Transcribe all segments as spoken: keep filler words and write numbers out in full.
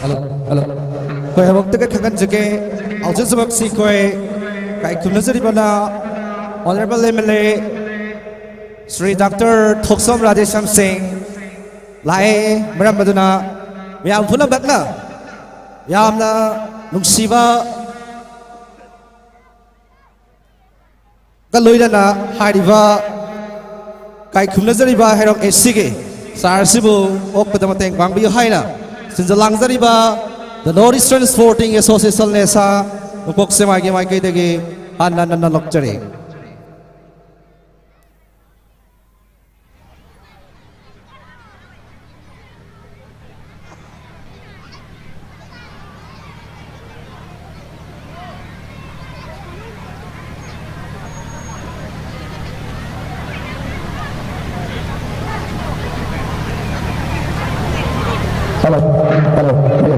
Hello, hello. ꯑꯩꯈꯣꯏ ꯑꯃꯨꯛꯇꯒ ꯈꯪꯍꯟꯖꯒꯦ, ꯍꯧꯖꯤꯛ ꯍꯧꯖꯤꯛꯃꯛꯁꯤ ꯑꯩꯈꯣꯏ ꯀꯥꯏ ꯈꯨꯝꯅꯖꯔꯤꯕꯅ Honourable M L A Shri doctor Thokchom Radheshyam Singh ꯂꯥꯛꯑꯦ꯫ ꯃꯔꯝ ꯑꯗꯨꯅ ꯃꯌꯥꯝ ꯄꯨꯝꯅꯃꯛꯅ ꯌꯥꯝꯅ ꯅꯨꯡꯁꯤꯕ ꯒ ꯂꯣꯏꯅꯅ ꯍꯥꯏꯔꯤꯕ ꯀꯥꯏꯈꯨꯝꯅꯖꯔꯤꯕ ꯍꯩꯔꯣꯛ ꯑꯦꯁꯤꯒꯤ ꯁꯍꯔ ꯑꯁꯤꯕꯨ ꯑꯣꯛꯄꯗ ꯃꯇꯦꯡ ꯄꯥꯡꯕꯤꯌꯨ ꯍꯥꯏꯅ ꯁꯤꯟꯖ ꯂꯥꯡꯖꯔꯤꯕ The North Eastern Sporting Association, ꯅꯦꯁꯥ, ꯅꯣꯡꯄꯣꯛ ꯁꯦꯛꯃꯥꯏꯒꯤ ꯃꯥꯏꯀꯩꯗꯒꯤ ꯍꯟꯅ ꯅꯟꯅ ꯂꯧꯖꯔꯤ꯫ Hello, hello, hello.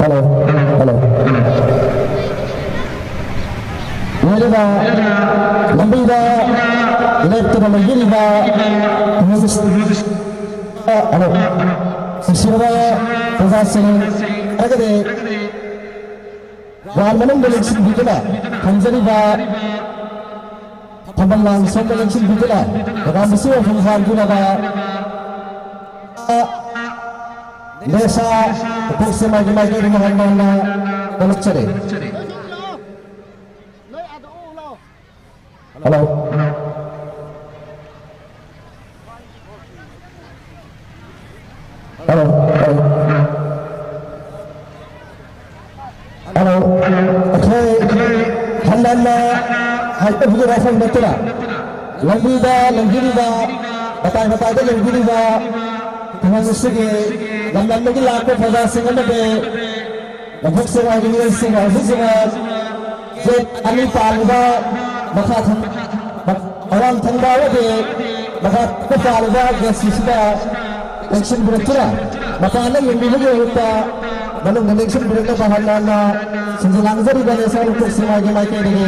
Hello, hello. ꯂꯩꯔꯤꯕ ꯂꯝꯕꯤꯗ ꯂꯦꯞꯇꯨꯅ ꯂꯩꯕꯤꯔꯤꯕ ꯍꯜꯂꯣ, ꯅꯨꯡꯁꯤꯔꯕ ꯄ꯭ꯔꯖꯥꯁꯤꯡ, ꯍꯥꯏꯔꯒꯗꯤ ꯒ꯭ꯔꯥꯎꯟ ꯃꯅꯨꯡꯗ ꯂꯦꯡꯁꯤꯟꯕꯤꯗꯨꯅ ꯊꯝꯖꯔꯤꯕ ꯊꯝꯕꯥꯜ ꯂꯥꯡ ꯁꯣꯝꯗ ꯂꯦꯡꯁꯤꯟꯕꯤꯗꯨꯅ ꯄ꯭ꯔꯣꯒ꯭ꯔꯥꯝ ꯑꯁꯤ ꯃꯄꯨꯡ ꯐꯥꯍꯟꯕꯤꯅꯕ ꯅꯦꯁꯥ ꯄꯨꯛꯁꯦ ꯃꯥꯒꯤ ꯃꯥꯒꯤ ꯃꯍꯟ ꯃꯍꯟꯅ ꯊꯣꯛꯂꯛꯆꯔꯤ꯫ ꯍꯜꯂꯣ꯫ ꯍꯜꯂꯣ꯫ ꯍꯜꯂꯣ꯫ ꯍꯜꯂꯣ꯫ ꯑꯩꯈꯣꯏ ꯍꯟꯅ ꯍꯟꯅ ꯍꯥꯏꯖꯕꯒꯤ ꯋꯥꯐꯝ ꯅꯠꯇꯅ ꯂꯝꯕꯤꯗ ꯂꯩꯕꯤꯔꯤꯕ, ꯃꯇꯥꯏ ꯃꯇꯥꯏꯗ ꯂꯩꯕꯤꯔꯤꯕ ꯈꯨꯡꯒꯪ ꯑꯁꯤꯒꯤ ꯂꯝ ꯂꯝꯗꯒꯤ ꯂꯥꯛꯄ ꯄ꯭ꯔꯖꯥꯁꯤꯡ ꯑꯃꯗꯤ ꯅꯣꯡꯄꯣꯛ ꯁꯦꯛꯃꯥꯏꯒꯤ ꯃꯤꯑꯣꯏꯁꯤꯡ ꯍꯧꯖꯤꯛ ꯍꯧꯖꯤꯛ ꯒꯦꯠ ꯑꯅꯤ ꯄꯥꯜꯂꯤꯕ ꯃꯈꯥ ꯊꯪ-, ꯑꯋꯥꯡ ꯊꯪꯕ ꯑꯃꯗꯤ ꯃꯈꯥ ꯄꯥꯜꯂꯤꯕ ꯒꯦꯁꯁꯤꯡꯁꯤꯗ ꯂꯦꯡꯁꯤꯟꯕꯤꯔꯛꯇꯨꯅ ꯃꯄꯥꯟꯗ ꯌꯦꯡꯕꯤꯕꯒꯤ ꯃꯍꯨꯠꯇ ꯃꯅꯨꯡꯗ ꯂꯦꯡꯁꯤꯟꯕꯤꯔꯛꯅꯕ ꯍꯟꯅ ꯍꯟꯅ ꯁꯤꯟꯖ ꯂꯥꯡꯖꯔꯤꯕ ꯅꯦꯁꯅꯦꯜ ꯀꯣꯛꯆꯤꯡ ꯃꯥꯏꯒꯤ ꯃꯥꯏꯀꯩꯗꯒꯤ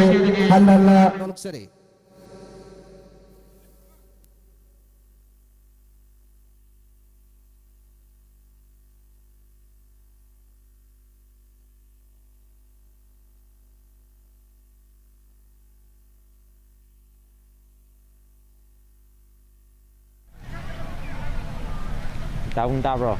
ꯍꯟꯅ ꯍꯟꯅ ꯐꯣꯡꯗꯣꯛꯆꯔꯤ꯫ ꯇꯥꯕꯨꯡ ꯇꯥꯕ꯭ꯔꯣ?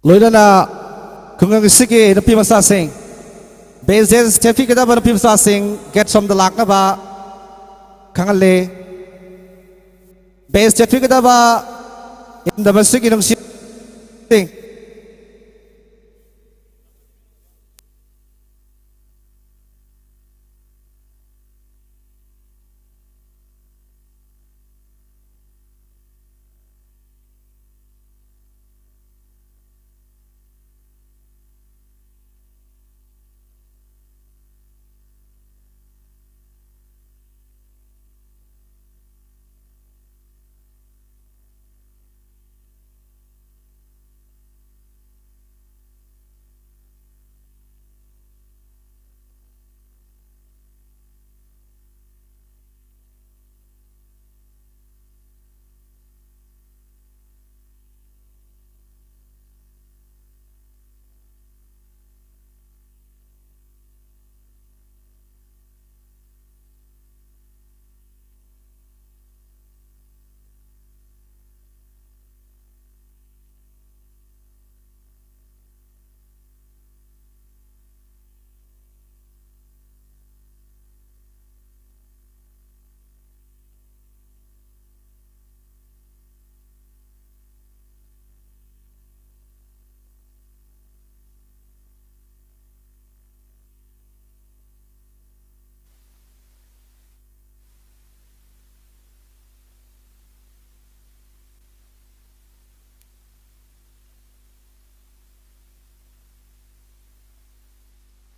ꯂꯣꯏꯅꯅ ꯈꯨꯡꯒꯪ ꯑꯁꯤꯒꯤ ꯅꯨꯄꯤ ꯃꯆꯥꯁꯤꯡ, ꯕꯦꯁ ꯗꯦꯟꯁ ꯊꯦꯠꯄꯤꯒꯗꯕ ꯅꯨꯄꯤ ꯃꯆꯥꯁꯤꯡ ꯒꯦꯠ ꯁꯣꯝꯗ ꯂꯥꯛꯅꯕ ꯈꯪꯍꯜꯂꯤ꯫ ꯕꯦꯁ ꯊꯦꯠꯄꯤꯒꯗꯕ ꯏꯔꯝꯗꯝ ꯑꯁꯤꯒꯤ ꯅꯨꯡꯁꯤ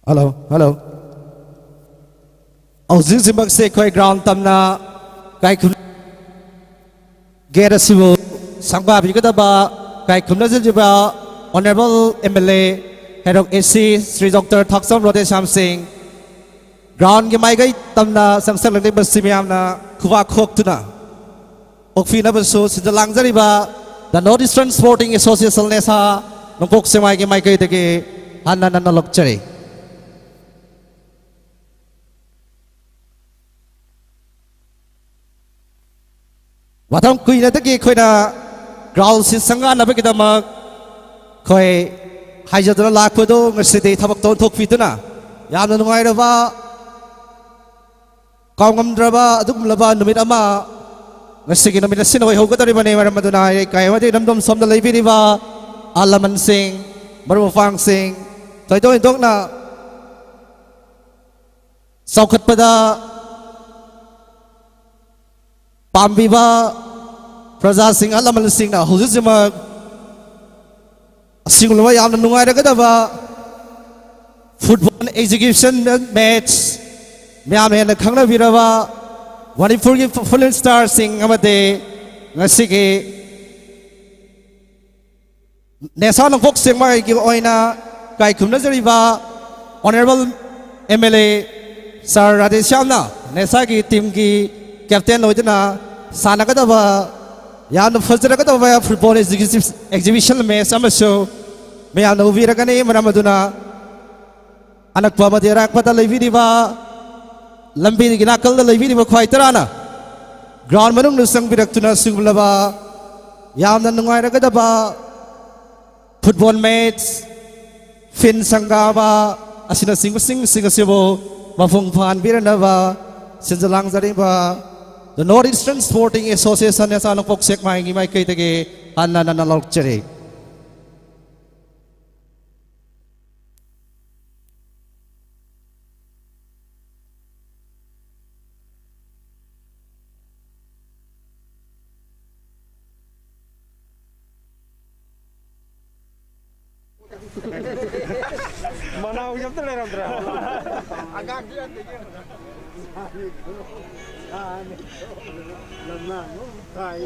Hello, hello. ꯍꯧꯖꯤꯛ ꯍꯧꯖꯤꯛꯃꯛꯁꯦ ꯑꯩꯈꯣꯏ ꯒ꯭ꯔꯥꯎꯟ ꯇꯝꯅ ꯀꯥꯏꯈꯨꯝ ꯒꯦꯠ ꯑꯁꯤꯕꯨ ꯁꯪꯒꯥꯕꯤꯒꯗꯕ ꯀꯥꯏꯈꯨꯝꯅꯖꯔꯤꯕ ꯑꯣꯅꯔꯦꯕꯜ ꯑꯦꯝ ꯑꯦꯜ ꯑꯦ ꯍꯩꯔꯣꯛ ꯑꯦ ꯁꯤ ꯁ꯭ꯔꯤ ꯗꯣꯛꯇꯔ ꯊꯥꯛꯆꯝ ꯔꯣꯗꯦꯁ꯭ꯌꯥꯝ ꯁꯤꯡ ꯒ꯭ꯔꯥꯎꯟꯒꯤ ꯃꯥꯏꯀꯩ ꯇꯝꯅ ꯆꯪꯁꯜꯂꯛꯂꯤꯕꯁꯤ ꯃꯌꯥꯝꯅ ꯈꯨꯕꯥꯛ ꯈꯣꯛꯇꯨꯅ ꯑꯣꯛꯄꯤꯅꯕꯁꯨ ꯁꯤꯗ ꯂꯥꯡꯖꯔꯤꯕ The North Eastern Sporting Association, ꯅꯦꯁꯥ, ꯅꯣꯡꯄꯣꯛ ꯁꯦꯛꯃꯥꯏꯒꯤ ꯃꯥꯏꯀꯩꯗꯒꯤ ꯍꯟꯅ ꯅꯟꯅ ꯂꯧꯖꯔꯤ꯫ ꯃꯇꯝ ꯀꯨꯏꯅꯗꯒꯤ ꯑꯩꯈꯣꯏꯅ ꯒ꯭ꯔꯥꯎꯟꯁꯤ ꯁꯪꯒꯥꯅꯕꯒꯤꯗꯃꯛ ꯑꯩꯈꯣꯏ ꯍꯥꯏꯖꯗꯨꯅ ꯂꯥꯛꯄꯗꯨ ꯉꯁꯤꯗꯤ ꯊꯕꯛꯇ ꯑꯣꯟꯊꯣꯛꯄꯤꯗꯨꯅ ꯌꯥꯝꯅ ꯅꯨꯡꯉꯥꯏꯔꯕ, ꯀꯥꯎꯉꯝꯗ꯭ꯔꯕ ꯑꯗꯨꯒꯨꯝꯂꯕ ꯅꯨꯃꯤꯠ ꯑꯃ ꯉꯁꯤꯒꯤ ꯅꯨꯃꯤꯠ ꯑꯁꯤꯅ ꯑꯣꯏꯍꯧꯒꯗꯧꯔꯤꯕꯅꯤ꯫ ꯃꯔꯝ ꯑꯗꯨꯅ ꯂꯩꯀꯥꯏ ꯑꯃꯗꯤ ꯏꯔꯝꯗꯝ ꯁꯣꯝꯗ ꯂꯩꯕꯤꯔꯤꯕ ꯑꯍꯜ ꯂꯃꯟꯁꯤꯡ, ꯃꯔꯨꯞ ꯃꯄꯥꯡꯁꯤꯡ, ꯊꯣꯏꯗꯣꯛ ꯍꯦꯟꯗꯣꯛꯅ ꯆꯥꯎꯈꯠꯄꯗ ꯄꯥꯝꯕꯤꯕ ꯄ꯭ꯔꯖꯥꯁꯤꯡ, ꯑꯍꯜ ꯂꯃꯟꯁꯤꯡꯅ ꯍꯧꯖꯤꯛ ꯍꯧꯖꯤꯛꯃꯛ ꯑꯁꯤꯒꯨꯝꯂꯕ ꯌꯥꯝꯅ ꯅꯨꯡꯉꯥꯏꯔꯒꯗꯕ ꯐꯨꯠꯕꯣꯜ ꯑꯦꯛꯖꯤꯕꯤꯁꯟ ꯃꯦꯠꯆ, ꯃꯌꯥꯝꯅ ꯍꯦꯟꯅ ꯈꯪꯅꯕꯤꯔꯕ ꯃꯅꯤꯄꯨꯔꯒꯤ ꯐꯨꯠꯕꯣꯜ ꯁ꯭ꯇꯥꯔꯁꯤꯡ ꯑꯃꯗꯤ ꯉꯁꯤꯒꯤ ꯅꯦꯁꯥ ꯅꯣꯡꯄꯣꯛ ꯁꯦꯛꯃꯥꯏꯒꯤ ꯑꯣꯏꯅ ꯀꯥꯏꯈꯨꯝꯅꯖꯔꯤꯕ ꯑꯣꯅꯔꯦꯕꯜ ꯑꯦꯝ ꯑꯦꯜ ꯑꯦ ꯁꯥꯔ ꯔꯥꯙꯦꯁ꯭ꯌꯥꯝꯅ ꯅꯦꯁꯥꯒꯤ ꯇꯤꯝꯒꯤ ꯀꯦꯞꯇꯦꯟ ꯑꯣꯏꯗꯨꯅ ꯁꯥꯟꯅꯒꯗꯕ ꯌꯥꯝꯅ ꯐꯖꯔꯒꯗꯕ ꯐꯨꯠꯕꯣꯜ ꯑꯦꯛꯖꯤꯕꯤꯁꯟ ꯃꯦꯠꯆ ꯑꯃꯁꯨ ꯃꯌꯥꯝꯅ ꯎꯕꯤꯔꯒꯅꯤ꯫ ꯃꯔꯝ ꯑꯗꯨꯅ ꯑꯅꯛꯄ ꯑꯃꯗꯤ ꯑꯔꯥꯛꯄꯗ ꯂꯩꯕꯤꯔꯤꯕ, ꯂꯝꯕꯤꯒꯤ ꯅꯥꯀꯜꯗ ꯂꯩꯕꯤꯔꯤꯕ ꯈ꯭ꯋꯥꯏ ꯇꯔꯥꯅ ꯒ꯭ꯔꯥꯎꯟ ꯃꯅꯨꯡꯗ ꯆꯪꯕꯤꯔꯛꯇꯨꯅ ꯁꯤꯒꯨꯝꯂꯕ ꯌꯥꯝꯅ ꯅꯨꯡꯉꯥꯏꯔꯒꯗꯕ ꯐꯨꯠꯕꯣꯜ ꯃꯦꯠꯆ, ꯐꯤꯟ ꯁꯪꯒꯥꯕ ꯑꯁꯤꯅꯆꯤꯡꯕꯁꯤꯡꯁꯤꯡ ꯑꯁꯤꯕꯨ ꯃꯄꯨꯡ ꯐꯥꯍꯟꯕꯤꯔꯅꯕ ꯁꯤꯟꯖ ꯂꯥꯡꯖꯔꯤꯕ The North Eastern Sporting Association, ꯅꯦꯁꯥ ꯅꯣꯡꯄꯣꯛ ꯁꯦꯛꯃꯥꯏꯒꯤ ꯃꯥꯏꯀꯩꯗꯒꯤ ꯍꯟꯅ ꯅꯟꯅ ꯂꯧꯖꯔꯤ꯫ ꯃꯅꯥꯎ ꯑꯝꯇ ꯂꯩꯔꯝꯗ꯭ꯔꯦ꯫ ꯑꯉꯥꯡꯗꯤ ꯑꯝꯇ ꯌꯦꯡꯉꯨꯗ꯫ ꯂꯝꯃꯥꯡ ꯑꯃꯨꯛ ꯊꯥꯏ꯫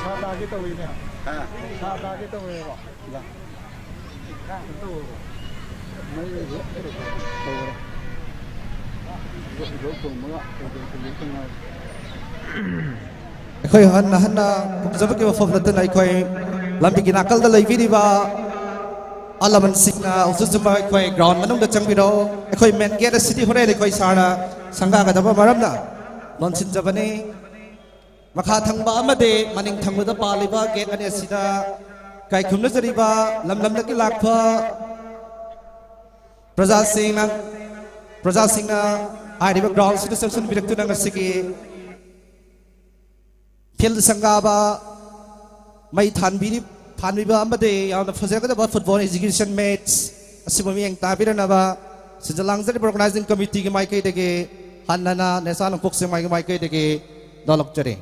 ꯁꯥ ꯇꯥꯒꯦ ꯇꯧꯋꯤꯅꯦ꯫ ꯍꯥ? ꯁꯥ ꯇꯥꯒꯦ ꯇꯧꯋꯦꯕ꯫ ꯑꯩꯈꯣꯏ ꯍꯟꯅ ꯍꯟꯅ ꯈꯨꯝꯖꯕꯒꯤ ꯋꯥꯐꯝ ꯅꯠꯇꯅ ꯑꯩꯈꯣꯏ ꯂꯝꯕꯤꯒꯤ ꯅꯥꯀꯜꯗ ꯂꯩꯕꯤꯔꯤꯕ ꯑꯍꯜ ꯂꯃꯟꯁꯤꯡꯅ ꯍꯧꯖꯤꯛ ꯍꯧꯖꯤꯛꯃꯛ ꯑꯩꯈꯣꯏ ground ꯃꯅꯨꯡꯗ ꯆꯪꯕꯤꯔꯛꯑꯣ꯫ ꯑꯩꯈꯣꯏ main gate ꯑꯁꯤꯗꯤ ꯍꯣꯔꯦꯟ ꯑꯩꯈꯣꯏ ꯁꯥꯔꯅ ꯁꯪꯒꯥꯒꯗꯕ ꯃꯔꯝꯅ ꯂꯣꯟꯁꯤꯟꯖꯕꯅꯤ꯫ ꯃꯈꯥ ꯊꯪꯕ ꯑꯃꯗꯤ ꯃꯅꯤꯡ ꯊꯪꯕꯗ ꯄꯥꯜꯂꯤꯕ gate ꯑꯅꯤ ꯑꯁꯤꯗ ꯏꯀꯥꯏ ꯈꯨꯝꯅꯖꯔꯤꯕ ꯂꯝ ꯂꯝꯗꯒꯤ ꯂꯥꯛꯄ ꯄ꯭ꯔꯖꯥꯁꯤꯡꯅ, ꯄ꯭ꯔꯖꯥꯁꯤꯡꯅ ꯍꯥꯏꯔꯤꯕ ground ꯑꯁꯤꯗ ꯆꯪꯁꯤꯟꯕꯤꯔꯛꯇꯨꯅ ꯉꯁꯤꯒꯤ field ꯁꯪꯒꯥꯕ ꯃꯩ ꯊꯥꯟꯕꯤꯔꯤ-, ꯊꯥꯟꯕꯤꯕ ꯑꯃꯗꯤ ꯌꯥꯝꯅ ꯐꯖꯒꯗꯕ football exhibition match ꯑꯁꯤꯕꯨ ꯃꯤꯠꯌꯦꯡ ꯇꯥꯕꯤꯔꯅꯕ ꯁꯤꯟꯖ ꯂꯥꯡꯖꯔꯤꯕ organizing committeeꯒꯤ ꯃꯥꯏꯀꯩꯗꯒꯤ ꯍꯟꯅꯅ ꯅꯦꯁꯥ ꯅꯣꯡꯄꯣꯛ ꯁꯦꯛꯃꯥꯏꯒꯤ ꯃꯥꯏꯀꯩꯗꯒꯤ ꯅꯣꯂꯛꯆꯔꯤ꯫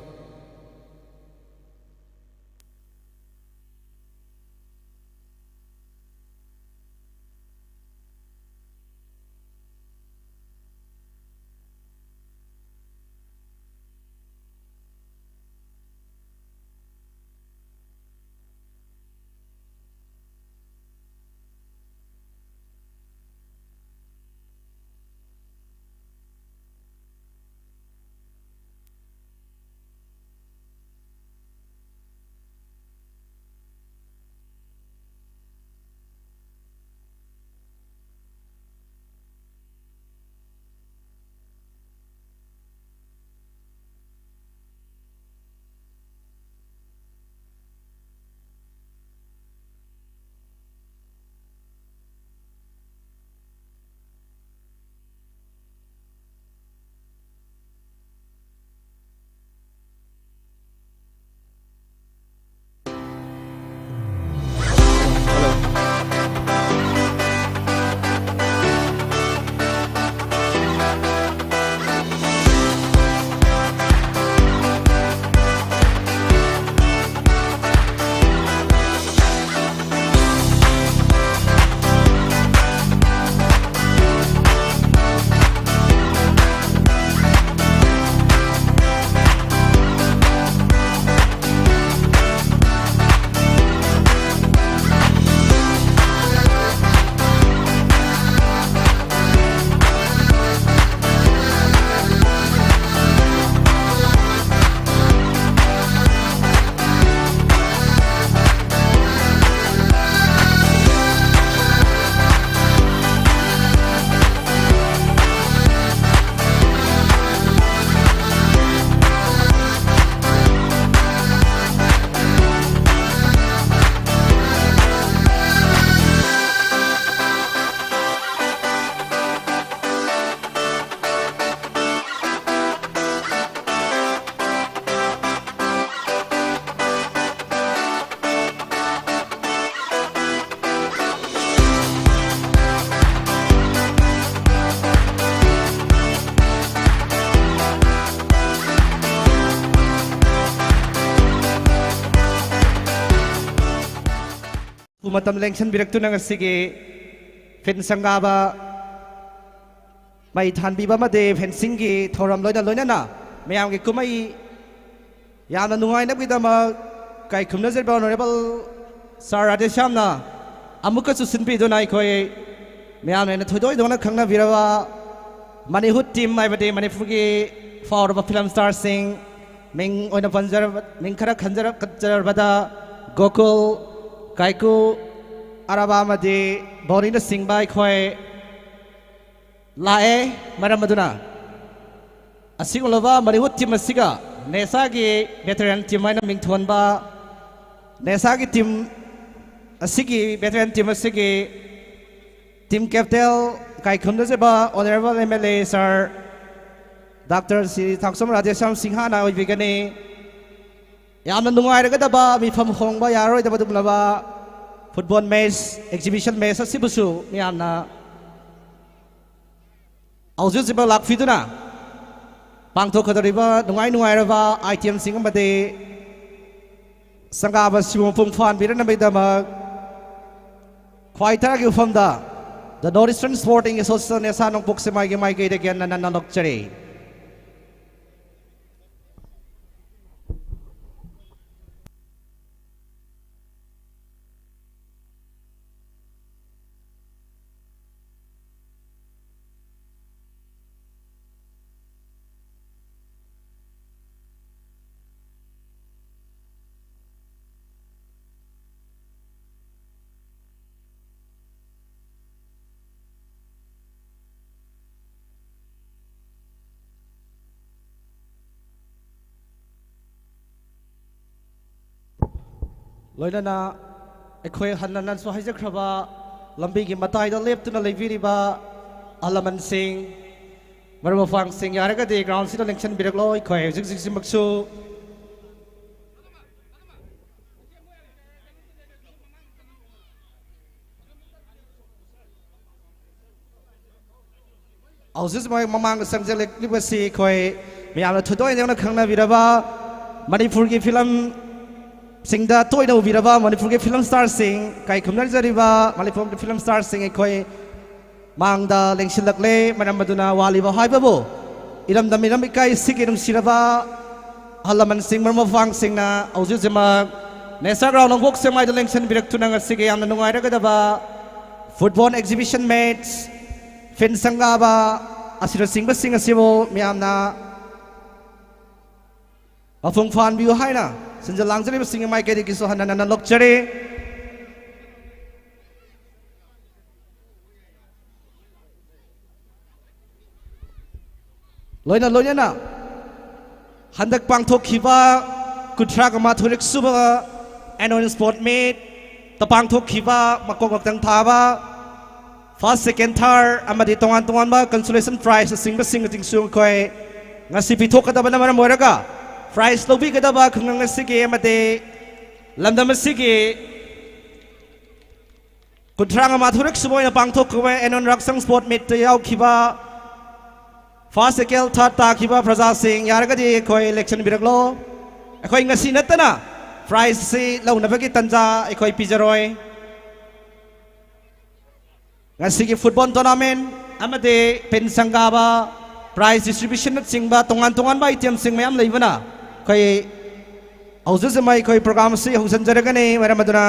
ꯃꯇꯝ ꯂꯦꯡꯁꯤꯟꯕꯤꯔꯛꯇꯨꯅ ꯉꯁꯤꯒꯤ ꯐꯤꯟ ꯁꯪꯒꯥꯕ ꯃꯩ ꯊꯥꯟꯕꯤꯕ ꯑꯃꯗꯤ ꯐꯦꯟꯁꯤꯡꯒꯤ ꯊꯧꯔꯝ ꯂꯣꯏꯅ ꯂꯣꯏꯅꯅ ꯃꯌꯥꯝꯒꯤ ꯀꯨꯝꯍꯩ ꯌꯥꯝꯅ ꯅꯨꯡꯉꯥꯏꯅꯕꯒꯤꯗꯃꯛ ꯀꯥꯏꯈꯨꯝꯅꯖꯔꯤꯕ ꯑꯣꯅꯔꯦꯕꯜ ꯁꯥꯔ ꯔꯥꯙꯦꯁ꯭ꯌꯥꯝꯅ ꯑꯃꯨꯛꯀꯁꯨ ꯁꯤꯟꯕꯤꯗꯨꯅ ꯑꯩꯈꯣꯏ ꯃꯌꯥꯝꯅ ꯍꯦꯟꯅ ꯊꯣꯏꯗꯣꯛ ꯍꯦꯟꯗꯣꯛꯅ ꯈꯪꯅꯕꯤꯔꯕ ꯃꯅꯤꯍꯨꯠ ꯇꯤꯝ ꯍꯥꯏꯕꯗꯤ ꯃꯅꯤꯄꯨꯔꯒꯤ ꯐꯥꯎꯔꯕ ꯐꯤꯂꯝ ꯁ꯭ꯇꯥꯔꯁꯤꯡ, ꯃꯤꯡ ꯑꯣꯏꯅ ꯄꯟꯖꯔꯕ, ꯃꯤꯡ ꯈꯔ ꯈꯟꯖꯔ-, ꯈꯟꯖꯔꯕꯗ ꯒꯣꯀꯨꯜ, ꯀꯥꯏꯀꯨ, ꯑꯔꯥꯕꯥ ꯑꯃꯗꯤ ꯕꯣꯅꯤꯅꯆꯤꯡꯕ ꯑꯩꯈꯣꯏ ꯂꯥꯛꯑꯦ꯫ ꯃꯔꯝ ꯑꯗꯨꯅ ꯑꯁꯤꯒꯨꯝꯂꯕ ꯃꯅꯤꯍꯨꯠ ꯇꯤꯝ ꯑꯁꯤꯒ ꯅꯦꯁꯥꯒꯤ ꯚꯦꯇꯔꯥꯟ ꯇꯤꯝ ꯍꯥꯏꯅ ꯃꯤꯡꯊꯣꯟꯕ ꯅꯦꯁꯥꯒꯤ ꯇꯤꯝ ꯑꯁꯤꯒꯤ, ꯚꯦꯇꯔꯥꯟ ꯇꯤꯝ ꯑꯁꯤꯒꯤ ꯇꯤꯝ ꯀꯦꯞꯇꯦꯟ ꯀꯥꯏꯈꯨꯝꯅꯖꯕ honourable M L A sir doctor Shri Thangsom Radheshyam ꯁꯤꯡꯍꯅ ꯑꯣꯏꯕꯤꯒꯅꯤ꯫ ꯌꯥꯝꯅ ꯅꯨꯡꯉꯥꯏꯔꯒꯗꯕ, ꯃꯤꯐꯝ ꯍꯣꯡꯕ ꯌꯥꯔꯔꯣꯏꯗꯕ ꯑꯗꯨꯒꯨꯝꯂꯕ ꯐꯨꯠꯕꯣꯜ ꯃꯦꯆ, ꯑꯦꯛꯖꯤꯕꯤꯁꯟ ꯃꯦꯆ ꯑꯁꯤꯕꯨꯁꯨ ꯃꯤꯌꯥꯝꯅ ꯍꯧꯖꯤꯛ ꯍꯧꯖꯤꯛꯃꯛ ꯂꯥꯛꯄꯤꯗꯨꯅ ꯄꯥꯡꯊꯣꯛꯀꯗꯧꯔꯤꯕ ꯅꯨꯡꯉꯥꯏ ꯅꯨꯡꯉꯥꯏꯔꯕ ꯑꯥꯏꯇꯦꯝꯁꯤꯡ ꯑꯃꯗꯤ ꯁꯪꯒꯥꯕ ꯑꯁꯤꯕꯨ ꯃꯄꯨꯡ ꯐꯥꯍꯟꯕꯤꯔꯅꯕꯒꯤꯗꯃꯛ ꯈ꯭ꯋꯥꯏ ꯊꯥꯒꯤ ꯃꯐꯝꯗ The North Eastern Sporting Association ꯅꯦꯁꯥ ꯅꯣꯡꯄꯣꯛ ꯁꯦꯛꯃꯥꯏꯒꯤ ꯃꯥꯏꯀꯩꯗꯒꯤ ꯍꯦꯟꯅ ꯅꯟꯅ ꯂꯧꯖꯔꯤ꯫ ꯂꯣꯏꯅꯅ ꯑꯩꯈꯣꯏ ꯍꯟꯅ ꯍꯟꯅꯁꯨ ꯍꯥꯏꯖꯈ꯭ꯔꯕ ꯂꯝꯕꯤꯒꯤ ꯃꯇꯥꯏꯗ ꯂꯦꯞꯇꯨꯅ ꯂꯩꯕꯤꯔꯤꯕ ꯑꯍꯜ ꯂꯃꯟꯁꯤꯡ, ꯃꯔꯨꯞ ꯃꯄꯥꯡꯁꯤꯡ, ꯌꯥꯔꯒꯗꯤ ꯒ꯭ꯔꯥꯎꯟꯁꯤꯗ ꯂꯦꯡꯁꯤꯟꯕꯤꯔꯛꯂꯣ꯫ ꯑꯩꯈꯣꯏ ꯍꯧꯖꯤꯛ ꯍꯧꯖꯤꯛꯁꯤꯃꯛꯁꯨ ꯍꯧꯖꯤꯛ ꯃꯣꯏ ꯃꯃꯥꯡꯗ ꯆꯪꯁꯤꯜꯂꯛꯂꯤꯕꯁꯤ ꯑꯩꯈꯣꯏ ꯃꯌꯥꯝꯅ ꯊꯣꯏꯗꯣꯛ ꯍꯦꯟꯗꯣꯛꯅ ꯈꯪꯅꯕꯤꯔꯕ ꯃꯅꯤꯄꯨꯔꯒꯤ ꯐꯤꯂꯝ ꯁꯤꯡꯗ ꯇꯣꯏꯅ ꯎꯕꯤꯔꯕ ꯃꯅꯤꯄꯨꯔꯒꯤ ꯐꯤꯂꯝ ꯁ꯭ꯇꯥꯔꯁꯤꯡ, ꯏꯀꯥꯏ ꯈꯨꯝꯅꯖꯔꯤꯕ ꯃꯅꯤꯄꯨꯔꯒꯤ ꯐꯤꯂꯝ ꯁ꯭ꯇꯥꯔꯁꯤꯡ ꯑꯩꯈꯣꯏ ꯃꯥꯡꯗ ꯂꯦꯡꯁꯤꯜꯂꯛꯂꯦ꯫ ꯃꯔꯝ ꯑꯗꯨꯅ ꯋꯥꯠꯂꯤꯕ ꯍꯥꯏꯕꯕꯨ ꯏꯔꯝꯗꯝ ꯏꯔꯝ ꯏꯀꯥꯏ ꯏꯁꯤꯒꯤ ꯅꯨꯡꯁꯤꯔꯕ ꯑꯍꯜ ꯂꯃꯟꯁꯤꯡ, ꯃꯔꯨꯞ ꯃꯄꯥꯡꯁꯤꯡꯅ ꯍꯧꯖꯤꯛ ꯍꯧꯖꯤꯛꯃꯛ ꯅꯦꯁꯥ ꯒ꯭ꯔꯥꯎꯟ ꯅꯣꯡꯄꯣꯛ ꯁꯦꯛꯃꯥꯏꯗ ꯂꯦꯡꯁꯤꯟꯕꯤꯔꯛꯇꯨꯅ ꯉꯁꯤꯒꯤ ꯌꯥꯝꯅ ꯅꯨꯡꯉꯥꯏꯔꯒꯗꯕ ꯐꯨꯠꯕꯣꯜ ꯑꯦꯛꯖꯤꯕꯤꯁꯟ ꯃꯦꯠꯆ, ꯐꯤꯟ ꯁꯪꯒꯥꯕ ꯑꯁꯤꯅꯆꯤꯡꯕꯁꯤꯡ ꯑꯁꯤꯕꯨ ꯃꯤꯌꯥꯝꯅ ꯃꯄꯨꯡ ꯐꯥꯍꯟꯕꯤꯌꯨ ꯍꯥꯏꯅ ꯁꯤꯟꯖ ꯂꯥꯡꯖꯔꯤꯕꯁꯤꯡꯒꯤ ꯃꯥꯏꯀꯩꯗꯒꯤꯁꯨ ꯍꯟꯅ ꯍꯟꯅ ꯅꯣꯛꯆꯔꯤ꯫ ꯂꯣꯏꯅ ꯂꯣꯏꯅꯅ ꯍꯟꯗꯛ ꯄꯥꯡꯊꯣꯛꯈꯤꯕ ꯀꯨꯟꯊ꯭ꯔꯥꯒ ꯃꯥꯊꯣꯏꯔꯛ ꯁꯨꯕ ꯑꯦꯅꯨꯋꯦꯜ ꯁ꯭ꯄꯣꯔꯠ ꯃꯤꯠꯇ ꯄꯥꯡꯊꯣꯛꯈꯤꯕ ꯃꯀꯣꯛ ꯃꯊꯪ ꯊꯥꯕ ꯐꯥꯔꯁ, ꯁꯦꯀꯦꯟ, ꯊꯥꯔꯠ ꯑꯃꯗꯤ ꯇꯣꯉꯥꯟ ꯇꯣꯉꯥꯟꯕ ꯀꯟꯁꯣꯂꯦꯁꯟ ꯄ꯭ꯔꯥꯏꯖꯅꯆꯤꯡꯕꯁꯤꯡ ꯑꯗꯨꯁꯨ ꯑꯩꯈꯣꯏ ꯉꯁꯤ ꯄꯤꯊꯣꯛꯀꯗꯕꯅ ꯃꯔꯝ ꯑꯣꯏꯔꯒ ꯄ꯭ꯔꯥꯏꯖ ꯂꯧꯕꯤꯒꯗꯕ ꯈꯨꯡꯒꯪ ꯑꯁꯤꯒꯤ ꯑꯃꯗꯤ ꯂꯝꯗꯝ ꯑꯁꯤꯒꯤ ꯀꯨꯟꯊ꯭ꯔꯥ ꯃꯥꯊꯣꯏꯔꯛ ꯁꯨꯕ ꯑꯣꯏꯅ ꯄꯥꯡꯊꯣꯛꯈꯤꯕ ꯑꯦꯅꯣꯟ ꯔꯥꯛꯁꯪ ꯁ꯭ꯄꯣꯔꯠ ꯃꯤꯠꯇ ꯌꯥꯎꯈꯤꯕ ꯐꯥꯔꯁ, ꯁꯦꯀꯦꯟ, ꯊꯥꯔꯠ ꯇꯥꯈꯤꯕ ꯄ꯭ꯔꯖꯥꯁꯤꯡ ꯌꯥꯔꯒꯗꯤ ꯑꯩꯈꯣꯏ ꯂꯦꯡꯁꯤꯟꯕꯤꯔꯛꯂꯣ꯫ ꯑꯩꯈꯣꯏ ꯉꯁꯤ ꯅꯠꯇꯅ ꯄ꯭ꯔꯥꯏꯖ ꯑꯁꯤ ꯂꯧꯅꯕꯒꯤ ꯇꯟꯖꯥ ꯑꯩꯈꯣꯏ ꯄꯤꯖꯔꯣꯏ꯫ ꯉꯁꯤꯒꯤ ꯐꯨꯠꯕꯣꯜ ꯇꯣꯔꯅꯥꯃꯦꯟ ꯑꯃꯗꯤ ꯄꯦꯟ ꯁꯪꯒꯥꯕ, ꯄ꯭ꯔꯥꯏꯖ ꯗꯤꯁꯇ꯭ꯔꯤꯕ꯭ꯌꯨꯁꯟꯅꯆꯤꯡꯕ ꯇꯣꯉꯥꯟ ꯇꯣꯉꯥꯟꯕ ꯑꯥꯏꯇꯦꯝꯁꯤꯡ ꯃꯌꯥꯝ ꯂꯩꯕꯅ ꯑꯩꯈꯣꯏ ꯍꯧꯖꯤꯛ ꯍꯧꯖꯤꯛꯃꯛ ꯑꯩꯈꯣꯏ ꯄ꯭ꯔꯣꯒ꯭ꯔꯥꯝ ꯑꯁꯤ ꯍꯧꯖꯤꯟꯖꯔꯒꯅꯤ꯫ ꯃꯔꯝ ꯑꯗꯨꯅ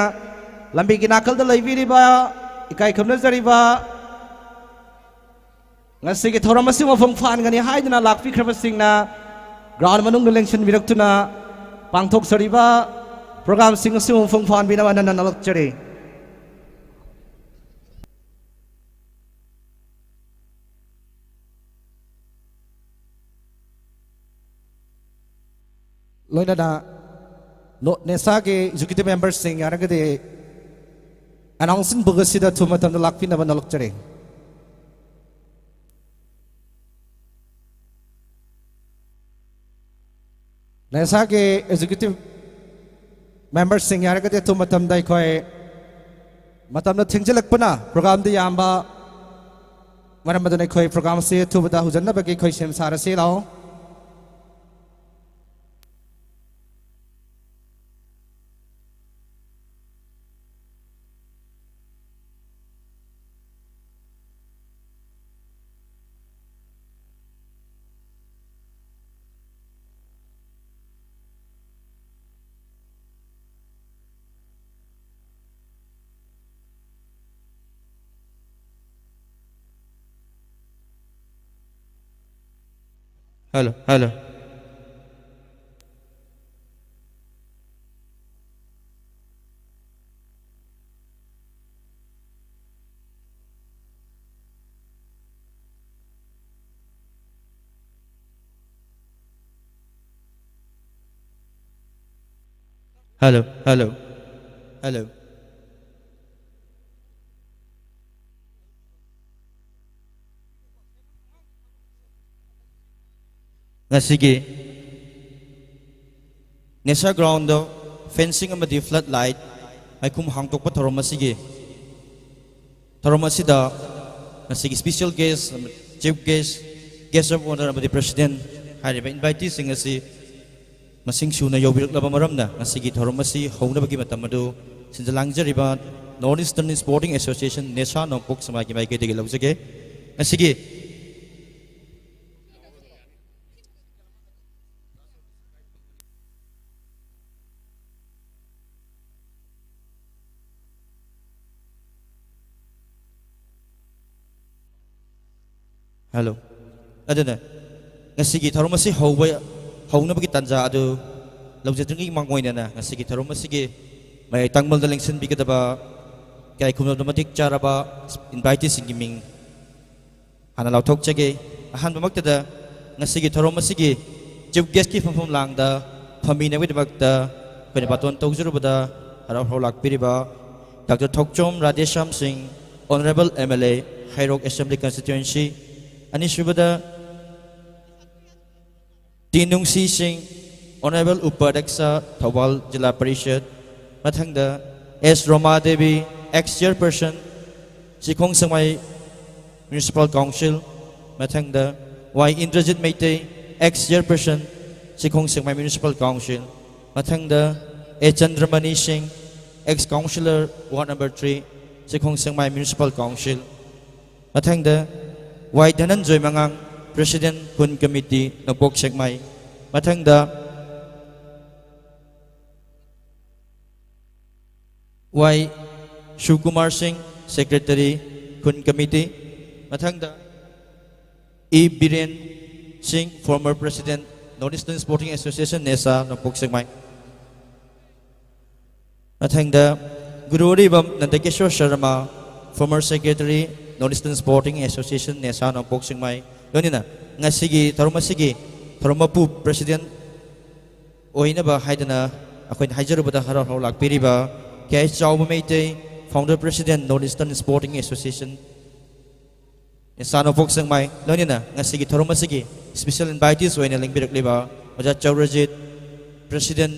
ꯂꯝꯕꯤꯒꯤ ꯅꯥꯀꯜꯗ ꯂꯩꯕꯤꯔꯤꯕ ꯏꯀꯥꯏ ꯈꯨꯝꯅꯖꯔꯤꯕ ꯉꯁꯤꯒꯤ ꯊꯧꯔꯝ ꯑꯁꯤ ꯃꯄꯨꯡ ꯐꯥꯍꯟꯒꯅꯤ ꯍꯥꯏꯗꯨꯅ ꯂꯥꯛꯄꯤꯈ꯭ꯔꯕꯁꯤꯡꯅ ꯒ꯭ꯔꯥꯎꯟ ꯃꯅꯨꯡꯗ ꯂꯦꯡꯁꯤꯟꯕꯤꯔꯛꯇꯨꯅ ꯄꯥꯡꯊꯣꯛꯆꯔꯤꯕ ꯄ꯭ꯔꯣꯒ꯭ꯔꯥꯝꯁꯤꯡ ꯑꯁꯤꯕꯨ ꯃꯄꯨꯡ ꯐꯥꯍꯟꯕꯤꯅꯕ ꯅꯟꯅ ꯅꯣꯛꯆꯔꯤ꯫ ꯂꯣꯏꯅꯅ ꯅꯣ-, ꯅꯦꯁꯥꯒꯤ ꯑꯦꯛꯖꯤꯀ꯭ꯌꯨꯇꯤꯚ ꯃꯦꯝꯕꯔꯁꯤꯡ ꯌꯥꯔꯒꯗꯤ ꯑꯦꯅꯥꯎꯟꯁꯃꯦꯟ ꯕꯨꯛ ꯑꯁꯤꯗ ꯑꯊꯨꯕ ꯃꯇꯝꯗ ꯂꯥꯛꯄꯤꯅꯕ ꯅꯣꯜꯂꯛꯆꯔꯤ꯫ ꯅꯦꯁꯥꯒꯤ ꯑꯦꯛꯖꯤꯀ꯭ꯌꯨꯇꯤꯚ ꯃꯦꯝꯕꯔꯁꯤꯡ ꯌꯥꯔꯒꯗꯤ ꯑꯊꯨꯕ ꯃꯇꯝꯗ ꯑꯩꯈꯣꯏ, ꯃꯇꯝꯗ ꯊꯦꯡꯖꯤꯜꯂꯛꯄꯅ ꯄ꯭ꯔꯣꯒ꯭ꯔꯥꯝꯗꯤ ꯌꯥꯝꯕ, ꯃꯔꯝ ꯑꯗꯨꯅ ꯑꯩꯈꯣꯏ ꯄ꯭ꯔꯣꯒ꯭ꯔꯥꯝ ꯑꯁꯤ ꯑꯊꯨꯕꯗ ꯍꯧꯖꯟꯅꯕꯒꯤ ꯑꯩꯈꯣꯏ ꯁꯦꯝ ꯁꯥꯔꯁꯤ꯫ ꯂꯥꯛꯑꯣ꯫ Hello, hello. Hello, hello, hello. ꯉꯁꯤꯒꯤ ꯅꯦꯁꯥ ꯒ꯭ꯔꯥꯎꯟꯗ ꯐꯦꯟꯁꯤꯡ ꯑꯃꯗꯤ ꯐ꯭ꯂꯠ ꯂꯥꯏꯠ ꯃꯥꯏꯈꯨꯝ ꯍꯥꯡꯗꯣꯛꯄ ꯊꯧꯔꯝ ꯑꯁꯤꯒꯤ ꯊꯧꯔꯝ ꯑꯁꯤꯗ ꯉꯁꯤꯒꯤ special guest, chief guest, guest of honour ꯑꯃꯗꯤ president ꯍꯥꯏꯔꯤꯕ inviteeꯁꯤꯡ ꯑꯁꯤ ꯃꯁꯤꯡ ꯁꯨꯅ ꯌꯧꯕꯤꯔꯛꯂꯕ ꯃꯔꯝꯅ ꯉꯁꯤꯒꯤ ꯊꯧꯔꯝ ꯑꯁꯤ ꯍꯧꯅꯕꯒꯤ ꯃꯇꯝ ꯑꯗꯨ ꯁꯤꯟꯖ ꯂꯥꯡꯖꯔꯤꯕ North Eastern Sporting Association, ꯅꯦꯁꯥ ꯅꯣꯡꯄꯣꯛ ꯁꯦꯛꯃꯥꯏꯒꯤ ꯃꯥꯏꯀꯩꯗꯒꯤ ꯂꯧꯖꯒꯦ꯫ ꯉꯁꯤꯒꯤ Hello. ꯑꯗꯨꯅ ꯉꯁꯤꯒꯤ ꯊꯧꯔꯝ ꯑꯁꯤ ꯍꯧꯕ, ꯍꯧꯅꯕꯒꯤ ꯇꯥꯟꯖꯥ ꯑꯗꯨ ꯂꯧꯖꯗ꯭ꯔꯤꯉꯩ ꯃꯥꯡꯑꯣꯏꯅꯅ ꯉꯁꯤꯒꯤ ꯊꯧꯔꯝ ꯑꯁꯤꯒꯤ ꯃꯌꯥꯏ ꯇꯥꯡꯃꯜꯗ ꯂꯦꯡꯁꯤꯟꯕꯤꯒꯗꯕ ꯏꯀꯥꯏ ꯈꯨꯝꯅꯕꯗ ꯃꯇꯤꯛ ꯆꯥꯔꯕ inviteeꯁꯤꯡꯒꯤ ꯃꯤꯡ ꯍꯥꯟꯅ ꯂꯥꯎꯊꯣꯛꯆꯒꯦ꯫ ꯑꯍꯥꯟꯕꯃꯛꯇꯗ ꯉꯁꯤꯒꯤ ꯊꯧꯔꯝ ꯑꯁꯤꯒꯤ chief guestꯀꯤ ꯐꯝꯐꯝ ꯂꯥꯡꯗ ꯐꯝꯃꯤꯟꯅꯕꯒꯤꯗꯃꯛꯇ ꯑꯩꯈꯣꯏꯅ ꯕꯥꯇꯣꯟ ꯇꯧꯖꯔꯨꯕꯗ ꯍꯔꯥꯎ ꯍꯔꯥꯎ ꯂꯥꯛꯄꯤꯔꯤꯕ Doctor ꯊꯣꯛꯆꯣꯝ ꯔꯥꯙꯦꯁ꯭ꯌꯥꯝ ꯁꯤꯡ, Honourable MLA, ꯍꯩꯔꯣꯛ Assembly Constituency꯫ ꯑꯅꯤꯁꯨꯕꯗ ꯇꯤ ꯅꯨꯡꯁꯤ ꯁꯤꯡ, Honourable ꯎꯄꯥꯙ꯭ꯌꯛꯁ, ꯊꯧꯕꯥꯜ ꯖꯤꯂꯥ ꯄꯔꯤꯁꯠ꯫ ꯃꯊꯪꯗ ꯑꯦꯁ ꯔꯣꯃꯥ ꯗꯦꯕꯤ, ex chairperson, ꯆꯤꯈꯣꯡ ꯁꯦꯛꯃꯥꯏ Municipal Council꯫ ꯃꯊꯪꯗ ꯋꯥꯏ ꯏꯟꯗ꯭ꯔꯖꯤꯠ ꯃꯩꯇꯩ, ex chairperson, ꯆꯤꯈꯣꯡ ꯁꯦꯛꯃꯥꯏ Municipal Council꯫ ꯃꯊꯪꯗ ꯑꯦ ꯆꯟꯗ꯭ꯔꯃꯅꯤ ꯁꯤꯡ, ex councillor, ward number three, ꯆꯤꯈꯣꯡ ꯁꯦꯛꯃꯥꯏ Municipal Council꯫ ꯃꯊꯪꯗ ꯋꯥꯏ ꯙꯅꯟꯖꯣꯏ ꯃꯉꯥꯡ, president, ꯈꯨꯟ committee, ꯅꯣꯡꯄꯣꯛ ꯁꯦꯛꯃꯥꯏ꯫ ꯃꯊꯪꯗ ꯋꯥꯏ ꯁꯨꯀꯨꯃꯥꯔ ꯁꯤꯡ, secretary, ꯈꯨꯟ committee꯫ ꯃꯊꯪꯗ ꯏ ꯕꯤꯔꯦꯟ, ꯁꯤꯡ, former president, North Eastern Sporting Association, ꯅꯦꯁꯥ, ꯅꯣꯡꯄꯣꯛ ꯁꯦꯛꯃꯥꯏ꯫ ꯃꯊꯪꯗ ꯒꯨꯔꯨ ꯑꯔꯤꯕꯝ ꯅꯟꯗꯀꯤꯁꯣꯔ Sharma, former secretary, North Eastern Sporting Association, ꯅꯦꯁꯥ, ꯅꯣꯡꯄꯣꯛ ꯁꯦꯛꯃꯥꯏ, ꯂꯣꯏꯅꯅ ꯉꯁꯤꯒꯤ ꯊꯧꯔꯝ ꯑꯁꯤꯒꯤ ꯊꯧꯔꯝ ꯃꯄꯨ, president ꯑꯣꯏꯅꯕ ꯍꯥꯏꯗꯅ ꯑꯩꯈꯣꯏꯅ ꯍꯥꯏꯖꯔꯨꯕꯗ ꯍꯔꯥꯎ ꯍꯔꯥꯎ ꯂꯥꯛꯄꯤꯔꯤꯕ ꯀꯦ ꯑꯩꯆ ꯆꯥꯎꯕ Meitei, founder president, North Eastern Sporting Association, ꯅꯦꯁꯥ, ꯅꯣꯡꯄꯣꯛ ꯁꯦꯛꯃꯥꯏ, ꯂꯣꯏꯅꯅ ꯉꯁꯤꯒꯤ ꯊꯧꯔꯝ ꯑꯁꯤꯒꯤ special invitees ꯑꯣꯏꯅ ꯂꯦꯡꯕꯤꯔꯛꯂꯤꯕ ꯑꯣꯖꯥ ꯆꯧꯔꯖꯤꯠ, president,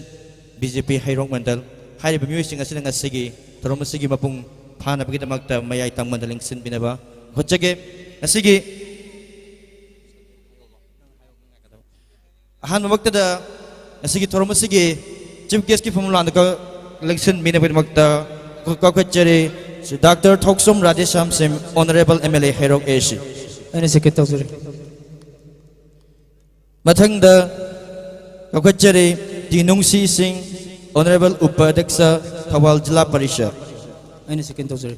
ꯕꯤ ꯖꯦ ꯄꯤ ꯍꯩꯔꯣꯛ ꯃꯟꯗꯜ, ꯍꯥꯏꯔꯤꯕ ꯃꯤꯑꯣꯏꯁꯤꯡ ꯑꯁꯤꯅ ꯉꯁꯤꯒꯤ ꯊꯧꯔꯝ ꯑꯁꯤꯒꯤ ꯃꯄꯨꯡ ꯐꯥꯅꯕꯒꯤꯗꯃꯛꯇ ꯃꯌꯥꯏ ꯇꯪꯕꯗ ꯂꯦꯡꯁꯤꯟꯕꯤꯅꯕ ꯍꯣꯠꯆꯒꯦ꯫ ꯉꯁꯤꯒꯤ ꯑꯍꯥꯟꯕꯃꯛꯇꯗ ꯉꯁꯤꯒꯤ ꯊꯧꯔꯝ ꯑꯁꯤꯒꯤ chief guest ꯀꯤ ꯐꯝꯐꯝ ꯂꯥꯡꯗ ꯀ-, ꯂꯦꯡꯁꯤꯟꯕꯤꯅꯕꯒꯤꯗꯃꯛꯇ ꯀ-, ꯀꯧꯈꯠꯆꯔꯤ, ꯁ꯭ꯔꯤ ꯗꯥꯛꯇꯔ ꯊꯣꯛꯆꯣꯝ ꯔꯥꯙꯦꯁ꯭ꯌꯥꯝ ꯁꯤꯡ, honourable M L A Heirok A C꯫ ꯑꯩꯅ second ꯇꯧꯖꯔꯤ꯫ ꯃꯊꯪꯗ ꯀꯧꯈꯠꯆꯔꯤ, ꯇꯤ ꯅꯨꯡꯁꯤ ꯁꯤꯡ, honourable ꯎꯄꯥꯙ꯭ꯌꯛꯁ, ꯊꯧꯕꯥꯜ ꯖꯤꯂꯥ ꯄꯔꯤꯁꯗ꯫ ꯑꯩꯅ second ꯇꯧꯖꯔꯤ꯫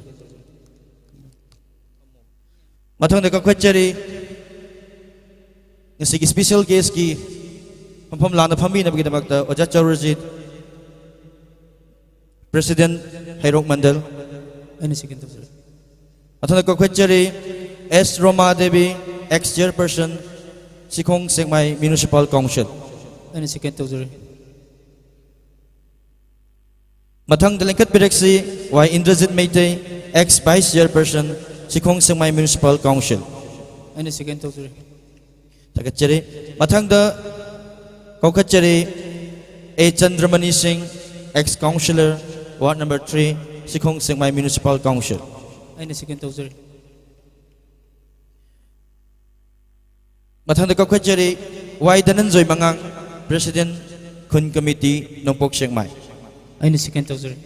ꯃꯊꯪꯗ ꯀꯧꯈꯠꯆꯔꯤ, ꯉꯁꯤꯒꯤ special guest ꯀꯤ ꯐꯝꯐꯝ ꯂꯥꯡꯗ ꯐꯝꯕꯤꯅꯕꯒꯤꯗꯃꯛꯇ ꯑꯣꯖꯥ ꯆꯧꯔꯖꯤꯠ, president ꯍꯩꯔꯣꯛ ꯃꯟꯗꯜ꯫ ꯑꯩꯅ second ꯇꯧꯖꯔꯤ꯫ ꯃꯊꯪꯗ ꯀꯧꯈꯠꯆꯔꯤ, ꯑꯦꯁ ꯔꯣꯃꯥ ꯗꯦꯕꯤ, ex chairperson, ꯆꯤꯈꯣꯡ ꯁꯦꯛꯃꯥꯏ Municipal Council꯫ ꯑꯩꯅ second ꯇꯧꯖꯔꯤ꯫ ꯃꯊꯪꯗ ꯂꯤꯡꯈꯠꯄꯤꯔꯛꯁꯤ, ꯋꯥꯏ Indrajit Meitei, ex vice chairperson, ꯆꯤꯈꯣꯡ ꯁꯦꯛꯃꯥꯏ Municipal Council꯫ ꯑꯩꯅ second ꯇꯧꯖꯔꯤ꯫ ꯊꯥꯒꯠꯆꯔꯤ꯫ ꯃꯊꯪꯗ ꯀꯧꯈꯠꯆꯔꯤ, ꯑꯦ ꯆꯟꯗ꯭ꯔꯃꯅꯤ ꯁꯤꯡ, ex councillor, ward number three, ꯆꯤꯈꯣꯡ ꯁꯦꯛꯃꯥꯏ Municipal Council꯫ ꯑꯩꯅ second ꯇꯧꯖꯔꯤ꯫ ꯃꯊꯪꯗ ꯀꯧꯈꯠꯆꯔꯤ, ꯋꯥꯏ ꯙꯅꯟꯖꯣꯏ ꯃꯉꯥꯡ, president, ꯈꯨꯟ committee, ꯅꯣꯡꯄꯣꯛ ꯁꯦꯛꯃꯥꯏ꯫ ꯑꯩꯅ second ꯇꯧꯖꯔꯤ꯫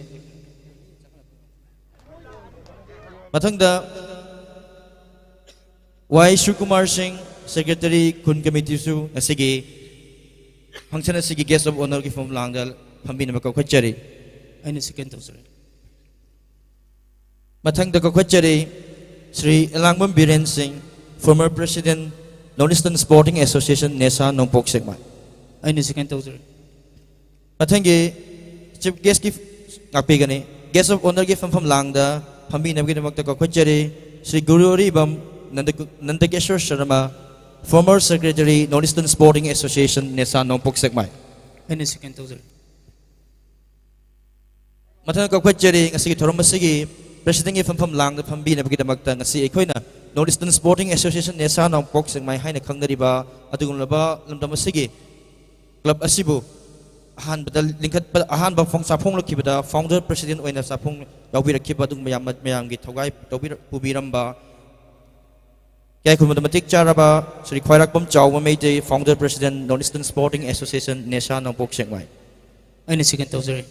ꯃꯊꯪꯗ ꯋꯥꯏ ꯁꯨꯀꯨꯃꯥꯔ ꯁꯤꯡ, secretary, ꯈꯨꯟ committee ꯁꯨ ꯉꯁꯤꯒꯤ function ꯑꯁꯤꯒꯤ guest of honour ꯒꯤ ꯐꯝꯐꯝ ꯂꯥꯡꯗ ꯐꯝꯕꯤꯅꯕ ꯀꯧꯈꯠꯆꯔꯤ꯫ ꯑꯩꯅ second ꯇꯧꯖꯔꯤ꯫ ꯃꯊꯪꯗ ꯀꯧꯈꯠꯆꯔꯤ, ꯁ꯭ꯔꯤ ꯑꯦꯂꯥꯡꯕꯝ ꯕꯤꯔꯦꯟ ꯁꯤꯡ, former president, North Eastern Sporting Association, ꯅꯦꯁꯥ ꯅꯣꯡꯄꯣꯛ ꯁꯦꯛꯃꯥꯏ꯫ ꯑꯩꯅ second ꯇꯧꯖꯔꯦ꯫ ꯃꯊꯪꯒꯤ chief guest ꯀꯤ ꯉꯥꯛꯄꯤꯒꯅꯤ꯫ Guest of honour ꯒꯤ ꯐꯝꯐꯝ ꯂꯥꯡꯗ ꯐꯝꯕꯤꯅꯕꯒꯤꯗꯃꯛꯇ ꯀꯧꯈꯠꯆꯔꯤ, ꯁ꯭ꯔꯤ ꯒꯨꯔꯨ ꯑꯔꯤꯕꯝ Nanda-, Nandakeshor Sharma, former secretary, North Eastern Sporting Association, ꯅꯦꯁꯥ ꯅꯣꯡꯄꯣꯛ ꯁꯦꯛꯃꯥꯏ꯫ ꯑꯩꯅ second ꯇꯧꯖꯔꯦ꯫ ꯃꯊꯪ ꯀꯧꯈꯠꯆꯔꯤ, ꯉꯁꯤꯒꯤ ꯊꯧꯔꯝ ꯑꯁꯤꯒꯤ president ꯀꯤ ꯐꯝꯐꯝ ꯂꯥꯡꯗ ꯐꯝꯕꯤꯅꯕꯒꯤꯗꯃꯛꯇ ꯉꯁꯤ ꯑꯩꯈꯣꯏꯅ North Eastern Sporting Association, ꯅꯦꯁꯥ ꯅꯣꯡꯄꯣꯛ ꯁꯦꯛꯃꯥꯏ ꯍꯥꯏꯅ ꯈꯪꯅꯔꯤꯕ ꯑꯗꯨꯒꯨꯝꯂꯕ ꯂꯝꯗꯝ ꯑꯁꯤꯒꯤ club ꯑꯁꯤꯕꯨ ꯑꯍꯥꯟꯕꯗ ꯂꯤꯡꯈꯠꯄ, ꯑꯍꯥꯟꯕ ꯐꯣꯡ-, ꯆꯥꯐꯣꯡꯂꯛꯈꯤꯕꯗ founder president ꯑꯣꯏꯅ ꯆꯥꯐꯣꯡ ꯌꯥꯎꯕꯤꯔꯛꯈꯤꯕ ꯑꯗꯨꯒꯨꯝꯕ ꯌꯥꯝ, ꯃꯌꯥꯝꯒꯤ ꯊꯧꯒꯥꯏ ꯇꯧꯕꯤꯔ-, ꯄꯨꯕꯤꯔꯝꯕ ꯏꯀꯥꯏ ꯈꯨꯝꯅꯕꯗ ꯃꯇꯤꯛ ꯆꯥꯔꯕ ꯁ꯭ꯔꯤ ꯈ꯭ꯋꯥꯏꯔꯥꯛꯄꯝ ꯆꯥꯎꯕ Meitei, founder president, North Eastern Sporting Association, ꯅꯦꯁꯥ ꯅꯣꯡꯄꯣꯛ ꯁꯦꯛꯃꯥꯏ꯫ ꯑꯩꯅ second ꯇꯧꯖꯔꯤ꯫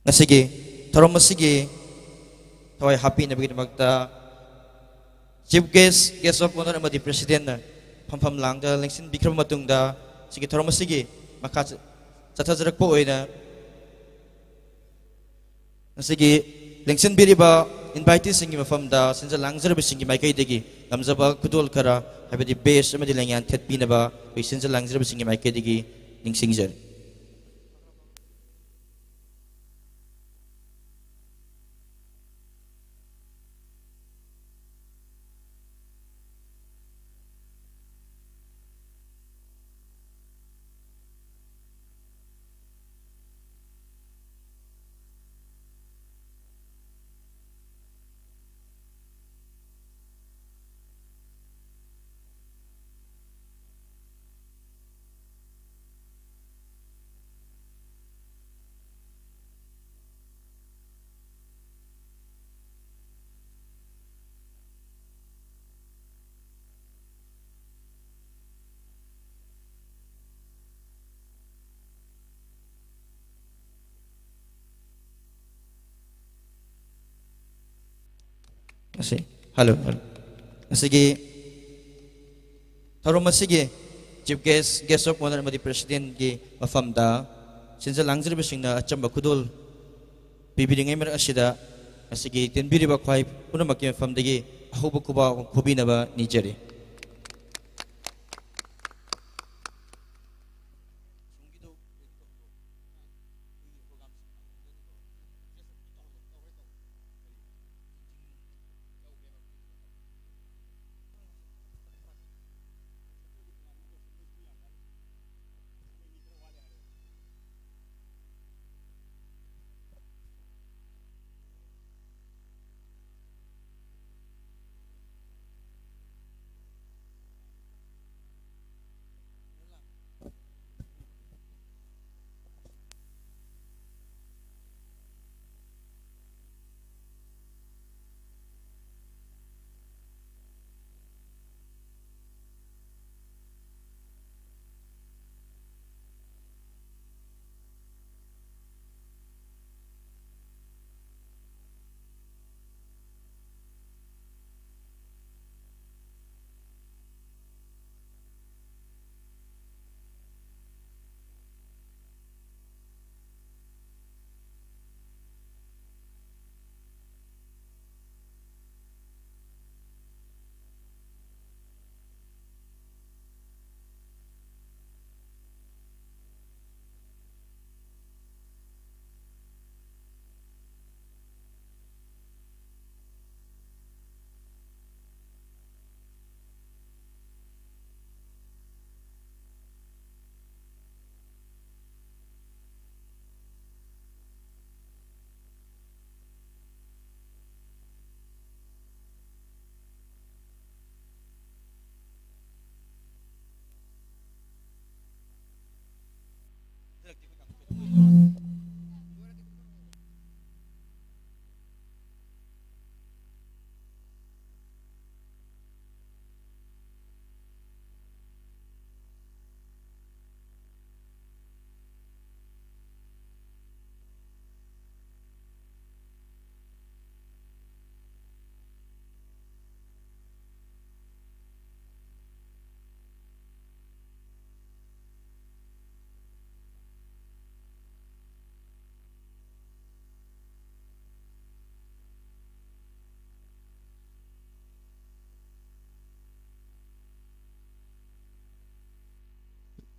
ꯉꯁꯤꯒꯤ ꯊꯧꯔꯝ ꯑꯁꯤꯒꯤ ꯊꯋꯥꯏ ꯍꯥꯞꯄꯤꯅꯕꯒꯤꯗꯃꯛꯇ chief guest, guest of honour ꯑꯃꯗꯤ president ꯅ ꯐꯝꯐꯝ ꯂꯥꯡꯗ ꯂꯦꯡꯁꯤꯟꯕꯤꯈ꯭ꯔꯕ ꯃꯇꯨꯡꯗ, ꯁꯤꯒꯤ ꯊꯧꯔꯝ ꯑꯁꯤꯒꯤ ꯃꯈꯥ ꯆ-, ꯆꯠꯊꯖꯔꯛꯄ ꯑꯣꯏꯅ ꯉꯁꯤꯒꯤ ꯂꯦꯡꯁꯤꯟꯕꯤꯔꯤꯕ invitee ꯁꯤꯡꯒꯤ ꯃꯐꯝꯗ ꯁꯤꯟꯖ ꯂꯥꯡꯖꯔꯕꯁꯤꯡꯒꯤ ꯃꯥꯏꯀꯩꯗꯒꯤ ꯉꯝꯖꯕ ꯈꯨꯗꯣꯜ ꯈꯔ, ꯍꯥꯏꯕꯗꯤ badge ꯑꯃꯗꯤ ꯂꯦꯡꯌꯥꯟ ꯊꯦꯠꯄꯤꯅꯕ ꯑꯩꯈꯣꯏ ꯁꯤꯟꯖ ꯂꯥꯡꯖꯔꯕꯁꯤꯡꯒꯤ ꯃꯥꯏꯀꯩꯗꯒꯤ ꯅꯤꯡꯁꯤꯡꯖꯔꯤ꯫ ꯑꯁꯤ, hello, hello. ꯑꯁꯤꯒꯤ ꯊꯧꯔꯝ ꯑꯁꯤꯒꯤ Chief Guest, Guest of Honour ꯑꯃꯗꯤ Presidentꯀꯤ ꯃꯐꯝꯗ ꯁꯤꯟꯖ ꯂꯥꯡꯖꯔꯤꯕꯁꯤꯡꯅ ꯑꯆꯝꯕ ꯈꯨꯗꯣꯜ ꯄꯤꯕꯤꯔꯤꯉꯩ ꯃꯔꯛ ꯑꯁꯤꯗ, ꯑꯁꯤꯒꯤ ꯇꯤꯟꯕꯤꯔꯤꯕ ꯈ꯭ꯋꯥꯏ ꯄꯨꯝꯅꯃꯛꯀꯤ ꯃꯐꯝꯗꯒꯤ ꯑꯍꯧꯕ ꯈꯨꯕꯥꯛ ꯈꯨꯕꯤꯅꯕ ꯅꯤꯖꯔꯤ꯫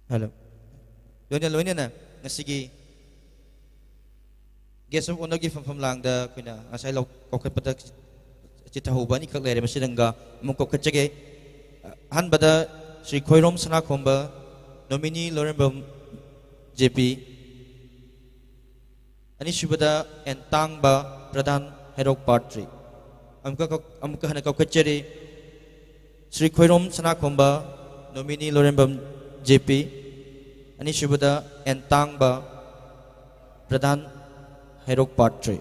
ꯍꯜꯂꯣ꯫ ꯂꯣꯏꯅ ꯂꯣꯏꯅꯅ ꯉꯁꯤꯒꯤ Guest of Honourꯒꯤ ꯐꯝꯐꯝ ꯂꯥꯡꯗ ꯑꯩꯈꯣꯏꯅ ꯉꯁꯥꯏ ꯂꯧ-, ꯀꯧꯈꯠꯄꯗ ꯆꯤꯊꯍꯧꯕ ꯑꯅꯤꯈꯛ ꯂꯩꯔꯦ, ꯃꯁꯤꯗꯪꯒ ꯑꯃꯨꯛ ꯀꯧꯈꯠꯆꯒꯦ꯫ ꯑꯍꯥꯟꯕꯗ Shri Khoirom Sanakhomba, nominee Loirembam J P꯫ ꯑꯅꯤꯁꯨꯕꯗ ꯑꯦꯟ ꯇꯥꯡꯕ, ꯄ꯭ꯔꯙꯥꯟ ꯍꯩꯔꯣꯛ Part three꯫ ꯑꯃꯨꯛꯀ ꯀꯧ-, ꯑꯃꯨꯛꯀ ꯍꯟꯅ ꯀꯧꯈꯠꯆꯔꯤ꯫ Shri Khoirom Sanakhomba, nominee Loirembam J P꯫ ꯑꯅꯤꯁꯨꯕꯗ ꯑꯦꯟ ꯇꯥꯡꯕ, ꯄ꯭ꯔꯙꯥꯟ ꯍꯩꯔꯣꯛ Part three꯫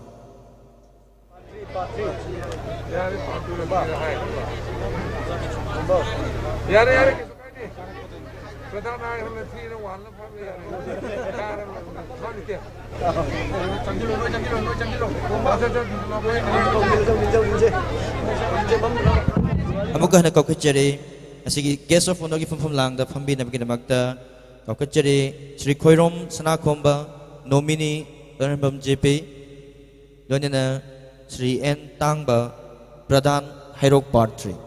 ꯌꯥꯔꯦ, ꯌꯥꯔꯦ, ꯀꯩꯁꯨ ꯀꯥꯏꯗꯦ꯫ ꯄ꯭ꯔꯙꯥꯟ ꯍꯥꯏꯔ ꯊꯤꯅ ꯋꯥꯍꯜꯂ ꯐꯝꯃꯦ, ꯌꯥꯔꯦ꯫ ꯌꯥꯔꯦ, ꯐꯝꯃꯤꯁꯦ꯫ ꯆꯪꯁꯤꯜꯂꯣ, ꯂꯣꯏ ꯆꯪꯁꯤꯜꯂꯣ, ꯂꯣꯏ ꯆꯪꯁꯤꯜꯂꯣ꯫ ꯑꯃꯨꯛꯀ ꯍꯟꯅ ꯀꯧꯈꯠꯆꯔꯤ꯫ ꯉꯁꯤꯒꯤ Guest of Honourꯒꯤ ꯐꯝꯐꯝ ꯂꯥꯡꯗ ꯐꯝꯕꯤꯅꯕꯒꯤꯗꯃꯛꯇ ꯀꯧꯈꯠꯆꯔꯤ꯫ Shri Khoirom Sanakhomba, nominee Loirembam J P꯫ ꯂꯣꯏꯅꯅ ꯁ꯭ꯔꯤ ꯑꯦꯟ ꯇꯥꯡꯕ, ꯄ꯭ꯔꯙꯥꯟ ꯍꯩꯔꯣꯛ Part three꯫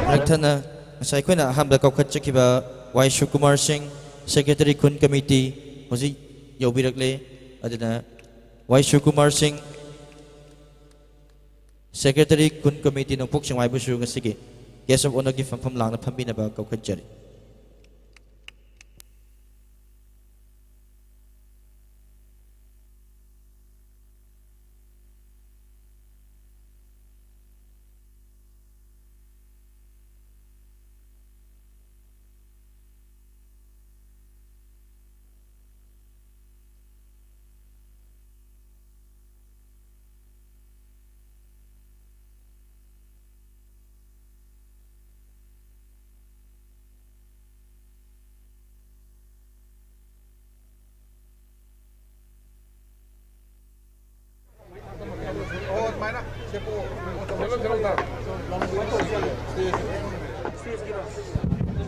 ꯃꯊꯪ ꯊꯪꯅ ꯉꯁꯥꯏ ꯑꯩꯈꯣꯏꯅ ꯑꯍꯥꯟꯕꯗ ꯀꯧꯈꯠꯆꯈꯤꯕ ꯋꯥꯏ ꯁꯨꯀꯨꯃꯥꯔ ꯁꯤꯡ, Secretary ꯈꯨꯟ Committee, ꯍꯧꯖꯤꯛ ꯌꯧꯕꯤꯔꯛꯂꯦ꯫ ꯑꯗꯨꯅ ꯋꯥꯏ ꯁꯨꯀꯨꯃꯥꯔ ꯁꯤꯡ, Secretary ꯈꯨꯟ Committee, ꯅꯣꯡꯄꯣꯛ ꯁꯦꯛꯃꯥꯏꯕꯨꯁꯨ ꯉꯁꯤꯒꯤ Guest of Honourꯒꯤ ꯐꯝꯐꯝ ꯂꯥꯡꯗ ꯐꯝꯕꯤꯅꯕ ꯀꯧꯈꯠꯆꯔꯤ꯫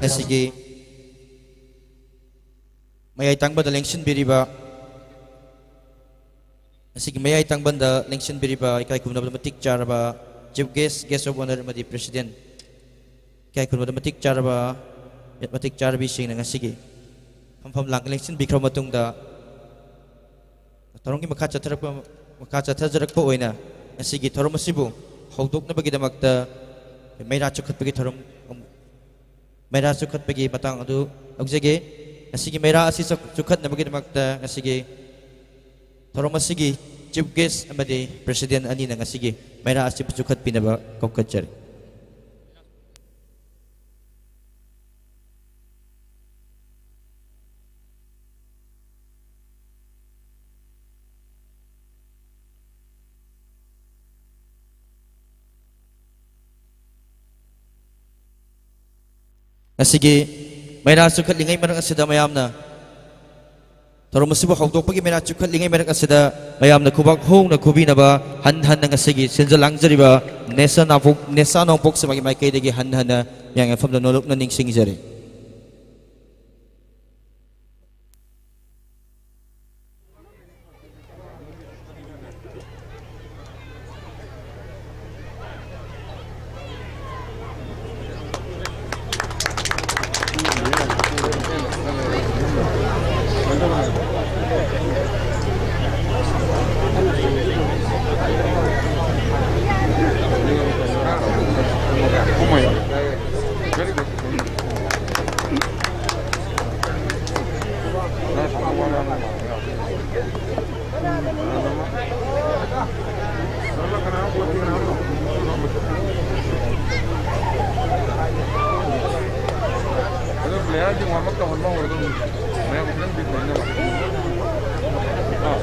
ꯉꯁꯤꯒꯤ ꯃꯌꯥꯏ ꯇꯥꯡꯕꯗ ꯂꯦꯡꯁꯤꯟꯕꯤꯔꯤꯕ, ꯉꯁꯤꯒꯤ ꯃꯌꯥꯏ ꯇꯥꯡꯕꯟꯗ ꯂꯦꯡꯁꯤꯟꯕꯤꯔꯤꯕ ꯏꯀꯥꯏ ꯈꯨꯝꯅꯕꯗ ꯃꯇꯤꯛ ꯆꯥꯔꯕ Chief Guest, Guest of Honour ꯑꯃꯗꯤ President, ꯏꯀꯥꯏ ꯈꯨꯝꯅꯕꯗ ꯃꯇꯤꯛ ꯆꯥꯔꯕ, ꯃꯇꯤꯛ ꯆꯥꯔꯕꯤꯁꯤꯡꯅ ꯉꯁꯤꯒꯤ ꯐꯝꯐꯝ ꯂꯥꯡ ꯂꯦꯡꯁꯤꯟꯕꯤꯈ꯭ꯔꯕ ꯃꯇꯨꯡꯗ, ꯊꯧꯔꯝꯒꯤ ꯃꯈꯥ ꯆꯠꯊꯔꯛꯄ, ꯃꯈꯥ ꯆꯠꯊꯖꯔꯛꯄ ꯑꯣꯏꯅ ꯉꯁꯤꯒꯤ ꯊꯧꯔꯝ ꯑꯁꯤꯕꯨ ꯍꯧꯗꯣꯛꯅꯕꯒꯤꯗꯃꯛꯇ ꯃꯩꯔꯥ ꯆꯨꯈꯠꯄꯒꯤ ꯊꯧꯔꯝ, ꯃꯩꯔꯥ ꯆꯨꯈꯠꯄꯒꯤ ꯃꯇꯥꯡ ꯑꯗꯨ ꯂꯧꯖꯒꯦ꯫ ꯉꯁꯤꯒꯤ ꯃꯩꯔꯥ ꯑꯁꯤ ꯆꯨ-, ꯆꯨꯈꯠꯅꯕꯒꯤꯗꯃꯛꯇ ꯉꯁꯤꯒꯤ ꯊꯧꯔꯝ ꯑꯁꯤꯒꯤ Chief Guest ꯑꯃꯗꯤ President ꯑꯅꯤꯅ ꯉꯁꯤꯒꯤ ꯃꯩꯔꯥ ꯑꯁꯤ ꯆꯨꯈꯠꯄꯤꯅꯕ ꯀꯧꯈꯠꯆꯔꯤ꯫ ꯉꯁꯤꯒꯤ ꯃꯩꯔꯥ ꯆꯨꯈꯠꯂꯤꯉꯩ ꯃꯔꯛ ꯑꯁꯤꯗ ꯃꯌꯥꯝꯅ ꯊꯧꯔꯝ ꯑꯁꯤꯕꯨ ꯍꯧꯗꯣꯛꯄꯒꯤ ꯃꯩꯔꯥ ꯆꯨꯈꯠꯂꯤꯉꯩ ꯃꯔꯛ ꯑꯁꯤꯗ ꯃꯌꯥꯝꯅ ꯈꯨꯕꯥꯛ ꯍꯧꯅ ꯈꯨꯕꯤꯅꯕ ꯍꯟ ꯍꯟꯅ ꯉꯁꯤꯒꯤ ꯁꯤꯟꯖ ꯂꯥꯡꯖꯔꯤꯕ ꯅꯦꯁꯥ ꯅꯥꯄꯣꯛ-, ꯅꯦꯁꯥ ꯅꯣꯡꯄꯣꯛ ꯁꯦꯕꯥꯒꯤ ꯃꯥꯏꯀꯩꯗꯒꯤ ꯍꯟ ꯍꯟꯅ ꯃꯤꯌꯥꯝꯒꯤ ꯃꯐꯝꯗ ꯅꯣꯂꯨꯛꯅ ꯅꯤꯡꯁꯤꯡꯖꯔꯤ꯫ ꯑꯗꯣ player ꯁꯤꯡ warm up ꯇꯧꯍꯟꯕ ꯍꯧꯔꯗꯧꯅꯤ꯫ ꯃꯌꯥꯝ ꯈꯤꯇꯪ ꯕꯤꯠ ꯂꯩꯅꯕ꯫ ꯑꯥ꯫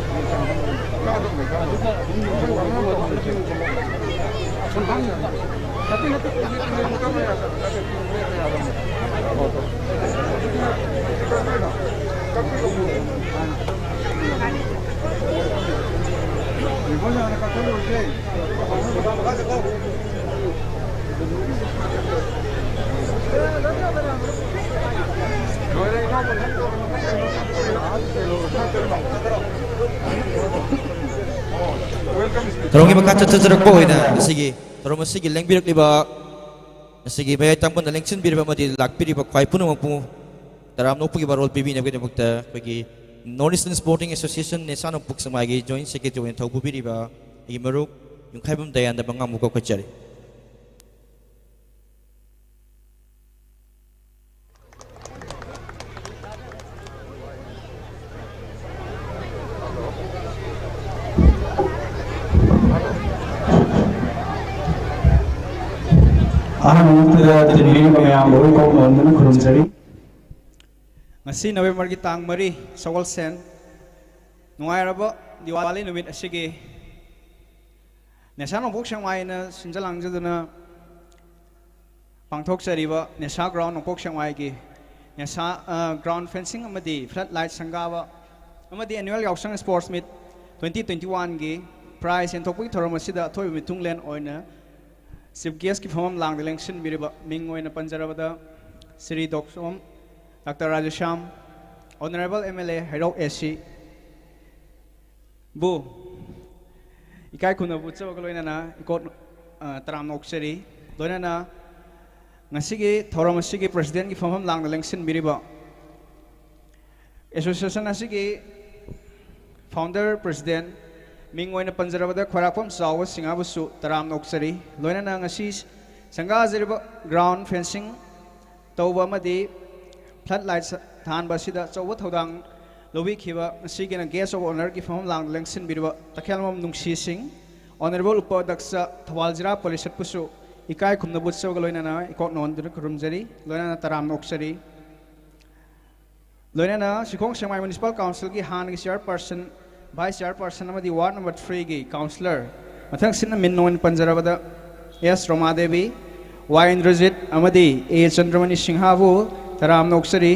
ꯊꯧꯔꯝꯒꯤ ꯃꯈꯥ ꯆꯠꯊꯖꯔꯛꯄ ꯑꯣꯏꯅ ꯉꯁꯤꯒꯤ ꯊꯧꯔꯝ ꯑꯁꯤꯒꯤ ꯂꯦꯡꯕꯤꯔꯛꯂꯤꯕ, ꯉꯁꯤꯒꯤ ꯃꯌꯥꯏ ꯇꯥꯡꯕꯅ ꯂꯦꯡꯁꯤꯟꯕꯤꯔꯤꯕ ꯑꯃꯗꯤ ꯂꯥꯛꯄꯤꯔꯤꯕ ꯈ꯭ꯋꯥꯏ ꯄꯨꯝꯅꯃꯛꯄꯨ ꯇꯔꯥꯝꯅ ꯑꯣꯛꯄꯒꯤ ꯋꯥꯔꯣꯜ ꯄꯤꯕꯤꯅꯕꯒꯤꯗꯃꯛꯇ ꯑꯩꯈꯣꯏꯒꯤ North Eastern Sporting Association ꯅꯦꯁꯥ ꯅꯣꯡꯄꯣꯛ ꯁꯦꯛꯃꯥꯏꯒꯤ Joint Secretary ꯑꯣꯏꯅ ꯊꯧ ꯄꯨꯕꯤꯔꯤꯕ ꯑꯩꯒꯤ ꯃꯔꯨꯞ ꯌꯨꯝꯈꯥꯏꯕꯝ ꯗꯌꯥꯅꯟꯗ ꯃꯉꯥꯃꯨꯛ ꯀꯧꯈꯠꯆꯔꯤ꯫ ꯑꯍꯥꯟꯕ ꯃꯛꯇꯗ ꯇꯤꯟꯕꯤꯔꯤꯕ ꯃꯌꯥꯝꯕꯨ ꯏꯀꯣꯛ ꯅꯣꯟꯗꯨꯅ ꯈꯨꯔꯨꯝꯖꯔꯤ꯫ ꯉꯁꯤ ꯅꯕꯦꯝꯕꯔꯒꯤ ꯇꯥꯡ ꯃꯔꯤ, ꯁꯒꯣꯜꯁꯦꯟ, ꯅꯨꯡꯉꯥꯏꯔꯕ ꯗꯤꯋꯥꯂꯤ ꯅꯨꯃꯤꯠ ꯑꯁꯤꯒꯤ ꯅꯦꯁꯥ ꯅꯣꯡꯄꯣꯛ ꯁꯦꯛꯃꯥꯏꯅ ꯁꯤꯟꯖ ꯂꯥꯡꯖꯗꯨꯅ ꯄꯥꯡꯊꯣꯛꯆꯔꯤꯕ ꯅꯦꯁꯥ ground ꯅꯣꯡꯄꯣꯛ ꯁꯦꯛꯃꯥꯏꯒꯤ ꯅꯦꯁꯥ, ꯑ, ground fencing ꯑꯃꯗꯤ flood light ꯁꯪꯒꯥꯕ ꯑꯃꯗꯤ annual ꯌꯥꯎꯁꯪ sports meet twenty twenty-one ꯒꯤ prize ꯌꯦꯟꯊꯣꯛꯄꯒꯤ ꯊꯧꯔꯝ ꯑꯁꯤꯗ ꯑꯊꯣꯏꯕ ꯃꯤꯊꯨꯡꯂꯦꯟ ꯑꯣꯏꯅ chief guest ꯀꯤ ꯐꯝꯐꯝ ꯂꯥꯡꯗ ꯂꯦꯡꯁꯤꯟꯕꯤꯔꯤꯕ ꯃꯤꯡ ꯑꯣꯏꯅ ꯄꯟꯖꯔꯕꯗ Shri Thokchom doctor Radheshyam, Honourable M L A Heirok A C ꯕꯨ ꯏꯀꯥꯏ ꯈꯨꯝꯅꯕ ꯎꯠꯆꯕꯒ ꯂꯣꯏꯅꯅ ꯏꯀꯣꯛ, ꯑ, ꯇꯔꯥꯝꯅ ꯑꯣꯛꯆꯔꯤ꯫ ꯂꯣꯏꯅꯅ ꯉꯁꯤꯒꯤ ꯊꯧꯔꯝ ꯑꯁꯤꯒꯤ president ꯀꯤ ꯐꯝꯐꯝ ꯂꯥꯡꯗ ꯂꯦꯡꯁꯤꯟꯕꯤꯔꯤꯕ association ꯑꯁꯤꯒꯤ founder president ꯃꯤꯡ ꯑꯣꯏꯅ ꯄꯟꯖꯔꯕꯗ ꯈ꯭ꯋꯥꯏꯔꯥꯛꯄꯝ ꯆꯥꯎꯕ ꯁꯤꯡꯍꯥꯕꯨꯁꯨ ꯇꯔꯥꯝꯅ ꯑꯣꯛꯆꯔꯤ꯫ ꯂꯣꯏꯅꯅ ꯉꯁꯤ ꯁꯪꯒꯥꯖꯔꯤꯕ ground fencing ꯇꯧꯕ ꯑꯃꯗꯤ flood light ꯊꯥꯟꯕ ꯑꯁꯤꯗ ꯑꯆꯧꯕ ꯊꯧꯗꯥꯡ ꯂꯧꯕꯤꯈꯤꯕ ꯉꯁꯤꯒꯤꯅ guest of honour ꯒꯤ ꯐꯝꯐꯝ ꯂꯥꯡꯗ ꯂꯦꯡꯁꯤꯟꯕꯤꯔꯤꯕ ꯇꯈꯦꯜꯃꯝ ꯅꯨꯡꯁꯤ ꯁꯤꯡ, Honourable ꯎꯄꯥꯙ꯭ꯌꯛꯁ ꯊꯧꯕꯥꯜ ꯖꯤꯂꯥ ꯄꯔꯤꯁꯠꯄꯨꯁꯨ ꯏꯀꯥꯏ ꯈꯨꯝꯅꯕ ꯎꯠꯆꯕꯒ ꯂꯣꯏꯅꯅ ꯏꯀꯣꯛ ꯅꯣꯟꯗꯨꯅ ꯈꯨꯔꯨꯝꯖꯔꯤ, ꯂꯣꯏꯅꯅ ꯇꯔꯥꯝꯅ ꯑꯣꯛꯆꯔꯤ꯫ ꯂꯣꯏꯅꯅ ꯁꯤꯈꯣꯡ ꯁꯦꯛꯃꯥꯏ Municipal Council ꯒꯤ ꯍꯥꯟꯅꯒꯤ chairperson, vice chairperson ꯑꯃꯗꯤ ward number three ꯒꯤ councillor, ꯃꯊꯪꯁꯤꯠꯅ ꯃꯤꯡ ꯑꯣꯏꯅ ꯄꯟꯖꯔꯕꯗ S ꯔꯣꯃꯥꯗꯦꯕꯤ, Y ꯏꯟꯗ꯭ꯔꯖꯤꯠ ꯑꯃꯗꯤ A ꯆꯟꯗ꯭ꯔꯃꯅꯤ ꯁꯤꯡꯍꯥꯕꯨ ꯇꯔꯥꯝꯅ ꯑꯣꯛꯆꯔꯤ꯫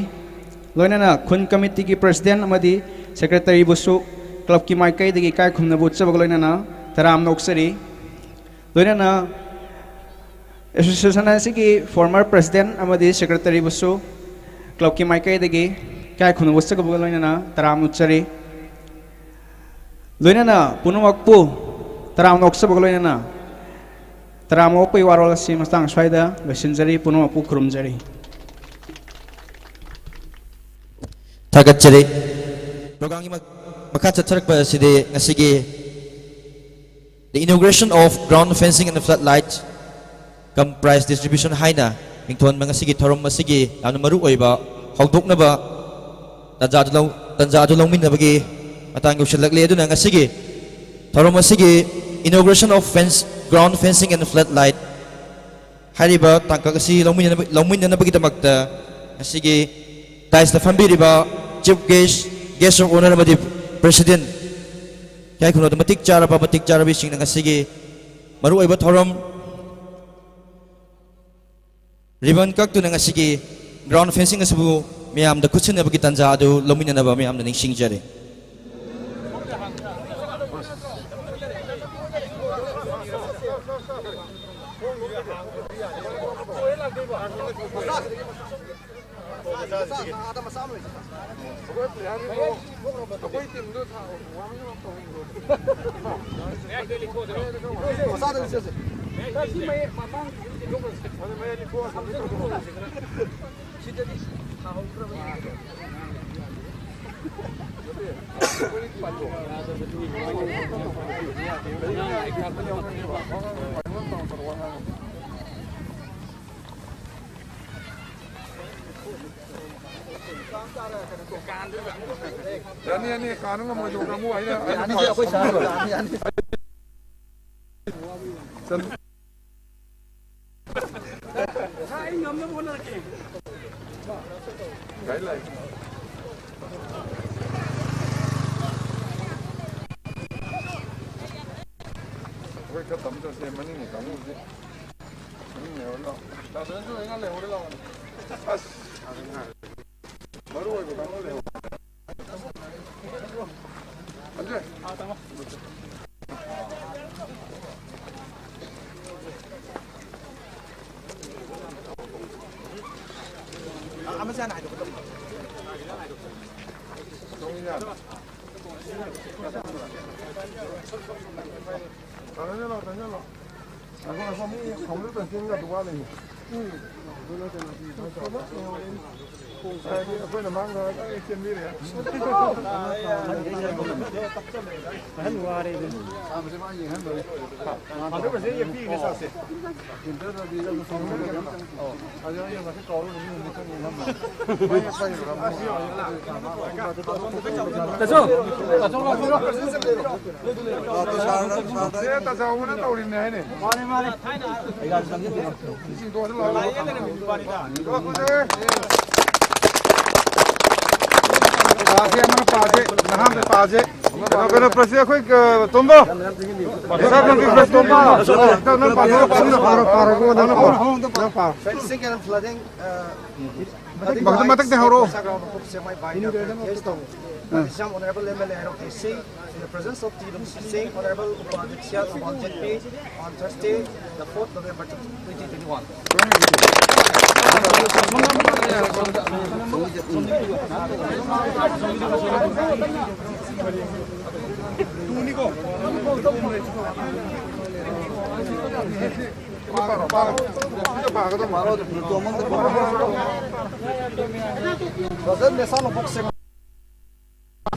ꯂꯣꯏꯅꯅ ꯈꯨꯟ committee ꯒꯤ president ꯑꯃꯗꯤ secretary ꯕꯨꯁꯨ club ꯀꯤ ꯃꯥꯏꯀꯩꯗꯒꯤ ꯏꯀꯥꯏ ꯈꯨꯝꯅꯕ ꯎꯠꯆꯕꯒ ꯂꯣꯏꯅꯅ ꯇꯔꯥꯝꯅ ꯑꯣꯛꯆꯔꯤ꯫ ꯂꯣꯏꯅꯅ association ꯑꯁꯤꯒꯤ former president ꯑꯃꯗꯤ secretary ꯕꯨꯁꯨ club ꯀꯤ ꯃꯥꯏꯀꯩꯗꯒꯤ ꯏꯀꯥꯏ ꯈꯨꯝꯅꯕ ꯎꯠꯆꯕꯒ ꯂꯣꯏꯅꯅ ꯇꯔꯥꯝꯅ ꯎꯠꯆꯔꯤ꯫ ꯂꯣꯏꯅꯅ ꯄꯨꯝꯅꯃꯛꯄꯨ ꯇꯔꯥꯃ ꯅꯣꯛꯆꯕꯒ ꯂꯣꯏꯅꯅ ꯇꯔꯥꯃ ꯑꯣꯛꯄꯒꯤ ꯋꯥꯔꯣꯜ ꯑꯁꯤ ꯃꯇꯥꯡ ꯁ꯭ꯋꯥꯏꯗ ꯂꯣꯏꯁꯤꯟꯖꯔꯤ꯫ ꯄꯨꯝꯅꯃꯛꯄꯨ ꯈꯨꯔꯨꯝꯖꯔꯤ꯫ ꯊꯥꯒꯠꯆꯔꯤ꯫ ꯄ꯭ꯔꯣꯒ꯭ꯔꯥꯝꯒꯤ ꯃ-, ꯃꯈꯥ ꯆꯠꯊꯔꯛꯄ ꯑꯁꯤꯗꯤ ꯉꯁꯤꯒꯤ The Inauguration of Ground Fencing and Floodlight cum Prize Distribution ꯍꯥꯏꯅ ꯃꯤꯡꯊꯣꯟꯕ ꯉꯁꯤꯒꯤ ꯊꯧꯔꯝ ꯑꯁꯤꯒꯤ ꯌꯥꯝꯅ ꯃꯔꯨ ꯑꯣꯏꯕ ꯍꯧꯗꯣꯛꯅꯕ ꯇꯥꯟꯖꯥ ꯑꯗꯨ ꯂꯧ-, ꯇꯥꯟꯖꯥ ꯑꯗꯨ ꯂꯧꯃꯤꯟꯅꯕꯒꯤ ꯃꯇꯥꯡ ꯌꯧꯁꯤꯜꯂꯛꯂꯦ꯫ ꯑꯗꯨꯅ ꯉꯁꯤꯒꯤ ꯊꯧꯔꯝ ꯑꯁꯤꯒꯤ Inauguration of Fence, Ground Fencing and Floodlight ꯍꯥꯏꯔꯤꯕ ꯇꯥꯡꯀꯛ ꯑꯁꯤ ꯂꯧꯃꯤꯟꯅꯅꯕ-, ꯂꯧꯃꯤꯟꯅꯅꯕꯒꯤꯗꯃꯛꯇ ꯉꯁꯤꯒꯤ ꯗꯥꯏꯁꯇ ꯐꯝꯕꯤꯔꯤꯕ Chief Guest, Guest of Honour ꯑꯃꯗꯤ President ꯏꯀꯥꯏ ꯈꯨꯝꯅꯕꯗ ꯃꯇꯤꯛ ꯆꯥꯔꯕ, ꯃꯇꯤꯛ ꯆꯥꯔꯕꯤꯁꯤꯡꯅ ꯉꯁꯤꯒꯤ ꯃꯔꯨꯑꯣꯏꯕ ꯊꯧꯔꯝ ꯔꯤꯕꯟ ꯀꯛꯇꯨꯅ ꯉꯁꯤꯒꯤ ground fencing ꯑꯁꯤꯕꯨ ꯃꯤꯌꯥꯝꯗ ꯈꯨꯠꯁꯤꯟꯅꯕꯒꯤ ꯇꯥꯟꯖꯥ ꯑꯗꯨ ꯂꯧꯃꯤꯟꯅꯅꯕ ꯃꯌꯥꯝꯗ ꯅꯤꯡꯁꯤꯡꯖꯔꯤ꯫ ꯌꯥꯅꯤ, ꯌꯥꯅꯤ, ꯀꯥꯟꯅ ꯉꯝꯃꯣꯏꯗꯕ ꯀꯥꯡꯕꯨ ꯍꯥꯏꯅ ꯌꯥꯅꯤ, ꯑꯩꯈꯣꯏ ꯁꯥꯔ ꯌꯥꯅꯤ, ꯌꯥꯅꯤ꯫ ꯑꯩ ꯉꯝꯅꯕ ꯍꯣꯠꯅꯔꯛꯀꯦ꯫ ꯂꯥꯛꯏ, ꯂꯥꯛꯏ꯫ ꯑꯩꯈꯣꯏ ꯈꯔ ꯇꯞꯅ ꯆꯠꯁꯦ, ꯃꯅꯤꯡꯒꯤ ꯀꯥꯡꯕꯨꯁꯦ꯫ ꯃꯅꯤꯡ ꯂꯩꯍꯧꯔ ꯂꯥꯛꯑꯣ꯫ ꯗꯥ ꯙꯅꯟꯖꯣꯏ ꯍꯣꯏ ꯉꯥꯛ ꯂꯩꯍꯧꯔ ꯂꯥꯛꯑꯣꯅꯦ꯫ ꯑꯁ! ꯃꯔꯨ ꯑꯣꯏꯕ ꯀꯥꯡꯕꯨ ꯂꯩꯍꯧꯔꯦ꯫ ꯊꯝꯖꯔꯦ꯫ ꯉꯥꯏꯈꯣ, ꯉꯥꯏꯈꯣ, ꯃꯤ ꯍꯧꯅꯗꯅ ꯆꯦꯟꯒꯗꯧ ꯋꯥꯠꯂꯤꯅꯦ꯫ ꯑꯩꯈꯣꯏꯅ ꯃꯥꯡꯗ ꯆꯦꯟꯕꯤꯔꯦ꯫ ꯑꯍꯟ ꯋꯥꯔꯦ ꯑꯗꯨ꯫ ꯃꯥꯟꯅꯕꯁꯦ ꯌꯦꯡꯕꯤꯒꯦ ꯆꯥꯁꯦ꯫ ꯇꯥꯆꯧ, ꯇꯥꯆꯧ ꯂꯥꯛꯄꯤꯔꯣ꯫ ꯁꯦ, ꯇꯥꯆꯧꯕꯅ ꯇꯧꯔꯤꯕꯅꯦ ꯍꯥꯏꯅꯦ꯫ ꯃꯥꯅꯦ, ꯃꯥꯅꯦ꯫ ꯄꯥꯁꯦ, ꯑꯃꯅ ꯄꯥꯁꯦ, ꯅꯍꯥꯟꯗ ꯄꯥꯁꯦ꯫ ꯀꯩꯅꯣ, ꯀꯩꯅꯣ, ꯄ꯭ꯔꯁꯤ ꯑꯩꯈꯣꯏ, ꯑ, ꯇꯣꯝꯕ꯫ ꯄꯩꯁꯥ ꯈꯪꯕꯤ ꯄ꯭ꯔꯁꯤ ꯇꯣꯝꯕ꯫ ꯅꯪ, ꯅꯪ ꯄꯥꯊꯣꯛꯑꯣ, ꯄꯥꯊꯣꯛꯑꯣ꯫ ꯄꯥꯔꯣ, ꯄꯥꯔꯣ, ꯄꯥꯔꯣ, ꯄꯥꯔꯣ, ꯄꯥꯔꯣ꯫ Fencing and flooding, uh, ꯃꯊꯛ, ꯃꯊꯛꯇ ꯍꯧꯔꯣ꯫ ꯃꯊꯛꯇ ꯍꯧꯔꯣ꯫ Honorable M L A ꯍꯥꯏꯔꯣ, K C, in the presence of T W C Singh, Honorable Upadhyakshya Tumbal J P, on Thursday, the fourth November twenty twenty-one. Brother, mesa lo boxe.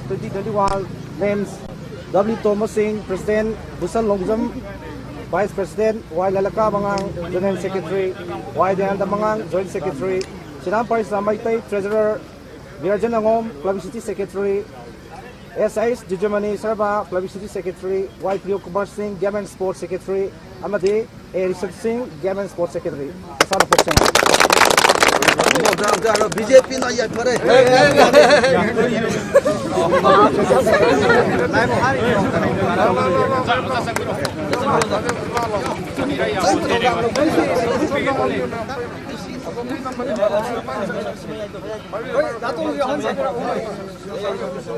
Twenty twenty-one names: W Thomas Singh, President; Bhushan Longjam, Vice President; Y Lalaka Mangang, General Secretary; Y Dayanda Mangang, Joint Secretary; Sinam Parisna Maitai, Treasurer; Virjan Angom, Publicity Secretary; S H Jujumani Sarma, Publicity Secretary; Y Priyo Kumar Singh, Game and Sports Secretary, ꯑꯃꯗꯤ ꯑꯦ ꯔꯤꯁꯕ ꯁꯤꯡ, Game and Sports Secretary꯫ ꯃꯁꯥꯅ ꯄꯣꯛꯆꯩ꯫ B J ꯄꯤꯅ ꯌꯥꯏꯐꯔꯦ꯫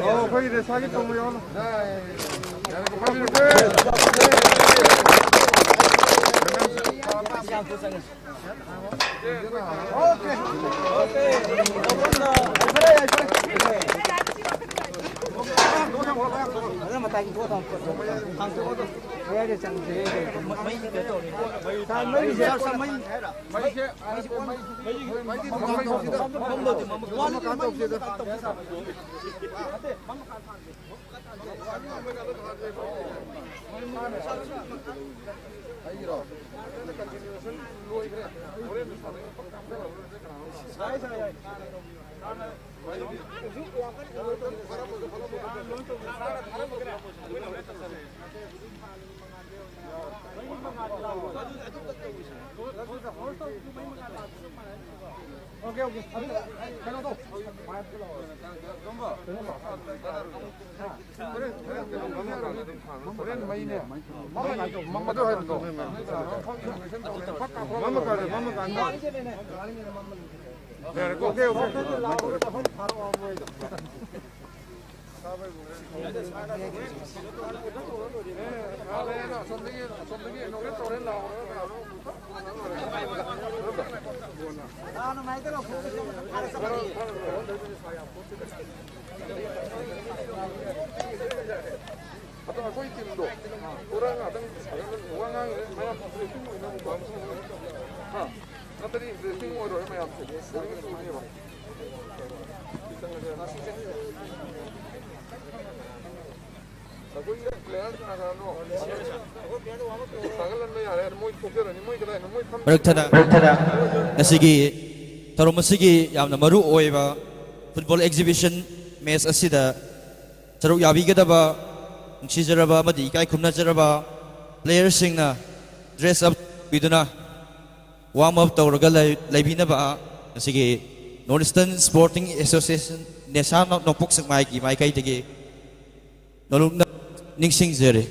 ꯑꯩꯈꯣꯏꯒꯤ ꯔꯦꯁꯥꯒꯤ ꯊꯣꯡꯕ ꯌꯥꯎꯍꯜꯂꯣ꯫ ꯐꯖꯅ ꯃꯇꯥꯏꯒꯤ ꯊꯣꯛꯑ ꯊꯝꯃꯣ꯫ ꯃꯌꯥꯏꯗ ꯆꯪꯁꯦ꯫ ꯃꯩ ꯀꯩꯅꯣ ꯇꯧꯔꯤ꯫ ꯁꯥꯔ, ꯃꯩꯁꯦ꯫ ꯁꯥꯔ, ꯁꯥꯔ, ꯃꯩ꯫ ꯃꯩꯁꯦ, ꯃꯩꯁꯦ, ꯃꯩꯁꯦ, ꯃꯝꯕꯗꯤ ꯃꯝꯃ ꯀꯥꯟ ꯇꯧꯁꯦꯗ꯫ Okay, okay. ꯑꯗꯨ ꯀꯩꯅꯣ ꯇꯧ꯫ ꯍꯣꯔꯦꯟ, ꯍꯣꯔꯦꯟ ꯀꯩꯅꯣ ꯃꯝꯃꯀꯥꯟꯗ ꯑꯗꯨꯝ ꯊꯥꯔꯣ꯫ ꯍꯣꯔꯦꯟ ꯃꯩꯅꯦ꯫ ꯃꯝꯃꯀꯥꯟꯗ ꯇꯧ꯫ ꯃꯝꯃꯗꯣ ꯍꯥꯏꯕꯗꯣ꯫ ꯃꯝꯃꯀꯥꯟꯗ, ꯃꯝꯃꯀꯥꯟꯗ꯫ ꯌꯥꯔꯦꯀꯣ? Okay, okay. ꯑꯗꯣ ꯑꯩꯈꯣꯏ ꯇꯤꯝꯗꯣ ꯄꯨꯔꯥ ꯉꯥꯛꯇꯪ ꯁꯥꯟꯅ-, ꯋꯥ ꯉꯥꯡꯉꯤꯅꯦ, ꯃꯌꯥꯝ ꯏꯟꯇꯔꯦꯁꯇꯤꯡ ꯑꯣꯏꯅꯕ ꯄꯥꯝ-, ꯍꯥ? ꯅꯠꯇ꯭ꯔꯗꯤ ꯏꯟꯇꯔꯦꯁꯇꯤꯡ ꯑꯣꯏꯔꯣꯏ ꯃꯌꯥꯝꯁꯦ, ꯕꯣꯔꯤꯡ ꯆꯨꯅꯦꯕ꯫ ꯑꯩꯈꯣꯏꯒꯤ ꯄ꯭ꯂꯦꯌꯔ ꯀꯅꯥ ꯀꯅꯥꯅꯣ? ꯊꯥꯒꯠꯍꯟꯕ ꯌꯥꯔꯦ, ꯑꯗꯨ ꯃꯣꯏ ꯊꯣꯛꯆꯔꯅꯤ, ꯃꯣꯏ ꯀꯗꯥꯏꯅꯣ? ꯃꯣꯏ ꯐꯝ- ꯃꯔꯛ ꯊꯠꯅ ꯉꯁꯤꯒꯤ ꯊꯧꯔꯝ ꯑꯁꯤꯒꯤ ꯌꯥꯝꯅ ꯃꯔꯨ ꯑꯣꯏꯕ ꯐꯨꯠꯕꯣꯜ ꯑꯦꯛꯖꯤꯕꯤꯁꯟ ꯃꯦꯆ ꯑꯁꯤꯗ ꯁꯔꯨꯛ ꯌꯥꯕꯤꯒꯗꯕ ꯅꯨꯡꯁꯤꯖꯔꯕ ꯑꯃꯗꯤ ꯏꯀꯥꯏ ꯈꯨꯝꯅꯖꯔꯕ ꯄ꯭ꯂꯦꯌꯔꯁꯤꯡꯅ ꯗ꯭ꯔꯦꯁ ꯑꯞ ꯇꯧꯕꯤꯗꯨꯅ ꯋꯥꯔꯝ ꯑꯞ ꯇꯧꯔꯒ ꯂꯩ-, ꯂꯩꯕꯤꯅꯕ ꯉꯁꯤꯒꯤ ꯅꯣꯔꯠ ꯏꯁꯇꯔꯟ ꯁ꯭ꯄꯣꯔꯇꯤꯡ ꯑꯦꯁꯣꯁꯤꯌꯦꯁꯟ ꯅꯦꯁꯥ ꯅꯣꯡꯄꯣꯛ ꯁꯦꯛꯃꯥꯏꯒꯤ ꯃꯥꯏꯀꯩꯗꯒꯤ ꯅꯣꯂꯨꯛꯅ ꯅꯤꯡꯁꯤꯡꯖꯔꯤ꯫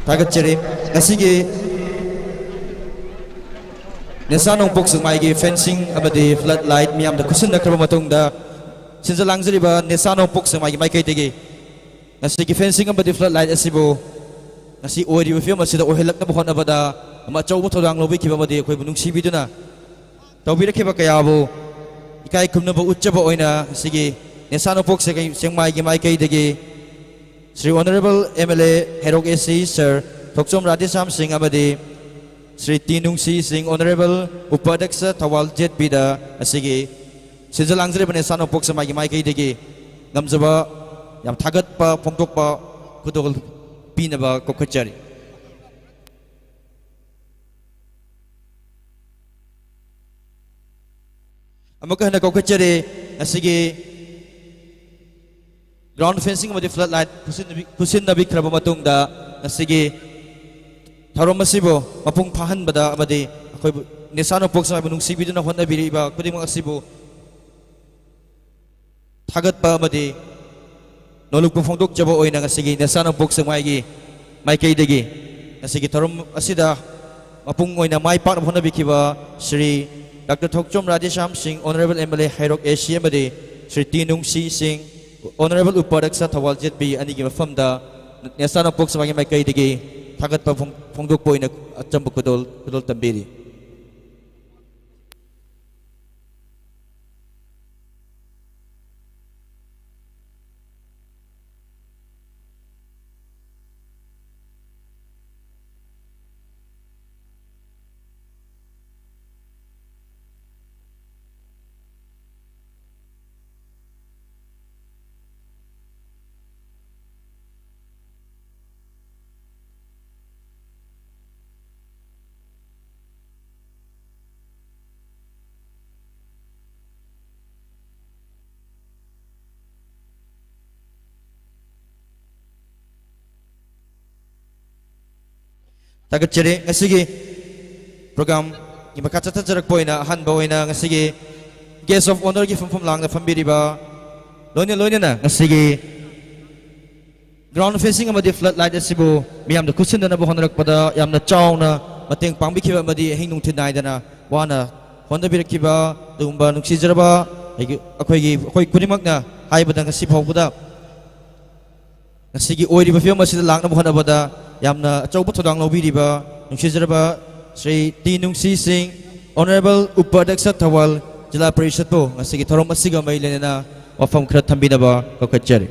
ꯊꯥꯒꯠꯆꯔꯤ꯫ ꯉꯁꯤꯒꯤ ꯅꯦꯁꯥ ꯅꯣꯡꯄꯣꯛ ꯁꯦꯛꯃꯥꯏꯒꯤ fencing ꯑꯃꯗꯤ flood light ꯃꯤꯌꯥꯝꯗ ꯈꯨꯠꯁꯤꯟꯅꯈ꯭ꯔꯕ ꯃꯇꯨꯡꯗ, ꯁꯤꯟꯖ ꯂꯥꯡꯖꯔꯤꯕ ꯅꯦꯁꯥ ꯅꯣꯡꯄꯣꯛ ꯁꯦꯛꯃꯥꯏꯒꯤ ꯃꯥꯏꯀꯩꯗꯒꯤ ꯉꯁꯤꯒꯤ fencing ꯑꯃꯗꯤ flood light ꯑꯁꯤꯕꯨ ꯉꯁꯤ ꯑꯣꯏꯔꯤꯕ ꯐꯤꯕꯝ ꯑꯁꯤꯗ ꯑꯣꯏꯍꯜꯂꯛꯅꯕ ꯍꯣꯠꯅꯕꯗ ꯑꯃ ꯑꯆꯧꯕ ꯊꯧꯗꯥꯡ ꯂꯧꯕꯤꯈꯤꯕ ꯑꯃꯗꯤ ꯑꯩꯈꯣꯏꯕꯨ ꯅꯨꯡꯁꯤꯕꯤꯗꯨꯅ ꯇꯧꯕꯤꯔꯛꯈꯤꯕ ꯀꯌꯥꯕꯨ ꯏꯀꯥꯏ ꯈꯨꯝꯅꯕ ꯎꯠꯆꯕ ꯑꯣꯏꯅ ꯉꯁꯤꯒꯤ ꯅꯦꯁꯥ ꯅꯣꯡꯄꯣꯛ ꯁꯦꯛ-, ꯁꯦꯛꯃꯥꯏꯒꯤ ꯃꯥꯏꯀꯩꯗꯒꯤ Shri Honourable M L A Heirok A C Sir ꯊꯣꯛꯆꯣꯝ ꯔꯥꯙꯦꯁ꯭ꯌꯥꯝ ꯁꯤꯡ ꯑꯃꯗꯤ ꯁ꯭ꯔꯤ ꯇꯤ ꯅꯨꯡꯁꯤ ꯁꯤꯡ, Honourable ꯎꯄꯥꯙ꯭ꯌꯛꯁ ꯊꯧꯕꯥꯜ Z P ꯗ ꯉꯁꯤꯒꯤ ꯁꯤꯟꯖ ꯂꯥꯡꯖꯔꯤꯕ ꯅꯦꯁꯥ ꯅꯣꯡꯄꯣꯛ ꯁꯦꯛꯃꯥꯏꯒꯤ ꯃꯥꯏꯀꯩꯗꯒꯤ ꯉꯝꯖꯕ ꯌꯥꯝ ꯊꯥꯒꯠꯄ ꯐꯣꯡꯗꯣꯛꯄ ꯈꯨꯗꯣꯜ ꯄꯤꯅꯕ ꯀꯧꯈꯠꯆꯔꯤ꯫ ꯑꯃꯨꯛꯀ ꯍꯟꯅ ꯀꯧꯈꯠꯆꯔꯤ꯫ ꯉꯁꯤꯒꯤ ground fencing ꯑꯃꯗꯤ flood light ꯈꯨꯠꯁꯤꯟꯅꯕꯤ-, ꯈꯨꯠꯁꯤꯟꯅꯕꯤꯈ꯭ꯔꯕ ꯃꯇꯨꯡꯗ, ꯉꯁꯤꯒꯤ ꯊꯧꯔꯝ ꯑꯁꯤꯕꯨ ꯃꯄꯨꯡ ꯐꯥꯍꯟꯕꯗ ꯑꯃꯗꯤ ꯑꯩꯈꯣꯏꯕꯨ ꯅꯦꯁꯥ ꯅꯣꯡꯄꯣꯛ ꯁꯦꯛꯃꯥꯏꯕꯨ ꯅꯨꯡꯁꯤꯕꯤꯗꯨꯅ ꯍꯣꯠꯅꯕꯤꯔꯤꯕ ꯈꯨꯗꯤꯡꯃꯛ ꯑꯁꯤꯕꯨ ꯊꯥꯒꯠꯄ ꯑꯃꯗꯤ ꯅꯣꯂꯨꯛꯄ ꯐꯣꯡꯗꯣꯛꯆꯕ ꯑꯣꯏꯅ ꯉꯁꯤꯒꯤ ꯅꯦꯁꯥ ꯅꯣꯡꯄꯣꯛ ꯁꯦꯛꯃꯥꯏꯒꯤ ꯃꯥꯏꯀꯩꯗꯒꯤ ꯉꯁꯤꯒꯤ ꯊꯧꯔꯝ ꯑꯁꯤꯗ ꯃꯄꯨꯡ ꯑꯣꯏꯅ ꯃꯥꯏ ꯄꯥꯛꯅꯕ ꯍꯣꯠꯅꯕꯤꯈꯤꯕ ꯁ꯭ꯔꯤ ꯗꯥꯛꯇꯔ ꯊꯣꯛꯆꯣꯝ ꯔꯥꯙꯦꯁ꯭ꯌꯥꯝ ꯁꯤꯡ, Honourable M L A Heirok A C ꯑꯃꯗꯤ ꯁ꯭ꯔꯤ ꯇꯤ ꯅꯨꯡꯁꯤ ꯁꯤꯡ, Honourable ꯎꯄꯥꯙ꯭ꯌꯛꯁ ꯊꯧꯕꯥꯜ Z P ꯑꯅꯤꯒꯤ ꯃꯐꯝꯗ ꯅꯦꯁꯥ ꯅꯣꯡꯄꯣꯛ ꯁꯦꯛꯃꯥꯏꯒꯤ ꯃꯥꯏꯀꯩꯗꯒꯤ ꯊꯥꯒꯠꯄ ꯐꯣꯡ-, ꯐꯣꯡꯗꯣꯛꯄ ꯑꯣꯏꯅ ꯑꯆꯝꯕ ꯈꯨꯗꯣꯜ, ꯈꯨꯗꯣꯜ ꯇꯝꯕꯤꯔꯤ꯫ ꯊꯥꯒꯠꯆꯔꯤ꯫ ꯉꯁꯤꯒꯤ programꯒꯤ ꯃꯈꯥ ꯆꯠꯊꯖꯔꯛꯄ ꯑꯣꯏꯅ ꯑꯍꯥꯟꯕ ꯑꯣꯏꯅ ꯉꯁꯤꯒꯤ guest of honourꯒꯤ ꯐꯝꯐꯝ ꯂꯥꯡꯗ ꯐꯝꯕꯤꯔꯤꯕ, ꯂꯣꯏꯅ ꯂꯣꯏꯅꯅ ꯉꯁꯤꯒꯤ ground fencing ꯑꯃꯗꯤ flood light ꯑꯁꯤꯕꯨ ꯃꯤꯌꯥꯝꯗ ꯈꯨꯠꯁꯤꯟꯅꯅꯕ ꯍꯣꯠꯅꯔꯛꯄꯗ ꯌꯥꯝꯅ ꯆꯥꯎꯅ ꯃꯇꯦꯡ ꯄꯥꯡꯕꯤꯈꯤꯕ ꯑꯃꯗꯤ ꯑꯍꯤꯡ ꯅꯨꯡꯊꯤꯜ ꯅꯥꯏꯗꯅ ꯋꯥꯅ ꯍꯣꯠꯅꯕꯤꯔꯛꯈꯤꯕ ꯑꯗꯨꯒꯨꯝꯕ ꯅꯨꯡꯁꯤꯖꯔꯕ ꯑꯩꯒꯤ, ꯑꯩꯈꯣꯏꯒꯤ, ꯑꯩꯈꯣꯏ ꯈꯨꯗꯤꯡꯃꯛꯅ ꯍꯥꯏꯕꯗ ꯉꯁꯤ ꯐꯥꯎꯕꯗ ꯉꯁꯤꯒꯤ ꯑꯣꯏꯔꯤꯕ ꯐꯤꯕꯝ ꯑꯁꯤꯗ ꯂꯥꯛꯅꯕ ꯍꯣꯠꯅꯕꯗ ꯌꯥꯝꯅ ꯑꯆꯧꯕ ꯊꯧꯗꯥꯡ ꯂꯧꯕꯤꯔꯤꯕ ꯅꯨꯡꯁꯤꯖꯔꯕ ꯁ꯭ꯔꯤ ꯇꯤ ꯅꯨꯡꯁꯤ ꯁꯤꯡ, Honourable ꯎꯄꯥꯙ꯭ꯌꯛꯁ ꯊꯧꯕꯥꯜ ꯖꯤꯂꯥ ꯄꯔꯤꯁꯠꯄꯨ ꯉꯁꯤꯒꯤ ꯊꯧꯔꯝ ꯑꯁꯤꯒ ꯃꯔꯤ ꯂꯩꯅꯅ ꯋꯥꯐꯝ ꯈꯔ ꯊꯝꯕꯤꯅꯕ ꯀꯧꯈꯠꯆꯔꯤ꯫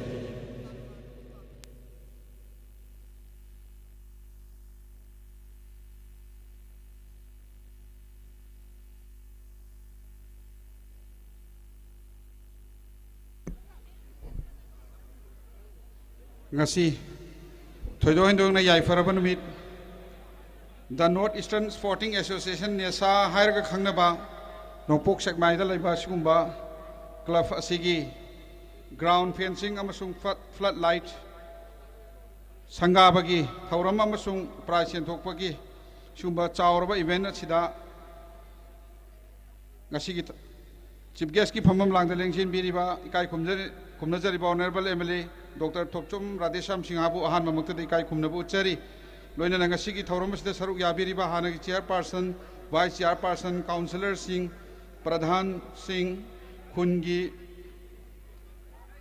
ꯉꯁꯤ ꯊꯣꯏꯗꯣꯛ ꯍꯦꯟꯗꯣꯛꯅ ꯌꯥꯏꯐꯔꯕ ꯅꯨꯃꯤꯠ, The North Eastern Sporting Association, ꯅꯦꯁꯥ ꯍꯥꯏꯔꯒ ꯈꯪꯅꯕ ꯅꯣꯡꯄꯣꯛ ꯁꯦꯛꯃꯥꯏꯗ ꯂꯩꯕ ꯑꯁꯤꯒꯨꯝꯕ club ꯑꯁꯤꯒꯤ ground fencing ꯑꯃꯁꯨꯡ flood, flood light ꯁꯪꯒꯥꯕꯒꯤ ꯊꯧꯔꯝ ꯑꯃꯁꯨꯡ prize ꯌꯦꯟꯊꯣꯛꯄꯒꯤ ꯁꯤꯒꯨꯝꯕ ꯆꯥꯎꯔꯕ event ꯑꯁꯤꯗ ꯉꯁꯤꯒꯤ ꯊ-, chief guestꯀꯤ ꯐꯝꯐꯝ ꯂꯥꯡꯗ ꯂꯦꯡꯁꯤꯟꯕꯤꯔꯤꯕ ꯏꯀꯥꯏ ꯈꯨꯝꯖ-, ꯈꯨꯝꯅꯖꯔꯤꯕ Honourable MLA Doctor ꯊꯣꯛꯆꯣꯝ ꯔꯥꯙꯦꯁ꯭ꯌꯥꯝ ꯁꯤꯡꯍꯕꯨ ꯑꯍꯥꯟꯕꯃꯛꯇꯗ ꯏꯀꯥꯏ ꯈꯨꯝꯅꯕ ꯎꯠꯆꯔꯤ꯫ ꯂꯣꯏꯅꯅ ꯉꯁꯤꯒꯤ ꯊꯧꯔꯝ ꯑꯁꯤꯗ ꯁꯔꯨꯛ ꯌꯥꯕꯤꯔꯤꯕ ꯍꯥꯟꯅꯒꯤ chairperson, vice chairperson, councillorꯁꯤꯡ, ꯄ꯭ꯔꯙꯥꯟꯁꯤꯡ, ꯈꯨꯟꯒꯤ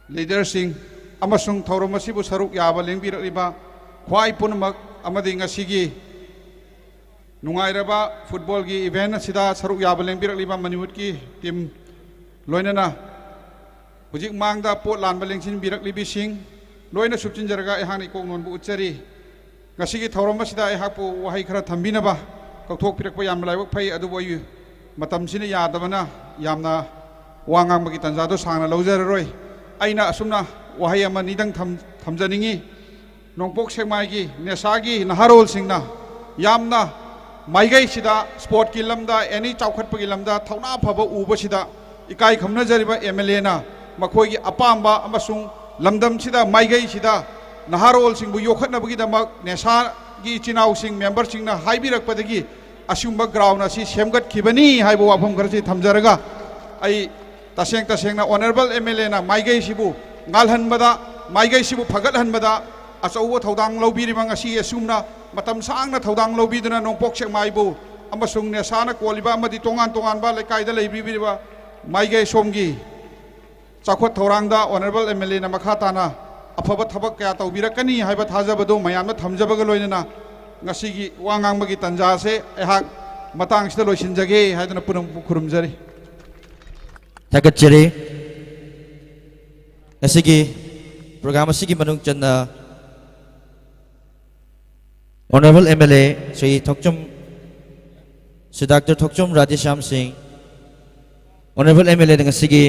leaderꯁꯤꯡ ꯑꯃꯁꯨꯡ ꯊꯧꯔꯝ ꯑꯁꯤꯕꯨ ꯁꯔꯨꯛ ꯌꯥꯕ ꯂꯦꯡꯕꯤꯔꯛꯂꯤꯕ ꯈ꯭ꯋꯥꯏ ꯄꯨꯝꯅꯃꯛ ꯑꯃꯗꯤ ꯉꯁꯤꯒꯤ ꯅꯨꯡꯉꯥꯏꯔꯕ footballꯒꯤ event ꯑꯁꯤꯗ ꯁꯔꯨꯛ ꯌꯥꯕ ꯂꯦꯡꯕꯤꯔꯛꯂꯤꯕ ꯃꯅꯤꯄꯨꯔꯒꯤ team, ꯂꯣꯏꯅꯅ ꯍꯧꯖꯤꯛ ꯃꯥꯡꯗ ꯄꯣꯠ ꯂꯥꯟꯕ ꯂꯦꯡꯁꯤꯟꯕꯤꯔꯛꯂꯤꯕꯁꯤꯡ ꯂꯣꯏꯅ ꯁꯨꯞꯆꯤꯟꯖꯔꯒ ꯑꯩꯍꯥꯛꯅ ꯏꯀꯣꯛ ꯅꯣꯟꯕ ꯎꯠꯆꯔꯤ꯫ ꯉꯁꯤꯒꯤ ꯊꯧꯔꯝ ꯑꯁꯤꯗ ꯑꯩꯍꯥꯛꯄꯨ ꯋꯥꯍꯩ ꯈꯔ ꯊꯝꯕꯤꯅꯕ ꯀꯧꯊꯣꯛꯄꯤꯔꯛꯄ ꯌꯥꯝꯅ ꯂꯥꯏꯕꯛ ꯐꯩ, ꯑꯗꯨꯕꯨ ꯑꯩ ꯃꯇꯝꯁꯤꯅ ꯌꯥꯗꯕꯅ ꯌꯥꯝꯅ ꯋꯥ ꯉꯥꯡꯕꯒꯤ ꯇꯥꯟꯖꯥꯗꯣ ꯁꯥꯡꯅ ꯂꯧꯖꯔꯔꯣꯏ꯫ ꯑꯩꯅ ꯑꯁꯨꯝꯅ ꯋꯥꯍꯩ ꯑꯃ ꯑꯅꯤꯗꯪ ꯊꯝ-, ꯊꯝꯖꯅꯤꯡꯉꯤ꯫ ꯅꯣꯡꯄꯣꯛ ꯁꯦꯛꯃꯥꯏꯒꯤ ꯅꯦꯁꯥꯒꯤ ꯅꯍꯥꯔꯣꯜꯁꯤꯡꯅ ꯌꯥꯝꯅ ꯃꯥꯏꯀꯩꯁꯤꯗ sportꯀꯤ ꯂꯝꯗ, any ꯆꯥꯎꯈꯠꯄꯒꯤ ꯂꯝꯗ ꯊꯧꯅꯥ ꯐꯕ ꯎꯕꯁꯤꯗ ꯏꯀꯥꯏ ꯈꯨꯝꯅꯖꯔꯤꯕ MLAꯅ ꯃꯈꯣꯏꯒꯤ ꯑꯄꯥꯝꯕ ꯑꯃꯁꯨꯡ ꯂꯝꯗꯝꯁꯤꯗ ꯃꯥꯏꯀꯩꯁꯤꯗ ꯅꯍꯥꯔꯣꯜꯁꯤꯡꯕꯨ ꯌꯣꯛꯈꯠꯅꯕꯒꯤꯗꯃꯛ ꯅꯦꯁꯥ ꯒꯤ ꯏꯆꯤꯟ ꯏꯅꯥꯎꯁꯤꯡ, ꯃꯦꯝꯕꯔꯁꯤꯡꯅ ꯍꯥꯏꯕꯤꯔꯛꯄꯗꯒꯤ ꯑꯁꯤꯒꯨꯝꯕ ꯒ꯭ꯔꯥꯎꯟ ꯑꯁꯤ ꯁꯦꯝꯒꯠꯈꯤꯕꯅꯤ ꯍꯥꯏꯕ ꯋꯥꯐꯝ ꯈꯔꯁꯤ ꯊꯝꯖꯔꯒ, ꯑꯩ ꯇꯁꯦꯡ ꯇꯁꯦꯡꯅ ꯑꯣꯅꯔꯦꯕꯜ ꯑꯦꯝ ꯑꯦꯜ ꯑꯦꯅ ꯃꯥꯏꯀꯩꯁꯤꯕꯨ ꯉꯥꯜꯍꯟꯕꯗ, ꯃꯥꯏꯀꯩꯁꯤꯕꯨ ꯐꯒꯠꯍꯟꯕꯗ ꯑꯆꯧꯕ ꯊꯧꯗꯥꯡ ꯂꯧꯕꯤꯔꯤꯕ, ꯉꯁꯤ ꯑꯁꯨꯝꯅ ꯃꯇꯝ ꯁꯥꯡꯅ ꯊꯧꯗꯥꯡ ꯂꯧꯕꯤꯗꯨꯅ ꯅꯣꯡꯄꯣꯛ ꯁꯦꯛꯃꯥꯏꯕꯨ ꯑꯃꯁꯨꯡ ꯅꯦꯁꯥꯅ ꯀꯣꯜꯂꯤꯕ ꯑꯃꯗꯤ ꯇꯣꯉꯥꯟ ꯇꯣꯉꯥꯟꯕ ꯂꯩꯀꯥꯏꯗ ꯂꯩꯕꯤꯔꯤꯕ ꯃꯥꯏꯀꯩ ꯁꯣꯝꯒꯤ ꯆꯥꯎꯈꯠ ꯊꯧꯔꯥꯡꯗ ꯑꯣꯅꯔꯦꯕꯜ ꯑꯦꯝ ꯑꯦꯜ ꯑꯦꯅ ꯃꯈꯥ ꯇꯥꯅ ꯑꯐꯕ ꯊꯕꯛ ꯀꯌꯥ ꯇꯧꯕꯤꯔꯛꯀꯅꯤ ꯍꯥꯏꯕ ꯊꯥꯖꯕꯗꯨ ꯃꯌꯥꯝꯅ ꯊꯝꯖꯕꯒ ꯂꯣꯏꯅꯅ ꯉꯁꯤꯒꯤ ꯋꯥ ꯉꯥꯡꯕꯒꯤ ꯇꯥꯟꯖꯥ ꯑꯁꯦ ꯑꯩꯍꯥꯛ ꯃꯇꯥꯡꯁꯤꯗ ꯂꯣꯏꯁꯤꯟꯖꯒꯦ ꯍꯥꯏꯗꯨꯅ ꯄꯨꯝꯅꯃꯛꯄꯨ ꯈꯨꯔꯨꯝꯖꯔꯤ꯫ ꯊꯥꯒꯠꯆꯔꯤ꯫ ꯉꯁꯤꯒꯤ ꯄ꯭ꯔꯣꯒ꯭ꯔꯥꯝ ꯑꯁꯤꯒꯤ ꯃꯅꯨꯡ ꯆꯟꯅ honourable M L A Shri Thokchom, Shri doctor Thokchom Radheshyam Singh, honourable M L ꯑꯦꯅ ꯉꯁꯤꯒꯤ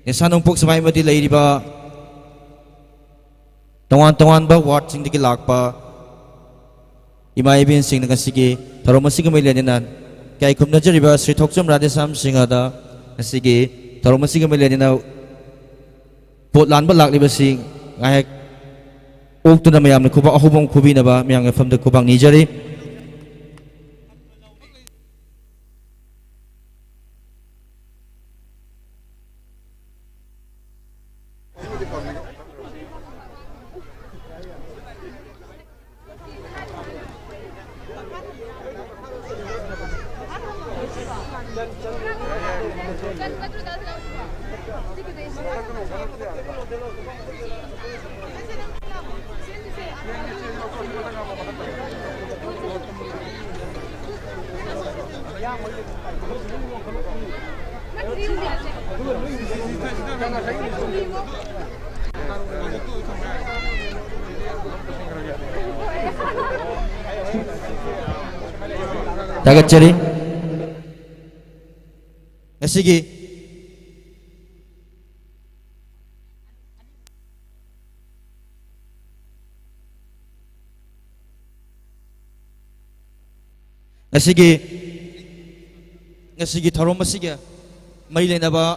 ꯅꯦꯁꯥ ꯅꯣꯡꯄꯣꯛ ꯁꯦꯛꯃꯥꯏ ꯑꯃꯗꯤ ꯂꯩꯔꯤꯕ ꯇꯣꯉꯥꯟ ꯇꯣꯉꯥꯟꯕ ꯋꯥꯔꯗꯁꯤꯡꯗꯒꯤ ꯂꯥꯛꯄ ꯏꯃꯥ ꯏꯕꯦꯟꯁꯤꯡꯅ ꯉꯁꯤꯒꯤ ꯊꯧꯔꯝ ꯑꯁꯤꯒ ꯃꯔꯤ ꯂꯩꯅꯅ ꯏꯀꯥꯏ ꯈꯨꯝꯅꯖꯔꯤꯕ ꯁ꯭ꯔꯤ ꯊꯣꯛꯆꯣꯝ ꯔꯥꯙꯦꯁ꯭ꯌꯥꯝ ꯁꯤꯡꯍꯗ ꯉꯁꯤꯒꯤ ꯊꯧꯔꯝ ꯑꯁꯤꯒ ꯃꯔꯤ ꯂꯩꯅꯅ ꯄꯣꯠ ꯂꯥꯟꯕ ꯂꯥꯛꯂꯤꯕꯁꯤ ꯉꯥꯏꯍꯥꯛ ꯑꯣꯛꯇꯨꯅ ꯃꯌꯥꯝꯅ ꯈꯨꯕꯥꯛ ꯑꯍꯧꯕ ꯑꯃ ꯈꯨꯕꯤꯅꯕ ꯃꯌꯥꯝꯒꯤ ꯃꯐꯝꯗ ꯈꯨꯕꯥꯛ ꯅꯤꯖꯔꯤ꯫ ꯊꯥꯒꯠꯆꯔꯤ꯫ ꯉꯁꯤꯒꯤ ꯉꯁꯤꯒꯤ ꯉꯁꯤꯒꯤ ꯊꯧꯔꯝ ꯑꯁꯤꯒ ꯃꯔꯤ ꯂꯩꯅꯕ,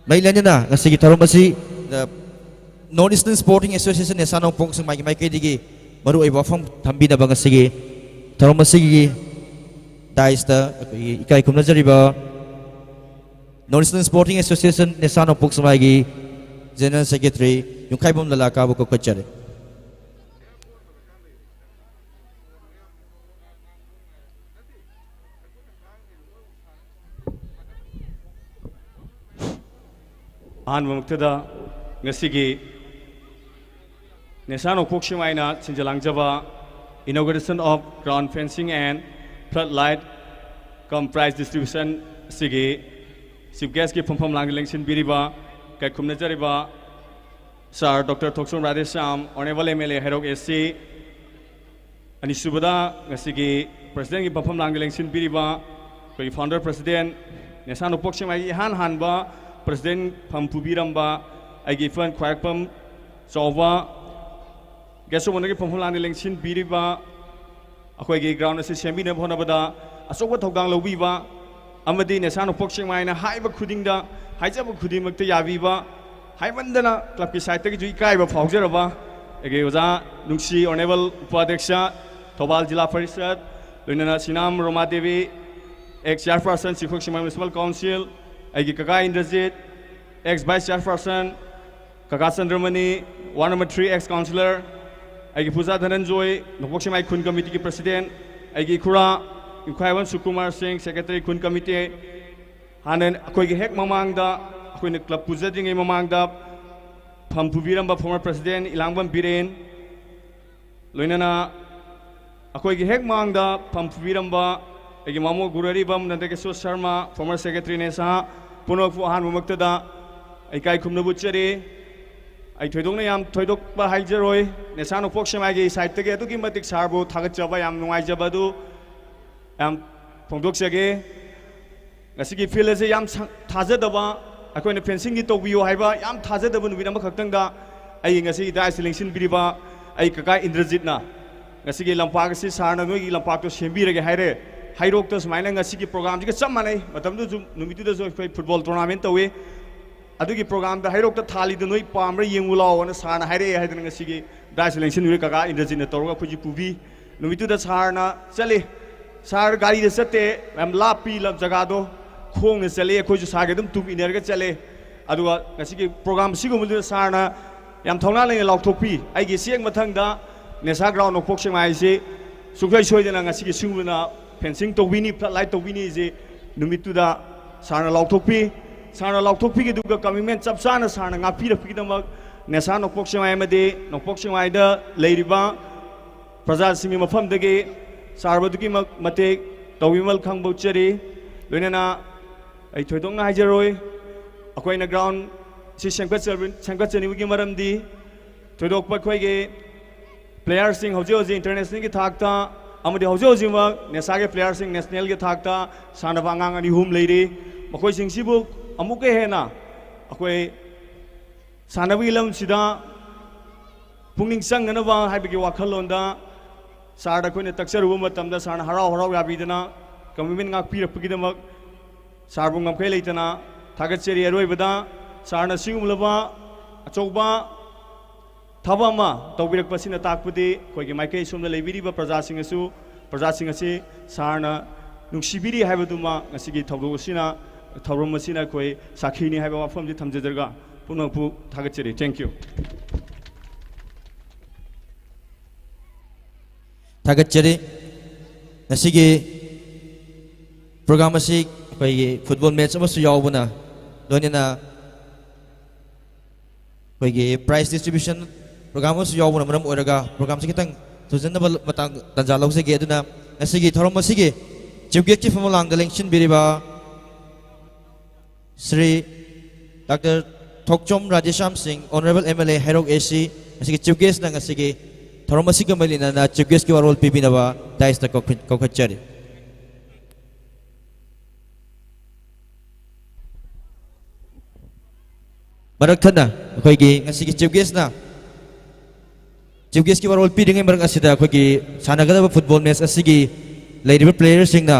ꯃꯔꯤ ꯂꯩꯅꯅ ꯉꯁꯤꯒꯤ ꯊꯧꯔꯝ ꯑꯁꯤ North Eastern Sporting Association ꯅꯦꯁꯥ ꯅꯣꯡꯄꯣꯛ ꯁꯦꯛꯃꯥꯏꯒꯤ ꯃꯥꯏꯀꯩꯗꯒꯤ ꯃꯔꯨꯑꯣꯏꯕ ꯋꯥꯐꯝ ꯊꯝꯕꯤꯅꯕ ꯉꯁꯤꯒꯤ ꯊꯧꯔꯝ ꯑꯁꯤꯒꯤ ꯗꯥꯏꯁꯇ ꯑꯩꯈꯣꯏꯒꯤ ꯏꯀꯥꯏ ꯈꯨꯝꯅꯖꯔꯤꯕ North Eastern Sporting Association ꯅꯦꯁꯥ ꯅꯣꯡꯄꯣꯛ ꯁꯦꯛꯃꯥꯏꯒꯤ General Secretary ꯌꯨꯝꯈꯥꯏꯕꯝ ꯂꯂꯥ ꯀꯥꯕ ꯀꯧꯈꯠꯆꯔꯤ꯫ ꯑꯍꯥꯟꯕꯃꯛꯇꯗ ꯉꯁꯤꯒꯤ ꯅꯦꯁꯥ ꯅꯣꯡꯄꯣꯛ ꯁꯦꯛꯃꯥꯏꯅ ꯁꯤꯟꯖ ꯂꯥꯡꯖꯕ Inauguration of Ground Fencing and Floodlight cum Prize Distribution ꯑꯁꯤꯒꯤ Chief Guestꯀꯤ ꯐꯝꯐꯝ ꯂꯥꯡꯗ ꯂꯦꯡꯁꯤꯟꯕꯤꯔꯤꯕ ꯏꯀꯥꯏ ꯈꯨꯝꯅꯖꯔꯤꯕ Sir Doctor Thokchom Radheshyam, Honourable M L A Heirok A C, ꯑꯅꯤꯁꯨꯕꯗ ꯉꯁꯤꯒꯤ Presidentꯀꯤ ꯐꯝꯐꯝ ꯂꯥꯡꯗ ꯂꯦꯡꯁꯤꯟꯕꯤꯔꯤꯕ ꯑꯩꯈꯣꯏꯒꯤ Founder President, ꯅꯦꯁꯥ ꯅꯣꯡꯄꯣꯛ ꯁꯦꯛꯃꯥꯏꯒꯤ ꯏꯍꯥꯟ ꯍꯥꯟꯕ President ꯐꯝ ꯄꯨꯕꯤꯔꯝꯕ ꯑꯩꯒꯤ ꯏꯄꯨ ꯈ꯭ꯋꯥꯏꯔꯥꯛꯄꯝ ꯆꯥꯎꯕ, Guest of Honourꯒꯤ ꯐꯝꯐꯝ ꯂꯥꯡꯗ ꯂꯦꯡꯁꯤꯟꯕꯤꯔꯤꯕ, ꯑꯩꯈꯣꯏꯒꯤ ground ꯑꯁꯤ ꯁꯦꯝꯕꯤꯅꯕ ꯍꯣꯠꯅꯕꯗ ꯑꯆꯧꯕ ꯊꯧꯗꯥꯡ ꯂꯧꯕꯤꯕ ꯑꯃꯗꯤ ꯅꯦꯁꯥ ꯅꯣꯡꯄꯣꯛ ꯁꯦꯛꯃꯥꯏꯅ ꯍꯥꯏꯕ ꯈꯨꯗꯤꯡꯗ, ꯍꯥꯏꯖꯕ ꯈꯨꯗꯤꯡꯃꯛꯇ ꯌꯥꯕꯤꯕ, ꯍꯥꯏꯃꯟꯗꯅ clubꯀꯤ sideꯇꯒꯤꯁꯨ ꯏꯀꯥꯏꯕ ꯐꯥꯎꯖꯔꯕ ꯑꯩꯒꯤ ꯑꯣꯖꯥ ꯅꯨꯡꯁꯤ Honourable ꯎꯄꯥꯙ꯭ꯌꯛꯁ ꯊꯧꯕꯥꯜ ꯖꯤꯂꯥ ꯄꯔꯤꯁꯠ, ꯂꯣꯏꯅꯅ ꯁꯤꯅꯥꯝ ꯔꯣꯃꯥ ꯗꯦꯕꯤ, ex chairperson ꯁꯤꯈꯣꯛ ꯁꯦꯛꯃꯥꯏ Municipal Council, ꯑꯩꯒꯤ ꯀꯀꯥ ꯏꯟꯗ꯭ꯔꯖꯤꯠ, ex vice chairperson, ꯀꯀꯥ ꯆꯟꯗ꯭ꯔꯃꯅꯤ, ward number three ex councillor, ꯑꯩꯒꯤ ꯄꯨꯖꯥ ꯙꯅꯟꯖꯣꯏ, ꯅꯣꯡꯄꯣꯛ ꯁꯦꯛꯃꯥꯏ ꯈꯨꯟ committeeꯒꯤ president, ꯑꯩꯒꯤ ꯏꯈꯨꯔꯥ ꯏꯪꯈ꯭ꯋꯥꯏꯕꯝ ꯁꯨꯀꯨꯃꯥꯔ ꯁꯤꯡ, secretary ꯈꯨꯟ committee, ꯍꯥꯟꯅ ꯑꯩꯈꯣꯏꯒꯤ ꯍꯦꯛ ꯃꯃꯥꯡꯗ, ꯑꯩꯈꯣꯏꯅ club ꯄꯨꯖꯗ꯭ꯔꯤꯉꯩ ꯃꯃꯥꯡꯗ ꯐꯝ ꯄꯨꯕꯤꯔꯝꯕ former president ꯏꯂꯥꯡꯕꯝ ꯕꯤꯔꯦꯟ, ꯂꯣꯏꯅꯅ ꯑꯩꯈꯣꯏꯒꯤ ꯍꯦꯛ ꯃꯥꯡꯗ ꯐꯝ ꯄꯨꯕꯤꯔꯝꯕ ꯑꯩꯒꯤ ꯃꯃꯣ ꯒꯨꯔꯨ ꯑꯔꯤꯕꯝ ꯅꯟꯗꯀꯤꯁꯣꯔ ꯁꯔꯃ, former secretary ꯅꯦꯁꯥ, ꯄꯨꯝꯅꯃꯛꯄꯨ ꯑꯍꯥꯟꯕꯃꯛꯇꯗ ꯏꯀꯥꯏ ꯈꯨꯝꯅꯕ ꯎꯠꯆꯔꯤ꯫ ꯑꯩ ꯊꯣꯏꯗꯣꯛꯅ ꯌꯥꯝ ꯊꯣꯏꯗꯣꯛꯄ ꯍꯥꯏꯖꯔꯣꯏ꯫ ꯅꯦꯁꯥ ꯅꯣꯡꯄꯣꯛ ꯁꯦꯛꯃꯥꯏꯒꯤ sideꯇꯒꯤ ꯑꯗꯨꯛꯀꯤ ꯃꯇꯤꯛ sirꯕꯨ ꯊꯥꯒꯠꯆꯕ, ꯌꯥꯝ ꯅꯨꯡꯉꯥꯏꯖꯕ ꯑꯗꯨ ꯌꯥꯝ ꯐꯣꯡꯗꯣꯛꯆꯒꯦ꯫ ꯉꯁꯤꯒꯤ field ꯑꯁꯤ ꯌꯥꯝ ꯁꯪ-, ꯊꯥꯖꯗꯕ, ꯑꯩꯈꯣꯏꯅ fencingꯗꯤ ꯇꯧꯕꯤꯌꯨ ꯍꯥꯏꯕ ꯌꯥꯝ ꯊꯥꯖꯗꯕ ꯅꯨꯃꯤꯠ ꯑꯃꯈꯛꯇꯪꯗ ꯑꯩ ꯉꯁꯤꯒꯤ dais ꯂꯦꯡꯁꯤꯟꯕꯤꯔꯤꯕ ꯑꯩ ꯀꯀꯥ ꯏꯟꯗ꯭ꯔꯖꯤꯠꯅ ꯉꯁꯤꯒꯤ ꯂꯝꯄꯥꯛ ꯑꯁꯤ sirꯅ ꯅꯣꯏꯒꯤ ꯂꯝꯄꯥꯛꯇꯣ ꯁꯦꯝꯕꯤꯔꯒꯦ ꯍꯥꯏꯔꯦ꯫ ꯍꯩꯔꯣꯛꯇ ꯁꯨꯃꯥꯏꯅ ꯉꯁꯤꯒꯤ programꯁꯤꯒ ꯆꯞ ꯃꯥꯟꯅꯩ꯫ ꯃꯇꯝꯗꯨꯗꯁꯨ, ꯅꯨꯃꯤꯠꯇꯨꯗꯁꯨ ꯑꯩꯈꯣꯏ football tournament ꯇꯧꯏ꯫ ꯑꯗꯨꯒꯤ ꯄ꯭ꯔꯣꯒ꯭ꯔꯥꯝꯗ ꯍꯩꯔꯣꯛꯇ ꯊꯥꯜꯂꯤꯗꯨ ꯅꯣꯏ ꯄꯥꯝꯕ꯭ꯔꯥ ꯌꯦꯡꯉꯨ ꯂꯥꯛꯑꯣꯅ ꯁꯥꯔꯅ ꯍꯥꯏꯔꯛꯑꯦ ꯍꯥꯏꯗꯅ ꯉꯁꯤꯒꯤ ꯗꯥꯏꯁ ꯂꯦꯡꯁꯤꯟꯕꯤꯔꯦ ꯀꯀꯥ ꯏꯟꯗ꯭ꯔꯖꯤꯠꯅ ꯇꯧꯔꯒ ꯑꯩꯈꯣꯏꯁꯨ ꯄꯨꯕꯤ꯫ ꯅꯨꯃꯤꯠꯇꯨꯗ ꯁꯥꯔꯅ ꯆꯠꯂꯤ꯫ ꯁꯥꯔ ꯒꯥꯔꯤꯗ ꯆꯠꯇꯦ, ꯌꯥꯝ ꯂꯥꯞꯄꯤ ꯂꯝ ꯖꯒꯥꯗꯣ, ꯈꯣꯡꯅ ꯆꯠꯂꯤ꯫ ꯑꯩꯈꯣꯏꯁꯨ ꯁꯥꯔꯒꯤ ꯑꯗꯨꯝ ꯇꯨꯡ ꯏꯟꯅꯔꯒ ꯆꯠꯂꯦ꯫ ꯑꯗꯨꯒ ꯉꯁꯤꯒꯤ ꯄ꯭ꯔꯣꯒ꯭ꯔꯥꯝ ꯁꯤꯒꯨꯝꯕꯗꯨꯗ ꯁꯥꯔꯅ ꯌꯥꯝ ꯊꯧꯅꯥ ꯂꯩꯅ ꯂꯥꯎꯊꯣꯛꯄꯤ꯫ ꯑꯩꯒꯤ ꯆꯦꯛ ꯃꯊꯪꯗ ꯅꯦꯁꯥ ꯒ꯭ꯔꯥꯎꯟ ꯅꯣꯡꯄꯣꯛ ꯁꯦꯛꯃꯥꯏꯁꯤ ꯁꯨꯡꯁꯣꯏ ꯁꯣꯏꯗꯅ ꯉꯁꯤꯒꯤ ꯁꯤꯒꯨꯝꯕꯅ ꯐꯦꯟꯁꯤꯡ ꯇꯧꯕꯤꯅꯤ, ꯐ꯭ꯂꯠ ꯂꯥꯏꯠ ꯇꯧꯕꯤꯅꯤ ꯍꯥꯏꯁꯤ ꯅꯨꯃꯤꯠꯇꯨꯗ ꯁꯥꯔꯅ ꯂꯥꯎꯊꯣꯛꯄꯤ꯫ ꯁꯥꯔꯅ ꯂꯥꯎꯊꯣꯛꯄꯤꯈꯤꯗꯨꯒ ꯀꯃꯤꯠꯃꯦꯟ ꯆꯞ ꯆꯥꯅ ꯁꯥꯔꯅ ꯉꯥꯛꯄꯤꯔꯛꯄꯒꯤꯗꯃꯛ ꯅꯦꯁꯥ ꯅꯣꯡꯄꯣꯛ ꯁꯦꯛꯃꯥꯏ ꯑꯃꯗꯤ ꯅꯣꯡꯄꯣꯛ ꯁꯦꯛꯃꯥꯏꯗ ꯂꯩꯔꯤꯕ ꯄ꯭ꯔꯖꯥꯁꯤꯡꯒꯤ ꯃꯐꯝꯗꯒꯤ ꯁꯥꯔꯕꯨ ꯑꯗꯨꯛꯀꯤ ꯃ-, ꯃꯇꯤꯛ ꯇꯧꯕꯤꯃꯜ ꯈꯪꯕ ꯎꯠꯆꯔꯤ꯫ ꯂꯣꯏꯅꯅ ꯑꯩ ꯊꯣꯏꯗꯣꯛꯅ ꯍꯥꯏꯖꯔꯣꯏ꯫ ꯑꯩꯈꯣꯏꯅ ꯒ꯭ꯔꯥꯎꯟ ꯁꯤ ꯁꯦꯝꯒꯠꯆꯕ-, ꯁꯦꯝꯒꯠꯆꯅꯤꯡꯕꯒꯤ ꯃꯔꯝꯗꯤ ꯊꯣꯏꯗꯣꯛꯄ ꯑꯩꯈꯣꯏꯒꯤ ꯄ꯭ꯂꯦꯌꯔꯁꯤꯡ ꯍꯧꯖꯤꯛ ꯍꯧꯖꯤꯛ ꯏꯟꯇꯔꯅꯦꯁꯅꯦꯜꯒꯤ ꯊꯥꯛꯇ ꯑꯃꯗꯤ ꯍꯧꯖꯤꯛ ꯍꯧꯖꯤꯛꯃꯛ ꯅꯦꯁꯥꯒꯤ ꯄ꯭ꯂꯦꯌꯔꯁꯤꯡ ꯅꯦꯁꯅꯦꯜꯒꯤ ꯊꯥꯛꯇ ꯁꯥꯟꯅꯕ ꯑꯉꯥꯡ ꯑꯅꯤ ꯑꯍꯨꯝ ꯂꯩꯔꯤ꯫ ꯃꯈꯣꯏꯁꯤꯡꯁꯤꯕꯨ ꯑꯃꯨꯛꯀ ꯍꯦꯟꯅ ꯑꯩꯈꯣꯏ ꯁꯥꯟꯅꯕꯒꯤ ꯂꯝꯁꯤꯗ ꯄꯨꯛꯅꯤꯡ ꯆꯪꯅꯅꯕ ꯍꯥꯏꯕꯒꯤ ꯋꯥꯈꯜꯂꯣꯟꯗ ꯁꯥꯔꯗ ꯑꯩꯈꯣꯏꯅ ꯇꯛꯆꯔꯨꯕ ꯃꯇꯝꯗ ꯁꯥꯔꯅ ꯍꯔꯥꯎ ꯍꯔꯥꯎ ꯌꯥꯕꯤꯗꯅ ꯀꯃꯤꯠꯃꯦꯟ ꯉꯥꯛꯄꯤꯔꯛꯄꯒꯤꯗꯃꯛ ꯁꯥꯔꯕꯨ ꯉꯝꯈꯩ ꯂꯩꯇꯅ ꯊꯥꯒꯠꯆꯔꯤ꯫ ꯑꯔꯣꯏꯕꯗ ꯁꯥꯔꯅ ꯁꯤꯒꯨꯝꯂꯕ ꯑꯆꯧꯕ ꯊꯕꯛ ꯑꯃ ꯇꯧꯕꯤꯔꯛꯄꯁꯤꯅ ꯇꯥꯛꯄꯗꯤ ꯑꯩꯈꯣꯏꯒꯤ ꯃꯥꯏꯀꯩ ꯁꯣꯝꯗ ꯂꯩꯕꯤꯔꯤꯕ ꯄ꯭ꯔꯖꯥꯁꯤꯡ ꯑꯁꯨ, ꯄ꯭ꯔꯖꯥꯁꯤꯡ ꯑꯁꯤ ꯁꯥꯔꯅ ꯅꯨꯡꯁꯤꯕꯤꯔꯤ ꯍꯥꯏꯕꯗꯨꯃ ꯉꯁꯤꯒꯤ ꯊꯧꯗꯣꯛ ꯑꯁꯤꯅ, ꯊꯧꯔꯝ ꯑꯁꯤꯅ ꯑꯩꯈꯣꯏ ꯁꯥꯈꯤꯅꯤ ꯍꯥꯏꯕ ꯋꯥꯐꯝꯁꯤ ꯊꯝꯖꯖꯔꯒ ꯄꯨꯝꯅꯃꯛꯄꯨ ꯊꯥꯒꯠꯆꯔꯤ꯫ Thank you꯫ ꯊꯥꯒꯠꯆꯔꯤ꯫ ꯉꯁꯤꯒꯤ ꯄ꯭ꯔꯣꯒ꯭ꯔꯥꯝ ꯑꯁꯤ ꯑꯩꯈꯣꯏꯒꯤ ꯐꯨꯠꯕꯣꯜ ꯃꯦꯠꯆ ꯑꯃꯁꯨ ꯌꯥꯎꯕꯅ ꯂꯣꯏꯅꯅ ꯑꯩꯈꯣꯏꯒꯤ ꯄ꯭ꯔꯥꯏꯖ ꯗꯤꯁꯇ꯭ꯔꯤꯕ꯭ꯌꯨꯁꯟ ꯄ꯭ꯔꯣꯒ꯭ꯔꯥꯝ ꯑꯃꯁꯨ ꯌꯥꯎꯕꯅ ꯃꯔꯝ ꯑꯣꯏꯔꯒ ꯄ꯭ꯔꯣꯒ꯭ꯔꯥꯝꯁꯤ ꯈꯤꯇꯪ ꯊꯨꯖꯟꯅꯕ ꯃꯇꯥꯡ ꯇꯥꯟꯖꯥ ꯂꯧꯖꯒꯦ꯫ ꯑꯗꯨꯅ ꯉꯁꯤꯒꯤ ꯊꯧꯔꯝ ꯑꯁꯤꯒꯤ chief ꯒꯦꯁꯀꯤ ꯐꯝꯐꯝꯂꯥꯡꯗ ꯂꯦꯡꯁꯤꯟꯕꯤꯔꯤꯕ Shri doctor Thokchom Radheshyam Singh, honourable M L ꯑꯦ ꯍꯩꯔꯣꯛ ꯑꯦ ꯁꯤ, ꯉꯁꯤꯒꯤ ꯆꯤꯐ ꯒꯦꯁꯅ ꯉꯁꯤꯒꯤ ꯊꯧꯔꯝ ꯑꯁꯤꯒ ꯃꯔꯤ ꯂꯩꯅꯅ ꯆꯤꯐ ꯒꯦꯁꯀꯤ ꯋꯥꯔꯣꯜ ꯄꯤꯕꯤꯅꯕ ꯗꯥꯏꯁꯇ ꯀꯧꯈꯠ-, ꯀꯧꯈꯠꯆꯔꯤ꯫ ꯃꯔꯛ ꯊꯠꯅ ꯑꯩꯈꯣꯏꯒꯤ ꯉꯁꯤꯒꯤ ꯆꯤꯐ ꯒꯦꯁꯅ ꯆꯤꯐ ꯒꯦꯁꯀꯤ ꯋꯥꯔꯣꯜ ꯄꯤꯔꯤꯉꯩ ꯃꯔꯛ ꯑꯁꯤꯗ ꯑꯩꯈꯣꯏꯒꯤ ꯁꯥꯟꯅꯒꯗꯕ ꯐꯨꯠꯕꯣꯜ ꯃꯦꯠꯆ ꯑꯁꯤꯒꯤ ꯂꯩꯔꯤꯕ ꯄ꯭ꯂꯦꯌꯔꯁꯤꯡꯅ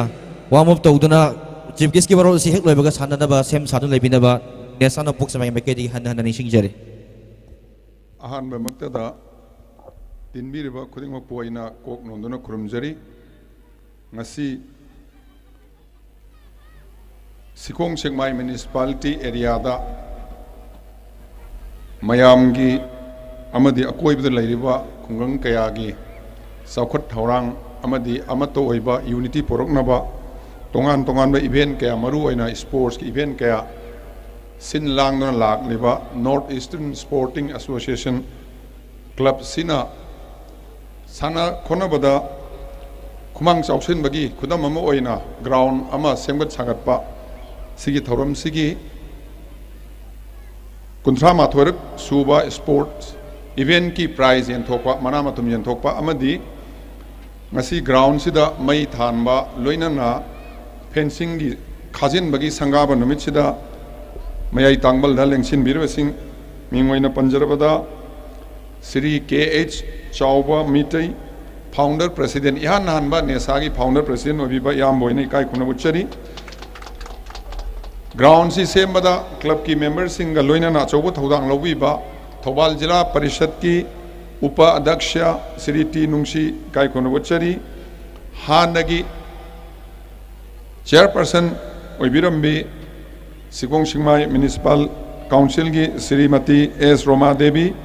ꯋꯥꯔꯝ ꯑꯞ ꯇꯧꯗꯨꯅ ꯆꯤꯐ ꯒꯦꯁꯀꯤ ꯋꯥꯔꯣꯜ ꯑꯁꯤ ꯍꯦꯛ ꯂꯣꯏꯕꯒ ꯁꯥꯟꯅꯅꯕ ꯁꯦꯝ ꯁꯥꯗꯨꯅ ꯂꯩꯕꯤꯅꯕ ꯅꯦꯁꯥꯅ ꯄꯣꯛꯆ ꯃꯌꯥꯝ ꯃꯥꯏꯀꯩꯗꯒꯤ ꯍꯟꯅ ꯍꯟꯅ ꯅꯤꯡꯁꯤꯡꯖꯔꯤ꯫ ꯑꯍꯥꯟꯕꯃꯛꯇꯗ ꯇꯤꯟꯕꯤꯔꯤꯕ ꯈꯨꯗꯤꯡꯃꯛꯄꯨ ꯑꯩꯅ ꯀꯣꯛ ꯅꯣꯟꯗꯨꯅ ꯈꯨꯔꯨꯝꯖꯔꯤ꯫ ꯉꯁꯤ ꯁꯤꯈꯣꯡ ꯁꯦꯛꯃꯥꯏ ꯃ꯭ꯌꯨꯅꯤꯁꯤꯄꯥꯂꯤꯇꯤ ꯑꯦꯔꯤꯌꯥꯗ ꯃꯌꯥꯝꯒꯤ ꯑꯃꯗꯤ ꯑꯀꯣꯏꯕꯗ ꯂꯩꯔꯤꯕ ꯈꯨꯡꯒꯪ ꯀꯌꯥꯒꯤ ꯆꯥꯎꯈꯠ ꯊꯧꯔꯥꯡ ꯑꯃꯗꯤ ꯑꯃꯠꯇ ꯑꯣꯏꯕ ꯌꯨꯅꯤꯇꯤ ꯄꯨꯔꯛꯅꯕ ꯇꯣꯉꯥꯟ ꯇꯣꯉꯥꯟꯕ ꯏꯚꯦꯟ ꯀꯌꯥ, ꯃꯔꯨ ꯑꯣꯏꯅ ꯁ꯭ꯄꯣꯔꯠꯁꯀꯤ ꯏꯚꯦꯟ ꯀꯌꯥ ꯁꯤꯟ ꯂꯥꯡꯗꯨꯅ ꯂꯥꯛꯂꯤꯕ North Eastern Sporting Association ꯀ꯭ꯂꯕꯁꯤꯅ ꯁꯥꯟꯅ ꯈꯣꯠꯅꯕꯗ ꯈꯨꯃꯥꯡ ꯆꯥꯎꯁꯤꯟꯕꯒꯤ ꯈꯨꯗꯝ ꯑꯃ ꯑꯣꯏꯅ ꯒ꯭ꯔꯥꯎꯟ ꯑꯃ ꯁꯦꯝꯒꯠ ꯁꯥꯒꯠꯄ, ꯁꯤꯒꯤ ꯊꯧꯔꯝꯁꯤꯒꯤ ꯀꯨꯟꯊ꯭ꯔꯥ ꯃꯥꯊꯣꯏꯔꯛ ꯁꯨꯕ ꯁ꯭ꯄꯣꯔꯠꯁ ꯏꯚꯦꯟꯀꯤ ꯄ꯭ꯔꯥꯏꯖ ꯌꯦꯟꯊꯣꯛꯄ, ꯃꯅꯥ ꯃꯊꯨꯝ ꯌꯦꯟꯊꯣꯛꯄ ꯑꯃꯗꯤ ꯉꯁꯤ ꯒ꯭ꯔꯥꯎꯟꯁꯤꯗ ꯃꯩ ꯊꯥꯟꯕ, ꯂꯣꯏꯅꯅ ꯐꯦꯟꯁꯤꯡꯒꯤ ꯈꯥꯖꯤꯟꯕꯒꯤ ꯁꯪꯒꯥꯕ ꯅꯨꯃꯤꯠꯁꯤꯗ ꯃꯌꯥꯏ ꯇꯥꯡꯕꯜꯗ ꯂꯦꯡꯁꯤꯟꯕꯤꯔꯤꯕꯁꯤꯡ ꯃꯤꯡ ꯑꯣꯏꯅ ꯄꯟꯖꯔꯕꯗ ꯁ꯭ꯔꯤ ꯀꯦ ꯑꯩꯆ ꯆꯥꯎꯕ ꯃꯤꯇꯩ, ꯐꯥꯎꯟꯗꯔ ꯄ꯭ꯔꯦꯁꯤꯗꯦꯟꯠ, ꯏꯍꯥꯟ ꯍꯥꯟꯕ ꯅꯦꯁꯥꯒꯤ ꯐꯥꯎꯟꯗꯔ ꯄ꯭ꯔꯦꯁꯤꯗꯦꯟꯠ ꯑꯣꯏꯕꯤꯕ ꯏꯌꯥꯝꯕ ꯑꯣꯏꯅ ꯏꯀꯥꯏ ꯈꯨꯝꯅꯕ ꯎꯠꯆꯔꯤ꯫ ꯒ꯭ꯔꯥꯎꯟꯁꯤ ꯁꯦꯝꯕꯗ ꯀ꯭ꯂꯕꯀꯤ ꯃꯦꯝꯕꯔꯁꯤꯡꯒ ꯂꯣꯏꯅꯅ ꯑꯆꯧꯕ ꯊꯧꯗꯥꯡ ꯂꯧꯕꯤꯕ ꯊꯧꯕꯥꯜ ꯖꯤꯂꯥ ꯄꯔꯤꯁꯠꯀꯤ ꯎꯄ ꯑꯗ꯭ꯌꯛꯁ ꯁ꯭ꯔꯤ ꯇꯤ ꯅꯨꯡꯁꯤ ꯏꯀꯥꯏ ꯈꯨꯝꯅꯕ ꯎꯠꯆꯔꯤ꯫ ꯍꯥꯟꯅꯒꯤ ꯆꯤꯌꯔꯄꯔꯁꯟ ꯑꯣꯏꯕꯤꯔꯝꯕꯤ ꯁꯤꯈꯣꯡ ꯁꯤꯡꯃꯥꯏ ꯃ꯭ꯌꯨꯅꯤꯁꯤꯄꯥꯜ ꯀꯥꯎꯟꯁꯤꯜꯒꯤ ꯁ꯭ꯔꯤꯃꯇꯤ ꯑꯦꯁ ꯔꯣꯃꯥ ꯗꯦꯕꯤ,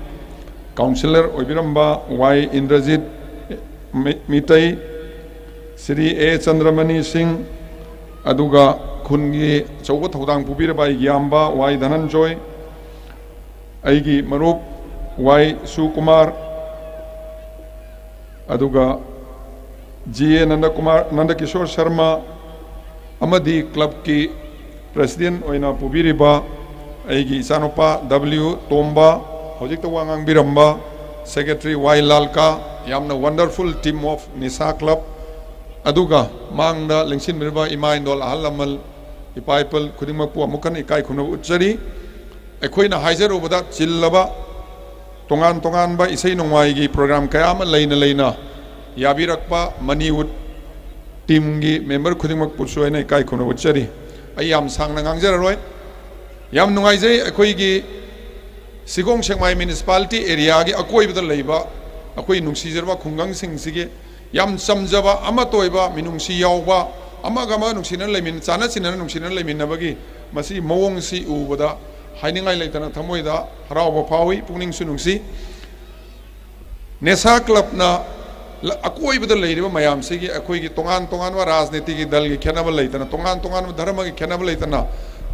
ꯀꯥꯎꯟꯁꯤꯂꯔ ꯑꯣꯏꯕꯤꯔꯝꯕ ꯋꯥꯏ ꯏꯟꯗ꯭ꯔꯖꯤꯠ ꯃꯤ-, ꯃꯤꯇꯩ, ꯁ꯭ꯔꯤ ꯑꯦ ꯆꯟꯗ꯭ꯔꯃꯅꯤ ꯁꯤꯡ, ꯑꯗꯨꯒ ꯈꯨꯟꯒꯤ ꯑꯆꯧꯕ ꯊꯧꯗꯥꯡ ꯄꯨꯕꯤꯔꯕ ꯑꯩꯒꯤ ꯏꯌꯥꯝꯕ ꯋꯥꯏ ꯙꯅꯟꯖꯣꯏ, ꯑꯩꯒꯤ ꯃꯔꯨꯞ ꯋꯥꯏ ꯁꯨꯀꯨꯃꯥꯔ, ꯑꯗꯨꯒ ꯖꯤ ꯑꯦ ꯅꯟꯗꯀꯨꯃꯥꯔ, ꯅꯟꯗꯀꯤꯁꯣꯔ ꯁꯔꯃ ꯑꯃꯗꯤ ꯀ꯭ꯂꯕꯀꯤ ꯄ꯭ꯔꯦꯁꯤꯗꯦꯟꯠ ꯑꯣꯏꯅ ꯄꯨꯕꯤꯔꯤꯕ ꯑꯩꯒꯤ ꯏꯆꯥꯅꯨꯄꯥ ꯗꯕ꯭ꯂꯤꯎ ꯇꯣꯝꯕ, ꯍꯧꯖꯤꯛꯇ ꯋꯥ ꯉꯥꯡꯕꯤꯔꯝꯕ ꯁꯦꯀ꯭ꯔꯦꯇꯔꯤ ꯋꯥꯏ ꯂꯥꯜꯀꯥ, ꯌꯥꯝꯅ wonderful team of ꯅꯤꯁꯥ ꯀ꯭ꯂꯕ, ꯑꯗꯨꯒ ꯃꯥꯡꯗ ꯂꯦꯡꯁꯤꯟꯕꯤꯔꯤꯕ ꯏꯃꯥ ꯏꯟꯗꯣꯜ, ꯑꯍꯜ ꯂꯃꯟ, ꯏꯄꯥ ꯏꯄꯜ ꯈꯨꯗꯤꯡꯃꯛꯄꯨ ꯑꯃꯨꯛ ꯍꯟꯅ ꯏꯀꯥꯏ ꯈꯨꯝꯅꯕ ꯎꯠꯆꯔꯤ꯫ ꯑꯩꯈꯣꯏꯅ ꯍꯥꯏꯖꯔꯨꯕꯗ ꯆꯤꯜꯂꯕ ꯇꯣꯉꯥꯟ ꯇꯣꯉꯥꯟꯕ ꯏꯁꯩ ꯅꯣꯡꯃꯥꯏꯒꯤ ꯄ꯭ꯔꯣꯒ꯭ꯔꯥꯝ ꯀꯌꯥ ꯑꯃ ꯂꯩꯅ ꯂꯩꯅ ꯌꯥꯕꯤꯔꯛꯄ ꯃꯅꯤꯋꯨꯠ ꯇꯤꯝꯒꯤ ꯃꯦꯝꯕꯔ ꯈꯨꯗꯤꯡꯃꯛꯄꯨꯁꯨ ꯑꯩꯅ ꯏꯀꯥꯏ ꯈꯨꯝꯅꯕ ꯎꯠꯆꯔꯤ꯫ ꯑꯩ ꯌꯥꯝ ꯁꯥꯡꯅ ꯉꯥꯡꯖꯔꯔꯣꯏ꯫ ꯌꯥꯝ ꯅꯨꯡꯉꯥꯏꯖꯩ, ꯑꯩꯈꯣꯏꯒꯤ ꯁꯤꯒꯣꯡ ꯁꯦꯛꯃꯥꯏ ꯃ꯭ꯌꯨꯅꯤꯁꯤꯄꯥꯂꯤꯇꯤ ꯑꯦꯔꯤꯌꯥꯒꯤ ꯑꯀꯣꯏꯕꯗ ꯂꯩꯕ ꯑꯩꯈꯣꯏ ꯅꯨꯡꯁꯤꯖꯔꯕ ꯈꯨꯡꯒꯪꯁꯤꯡꯁꯤꯒꯤ ꯌꯥꯝ ꯆꯝꯖꯕ, ꯑꯃꯠꯇ ꯑꯣꯏꯕ, ꯃꯤꯅꯨꯡꯁꯤ ꯌꯥꯎꯕ, ꯑꯃꯒ ꯑꯃꯒ ꯅꯨꯡꯁꯤꯅꯅ ꯂꯩꯃꯤꯟ-, ꯆꯥꯟꯅ ꯆꯤꯟꯅꯅ ꯅꯨꯡꯁꯤꯅꯅ ꯂꯩꯃꯤꯟꯅꯕꯒꯤ ꯃꯁꯤ ꯃꯑꯣꯡꯁꯤ ꯎꯕꯗ ꯍꯥꯏꯅꯤꯡꯉꯥꯏ ꯂꯩꯇꯅ ꯊꯃꯣꯏꯗ ꯍꯔꯥꯎꯕ ꯐꯥꯎꯏ, ꯄꯨꯛꯅꯤꯡꯁꯨ ꯅꯨꯡꯁꯤ꯫ ꯅꯦꯁꯥ ꯀ꯭ꯂꯕꯅ ꯂ-, ꯑꯀꯣꯏꯕꯗ ꯂꯩꯔꯤꯕ ꯃꯌꯥꯝꯁꯤꯒꯤ ꯑꯩꯈꯣꯏꯒꯤ ꯇꯣꯉꯥꯟ ꯇꯣꯉꯥꯟꯕ ꯔꯥꯖꯅꯤꯇꯤꯒꯤ ꯗꯜꯒꯤ ꯈꯦꯠꯅꯕ ꯂꯩꯇꯅ, ꯇꯣꯉꯥꯟ ꯇꯣꯉꯥꯟꯕ ꯙꯔꯃꯒꯤ ꯈꯦꯠꯅꯕ ꯂꯩꯇꯅ,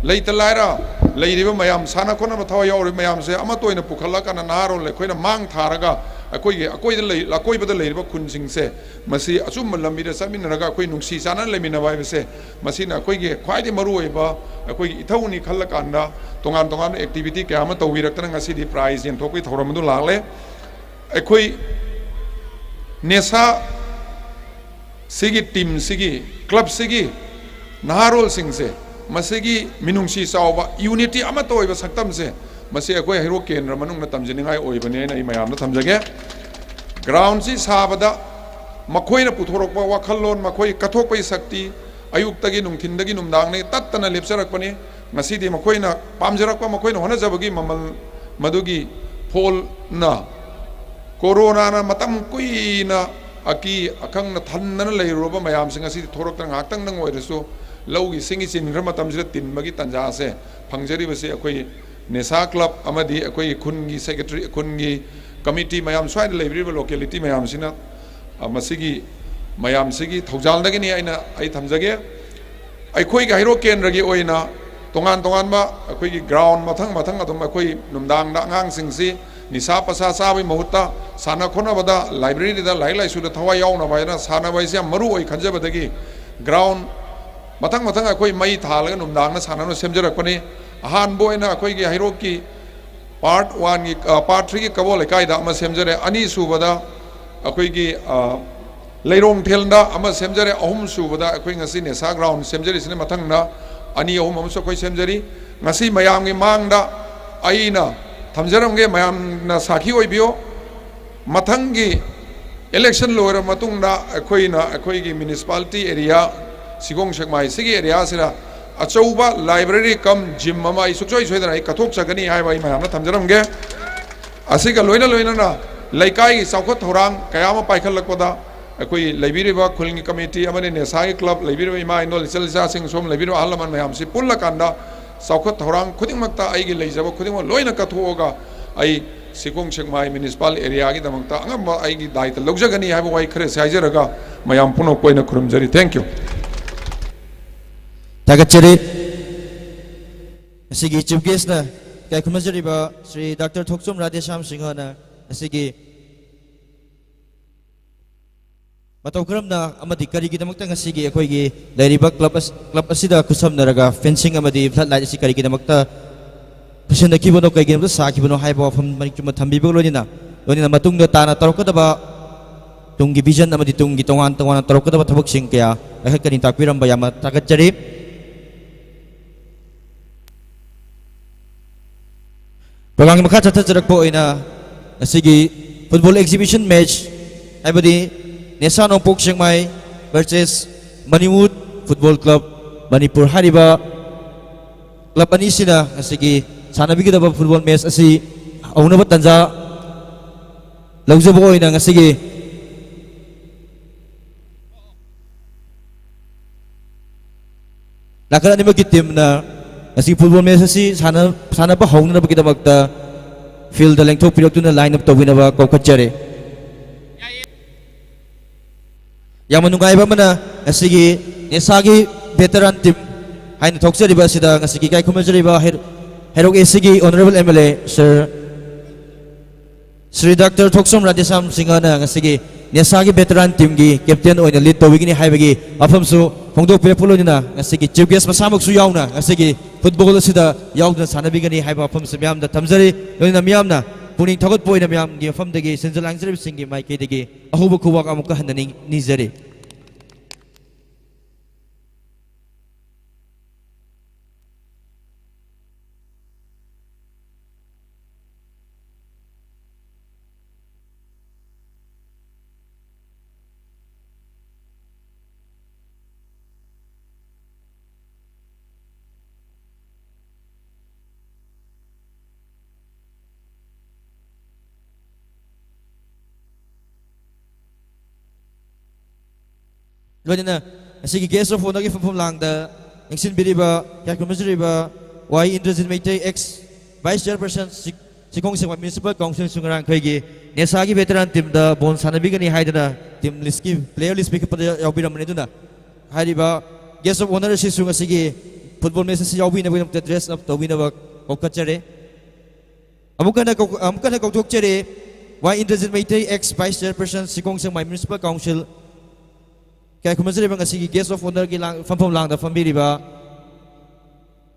ꯂꯩꯇ ꯂꯥꯏꯔ ꯂꯩꯔꯤꯕ ꯃꯌꯥꯝ, ꯁꯥꯟꯅ ꯈꯣꯠꯅꯕ ꯊꯋꯥꯏ ꯌꯥꯎꯔꯤꯕ ꯃꯌꯥꯝꯁꯦ ꯑꯃꯠꯇ ꯑꯣꯏꯅ ꯄꯨꯈꯠꯂꯀꯥꯟꯗ ꯅꯍꯥꯔꯣꯜ ꯑꯩꯈꯣꯏꯅ ꯃꯥꯡ ꯊꯥꯔꯒ ꯑꯩꯈꯣꯏꯒꯤ ꯑꯀꯣꯏꯗ ꯂꯩ-, ꯑꯀꯣꯏꯕꯗ ꯂꯩꯔꯤꯕ ꯈꯨꯟꯁꯤꯡꯁꯦ ꯃꯁꯤ ꯑꯆꯨꯝꯕ ꯂꯝꯕꯤꯗ ꯆꯠꯃꯤꯟꯅꯔꯒ ꯑꯩꯈꯣꯏ ꯅꯨꯡꯁꯤ ꯆꯥꯟꯅꯅ ꯂꯩꯃꯤꯟꯅꯕ ꯍꯥꯏꯕꯁꯦ ꯃꯁꯤꯅ ꯑꯩꯈꯣꯏꯒꯤ ꯈ꯭ꯋꯥꯏꯗꯒꯤ ꯃꯔꯨꯑꯣꯏꯕ ꯑꯩꯈꯣꯏꯒꯤ ꯏꯊꯧꯅꯤ ꯈꯜꯂꯀꯥꯟꯗ ꯇꯣꯉꯥꯟ ꯇꯣꯉꯥꯟꯕ ꯑꯦꯛꯇꯤꯚꯤꯇꯤ ꯀꯌꯥ ꯑꯃ ꯇꯧꯕꯤꯔꯛꯇꯅ ꯉꯁꯤꯗꯤ ꯄ꯭ꯔꯥꯏꯖ ꯌꯦꯟꯊꯣꯛꯄꯒꯤ ꯊꯧꯔꯝ ꯑꯗꯨ ꯂꯥꯛꯂꯦ꯫ ꯑꯩꯈꯣꯏ ꯅꯦꯁꯥ ꯁꯤꯒꯤ ꯇꯤꯝꯁꯤꯒꯤ, ꯀ꯭ꯂꯕꯁꯤꯒꯤ ꯅꯍꯥꯔꯣꯜꯁꯤꯡꯁꯦ ꯃꯁꯤꯒꯤ ꯃꯤꯅꯨꯡꯁꯤ ꯆꯥꯎꯕ, ꯌꯨꯅꯤꯇꯤ ꯑꯃꯠꯇ ꯑꯣꯏꯕ ꯁꯛꯇꯝꯁꯦ ꯃꯁꯤ ꯑꯩꯈꯣꯏ ꯍꯩꯔꯣꯛ ꯀꯦꯟꯗ꯭ꯔ ꯃꯅꯨꯡꯗ ꯇꯝꯖꯅꯤꯡꯉꯥꯏ ꯑꯣꯏꯕꯅꯤ ꯍꯥꯏꯅ ꯑꯩ ꯃꯌꯥꯝꯗ ꯊꯝꯖꯒꯦ꯫ ꯒ꯭ꯔꯥꯎꯟꯁꯤ ꯁꯥꯕꯗ ꯃꯈꯣꯏꯅ ꯄꯨꯊꯣꯔꯛꯄ ꯋꯥꯈꯜꯂꯣꯟ, ꯃꯈꯣꯏ ꯀꯠꯊꯣꯛꯄꯒꯤ ꯁꯛꯇꯤ, ꯑꯌꯨꯛꯇꯒꯤ ꯅꯨꯡꯊꯤꯟꯗꯒꯤ ꯅꯨꯡꯗꯥꯡꯗꯒꯤ ꯇꯠꯇꯅ ꯂꯦꯞꯆꯔꯛꯄꯅꯤ꯫ ꯉꯁꯤꯗꯤ ꯃꯈꯣꯏꯅ ꯄꯥꯝꯖꯔꯛꯄ, ꯃꯈꯣꯏꯅ ꯍꯣꯠꯅꯖꯕꯒꯤ ꯃꯃꯜ ꯃꯗꯨꯒꯤ ꯐꯣꯜꯅ ꯀꯣꯔꯣꯅꯥꯅ ꯃꯇꯝ ꯀꯨꯏꯅ ꯑꯀꯤ ꯑꯈꯪꯅ ꯊꯟꯗꯅ ꯂꯩꯔꯨꯔꯕ ꯃꯌꯥꯝꯁꯤꯡ ꯑꯁꯤꯗꯤ ꯊꯣꯔꯛꯇꯅ ꯉꯥꯏꯍꯥꯛꯇꯪꯗꯪ ꯑꯣꯏꯔꯁꯨ ꯂꯧꯒꯤ ꯁꯤꯡꯒꯤ ꯆꯤꯟꯈ꯭ꯔ ꯃꯇꯝꯁꯤꯗ ꯇꯤꯟꯕꯒꯤ ꯇꯥꯟꯖꯥꯁꯦ ꯐꯪꯖꯔꯤꯕꯁꯤ ꯑꯩꯈꯣꯏ ꯅꯦꯁꯥ ꯀ꯭ꯂꯕ ꯑꯃꯗꯤ ꯑꯩꯈꯣꯏꯒꯤ ꯈꯨꯟꯒꯤ ꯁꯦꯀ꯭ꯔꯦꯇꯔꯤ, ꯈꯨꯟꯒꯤ ꯀꯃꯤꯇꯤ ꯃꯌꯥꯝ, ꯁ꯭ꯋꯥꯏꯗ ꯂꯩꯕꯤꯔꯤꯕ ꯂꯣꯀꯦꯂꯤꯇꯤ ꯃꯌꯥꯝꯁꯤꯅ, ꯑ, ꯃꯁꯤꯒꯤ ꯃꯌꯥꯝꯁꯤꯒꯤ ꯊꯧꯖꯥꯜꯗꯒꯤꯅꯤ ꯑꯩꯅ, ꯑꯩ ꯊꯝꯖꯒꯦ꯫ ꯑꯩꯈꯣꯏꯒꯤ ꯍꯩꯔꯣꯛ ꯀꯦꯟꯗ꯭ꯔꯒꯤ ꯑꯣꯏꯅ ꯇꯣꯉꯥꯟ ꯇꯣꯉꯥꯟꯕ ꯑꯩꯈꯣꯏꯒꯤ ꯒ꯭ꯔꯥꯎꯟ ꯃꯊꯪ ꯃꯊꯪ ꯑꯗꯨꯝ ꯑꯩꯈꯣꯏ ꯅꯨꯡꯗꯥꯡꯗ ꯑꯉꯥꯡꯁꯤꯡꯁꯤ ꯅꯤꯁꯥ ꯄꯁꯥ ꯆꯥꯕꯒꯤ ꯃꯍꯨꯠꯇ ꯁꯥꯟꯅ ꯈꯣꯠꯅꯕꯗ, ꯂꯥꯏꯕ꯭ꯔꯦꯔꯤꯗ ꯂꯥꯏꯔꯤꯛ ꯂꯥꯏꯁꯨꯗ ꯊꯋꯥꯏ ꯌꯥꯎꯅꯕ ꯍꯥꯏꯅ ꯁꯥꯟꯅꯕ ꯍꯥꯏꯁꯤ ꯌꯥꯝ ꯃꯔꯨ ꯑꯣꯏ ꯈꯟꯖꯕꯗꯒꯤ ꯒ꯭ꯔꯥꯎꯟ ꯃꯊꯪ ꯃꯊꯪ ꯑꯩꯈꯣꯏ ꯃꯩ ꯊꯥꯜꯂꯒ ꯅꯨꯡꯗꯥꯡꯗ ꯁꯥꯟꯅꯅꯕ ꯁꯦꯝꯖꯔꯛꯄꯅꯤ꯫ ꯑꯍꯥꯟꯕ ꯑꯣꯏꯅ ꯑꯩꯈꯣꯏꯒꯤ ꯍꯩꯔꯣꯛꯀꯤ ꯄꯥꯔꯠ ꯋꯥꯟꯒꯤ, ꯑ, ꯄꯥꯔꯠ ꯊ꯭ꯔꯤꯒꯤ ꯀꯕꯣ ꯂꯩꯀꯥꯏꯗ ꯑꯃ ꯁꯦꯝꯖꯔꯦ꯫ ꯑꯅꯤꯁꯨꯕꯗ ꯑꯩꯈꯣꯏꯒꯤ, ꯑ, ꯂꯩꯔꯣꯡꯊꯦꯜꯗ ꯑꯃ ꯁꯦꯝꯖꯔꯦ꯫ ꯑꯍꯨꯝꯁꯨꯕꯗ ꯑꯩꯈꯣꯏ ꯉꯁꯤ ꯅꯦꯁꯥ ꯒ꯭ꯔꯥꯎꯟ ꯁꯦꯝꯖꯔꯤꯁꯤꯅ ꯃꯊꯪꯗ ꯑꯅꯤ ꯑꯍꯨꯝ ꯑꯃꯁꯨ ꯑꯩꯈꯣꯏ ꯁꯦꯝꯖꯔꯤ꯫ ꯉꯁꯤ ꯃꯌꯥꯝꯒꯤ ꯃꯥꯡꯗ ꯑꯩꯅ ꯊꯝꯖꯔꯝꯒꯦ, ꯃꯌꯥꯝꯅ ꯁꯥꯈꯤ ꯑꯣꯏꯕꯤꯌꯨ꯫ ꯃꯊꯪꯒꯤ ꯏꯂꯦꯛꯁꯟ ꯂꯣꯏꯔꯕ ꯃꯇꯨꯡꯗ ꯑꯩꯈꯣꯏꯅ ꯑꯩꯈꯣꯏꯒꯤ ꯃ꯭ꯌꯨꯅꯤꯁꯤꯄꯥꯂꯤꯇꯤ ꯑꯦꯔꯤꯌꯥ, ꯁꯤꯒꯣꯡ ꯁꯦꯛꯃꯥꯏ ꯁꯤꯒꯤ ꯑꯦꯔꯤꯌꯥꯁꯤꯗ ꯑꯆꯧꯕ library cum gym ꯑꯃ ꯑꯩ ꯁꯨꯡꯁꯣꯏ ꯁꯣꯏꯗꯅ ꯑꯩ ꯀꯠꯊꯣꯛꯆꯒꯅꯤ ꯍꯥꯏꯕ ꯑꯩ ꯃꯌꯥꯝꯅ ꯊꯝꯖꯔꯝꯒꯦ꯫ ꯑꯁꯤꯒ ꯂꯣꯏꯅ ꯂꯣꯏꯅꯅ ꯂꯩꯀꯥꯏꯒꯤ ꯆꯥꯎꯈꯠ ꯊꯧꯔꯥꯡ ꯀꯌꯥ ꯑꯃ ꯄꯥꯏꯈꯠꯂꯛꯄꯗ ꯑꯩꯈꯣꯏ ꯂꯩꯕꯤꯔꯤꯕ ꯈꯨꯜꯒꯤ committee ꯑꯃꯗꯤ ꯅꯦꯁꯥꯒꯤ club, ꯂꯩꯕꯤꯔꯤꯕ ꯏꯃꯥ ꯏꯅꯣꯜ ꯏꯆꯜ ꯏꯆꯥꯁꯤꯡ, ꯁꯣꯝ ꯂꯩꯕꯤꯔꯤꯕ ꯑꯍꯜ ꯂꯃꯟ ꯃꯌꯥꯝꯁꯤ ꯄꯨꯜꯂꯀꯥꯟꯗ ꯆꯥꯎꯈꯠ ꯊꯧꯔꯥꯡ ꯈꯨꯗꯤꯡꯃꯛꯇ ꯑꯩꯒꯤ ꯂꯩꯖꯕ ꯈꯨꯗꯤꯡꯃꯛ ꯂꯣꯏꯅ ꯀꯠꯊꯣꯛꯑꯒ ꯑꯩ ꯁꯤꯈꯣꯡ ꯁꯦꯛꯃꯥꯏ municipal areaꯒꯤꯗꯃꯛꯇ ꯑꯉꯝꯕ ꯑꯩꯒꯤ ꯗꯥꯏꯇ ꯂꯧꯖꯒꯅꯤ ꯍꯥꯏꯕ ꯋꯥꯍꯩ ꯈꯔꯁꯤ ꯍꯥꯏꯖꯔꯒ ꯃꯌꯥꯝ ꯄꯨꯝꯅꯃꯛꯄꯨ ꯑꯩꯅ ꯈꯨꯔꯨꯝꯖꯔꯤ꯫ Thank you꯫ ꯊꯥꯒꯠꯆꯔꯤ꯫ ꯉꯁꯤꯒꯤ chief guestꯅ ꯏꯀꯥꯏ ꯈꯨꯝꯅꯖꯔꯤꯕ ꯁ꯭ꯔꯤ ꯗꯥꯛꯇꯔ ꯊꯣꯛꯆꯣꯝ ꯔꯥꯙꯦꯁ꯭ꯌꯥꯝ ꯁꯤꯡꯍꯅ ꯉꯁꯤꯒꯤ ꯃꯇꯧ ꯀꯔꯝꯅ ꯑꯃꯗꯤ ꯀꯔꯤꯒꯤꯗꯃꯛꯇ ꯉꯁꯤꯒꯤ ꯑꯩꯈꯣꯏꯒꯤ ꯂꯩꯔꯤꯕ club ꯑꯁ-, club ꯑꯁꯤꯗ ꯈꯨꯠꯁꯝꯅꯔꯒ fencing ꯑꯃꯗꯤ floodlight ꯑꯁꯤ ꯀꯔꯤꯒꯤꯗꯃꯛꯇ ꯄꯨꯁꯤꯟꯅꯈꯤꯕꯅꯣ, ꯀꯩꯒꯤꯗꯃꯛꯇ ꯁꯥꯈꯤꯕꯅꯣ ꯍꯥꯏꯕ ꯋꯥꯐꯝ ꯃꯔꯤꯛ ꯆꯨꯝꯅ ꯊꯝꯕꯤꯕꯒ ꯂꯣꯏꯅꯅ, ꯂꯣꯏꯅꯅ ꯃꯇꯨꯡꯗ ꯇꯥꯅ ꯇꯧꯔꯛꯀꯗꯕ ꯇꯨꯡꯒꯤ vision ꯑꯃꯗꯤ ꯇꯨꯡꯒꯤ ꯇꯣꯉꯥꯟ ꯇꯣꯉꯥꯟꯅ ꯇꯧꯔꯛꯀꯗꯕ ꯊꯕꯛꯁꯤꯡ ꯀꯌꯥ ꯄꯥꯏꯈꯠꯀꯅꯤ ꯇꯥꯛꯄꯤꯔꯝꯕ ꯌꯥꯝꯅ ꯊꯥꯒꯠꯆꯔꯤ꯫ Programꯒꯤ ꯃꯈꯥ ꯆꯠꯊꯖꯔꯛꯄ ꯑꯣꯏꯅ ꯉꯁꯤꯒꯤ football exhibition match ꯍꯥꯏꯕꯗꯤ ꯅꯦꯁꯥ ꯅꯣꯡꯄꯣꯛ ꯁꯦꯛꯃꯥꯏ versus Maniwood Football Club Manipur ꯍꯥꯏꯔꯤꯕ club ꯑꯅꯤꯁꯤꯅ ꯉꯁꯤꯒꯤ ꯁꯥꯟꯅꯕꯤꯒꯗꯕ football match ꯑꯁꯤ ꯍꯧꯅꯕ ꯇꯥꯟꯖꯥ ꯂꯧꯖꯕ ꯑꯣꯏꯅ ꯉꯁꯤꯒꯤ ꯅꯥꯀꯜ ꯑꯅꯤꯃꯛꯀꯤ teamꯅ ꯉꯁꯤ football match ꯑꯁꯤ ꯁꯥꯟꯅ-, ꯁꯥꯟꯅꯕ ꯍꯧꯅꯅꯕꯒꯤꯗꯃꯛꯇ fieldꯇ ꯂꯦꯡꯊꯣꯛꯄꯤꯔꯛꯇꯨꯅ line up ꯇꯧꯕꯤꯅꯕ ꯀꯧꯈꯠꯆꯔꯤ꯫ ꯌꯥꯝꯅ ꯅꯨꯡꯉꯥꯏꯕ ꯑꯃꯅ, ꯉꯁꯤꯒꯤ ꯅꯦꯁꯥꯒꯤ veteran team ꯍꯥꯏꯅ ꯊꯣꯛꯆꯔꯤꯕ ꯑꯁꯤꯗ ꯉꯁꯤꯒꯤ ꯏꯀꯥꯏ ꯈꯨꯝꯅꯖꯔꯤꯕ ꯍꯩꯔ-, ꯍꯩꯔꯣꯛ ACꯒꯤ honourable MLA Sir Shri doctor Thokchom Radheshyam ꯁꯤꯡꯍꯅ ꯉꯁꯤꯒꯤ ꯅꯦꯁꯥꯒꯤ veteran teamꯒꯤ captain ꯑꯣꯏꯅ lead ꯇꯧꯕꯤꯒꯅꯤ ꯍꯥꯏꯕꯒꯤ ꯋꯥꯐꯝꯁꯨ ꯐꯣꯡꯗꯣꯛꯄꯤꯔꯛꯄ ꯂꯣꯏꯅꯅ, ꯉꯁꯤꯒꯤ chief guest ꯃꯁꯥꯃꯛꯁꯨ ꯌꯥꯎꯅ ꯉꯁꯤꯒꯤ football ꯑꯁꯤꯗ ꯌꯥꯎꯗꯨꯅ ꯁꯥꯟꯅꯕꯤꯒꯅꯤ ꯍꯥꯏꯕ ꯋꯥꯐꯝꯁꯨ ꯃꯌꯥꯝꯗ ꯊꯝꯖꯔꯤ꯫ ꯂꯣꯏꯅꯅ ꯃꯤꯌꯥꯝꯅ ꯄꯨꯛꯅꯤꯡ ꯊꯧꯒꯠꯄ ꯑꯣꯏꯅ ꯃꯌꯥꯝꯒꯤ ꯃꯐꯝꯗꯒꯤ ꯁꯤꯟꯖ ꯂꯥꯡꯖꯔꯤꯕꯁꯤꯡꯒꯤ ꯃꯥꯏꯀꯩꯗꯒꯤ ꯑꯍꯧꯕ ꯈꯨꯕꯥꯛ ꯑꯃꯨꯛꯀ ꯍꯟꯅ ꯅꯤꯡ-, ꯅꯤꯖꯔꯤ꯫ ꯂꯣꯏꯅꯅ ꯉꯁꯤꯒꯤ guest of honourꯒꯤ ꯐꯝꯐꯝ ꯂꯥꯡꯗ ꯂꯦꯡꯁꯤꯟꯕꯤꯔꯤꯕ, ꯏꯀꯥꯏ ꯈꯨꯝꯅꯖꯔꯤꯕ ꯋꯥꯏ Indrajit Meitei, ex vice chairperson, ꯁꯤ-, ꯁꯤꯈꯣꯡ ꯁꯦꯡꯃꯥꯏ municipal council, ꯑꯃꯁꯨꯡ ꯉꯔꯥꯡ ꯑꯩꯈꯣꯏꯒꯤ ꯅꯦꯁꯥꯒꯤ veteran teamꯗ ꯕꯣꯜ ꯁꯥꯟꯅꯕꯤꯒꯅꯤ ꯍꯥꯏꯗꯅ team listꯀꯤ player list ꯄꯤꯈꯠꯄꯗ ꯌꯥꯎꯕꯤꯔꯝꯕꯅꯤ꯫ ꯑꯗꯨꯅ ꯍꯥꯏꯔꯤꯕ guest of honour ꯑꯁꯤꯁꯨ ꯉꯁꯤꯒꯤ football match ꯑꯁꯤ ꯌꯥꯎꯕꯤꯅꯕꯒꯤꯗꯃꯛꯇ dress up ꯇꯧꯕꯤꯅꯕ ꯀꯧꯈꯠꯆꯔꯤ꯫ ꯑꯃꯨꯛ ꯍꯟꯅ ꯀꯧ-, ꯑꯃꯨꯛ ꯍꯟꯅ ꯀꯧꯊꯣꯛꯆꯔꯤ, ꯋꯥꯏ Indrajit Meitei, ex vice chairperson, Sikhong ꯁꯦꯡꯃꯥꯏ municipal council, ꯏꯀꯥꯏ ꯈꯨꯝꯅꯖꯔꯤꯕ ꯉꯁꯤꯒꯤ guest of honourꯒꯤ ꯂꯥꯡ-, ꯐꯝꯐꯝ ꯂꯥꯡꯗ ꯐꯝꯕꯤꯔꯤꯕ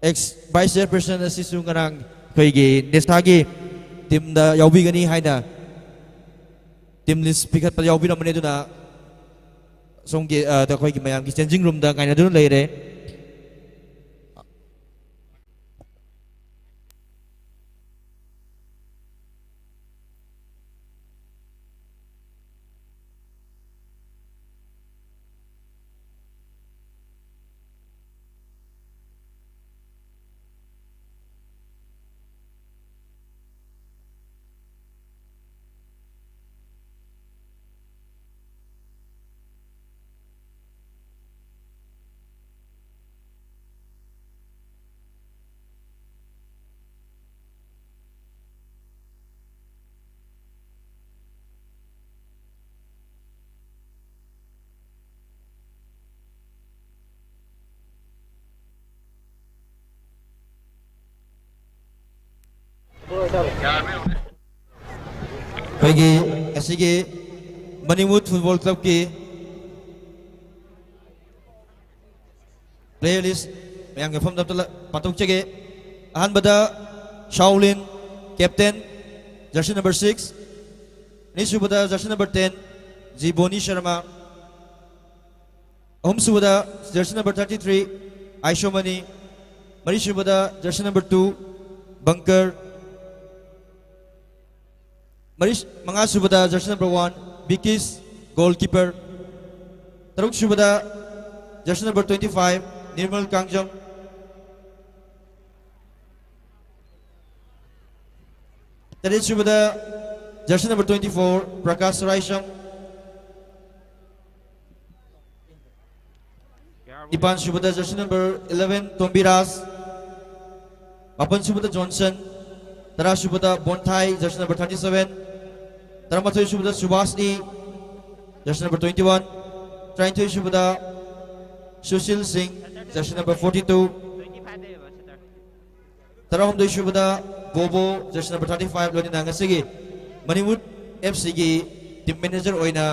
ex vice chairperson ꯑꯁꯤꯁꯨ ꯉꯔꯥꯡ ꯑꯩꯈꯣꯏꯒꯤ ꯅꯦꯁꯥꯒꯤ teamꯗ ꯌꯥꯎꯕꯤꯒꯅꯤ ꯍꯥꯏꯅ team list ꯄꯤꯈꯠꯄꯗ ꯌꯥꯎꯕꯤꯔꯝꯕꯅꯤ꯫ ꯑꯗꯨꯅ ꯁꯣꯝꯒꯤ, ꯑ, ꯑꯩꯈꯣꯏꯒꯤ ꯃꯌꯥꯝꯒꯤ changing roomꯗ ꯉꯥꯏꯅꯗꯨꯅ ꯂꯩꯔꯦ꯫ ꯑꯩꯈꯣꯏꯒꯤ ꯉꯁꯤꯒꯤ ꯃꯅꯤꯃꯨꯠ football clubꯀꯤ player list ꯃꯌꯥꯝꯒꯤ ꯃꯐꯝꯗ ꯑꯝꯇ ꯂ-, ꯄꯥꯊꯣꯛꯆꯒꯦ꯫ ꯑꯍꯥꯟꯕꯗ ꯁꯥꯎꯂꯤꯟ, captain, jersey number six꯫ ꯑꯅꯤꯁꯨꯕꯗ jersey number ten, G Boni Sharma. ꯑꯍꯨꯝꯁꯨꯕꯗ jersey number thirty three, ꯑꯥꯏꯁꯣꯃꯅꯤ꯫ ꯃꯔꯤꯁꯨꯕꯗ jersey number two, ꯕꯪꯀꯔ꯫ ꯃꯔꯤ, ꯃꯉꯥꯁꯨꯕꯗ jersey number one, ꯕꯤꯀꯤꯁ, goalkeeper꯫ ꯇꯔꯨꯛꯁꯨꯕꯗ jersey number twenty five, Nirmal Kangjam. ꯇꯔꯦꯠꯁꯨꯕꯗ jersey number twenty four, Prakash ꯔꯥꯏꯁꯝ꯫ ꯅꯤꯄꯥꯟ ꯁꯨꯕꯗ ꯖꯔꯁꯤ ꯅꯝꯕꯔ eleven ꯇꯣꯝꯕꯤꯔꯥꯖ, ꯃꯥꯄꯟ ꯁꯨꯕꯗ Johnson, ꯇꯔꯥ ꯁꯨꯕꯗ ꯕꯣꯟꯊꯥꯏ, ꯖꯔꯁꯤ ꯅꯝꯕꯔ thirty seven, ꯇꯔꯥꯃꯥꯊꯣꯏ ꯁꯨꯕꯗ Subhas E, jersey number twenty one, ꯇꯔꯥꯅꯤꯊꯣꯏ ꯁꯨꯕꯗ ꯁꯨꯁꯤꯜ ꯁꯤꯡ, ꯖꯔꯁꯤ ꯅꯝꯕꯔ forty two, ꯇꯔꯥꯍꯨꯝꯗꯣꯏ ꯁꯨꯕꯗ ꯕꯣꯕꯣ, ꯖꯔꯁꯤ ꯅꯝꯕꯔ thirty five, ꯂꯣꯏꯅꯅ ꯉꯁꯤꯒꯤ ꯃꯅꯤꯋꯨꯠ ꯑꯦꯐ ꯁꯤꯒꯤ ꯇꯤꯝ ꯃꯦꯅꯦꯖꯔ ꯑꯣꯏꯅ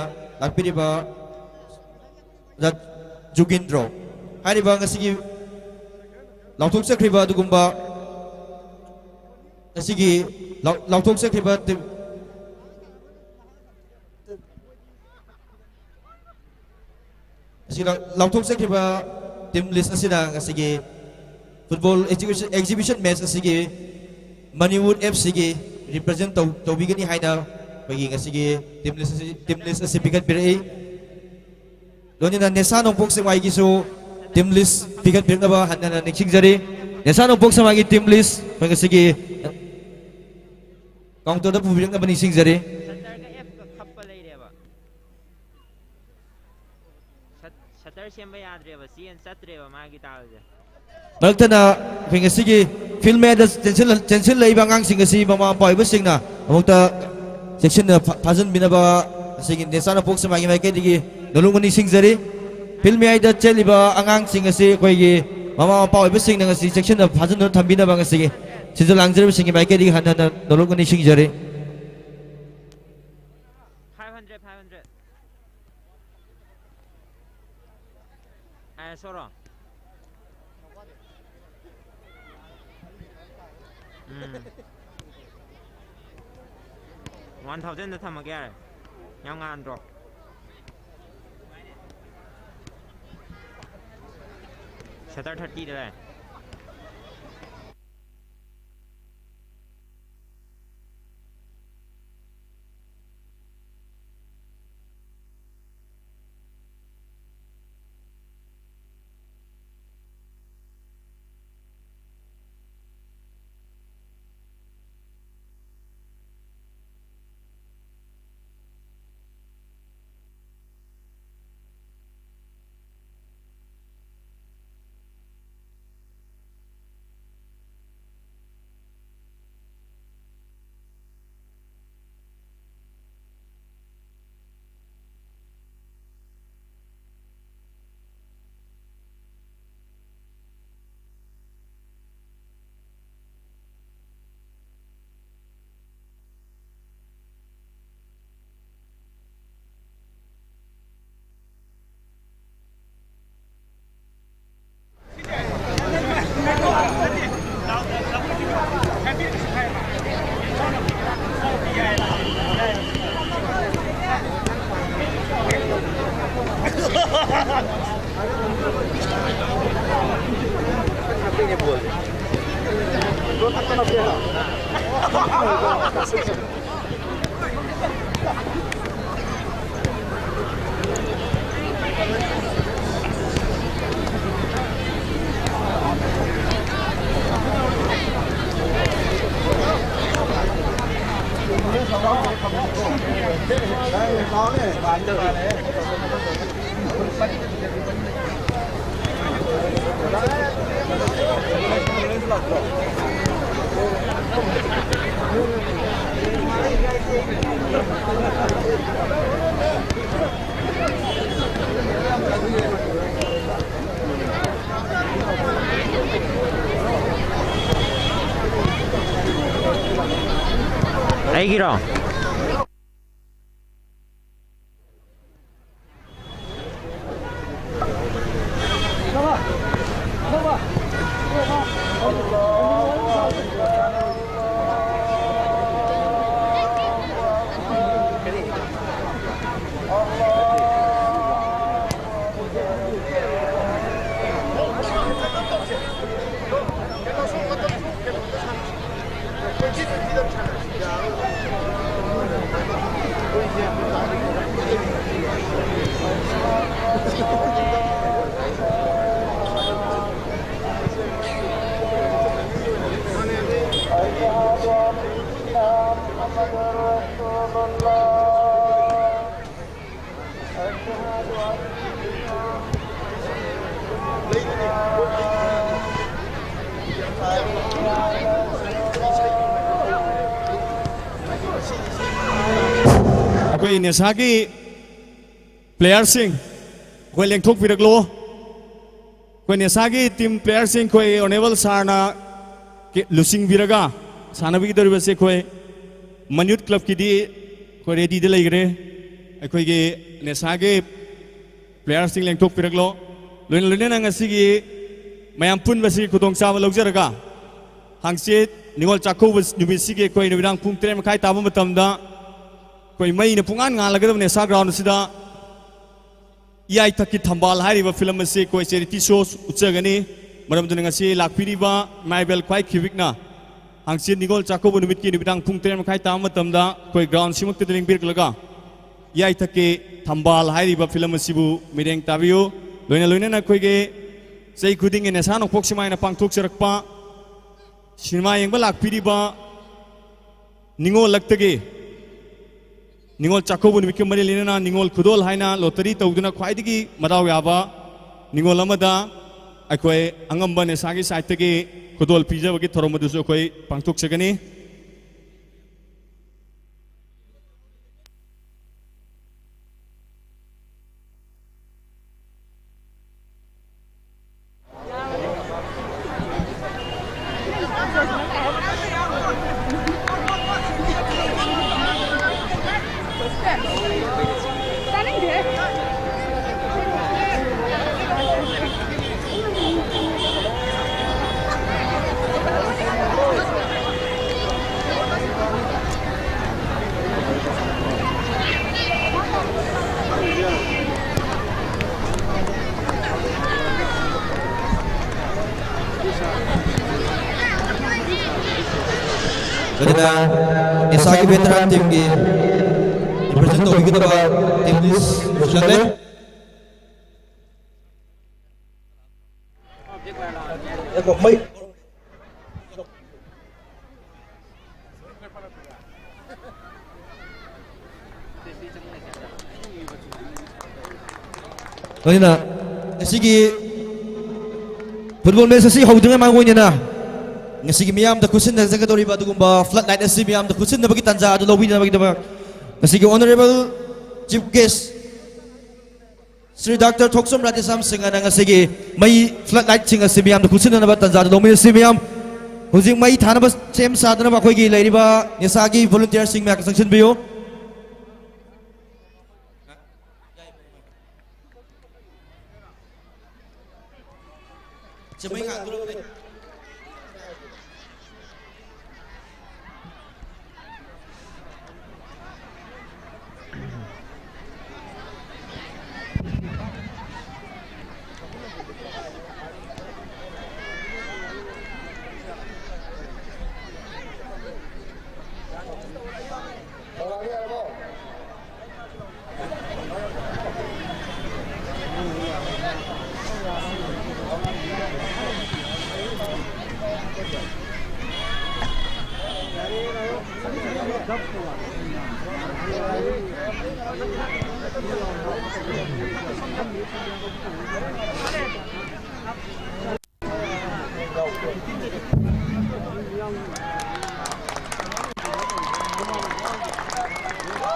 ꯂꯥꯛꯄꯤꯔꯤꯕ ꯑꯣꯖꯥ ꯖꯨꯒꯤꯟꯗ꯭ꯔꯣ꯫ ꯍꯥꯏꯔꯤꯕ ꯉꯁꯤꯒꯤ ꯂꯥꯎꯊꯣꯛꯆꯈ꯭ꯔꯤꯕ ꯑꯗꯨꯒꯨꯝꯕ, ꯉꯁꯤꯒꯤ ꯂꯥꯎ-, ꯂꯥꯎꯊꯣꯛꯆꯈ꯭ꯔꯤꯕ ꯇꯤꯝ, ꯑꯁꯤ ꯂꯥꯎ-, ꯂꯥꯎꯊꯣꯛꯆꯈꯤꯕ ꯇꯤꯝ ꯂꯤꯁ ꯑꯁꯤꯅ ꯉꯁꯤꯒꯤ ꯐꯨꯠꯕꯣꯜ ꯑꯦꯛꯖꯤꯕꯤꯁꯟ, ꯑꯦꯛꯖꯤꯕꯤꯁꯟ ꯃꯦꯆ ꯑꯁꯤꯒꯤ ꯃꯅꯤꯋꯨꯠ ꯑꯦꯐ ꯁꯤꯒꯤ ꯔꯤꯄ꯭ꯔꯖꯦꯟ ꯇꯧ-, ꯇꯧꯕꯤꯒꯅꯤ ꯍꯥꯏꯅ ꯑꯩꯈꯣꯏꯒꯤ ꯉꯁꯤꯒꯤ ꯇꯤꯝ ꯂꯤꯁ ꯑꯁꯤ, ꯇꯤꯝ ꯂꯤꯁ ꯑꯁꯤ ꯄꯤꯈꯠꯄꯤꯔꯛꯏ꯫ ꯂꯣꯏꯅꯅ ꯅꯦꯁꯥ ꯅꯣꯡꯄꯣꯛ ꯁꯦꯛꯃꯥꯏꯒꯤꯁꯨ ꯇꯤꯝ ꯂꯤꯁ ꯄꯤꯈꯠꯄꯤꯔꯛꯅꯕ ꯍꯟꯅ ꯍꯟꯅ ꯅꯤꯡꯁꯤꯡꯖꯔꯤ꯫ ꯅꯦꯁꯥ ꯅꯣꯡꯄꯣꯛ ꯁꯦꯛꯃꯥꯏꯒꯤ ꯇꯤꯝ ꯂꯤꯁ ꯑꯩꯈꯣꯏ ꯉꯁꯤꯒꯤ ꯀꯥꯎꯟꯇꯔꯗ ꯄꯨꯕꯤꯔꯛꯅꯕ ꯅꯤꯡꯁꯤꯡꯖꯔꯤ꯫ ꯁꯇꯔꯒ ꯑꯦꯐꯀ ꯈꯞꯄ ꯂꯩꯔꯦꯕ꯫ ꯁꯠ-, ꯁꯇꯔ ꯁꯦꯝꯕ ꯌꯥꯗ꯭ꯔꯦꯕ, ꯆꯦꯟ ꯆꯠꯇ꯭ꯔꯦꯕ ꯃꯥꯒꯤ ꯇꯥꯜꯁꯦ꯫ ꯃꯔꯛ ꯊꯠꯅ ꯑꯩꯈꯣꯏ ꯉꯁꯤꯒꯤ ꯐꯤꯜ ꯃꯌꯥꯏꯗ ꯆꯦꯟꯁꯤꯜꯂ-, ꯆꯦꯟꯁꯤꯜꯂꯛꯏꯕ ꯑꯉꯥꯡꯁꯤꯡ ꯑꯁꯤ ꯃꯃꯥ ꯃꯄꯥ ꯑꯣꯏꯕꯁꯤꯡꯅ ꯑꯃꯨꯛꯇ ꯆꯦꯛꯁꯤꯟꯅ ꯐꯥ-, ꯐꯥꯖꯤꯟꯕꯤꯅꯕ ꯉꯁꯤꯒꯤ ꯅꯦꯁꯥ ꯅꯣꯡꯄꯣꯛ ꯁꯦꯛꯃꯥꯏꯒꯤ ꯃꯥꯏꯀꯩꯗꯒꯤ ꯅꯣꯂꯨꯛꯅ ꯅꯤꯡꯁꯤꯡꯖꯔꯤ꯫ ꯐꯤꯜ ꯃꯌꯥꯏꯗ ꯆꯦꯜꯂꯤꯕ ꯑꯉꯥꯡꯁꯤꯡ ꯑꯁꯤ ꯑꯩꯈꯣꯏꯒꯤ ꯃꯃꯥ ꯃꯄꯥ ꯑꯣꯏꯕꯁꯤꯡꯅ ꯉꯁꯤ ꯆꯦꯛꯁꯤꯟꯅ ꯐꯥꯖꯤꯟꯗꯨꯅ ꯊꯝꯕꯤꯅꯕ ꯉꯁꯤꯒꯤ ꯁꯤꯟꯖ ꯂꯥꯡꯖꯔꯤꯕꯁꯤꯡꯒꯤ ꯃꯥꯏꯀꯩꯗꯒꯤ ꯍꯟꯅ ꯍꯟꯅ ꯅꯣꯂꯨꯛꯅ ꯅꯤꯡꯁꯤꯡꯖꯔꯤ꯫ Five hundred, five hundred. ꯑꯦ, ꯁꯣꯔꯣ꯫ ꯎꯝ꯫ One thousandꯗ ꯊꯝꯃꯒꯦ ꯌꯥꯔꯦ꯫ ꯌꯥꯝ ꯉꯥꯟꯗ꯭ꯔꯣ? Shutter thirtyꯗ ꯂꯩ꯫ ꯑꯩꯒꯤꯔꯣ? ꯑꯩꯈꯣꯏ ꯅꯦꯁꯥꯒꯤ ꯄ꯭ꯂꯦꯌꯔꯁꯤꯡ ꯑꯩꯈꯣꯏ ꯂꯦꯡꯊꯣꯛꯄꯤꯔꯛꯂꯣ꯫ ꯑꯩꯈꯣꯏ ꯅꯦꯁꯥꯒꯤ ꯇꯤꯝ ꯄ꯭ꯂꯦꯌꯔꯁꯤꯡ ꯑꯩꯈꯣꯏ ꯑꯣꯅꯦꯕꯜ ꯁꯥꯔꯅ ꯀꯦ-, ꯂꯨꯆꯤꯡꯕꯤꯔꯒ ꯁꯥꯟꯅꯕꯤꯒꯗꯧꯔꯤꯕꯁꯦ ꯑꯩꯈꯣꯏ ꯃꯟꯌꯨꯠ ꯀ꯭ꯂꯕꯀꯤꯗꯤ ꯑꯩꯈꯣꯏ ꯔꯦꯗꯤꯗ ꯂꯩꯈ꯭ꯔꯦ꯫ ꯑꯩꯈꯣꯏꯒꯤ ꯅꯦꯁꯥꯒꯤ ꯄ꯭ꯂꯦꯌꯔꯁꯤꯡ ꯂꯦꯡꯊꯣꯛꯄꯤꯔꯛꯂꯣ꯫ ꯂꯣꯏꯅ ꯂꯣꯏꯅꯅ ꯉꯁꯤꯒꯤ ꯃꯌꯥꯝ ꯄꯨꯟꯕꯁꯤ ꯈꯨꯗꯣꯡꯆꯥꯕ ꯂꯧꯖꯔꯒ ꯍꯪꯆꯤꯠ ꯅꯤꯉꯣꯜ ꯆꯥꯛꯀꯧꯕ ꯅꯨꯃꯤꯠꯁꯤꯒꯤ ꯑꯩꯈꯣꯏ ꯅꯨꯃꯤꯗꯥꯡ ꯄꯨꯡ ꯇꯔꯦꯠ ꯃꯈꯥꯏ ꯇꯥꯕ ꯃꯇꯝꯗ ꯑꯩꯈꯣꯏ ꯃꯩꯅ ꯄꯨꯡꯉꯥꯟ ꯉꯥꯜꯂꯒꯗꯕ ꯅꯦꯁꯥ ꯒ꯭ꯔꯥꯎꯟ ꯑꯁꯤꯗ ꯏꯌꯥꯏꯊꯛꯀꯤ ꯊꯝꯕꯥꯜ ꯍꯥꯏꯔꯤꯕ ꯐꯤꯂꯝ ꯑꯁꯤ ꯑꯩꯈꯣꯏ ꯆꯦꯔꯤꯇꯤ ꯁꯣ ꯎꯠꯆꯒꯅꯤ꯫ ꯃꯔꯝ ꯑꯗꯨꯅ ꯉꯁꯤ ꯂꯥꯛꯄꯤꯔꯤꯕ ꯏꯃꯥ ꯏꯕꯦꯜ ꯈ꯭ꯋꯥꯏ ꯈꯤꯕꯤꯛꯅ ꯍꯥꯡꯆꯤꯠ ꯅꯤꯉꯣꯜ ꯆꯥꯛꯀꯧꯕ ꯅꯨꯃꯤꯠꯀꯤ ꯅꯨꯃꯤꯗꯥꯡ ꯄꯨꯡ ꯇꯔꯦꯠ ꯃꯈꯥꯏ ꯇꯥꯕ ꯃꯇꯝꯗ ꯑꯩꯈꯣꯏ ꯒ꯭ꯔꯥꯎꯟ ꯁꯤꯃꯛꯇꯗ ꯂꯦꯡꯕꯤꯔꯛꯂꯒ ꯌꯥꯏꯊꯛꯀꯤ ꯊꯝꯕꯥꯜ ꯍꯥꯏꯔꯤꯕ ꯐꯤꯂꯝ ꯑꯁꯤꯕꯨ ꯃꯤꯠꯌꯦꯡ ꯇꯥꯕꯤꯌꯨ꯫ ꯂꯣꯏꯅ ꯂꯣꯏꯅꯅ ꯑꯩꯈꯣꯏꯒꯤ ꯆꯍꯤ ꯈꯨꯗꯤꯡꯒꯤ ꯅꯦꯁꯥ ꯅꯣꯡꯄꯣꯛ ꯁꯤꯃꯥꯏꯅ ꯄꯥꯡꯊꯣꯛꯆꯔꯛꯄ ꯁꯤꯅꯦꯃꯥ ꯌꯦꯡꯕ ꯂꯥꯛꯄꯤꯔꯤꯕ ꯅꯤꯉꯣꯜ ꯂꯛꯇꯒꯤ ꯅꯤꯉꯣꯜ ꯆꯥꯛꯀꯧꯕ ꯅꯨꯃꯤꯠꯀ ꯃꯔꯤ ꯂꯩꯅꯅ ꯅꯤꯉꯣꯜ ꯈꯨꯗꯣꯜ ꯍꯥꯏꯅ ꯂꯣꯇꯔꯤ ꯇꯧꯗꯨꯅ ꯈ꯭ꯋꯥꯏꯗꯒꯤ ꯃꯗꯥꯎ ꯌꯥꯕ ꯅꯤꯉꯣꯜ ꯑꯃꯗ ꯑꯩꯈꯣꯏ ꯑꯉꯝꯕ ꯅꯦꯁꯥꯒꯤ ꯁꯥꯏꯠꯇꯒꯤ ꯈꯨꯗꯣꯜ ꯄꯤꯖꯕꯒꯤ ꯊꯧꯔꯝ ꯑꯗꯨꯁꯨ ꯑꯩꯈꯣꯏ ꯄꯥꯡꯊꯣꯛꯆꯒꯅꯤ꯫ ꯑꯗꯨꯅ ꯅꯤꯁꯥꯒꯤ ꯚꯦꯇꯔꯥꯟ ꯇꯤꯝꯒꯤ ꯔꯤꯄ꯭ꯔꯖꯦꯟ ꯇꯧꯕꯤꯒꯗꯕ ꯇꯤꯝ ꯂꯤꯁ ꯂꯣꯏꯁꯤꯜꯂꯦ꯫ ꯑꯗꯨꯅ ꯉꯁꯤꯒꯤ ꯐꯨꯠꯕꯣꯜ ꯃꯦꯠꯆ ꯑꯁꯤ ꯍꯧꯗ꯭ꯔꯤꯉꯩ ꯃꯃꯥꯡ ꯑꯣꯏꯅ ꯉꯁꯤꯒꯤ ꯃꯤꯌꯥꯝꯗ ꯈꯨꯠꯁꯤꯟꯅꯖꯒꯗꯧꯔꯤꯕ ꯑꯗꯨꯒꯨꯝꯕ ꯐ꯭ꯂꯠ ꯂꯥꯏꯠ ꯑꯁꯤ ꯃꯤꯌꯥꯝꯗ ꯈꯨꯠꯁꯤꯟꯅꯕꯒꯤ ꯇꯥꯟꯖꯥ ꯑꯗꯨ ꯂꯧꯕꯤꯅꯕꯒꯤꯗꯃꯛ ꯉꯁꯤꯒꯤ honourable chief guest Shri doctor Thokchom Radheshyam ꯁꯤꯡꯍꯅ ꯉꯁꯤꯒꯤ ꯃꯩ ꯐ꯭ꯂꯠ ꯂꯥꯏꯠꯁꯤꯡ ꯑꯁꯤ ꯃꯤꯌꯥꯝꯗ ꯈꯨꯠꯁꯤꯟꯅꯅꯕ ꯇꯥꯟꯖꯥꯗ ꯂꯧꯃꯤꯟꯅꯁꯤ꯫ ꯃꯤꯌꯥꯝ ꯍꯧꯖꯤꯛ ꯃꯩ ꯊꯥꯅꯕ ꯁꯦꯝ ꯁꯥꯗꯅꯕ ꯑꯩꯈꯣꯏꯒꯤ ꯂꯩꯔꯤꯕ ꯅꯤꯁꯥꯒꯤ ꯚꯣꯂꯨꯟꯇꯤꯌꯔꯁꯤꯡ ꯃꯌꯥꯝ ꯆꯪꯁꯤꯟꯕꯤꯌꯨ꯫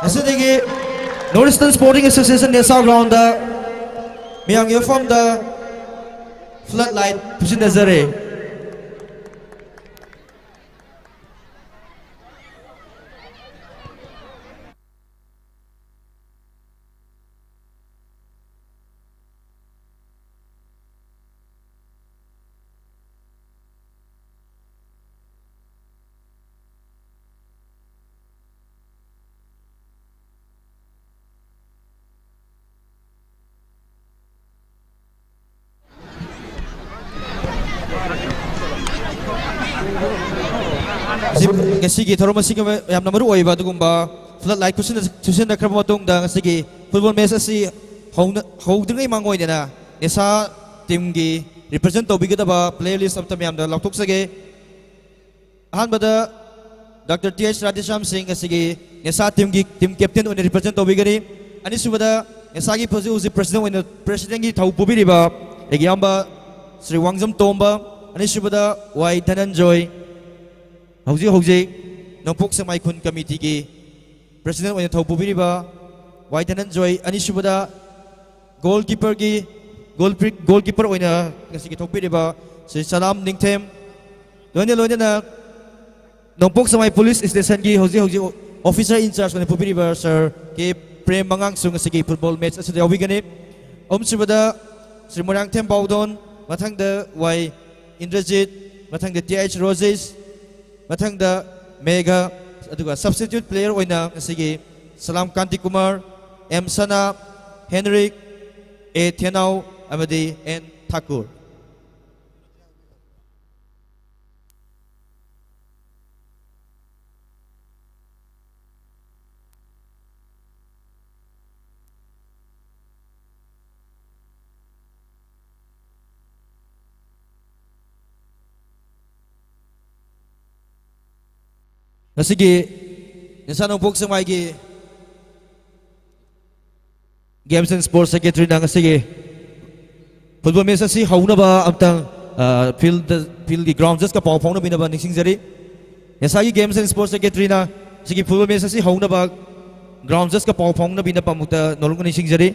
ꯑꯁꯤꯗꯒꯤ North Eastern Sporting Association NESA ground ꯃꯌꯥꯝꯒꯤ ꯃꯐꯝꯗ flood light ꯄꯨꯁꯤꯟꯅꯖꯔꯦ꯫ ꯉꯁꯤꯒꯤ ꯊꯧꯔꯝ ꯑꯁꯤꯒꯤ ꯌꯥꯝꯅ ꯃꯔꯨ ꯑꯣꯏꯕ ꯑꯗꯨꯒꯨꯝꯕ flood light ꯈꯨꯠꯁꯤꯟꯅ-, ꯈꯨꯠꯁꯤꯟꯅꯈ꯭ꯔꯕ ꯃꯇꯨꯡꯗ, ꯉꯁꯤꯒꯤ football match ꯑꯁꯤ ꯍꯧꯅ-, ꯍꯧꯗ꯭ꯔꯤꯉꯩ ꯃꯥꯡ ꯑꯣꯏꯅꯅ ꯅꯦꯁꯥ teamꯒꯤ represent ꯇꯧꯕꯤꯒꯗꯕ player list ꯑꯝꯇ ꯃꯌꯥꯝꯗ ꯂꯥꯎꯊꯣꯛꯆꯒꯦ꯫ ꯑꯍꯥꯟꯕꯗ Doctor T H ꯔꯥꯙꯦꯁ꯭ꯌꯥꯝ ꯁꯤꯡ, ꯉꯁꯤꯒꯤ ꯅꯦꯁꯥ teamꯒꯤ team captain ꯑꯣꯏꯅ represent ꯇꯧꯕꯤꯒꯅꯤ꯫ ꯑꯅꯤꯁꯨꯕꯗ ꯅꯦꯁꯥꯒꯤ ꯍꯧꯖꯤꯛ ꯍꯧꯖꯤꯛ president ꯑꯣꯏꯅ, presidentꯒꯤ ꯊꯧ ꯄꯨꯕꯤꯔꯤꯕ ꯑꯩꯒꯤ ꯏꯌꯥꯝꯕ ꯁ꯭ꯔꯤ ꯋꯥꯡꯖꯝ ꯇꯣꯝꯕ, ꯑꯅꯤꯁꯨꯕꯗ ꯋꯥꯏ ꯙꯅꯟꯖꯣꯏ, ꯍꯧꯖꯤꯛ ꯍꯧꯖꯤꯛ ꯅꯣꯡꯄꯣꯛ ꯁꯦꯛꯃꯥꯏ ꯈꯨꯟ committeeꯒꯤ president ꯑꯣꯏꯅ ꯊꯧ ꯄꯨꯕꯤꯔꯤꯕ ꯋꯥꯏ ꯙꯅꯟꯖꯣꯏ, ꯑꯅꯤꯁꯨꯕꯗ goalkeeperꯒꯤ, goal, goalkeeper ꯑꯣꯏꯅ ꯉꯁꯤꯒꯤ ꯊꯣꯛꯄꯤꯔꯤꯕ ꯁ꯭ꯔꯤ ꯁꯂꯥꯝ ꯅꯤꯡꯊꯦꯝ, ꯂꯣꯏꯅ ꯂꯣꯏꯅꯅ ꯅꯣꯡꯄꯣꯛ ꯁꯦꯛꯃꯥꯏ police stationꯒꯤ ꯍꯧꯖꯤꯛ ꯍꯧꯖꯤꯛ officer in charge ꯑꯣꯏꯅ ꯄꯨꯕꯤꯔꯤꯕ ꯁꯥꯔ ꯀꯦ ꯄ꯭ꯔꯦꯝ ꯃꯉꯥꯡꯁꯨ ꯉꯁꯤꯒꯤ football match ꯑꯁꯤꯗ ꯌꯥꯎꯕꯤꯒꯅꯤ꯫ ꯑꯍꯨꯝꯁꯨꯕꯗ ꯁ꯭ꯔꯤ ꯃꯣꯏꯔꯥꯡꯊꯦꯝ ꯄꯥꯎꯗꯣꯟ, ꯃꯊꯪꯗ ꯋꯥꯏ ꯏꯟꯗ꯭ꯔꯖꯤꯠ, ꯃꯊꯪꯗ ꯇꯤ ꯑꯩꯆ ꯔꯣꯖꯦꯁ, ꯃꯊꯪꯗ ꯃꯦꯘ, ꯑꯗꯨꯒ substitute player ꯑꯣꯏꯅ ꯉꯁꯤꯒꯤ ꯁꯂꯥꯝ ꯀꯥꯟꯇꯤ ꯀꯨꯃꯥꯔ, ꯑꯦꯝ ꯁꯅꯥ, ꯍꯦꯅꯔꯤꯛ, ꯑꯦ ꯊꯦꯅꯥꯎ ꯑꯃꯗꯤ ꯑꯦꯟ ꯊꯥꯀꯨꯔ꯫ ꯉꯁꯤꯒꯤ ꯏꯟꯁꯥ ꯅꯣꯡꯄꯣꯛ ꯁꯦꯛꯃꯥꯏꯒꯤ Games and Sports Secretary-ꯅ ꯉꯁꯤꯒꯤ football match ꯑꯁꯤ ꯍꯧꯅꯕ ꯑꯝꯇꯪ, ꯑ, field, field-ꯒꯤ ground judge-ꯀ ꯄꯥꯎ ꯐꯥꯎꯅꯕꯤꯅꯕ ꯅꯤꯡꯁꯤꯡꯖꯔꯤ꯫ ꯉꯁꯥꯏꯒꯤ Games and Sports Secretary-ꯅ ꯁꯤꯒꯤ football match ꯑꯁꯤ ꯍꯧꯅꯕ ground judge-ꯀ ꯄꯥꯎ ꯐꯥꯎꯅꯕꯤꯅꯕ ꯑꯃꯨꯛꯇ ꯅꯣꯜꯂꯨꯛꯅ ꯅꯤꯡꯁꯤꯡꯖꯔꯤ꯫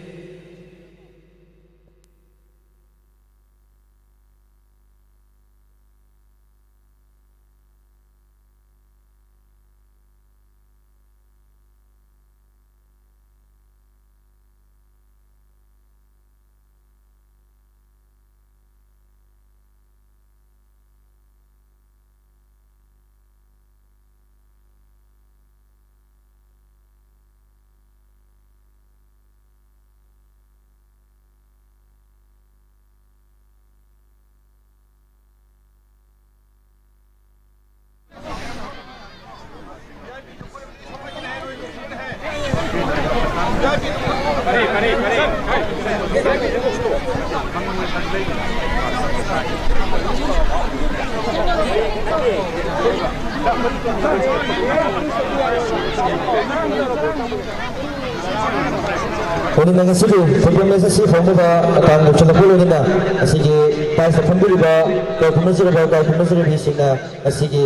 ꯍꯣꯔꯦꯟ ꯉꯁꯤꯒꯤ football match ꯑꯁꯤ ꯍꯧꯅꯕ ꯃꯇꯥꯡ ꯌꯧꯁꯤꯜꯂꯛꯄ ꯂꯣꯏꯅꯅ ꯉꯁꯤꯒꯤ prize ꯐꯝꯕꯤꯔꯤꯕ ꯏꯀꯥꯏ ꯈꯨꯝꯅꯖꯔꯕ, ꯏꯀꯥꯏ ꯈꯨꯝꯅꯖꯔꯕꯤꯁꯤꯡꯅ ꯉꯁꯤꯒꯤ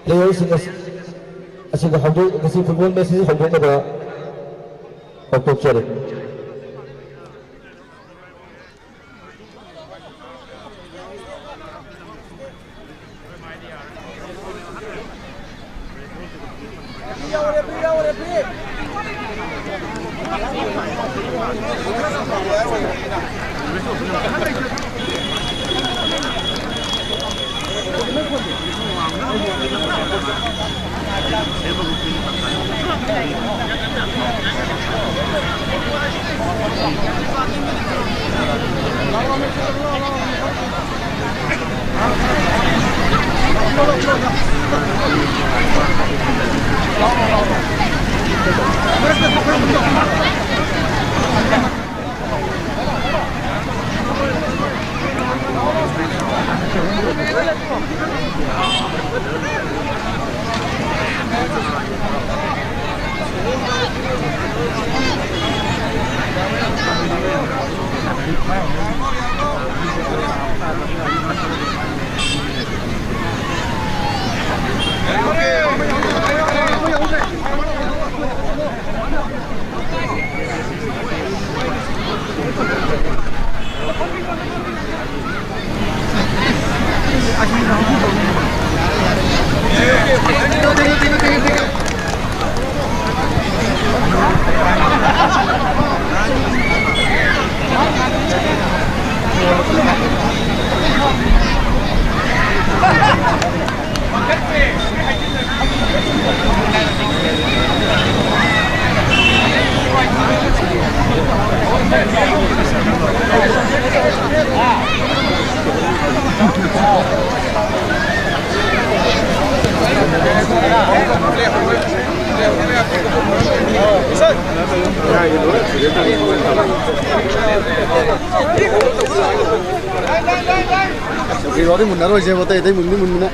player-ꯁꯤꯡ ꯑꯁꯤ, ꯑꯁꯤꯕꯨ ꯍꯧꯗꯣꯛ-, ꯉꯁꯤ football match ꯑꯁꯤ ꯍꯧꯗꯣꯛꯅꯕ ꯀꯧꯊꯣꯛꯆꯔꯤ꯫ ꯀꯨꯏꯔꯣꯗꯤ ꯃꯨꯟꯅꯔꯣꯏꯁꯦꯕ, ꯑꯇꯩ ꯑꯇꯩ ꯃꯨꯟꯗꯤ ꯃꯨꯟꯕꯅ꯫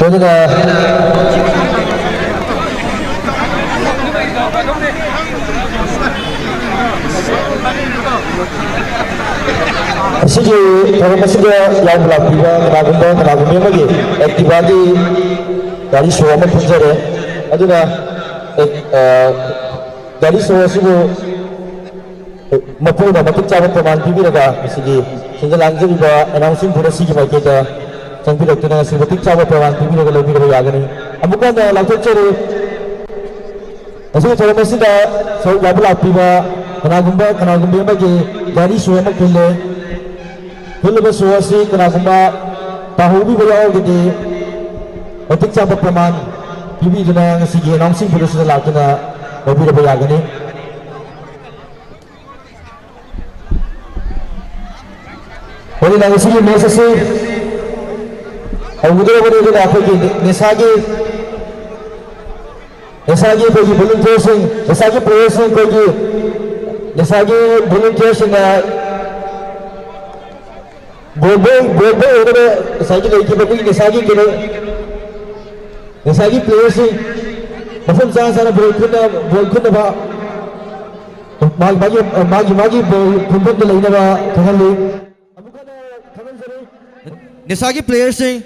ꯑꯗꯨꯅ ꯑꯁꯤꯒꯤ ꯊꯧꯔꯝ ꯑꯁꯤꯗ ꯌꯥꯎꯕ ꯂꯥꯛꯄꯤꯕ ꯀꯅꯥꯒꯨꯝꯕ, ꯀꯅꯥꯒꯨꯝꯕꯤ ꯑꯃꯒꯤ Activa-ꯒꯤ ꯒꯥꯔꯤ ꯁꯣ ꯑꯃ ꯐꯝꯖꯔꯦ꯫ ꯑꯗꯨꯅ, ꯑꯦ, ꯑ, ꯒꯥꯔꯤ ꯁꯣ ꯑꯁꯤꯕꯨ ꯃꯄꯨꯅ ꯃꯇꯤꯛ ꯆꯥꯕ ꯄ꯭ꯔꯃꯥꯟ ꯄꯤꯕꯤꯔꯒ ꯃꯁꯤꯒꯤ ꯁꯤꯟꯖ ꯂꯥꯡꯖꯔꯤꯕ announcing board ꯑꯁꯤꯒꯤ ꯃꯥꯏꯀꯩꯗ ꯆꯪꯕꯤꯔꯛꯇꯨꯅ ꯉꯁꯤ ꯃꯇꯤꯛ ꯆꯥꯕ ꯄ꯭ꯔꯃꯥꯟ ꯄꯤꯕꯤꯔꯒ ꯂꯧꯕꯤꯔꯕ ꯌꯥꯒꯅꯤ꯫ ꯑꯃꯨꯛ ꯍꯟꯅ ꯂꯥꯎꯊꯣꯛꯆꯔꯤ꯫ ꯉꯁꯤꯒꯤ ꯊꯧꯔꯝ ꯑꯁꯤꯗ ꯁꯔꯨꯛ ꯌꯥꯕ ꯂꯥꯛꯄꯤꯕ ꯀꯅꯥꯒꯨꯝꯕ, ꯀꯅꯥꯒꯨꯝꯕꯤ ꯑꯃꯒꯤ ꯒꯥꯔꯤ ꯁꯣ ꯑꯃ ꯈꯤꯜꯂꯦ꯫ ꯈꯤꯜꯂꯤꯕ ꯁꯣ ꯑꯁꯤ ꯀꯅꯥꯒꯨꯝꯕ ꯇꯥꯍꯧꯕꯤꯕ ꯌꯥꯎꯔꯒꯗꯤ ꯃꯇꯤꯛ ꯆꯥꯕ ꯄ꯭ꯔꯃꯥꯟ ꯄꯤꯕꯤꯗꯨꯅ ꯉꯁꯤꯒꯤ announcing board ꯑꯁꯤꯗ ꯂꯥꯛꯇꯨꯅ ꯂꯧꯕꯤꯔꯕ ꯌꯥꯒꯅꯤ꯫ ꯍꯣꯔꯦꯟ ꯉꯁꯤꯒꯤ match ꯑꯁꯤ ꯍꯧꯒꯗꯧꯔꯕꯅꯤ꯫ ꯑꯗꯨꯅ ꯑꯩꯈꯣꯏꯒꯤ ꯅꯤꯁꯥꯒꯤ, ꯅꯤꯁꯥꯒꯤ ꯑꯩꯈꯣꯏꯒꯤ volunteer-ꯁꯤꯡ, ꯅꯤꯁꯥꯒꯤ player-ꯁꯤꯡ, ꯑꯩꯈꯣꯏꯒꯤ ꯅꯤꯁꯥꯒꯤ volunteer-ꯁꯤꯡꯅ ꯕꯣꯜ ꯕꯣꯏ, ꯕꯣꯜ ꯕꯣꯏ ꯑꯣꯏꯅꯕ ꯉꯁꯥꯏꯒꯤ ꯂꯩꯈꯤꯕ ꯑꯩꯈꯣꯏꯒꯤ ꯅꯤꯁꯥꯒꯤ ꯀꯩꯅꯣ, ꯅꯤꯁꯥꯒꯤ player-ꯁꯤꯡ ꯃꯐꯝ ꯆꯥꯅ ꯆꯥꯅ ꯕꯣꯜ ꯈꯨꯟꯅ-, ꯕꯣꯜ ꯈꯨꯟꯅꯕ ꯃꯥꯒꯤ, ꯃꯥꯒꯤ, ꯃꯥꯒꯤ, ꯃꯥꯒꯤ ꯕꯣꯜ ꯈꯨꯟꯐꯝꯗ ꯂꯩꯅꯕ ꯈꯪꯍꯜꯂꯤ꯫ ꯑꯃꯨꯛ ꯍꯟꯅ ꯈꯪꯍꯟꯖꯔꯤ꯫ ꯅꯤꯁꯥꯒꯤ player-ꯁꯤꯡ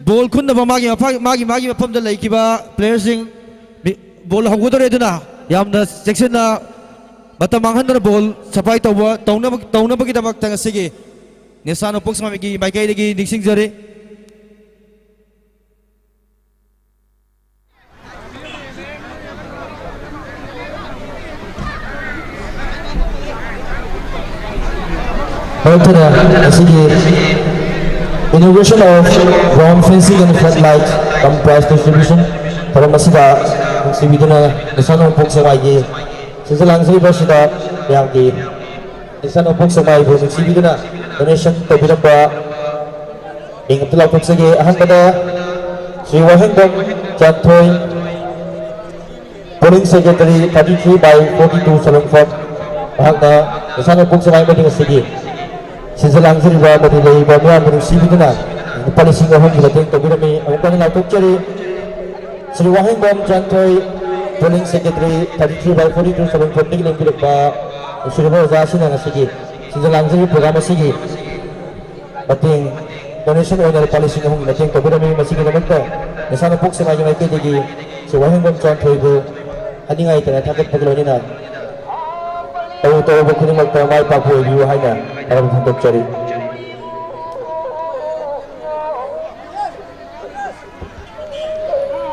ꯕꯣꯜ ꯈꯨꯟꯅꯕ ꯃꯥꯒꯤ ꯃꯐꯝ, ꯃꯥꯒꯤ, ꯃꯥꯒꯤ ꯃꯐꯝꯗ ꯂꯩꯈꯤꯕ player-ꯁꯤꯡ ꯃꯤ-, ꯕꯣꯜ ꯍꯧꯒꯗꯧꯔꯦ꯫ ꯑꯗꯨꯅ ꯌꯥꯝꯅ ꯆꯦꯛꯁꯤꯟꯅ ꯃꯇꯝ ꯃꯥꯡꯍꯟꯗꯅ ꯕꯣꯜ supply ꯇꯧꯕ, ꯇꯧꯅꯕ, ꯇꯧꯅꯕꯒꯤꯗꯃꯛꯇ ꯉꯁꯤꯒꯤ ꯅꯤꯁꯥ ꯅꯣꯡꯄꯣꯛ ꯁꯃꯥꯖꯒꯤ ꯃꯥꯏꯀꯩꯗꯒꯤ ꯅꯤꯡꯁꯤꯡꯖꯔꯤ꯫ ꯃꯔꯛ ꯊꯠꯅ ꯉꯁꯤꯒꯤ inauguration of ground fencing and floodlight cum prize distribution ꯊꯧꯔꯝ ꯑꯁꯤꯗ ꯅꯨꯡꯁꯤꯕꯤꯗꯨꯅ ꯅꯤꯁꯥ ꯅꯣꯡꯄꯣꯛ ꯁꯦꯛꯃꯥꯏꯒꯤ ꯁꯤꯟꯖ ꯂꯥꯡꯖꯔꯤꯕ ꯑꯁꯤꯗ ꯃꯌꯥꯝꯒꯤ ꯅꯤꯁꯥ ꯅꯣꯡꯄꯣꯛ ꯁꯦꯛꯃꯥꯏꯕꯨ ꯅꯨꯡꯁꯤꯕꯤꯗꯨꯅ donation ꯇꯧꯕꯤꯔꯝꯕ ꯃꯤꯡ ꯑꯝꯇ ꯂꯥꯎꯊꯣꯛꯆꯒꯦ꯫ ꯑꯍꯥꯟꯕꯗ ꯁ꯭ꯔꯤ ꯋꯥꯍꯦꯡꯕꯝ ꯆꯥꯟꯊꯣꯏ, polling secretary thirty three by forty two ꯁꯂꯨꯡꯐꯝ, ꯃꯍꯥꯛꯅ ꯅꯤꯁꯥ ꯅꯣꯡꯄꯣꯛ ꯁꯦꯛꯃꯥꯏ ꯑꯃꯗꯤ ꯉꯁꯤꯒꯤ ꯁꯤꯟꯖ ꯂꯥꯡꯖꯔꯤꯕ ꯑꯃꯗꯤ ꯂꯩꯔꯤꯕ ꯃꯤꯌꯥꯝꯕꯨ ꯅꯨꯡꯁꯤꯕꯤꯗꯨꯅ ꯂꯨꯄꯥ ꯂꯤꯁꯤꯡ ꯑꯍꯨꯝꯒꯤ ꯃꯇꯦꯡ ꯇꯧꯕꯤꯔꯝꯃꯤ꯫ ꯑꯃꯨꯛꯇ ꯍꯟꯅ ꯂꯥꯎꯊꯣꯛꯆꯔꯤ꯫ ꯁ꯭ꯔꯤ ꯋꯥꯍꯦꯡꯕꯝ ꯆꯥꯟꯊꯣꯏ, polling secretary thirty three by forty two ꯁꯂꯨꯡꯐꯝꯗꯒꯤ ꯂꯦꯡꯕꯤꯔꯛꯄ ꯅꯨꯡꯁꯤꯔꯕ ꯑꯣꯖꯥ ꯑꯁꯤꯅ ꯉꯁꯤꯒꯤ ꯁꯤꯟꯖ ꯂꯥꯡꯖꯔꯤꯕ program ꯑꯁꯤꯒꯤ ꯃꯇꯦꯡ, donation ꯑꯣꯏꯅ ꯂꯨꯄꯥ ꯂꯤꯁꯤꯡ ꯑꯍꯨꯝꯒꯤ ꯃꯇꯦꯡ ꯇꯧꯕꯤꯔꯝꯃꯤ꯫ ꯃꯁꯤꯒꯤꯗꯃꯛꯇ ꯅꯤꯁꯥ ꯅꯣꯡꯄꯣꯛ ꯁꯦꯛꯃꯥꯏꯒꯤ ꯃꯥꯏꯀꯩꯗꯒꯤ ꯁ꯭ꯔꯤ ꯋꯥꯍꯦꯡꯕꯝ ꯆꯥꯟꯊꯣꯏꯕꯨ ꯍꯥꯏꯅꯤꯡꯉꯥꯏ ꯂꯩꯇꯅ ꯊꯥꯒꯠꯄꯒ ꯂꯣꯏꯅꯅ ꯇꯧꯔꯨ ꯇꯧꯔꯨꯕ ꯈꯨꯗꯤꯡꯃꯛꯇ ꯃꯥꯏ ꯄꯥꯛꯄ ꯑꯣꯏꯕꯤꯌꯨ ꯍꯥꯏꯅ ꯊꯥꯒꯠꯄ ꯐꯣꯡꯗꯣꯛꯆꯔꯤ꯫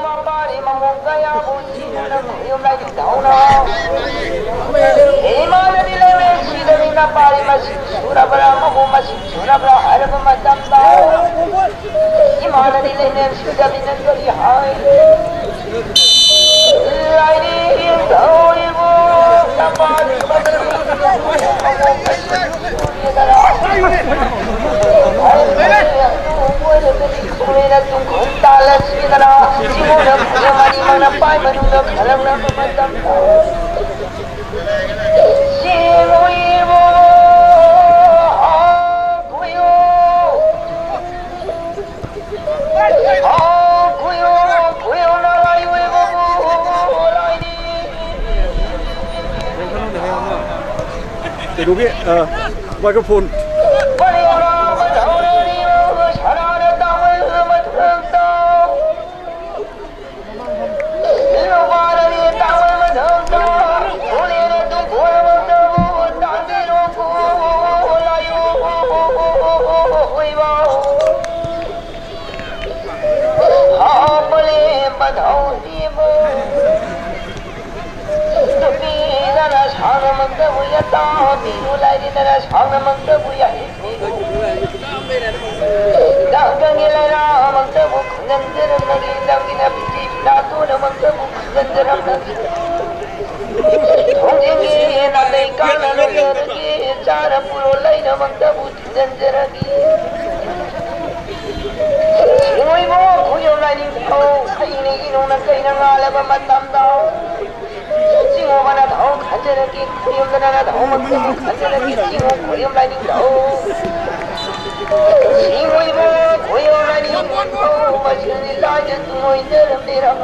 ꯃꯄꯥꯔꯤ ꯃꯃꯣꯡ ꯀꯌꯥꯕꯨ ꯁꯤꯗꯨꯅ ꯈꯨꯌꯨꯝ ꯂꯥꯏꯅꯤꯡꯊꯧꯅ ꯏꯃꯥꯅꯗꯤ ꯂꯩꯔꯦ ꯁꯤꯗꯅꯤ ꯅꯄꯥꯔꯤ ꯃꯁꯤꯡ ꯁꯨꯔꯕ꯭ꯔꯥ ꯃꯍꯨ ꯃꯁꯤꯡ ꯁꯨꯔꯕ꯭ꯔꯥ ꯍꯥꯏꯔꯕ ꯃꯇꯝꯗ ꯏꯃꯥꯅꯗꯤ ꯂꯩꯔꯦ ꯁꯤꯗꯅꯤ ꯅꯪ ꯀꯔꯤ ꯍꯥꯏ? ꯂꯥꯏꯅꯤꯡꯊꯧ ꯏꯕꯨ ꯅꯄꯥꯔꯤ ꯃꯁꯤꯡ ꯁꯨꯔꯕ꯭ꯔꯥ ꯃꯍꯨ ꯃꯁꯤꯡ ꯁꯨꯔꯕ꯭ꯔꯥ? ꯍꯥꯏꯔꯕ ꯃꯇꯝꯗ ꯇꯨꯡ ꯀꯣꯏꯔꯒꯗꯤ ꯈꯨꯔꯦꯅ ꯇꯨꯡ ꯈꯨꯟ ꯇꯥꯜꯂꯁꯤꯗꯅ ꯁꯤꯕꯨꯅ ꯈꯨꯗꯝ ꯑꯅꯤꯃꯛꯅ ꯄꯥꯏ ꯃꯅꯨꯡꯗ ꯈꯜꯂꯛꯂꯕ ꯃꯇꯝꯗ ꯁꯤꯕꯨ ꯏꯕꯨ ꯍꯥꯡꯈꯣꯏꯌꯨ, ꯍꯥꯡꯈꯣꯏꯌꯨ, ꯈꯣꯏꯌꯨ ꯅꯥꯔꯥꯏ ꯑꯣꯏꯕꯕꯨ ꯂꯥꯏꯅꯤ꯫ ꯀꯩꯅꯣꯒꯤ, ꯑ, microphone꯫ ꯅꯨꯄꯤꯗꯅ ꯁꯥꯡꯉꯃꯛꯇꯕꯨ ꯌꯥ ꯇꯥꯕꯤꯔꯨ ꯂꯥꯏꯔꯤ ꯁꯥꯡꯅꯃꯛꯇꯕꯨ ꯌꯥꯏ꯫ ꯗꯥꯛꯇꯔꯒꯤ ꯂꯩꯔꯥꯃꯛꯇꯕꯨ ꯈꯪꯖꯟꯖꯔꯝꯂꯒꯦ, ꯅꯪꯒꯤ ꯅꯥꯄꯤ ꯅꯥꯇꯣꯟꯅꯃꯛꯇꯕꯨ ꯈꯪꯖꯟꯖꯔꯝꯂꯒꯦ꯫ ꯊꯣꯡꯖꯤꯟꯒꯤ ꯅꯥꯇꯩ ꯀꯥꯅ ꯂꯣꯏꯖꯔꯒꯦ, ꯆꯥꯔ ꯄꯨꯔꯣ ꯂꯩꯅꯃꯛꯇꯕꯨ ꯊꯤꯟꯖꯟꯖꯔꯒꯦ꯫ ꯁꯤꯡꯉꯣꯏꯕꯨ ꯈꯨꯌꯧ ꯂꯥꯏꯅꯤꯡꯊꯧ, ꯍꯌꯤꯡꯅ ꯏꯅꯨꯡꯅ ꯀꯩꯅ ꯉꯥꯜꯂꯕ ꯃꯇꯝꯗ꯫ ꯆꯤꯡꯉꯨꯕꯅ ꯊꯧ ꯈꯟꯖꯔꯒꯦ, ꯈꯨꯌꯧꯗꯅ ꯊꯧ ꯃꯈꯨꯝ ꯈꯟꯖꯔꯒꯦ, ꯆꯤꯡꯉꯨ ꯈꯨꯌꯧ ꯂꯥꯏꯅꯤꯡꯊꯧ꯫ ꯁꯤꯡꯉꯣꯏꯕꯨ ꯈꯨꯌꯧ ꯂꯥꯏꯅꯤꯡꯊꯧ, ꯃꯁꯤꯗꯤ ꯂꯥꯏꯖ ꯇꯨꯡꯑꯣꯏꯖꯔꯝꯂꯦꯔꯝ꯫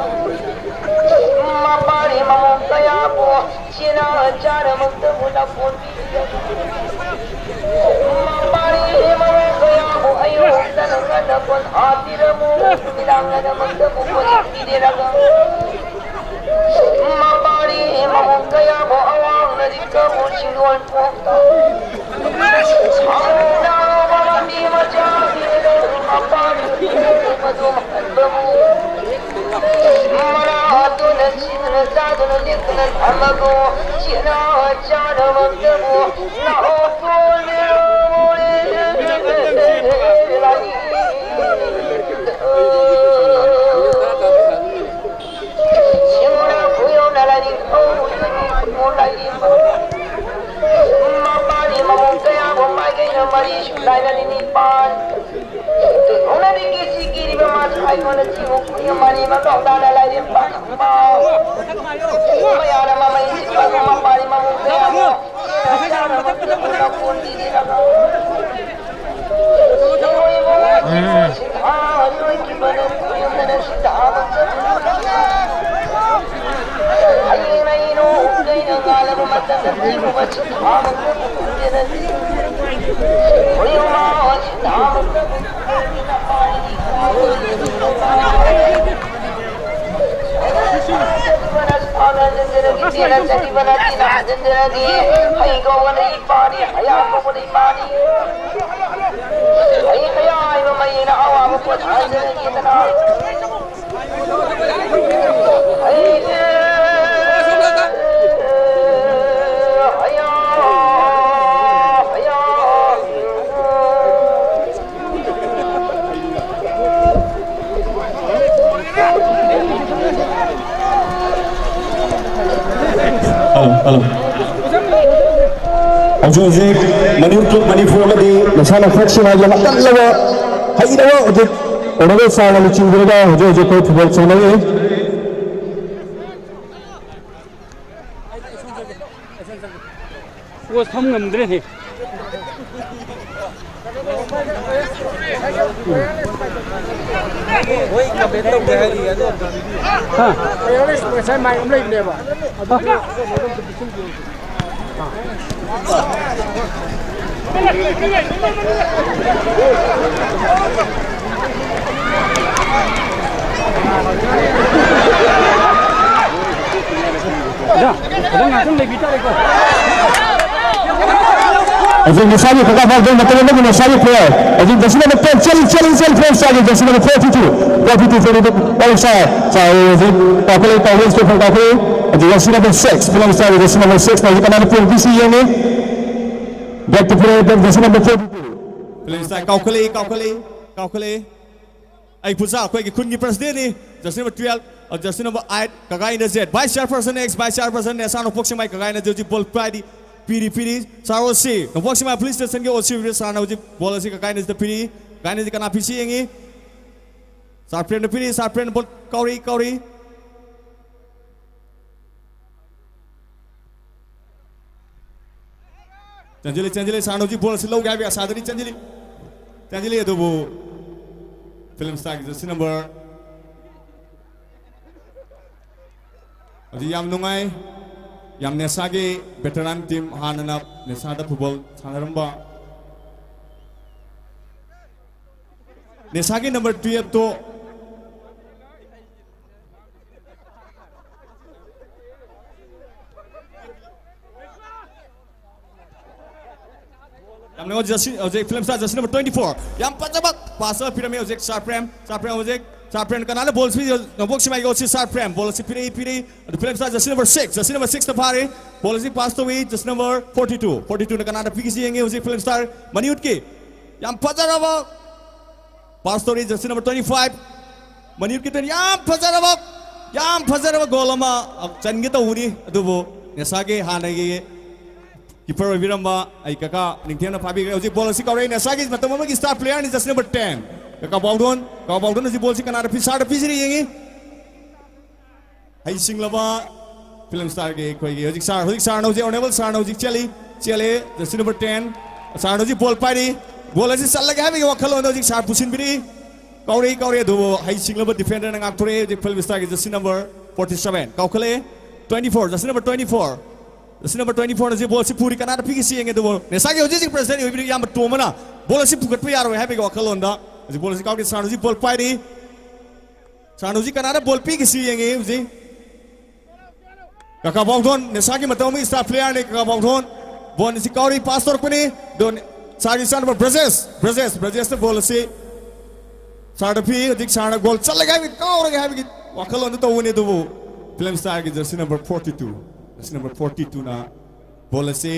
ꯃꯄꯥꯔꯤ ꯃꯃꯣꯝ ꯀꯌꯥꯕꯨ ꯆꯦꯅꯥ ꯆꯥꯔꯃꯛꯇꯕꯨ ꯂꯥꯛꯄꯣꯟꯕꯤꯔꯝ꯫ ꯃꯄꯥꯔꯤ ꯃꯃꯣꯝ ꯀꯌꯥꯕꯨ ꯑꯌꯨꯛꯇꯅ ꯉꯟꯅ ꯄꯣꯊꯥꯕꯤꯔꯝꯃꯨ, ꯅꯨꯃꯤꯗꯥꯡ ꯉꯟꯅꯃꯛꯇꯕꯨ ꯄꯣꯊꯥꯕꯤꯔꯝꯃꯨ꯫ ꯃꯄꯥꯔꯤ ꯃꯃꯣꯝ ꯀꯌꯥꯕꯨ ꯑꯋꯥꯡꯅꯗꯤ ꯀꯕꯨ ꯆꯤꯡꯗꯣꯟ ꯄꯣꯛꯇ꯫ ꯁꯥꯃꯨꯅ ꯃꯃꯤ ꯃꯆꯥ ꯃꯄꯥꯔꯤ ꯃꯗꯨ ꯃꯈꯟꯕꯕꯨ꯫ ꯃꯅꯥ ꯑꯗꯨꯅ ꯆꯤꯗꯨꯅ ꯆꯥꯗꯨꯅ ꯂꯦꯛꯇꯨꯅ ꯊꯝꯃꯒꯣ꯫ ꯆꯦꯅꯥ ꯆꯥꯅꯃꯛꯇꯕꯨ ꯂꯥꯛꯑꯣ ꯀꯣꯜꯂꯤꯔꯣ꯫ ꯁꯤꯡꯅ ꯈꯨꯌꯧꯅ ꯂꯥꯏꯅꯤꯡꯊꯧ ꯈꯨꯌꯧꯅ ꯂꯥꯏꯅꯤꯡꯊꯧ꯫ ꯃꯄꯥꯔꯤ ꯃꯃꯣꯝ ꯀꯌꯥꯕꯨ ꯃꯥꯏꯀꯩꯅ ꯃꯔꯤ ꯁꯨꯒꯥꯏꯅ ꯅꯤꯄꯥꯟ꯫ ꯇꯨꯊꯣꯡꯅꯗꯒꯤ ꯁꯤꯈꯤꯔꯤꯕ ꯃꯥꯁꯨ ꯑꯩꯉꯣꯟꯗ ꯊꯤꯕꯨ ꯈꯨꯌꯧ ꯃꯔꯤ ꯃꯇꯧ ꯇꯥꯅ ꯂꯥꯏꯔꯦꯝ ꯄꯥꯈꯪ ꯄꯥꯎ꯫ ꯃꯌꯥꯅ ꯃꯃꯩ ꯆꯤꯛꯄꯒꯨꯝ ꯃꯄꯥꯔꯤ ꯃꯃꯣꯝ ꯀꯌꯥꯕꯨ ꯆꯦꯅ ꯆꯥꯅꯃꯛꯇꯕꯨ ꯂꯥꯛꯄꯣꯟꯕꯤꯔꯝꯃꯨ꯫ ꯍꯩ ꯀꯧꯕꯅ ꯏꯄꯥꯅꯤ, ꯍꯌꯥ ꯀꯧꯕꯅ ꯏꯃꯥꯅꯤ꯫ ꯍꯩ ꯍꯌꯥ ꯍꯥꯏꯕ ꯃꯌꯦꯛꯅ ꯑꯋꯥꯕ ꯄꯣꯠ ꯍꯥꯏꯖꯔꯒꯦꯗꯅ꯫ ꯍꯩ ꯍꯌꯥ ꯍꯜꯂꯣ꯫ ꯍꯧꯖꯤꯛ ꯍꯧꯖꯤꯛ ꯃꯅꯤꯄꯨꯔ, ꯃꯅꯤꯄꯨꯔ ꯑꯃꯗꯤ ꯃꯁꯥꯟꯅ ꯈꯛꯁꯤꯅ ꯌꯥꯝꯅ ꯀꯜꯂꯕ, ꯍꯩꯔꯕ ꯍꯧꯖꯤꯛ ꯑꯣꯅꯔꯦꯕꯜ ꯁꯥꯔꯅ ꯂꯨꯆꯤꯡꯕꯤꯔꯒ ꯍꯧꯖꯤꯛ ꯍꯧꯖꯤꯛ ꯑꯩꯈꯣꯏ ꯐꯨꯠꯕꯣꯜ ꯁꯥꯟꯅꯔꯤ꯫ ꯄꯣꯁ ꯐꯝ ꯉꯝꯗ꯭ꯔꯦꯅꯦ꯫ ꯃꯣꯏ ꯀꯝꯄ꯭ꯂꯦꯟ ꯇꯧꯗꯦ ꯍꯥꯏꯔꯤ ꯑꯗꯣ꯫ ꯍꯥ? ꯉꯁꯥꯏ ꯃꯥꯏꯛ ꯑꯃ ꯂꯩꯕꯅꯦꯕ꯫ ꯑꯗꯨ ꯑꯣꯖꯥ, ꯑꯣꯖꯥ, ꯉꯥꯛꯇꯪ ꯂꯩꯕꯤ ꯇꯥꯔꯦꯀꯣ꯫ ꯍꯧꯖꯤꯛ ꯅꯤꯁꯥꯒꯤ ꯈꯨꯀꯥ ꯐꯥꯎꯗꯨꯅ ꯃꯇꯝ ꯑꯃꯒꯤ ꯅꯤꯁꯥꯒꯤ player꯫ ꯍꯧꯖꯤꯛ jersey number ten, ꯆꯦꯜꯂꯤ, ꯆꯦꯜꯂꯤ, ꯆꯦꯜꯂꯤ, ꯐꯤꯂꯝ ꯁ꯭ꯇꯥꯔꯒꯤ jersey number forty-two, forty-two, forty-two, film star. ꯆꯥꯎꯔꯦ ꯍꯧꯖꯤꯛ ꯀꯥꯎꯈꯠꯂꯛꯏ, ꯀꯥꯎꯈꯠꯂꯛꯏ, ꯁ꯭ꯇꯦꯐꯟ ꯀꯥꯎꯈꯠꯂꯛꯏ꯫ ꯍꯧꯖꯤꯛ jersey number six, ꯐꯤꯂꯝ ꯁ꯭ꯇꯥꯔꯒꯤ jersey number six ꯅ ꯍꯧꯖꯤꯛ ꯀꯅꯥꯅ ꯄꯨꯔꯛꯈꯤꯁꯤ ꯌꯦꯡꯉꯤ꯫ Back to play, jersey number forty-two꯫ Film star ꯀꯥꯎꯈꯠꯂꯛꯏ, ꯀꯥꯎꯈꯠꯂꯛꯏ, ꯀꯥꯎꯈꯠꯂꯛꯏ꯫ ꯑꯩ ꯄꯨꯖꯥ ꯑꯩꯈꯣꯏꯒꯤ ꯈꯨꯟꯒꯤ president ꯅꯤ꯫ Jersey number twelve, ꯑ, jersey number eight, ꯀꯒꯥꯏ Indrajit. Vice chairperson, ex vice chairperson, ꯅꯦꯁꯥ ꯅꯣꯡꯄꯣꯛ ꯁꯦꯛꯃꯥꯏ ꯀꯒꯥꯏ ꯏꯟꯗ꯭ꯔꯖꯤꯠ ꯍꯧꯖꯤꯛ ball ꯄꯥꯏꯔꯤ, ꯄꯤꯔꯤ, ꯄꯤꯔꯤ꯫ Sir O C, ꯅꯣꯡꯄꯣꯛ ꯁꯦꯛꯃꯥꯏ police station ꯒꯤ O C ꯑꯣꯏꯕ sir ꯅ ꯍꯧꯖꯤꯛ ball ꯑꯁꯤ ꯀꯒꯥꯏ ꯏꯟꯗ꯭ꯔꯖꯤꯠꯇ ꯄꯤꯔꯤ꯫ ꯀꯒꯥꯏ ꯏꯟꯗ꯭ꯔꯖꯤꯠ ꯀꯅꯥ ꯄꯤꯁꯤ ꯌꯦꯡꯉꯤ꯫ Sir ꯄ꯭ꯔꯦꯝꯗ ꯄꯤꯔꯤ, sir ꯄ꯭ꯔꯦꯝꯅ ball ꯀꯥꯎꯔꯤ, ꯀꯥꯎꯔꯤ꯫ ꯆꯦꯟꯁꯤꯜꯂꯤ, ꯆꯦꯟꯁꯤꯜꯂꯤ, sir ꯅ ꯍꯧꯖꯤꯛ ball ꯑꯁꯤ ꯂꯧꯒꯦ ꯍꯥꯏꯕꯒꯤ ꯑꯁꯥꯗꯅꯤ, ꯆꯦꯟꯁꯤꯜꯂꯤ꯫ ꯆꯦꯟꯁꯤꯜꯂꯤ ꯑꯗꯨꯕꯨ ꯐꯤꯂꯝ ꯁ꯭ꯇꯥꯔꯒꯤ jersey number ꯍꯧꯖꯤꯛ ꯌꯥꯝ ꯅꯨꯡꯉꯥꯏ꯫ ꯌꯥꯝ ꯅꯦꯁꯥꯒꯤ veteran team, ꯍꯥꯟꯅꯅ ꯅꯦꯁꯥꯗ football ꯁꯥꯟꯅꯔꯝꯕ꯫ ꯅꯦꯁꯥꯒꯤ number twelve ꯇꯣ ꯌꯥꯝ ꯅꯨꯡꯉꯥꯏ꯫ Jersey, ꯍꯧꯖꯤꯛ film star jersey number twenty-four꯫ ꯌꯥꯝ ꯐꯖꯕ pass ꯑꯃ ꯄꯤꯔꯝꯃꯤ ꯍꯧꯖꯤꯛ ꯁꯥꯔ ꯄ꯭ꯔꯦꯝ꯫ ꯁꯥꯔ ꯄ꯭ꯔꯦꯝ ꯍꯧꯖꯤꯛ, ꯁꯥꯔ ꯄ꯭ꯔꯦꯝ ꯀꯅꯥꯅ ball ꯁꯤ ꯅꯣꯡꯄꯣꯛ ꯁꯦꯛꯃꯥꯏꯒꯤ O C ꯁꯥꯔ ꯄ꯭ꯔꯦꯝ꯫ Ball ꯑꯁꯤ ꯄꯤꯔꯛꯏ, ꯄꯤꯔꯛꯏ꯫ ꯑꯗꯨ film star jersey number six, jersey number six ꯇ ꯐꯥꯔꯦ꯫ Ball ꯑꯁꯤ pass ꯇꯧꯏ, jersey number forty-two꯫ Forty-two ꯅ ꯀꯅꯥꯗ ꯄꯤꯈꯤꯁꯤ ꯌꯦꯡꯉꯤ ꯍꯧꯖꯤꯛ ꯐꯤꯂꯝ ꯁ꯭ꯇꯥꯔ ꯃꯅꯤꯌꯨꯠꯀꯤ꯫ ꯌꯥꯝ ꯐꯖꯔꯕ pass ꯇꯧꯔꯤ, jersey number twenty-five꯫ ꯃꯅꯤꯌꯨꯠꯀꯤ ꯇ꯭ꯋꯦꯟꯇꯤ ꯌꯥꯝ ꯐꯖꯔꯕ, ꯌꯥꯝ ꯐꯖꯔꯕ goal ꯑꯃ ꯆꯟꯒꯦ ꯇꯧꯕꯅꯤ, ꯑꯗꯨꯕꯨ ꯅꯦꯁꯥꯒꯤ ꯍꯥꯟꯅꯒꯤ ꯀꯤꯄꯔ ꯑꯣꯏꯕꯤꯔꯝꯕ ꯑꯩ ꯀꯀꯥ ꯅꯤꯡꯊꯦꯝꯅ ꯐꯥꯕꯤꯈ꯭ꯔꯦ꯫ ꯍꯧꯖꯤꯛ ꯕꯣꯜ ꯑꯁꯤ ꯀꯥꯎꯔꯛꯏ ꯅꯦꯁꯥꯒꯤ ꯃꯇꯝ ꯑꯃꯒꯤ ꯁ꯭ꯇꯥꯔ ꯄ꯭ꯂꯦꯌꯔꯅꯤ, ꯖꯔꯁꯤ ꯅꯝꯕꯔ ꯇꯦꯟ꯫ ꯀꯀꯥ ꯕꯥꯎꯗꯣꯟ, ꯀꯀꯥ ꯕꯥꯎꯗꯣꯟ ꯍꯧꯖꯤꯛ ꯕꯣꯜꯁꯤ ꯀꯅꯥꯗ ꯄꯤ, ꯁꯥꯔꯗ ꯄꯤꯁꯤꯔ ꯌꯦꯡꯉꯤ꯫ ꯍꯩꯁꯤꯡꯂꯕ ꯐꯤꯂꯝ ꯁ꯭ꯇꯥꯔꯒꯤ ꯑꯩꯈꯣꯏꯒꯤ ꯍꯧꯖꯤꯛ ꯁꯥꯔ, ꯍꯧꯖꯤꯛ ꯁꯥꯔꯅ ꯍꯧꯖꯤꯛ, ꯑꯣꯅꯦꯕꯜ ꯁꯥꯔꯅ ꯍꯧꯖꯤꯛ ꯆꯦꯜꯂꯤ, ꯆꯦꯜꯂꯤ, ꯖꯔꯁꯤ ꯅꯝꯕꯔ ꯇꯦꯟ꯫ ꯁꯥꯔꯅ ꯍꯧꯖꯤꯛ ꯕꯣꯜ ꯄꯥꯏꯔꯤ꯫ ꯕꯣꯜ ꯑꯁꯤ ꯆꯠꯂꯒꯦ ꯍꯥꯏꯕꯒꯤ ꯋꯥꯈꯜꯂꯣꯟꯗ ꯍꯧꯖꯤꯛ ꯁꯥꯔ ꯄꯨꯁꯤꯟꯕꯤꯔꯤ꯫ ꯀꯥꯎꯔꯛꯏ, ꯀꯥꯎꯔꯛꯏ, ꯑꯗꯨꯕꯨ ꯍꯩꯁꯤꯡꯂꯕ ꯗꯤꯐꯦꯟꯗꯔꯅ ꯉꯥꯛꯊꯣꯔꯛꯏ꯫ ꯍꯧꯖꯤꯛ ꯐꯤꯂꯝ ꯁ꯭ꯇꯥꯔꯒꯤ ꯖꯔꯁꯤ ꯅꯝꯕꯔ ꯐꯣꯔꯇꯤ ꯁꯚꯦꯟ ꯀꯥꯎꯈꯠꯂꯛꯑꯦ꯫ Twenty four, jersey number twenty four. Jersey number twenty ꯐꯣꯔꯅ ꯍꯧꯖꯤꯛ ꯕꯣꯜꯁꯤ ꯄꯨꯔꯤ, ꯀꯅꯥꯗ ꯄꯤꯒꯦꯁꯤ ꯌꯦꯡꯉꯦ, ꯑꯗꯨꯕꯨ ꯅꯦꯁꯥꯒꯤ ꯍꯧꯖꯤꯛ ꯍꯧꯖꯤꯛ ꯄ꯭ꯔꯦꯁꯤꯗꯦꯟ ꯑꯣꯏꯕꯤꯔꯤꯕ ꯏꯌꯥꯝꯕ ꯇꯣꯝꯕꯅ ꯕꯣꯜ ꯑꯁꯤ ꯄꯨꯈꯠꯄ ꯌꯥꯔꯣꯏ ꯍꯥꯏꯕꯒꯤ ꯋꯥꯈꯜꯂꯣꯟꯗ ꯍꯧꯖꯤꯛ ꯕꯣꯜ ꯑꯁꯤ ꯀꯥꯎꯔꯛꯏ꯫ ꯁꯥꯔꯅ ꯍꯧꯖꯤꯛ ꯕꯣꯜ ꯄꯥꯏꯔꯤ꯫ ꯁꯥꯔꯅ ꯍꯧꯖꯤꯛ ꯀꯅꯥꯗ ꯕꯣꯜ ꯄꯤꯒꯦꯁꯤ ꯌꯦꯡꯉꯤ ꯍꯧꯖꯤꯛ꯫ ꯀꯀꯥ ꯕꯥꯎꯊꯣꯟ, ꯅꯦꯁꯥꯒꯤ ꯃꯇꯧ ꯑꯃꯒꯤ ꯁ꯭ꯇꯥꯔ ꯄ꯭ꯂꯦꯌꯔꯅꯤ ꯀꯀꯥ ꯕꯥꯎꯊꯣꯟ꯫ ꯕꯣꯜ ꯑꯁꯤ ꯀꯥꯎꯔꯤ, ꯄꯥꯁ ꯇꯧꯔꯛꯄꯅꯤ꯫ ꯑꯗꯣ ꯁꯥꯔꯒꯤ ꯏꯆꯥꯅꯨꯄꯥ ꯕ꯭ꯔꯖꯦꯁ, ꯕ꯭ꯔꯖꯦꯁ, ꯕ꯭ꯔꯖꯦꯁꯇ ꯕꯣꯜ ꯑꯁꯤ ꯁꯥꯔꯗ ꯄꯤ꯫ ꯍꯧꯖꯤꯛ ꯁꯥꯔꯅ ꯒꯣꯜ ꯆꯠꯂꯒꯦ ꯍꯥꯏꯕꯒꯤ, ꯀꯥꯎꯔꯒꯦ ꯍꯥꯏꯕꯒꯤ ꯋꯥꯈꯜꯂꯣꯟꯗ ꯇꯧꯕꯅꯤ, ꯑꯗꯨꯕꯨ ꯐꯤꯂꯝ ꯁ꯭ꯇꯥꯔꯒꯤ jersey number forty two, jersey number forty ꯇꯨꯅ ꯕꯣꯜ ꯑꯁꯤ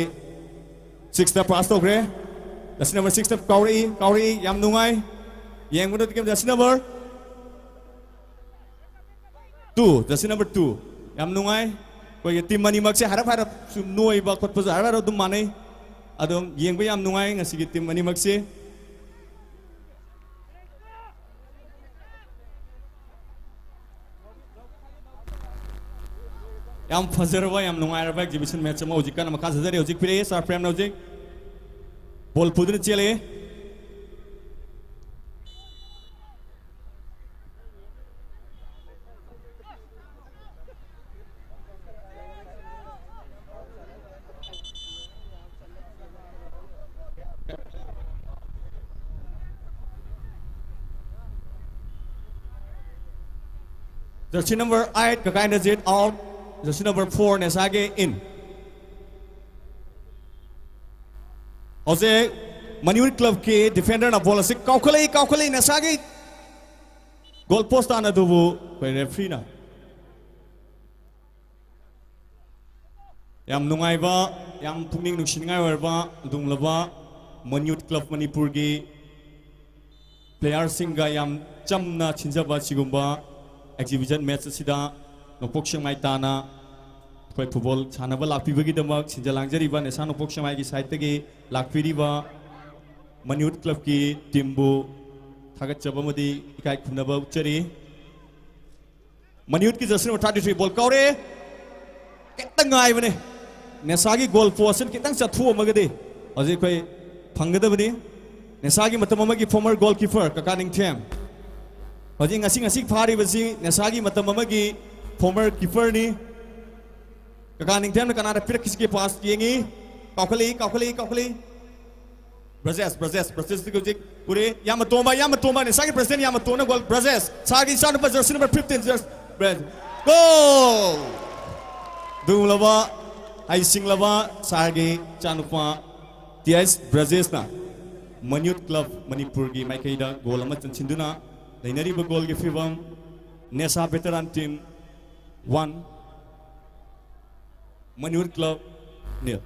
ꯁꯤꯛꯁꯇ ꯄꯥꯁ ꯇꯧꯈ꯭ꯔꯦ꯫ ꯖꯔꯁꯤ ꯅꯝꯕꯔ ꯁꯤꯛꯁꯇ ꯀꯥꯎꯔꯛꯏ, ꯀꯥꯎꯔꯛꯏ, ꯌꯥꯝ ꯅꯨꯡꯉꯥꯏ꯫ ꯌꯦꯡꯕꯗ jersey number two, jersey number two. ꯌꯥꯝ ꯅꯨꯡꯉꯥꯏ꯫ ꯑꯩꯈꯣꯏꯒꯤ ꯇꯤꯝ ꯑꯅꯤꯃꯛꯁꯦ ꯍꯥꯏꯔꯞ ꯍꯥꯏꯔꯞ ꯁꯨꯝ ꯅꯣꯏꯕ ꯈꯣꯠꯄꯁꯨ ꯍꯥꯏꯔꯞ ꯍꯥꯏꯔꯞ ꯑꯗꯨꯝ ꯃꯥꯟꯅꯩ꯫ ꯑꯗꯨꯝ ꯌꯦꯡꯕ ꯌꯥꯝ ꯅꯨꯡꯉꯥꯏ ꯉꯁꯤꯒꯤ ꯇꯤꯝ ꯑꯅꯤꯃꯛꯁꯦ꯫ ꯌꯥꯝ ꯐꯖꯔꯕ, ꯌꯥꯝ ꯅꯨꯡꯉꯥꯏꯔꯕ ꯑꯦꯛꯖꯤꯕꯤꯁꯟ ꯃꯦꯠꯆ ꯑꯃ ꯍꯧꯖꯤꯛ ꯀꯟꯅ ꯃꯈꯥ ꯆꯠꯊꯔꯤ꯫ ꯍꯧꯖꯤꯛ ꯄꯤꯔꯛꯑꯦ ꯁꯥꯔ ꯄ꯭ꯔꯦꯝꯅ ꯍꯧꯖꯤꯛ ꯕꯣꯜ ꯄꯨꯗꯨꯅ ꯆꯦꯜꯂꯛꯑꯦ꯫ Jersey number eight, Kakai Najit, out. Jersey number four, Nesage, in. ꯍꯧꯖꯤꯛ ꯃꯅꯤꯄꯨꯔ ꯀ꯭ꯂꯕꯀꯤ ꯗꯤꯐꯦꯟꯗꯔꯅ ꯕꯣꯜ ꯑꯁꯤ ꯀꯥꯎꯈꯠꯂꯛꯏ, ꯀꯥꯎꯈꯠꯂꯛꯏ, ꯅꯦꯁꯥꯒꯤ ꯒꯣꯜ ꯄꯣꯁ ꯇꯥꯟꯅ ꯑꯗꯨꯕꯨ ꯑꯩꯈꯣꯏ ꯔꯦꯐ꯭ꯔꯤꯅ ꯌꯥꯝ ꯅꯨꯡꯉꯥꯏꯕ, ꯌꯥꯝ ꯄꯨꯛꯅꯤꯡ ꯅꯨꯡꯁꯤꯅꯤꯡꯉꯥꯏ ꯑꯣꯏꯔꯕ ꯑꯗꯨꯒꯨꯝꯂꯕ ꯃꯟ ꯌꯨꯠ ꯀ꯭ꯂꯕ ꯃꯅꯤꯄꯨꯔꯒꯤ ꯄ꯭ꯂꯦꯌꯥꯔꯁꯤꯡꯒ ꯌꯥꯝ ꯆꯝꯅ ꯁꯤꯟꯖꯕ ꯑꯁꯤꯒꯨꯝꯕ ꯑꯦꯛꯖꯤꯕꯤꯁꯟ ꯃꯦꯠꯆ ꯑꯁꯤꯗ ꯅꯣꯡꯄꯣꯛ ꯁꯦꯛꯃꯥꯏ ꯇꯥꯅ ꯑꯩꯈꯣꯏ ꯐꯨꯠꯕꯣꯜ ꯁꯥꯟꯅꯕ ꯂꯥꯛꯄꯤꯕꯒꯤꯗꯃꯛ ꯁꯤꯟꯖ ꯂꯥꯡꯖꯔꯤꯕ ꯅꯦꯁꯥ ꯅꯣꯡꯄꯣꯛ ꯁꯦꯛꯃꯥꯏꯒꯤ ꯁꯥꯏꯠꯇꯒꯤ ꯂꯥꯛꯄꯤꯔꯤꯕ ꯃꯅꯤꯌꯨꯠ ꯀ꯭ꯂꯕꯀꯤ ꯇꯤꯝꯕꯨ ꯊꯥꯒꯠꯆꯕ ꯑꯃꯗꯤ ꯏꯀꯥꯏ ꯈꯨꯝꯅꯕ ꯎꯠꯆꯔꯤ꯫ ꯃꯅꯤꯌꯨꯠꯀꯤ ꯖꯔꯁꯤ ꯅꯝꯕꯔ ꯊꯥꯔꯇꯤ ꯊ꯭ꯔꯤ ꯕꯣꯜ ꯀꯥꯎꯔꯦ꯫ ꯈꯤꯇꯪ ꯉꯥꯏꯕꯅꯦ꯫ ꯅꯦꯁꯥꯒꯤ ꯒꯣꯜ ꯄꯣꯁꯁꯤꯅ ꯈꯤꯇꯪ ꯆꯠꯊꯣꯛꯑꯝꯃꯒꯗꯤ ꯍꯧꯖꯤꯛ ꯑꯩꯈꯣꯏ ꯐꯪꯒꯗꯕꯅꯤ꯫ ꯅꯦꯁꯥꯒꯤ ꯃꯇꯝ ꯑꯃꯒꯤ ꯐꯣꯔꯃꯔ ꯒꯣꯜ ꯀꯤꯄꯔ ꯀꯀꯥ ꯅꯤꯡꯊꯦꯝ꯫ ꯍꯧꯖꯤꯛ ꯉꯁꯤ ꯉꯁꯤ ꯐꯥꯔꯤꯕꯁꯤ ꯅꯦꯁꯥꯒꯤ ꯃꯇꯝ ꯑꯃꯒꯤ ꯐꯣꯔꯃꯔ ꯀꯤꯄꯔꯅꯤ꯫ ꯀꯀꯥ ꯅꯤꯡꯊꯦꯝꯅ ꯀꯅꯥꯗ ꯄꯤꯔꯛꯈꯤꯁꯤꯒꯦ ꯄꯥꯁ ꯌꯦꯡꯉꯤ꯫ ꯀꯥꯎꯈꯠꯂꯛꯏ, ꯀꯥꯎꯈꯠꯂꯛꯏ, ꯀꯥꯎꯈꯠꯂꯛꯏ꯫ ꯕ꯭ꯔꯖꯦꯁ, ꯕ꯭ꯔꯖꯦꯁ, ꯕ꯭ꯔꯖꯦꯁꯇꯒꯤ ꯍꯧꯖꯤꯛ ꯄꯨꯔꯦ꯫ ꯌꯥꯝꯅ ꯇꯣꯝꯕ, ꯌꯥꯝꯅ ꯇꯣꯝꯕ, ꯅꯦꯁꯥꯒꯤ ꯄ꯭ꯔꯁꯤꯗꯦꯟ ꯌꯥꯝꯅ ꯇꯣꯝꯅ ꯒꯣꯜ꯫ ꯕ꯭ꯔꯖꯦꯁ, ꯁꯥꯔꯒꯤ ꯏꯆꯥꯅꯨꯄꯥ ꯖꯔꯁꯤ ꯅꯝꯕꯔ ꯐꯤꯐꯇꯤꯟ, ꯖꯔꯁ, ꯕ꯭ꯔꯖꯦꯁ꯫ ꯒꯣꯜ! ꯑꯗꯨꯒꯨꯝꯂꯕ ꯍꯩꯁꯤꯡꯂꯕ ꯁꯥꯔꯒꯤ ꯏꯆꯥꯅꯨꯄꯥ ꯇꯤ ꯑꯦꯁ ꯕ꯭ꯔꯖꯦꯁꯅ ꯃꯟꯌꯨꯠ ꯀ꯭ꯂꯕ ꯃꯅꯤꯄꯨꯔꯒꯤ ꯃꯥꯏꯀꯩꯗ ꯒꯣꯜ ꯑꯃ ꯆꯟꯁꯤꯟꯗꯨꯅ ꯂꯩꯅꯔꯤꯕ ꯒꯣꯜꯒꯤ ꯐꯤꯕꯝ ꯅꯦꯁꯥ veteran team one, Manipur club nil.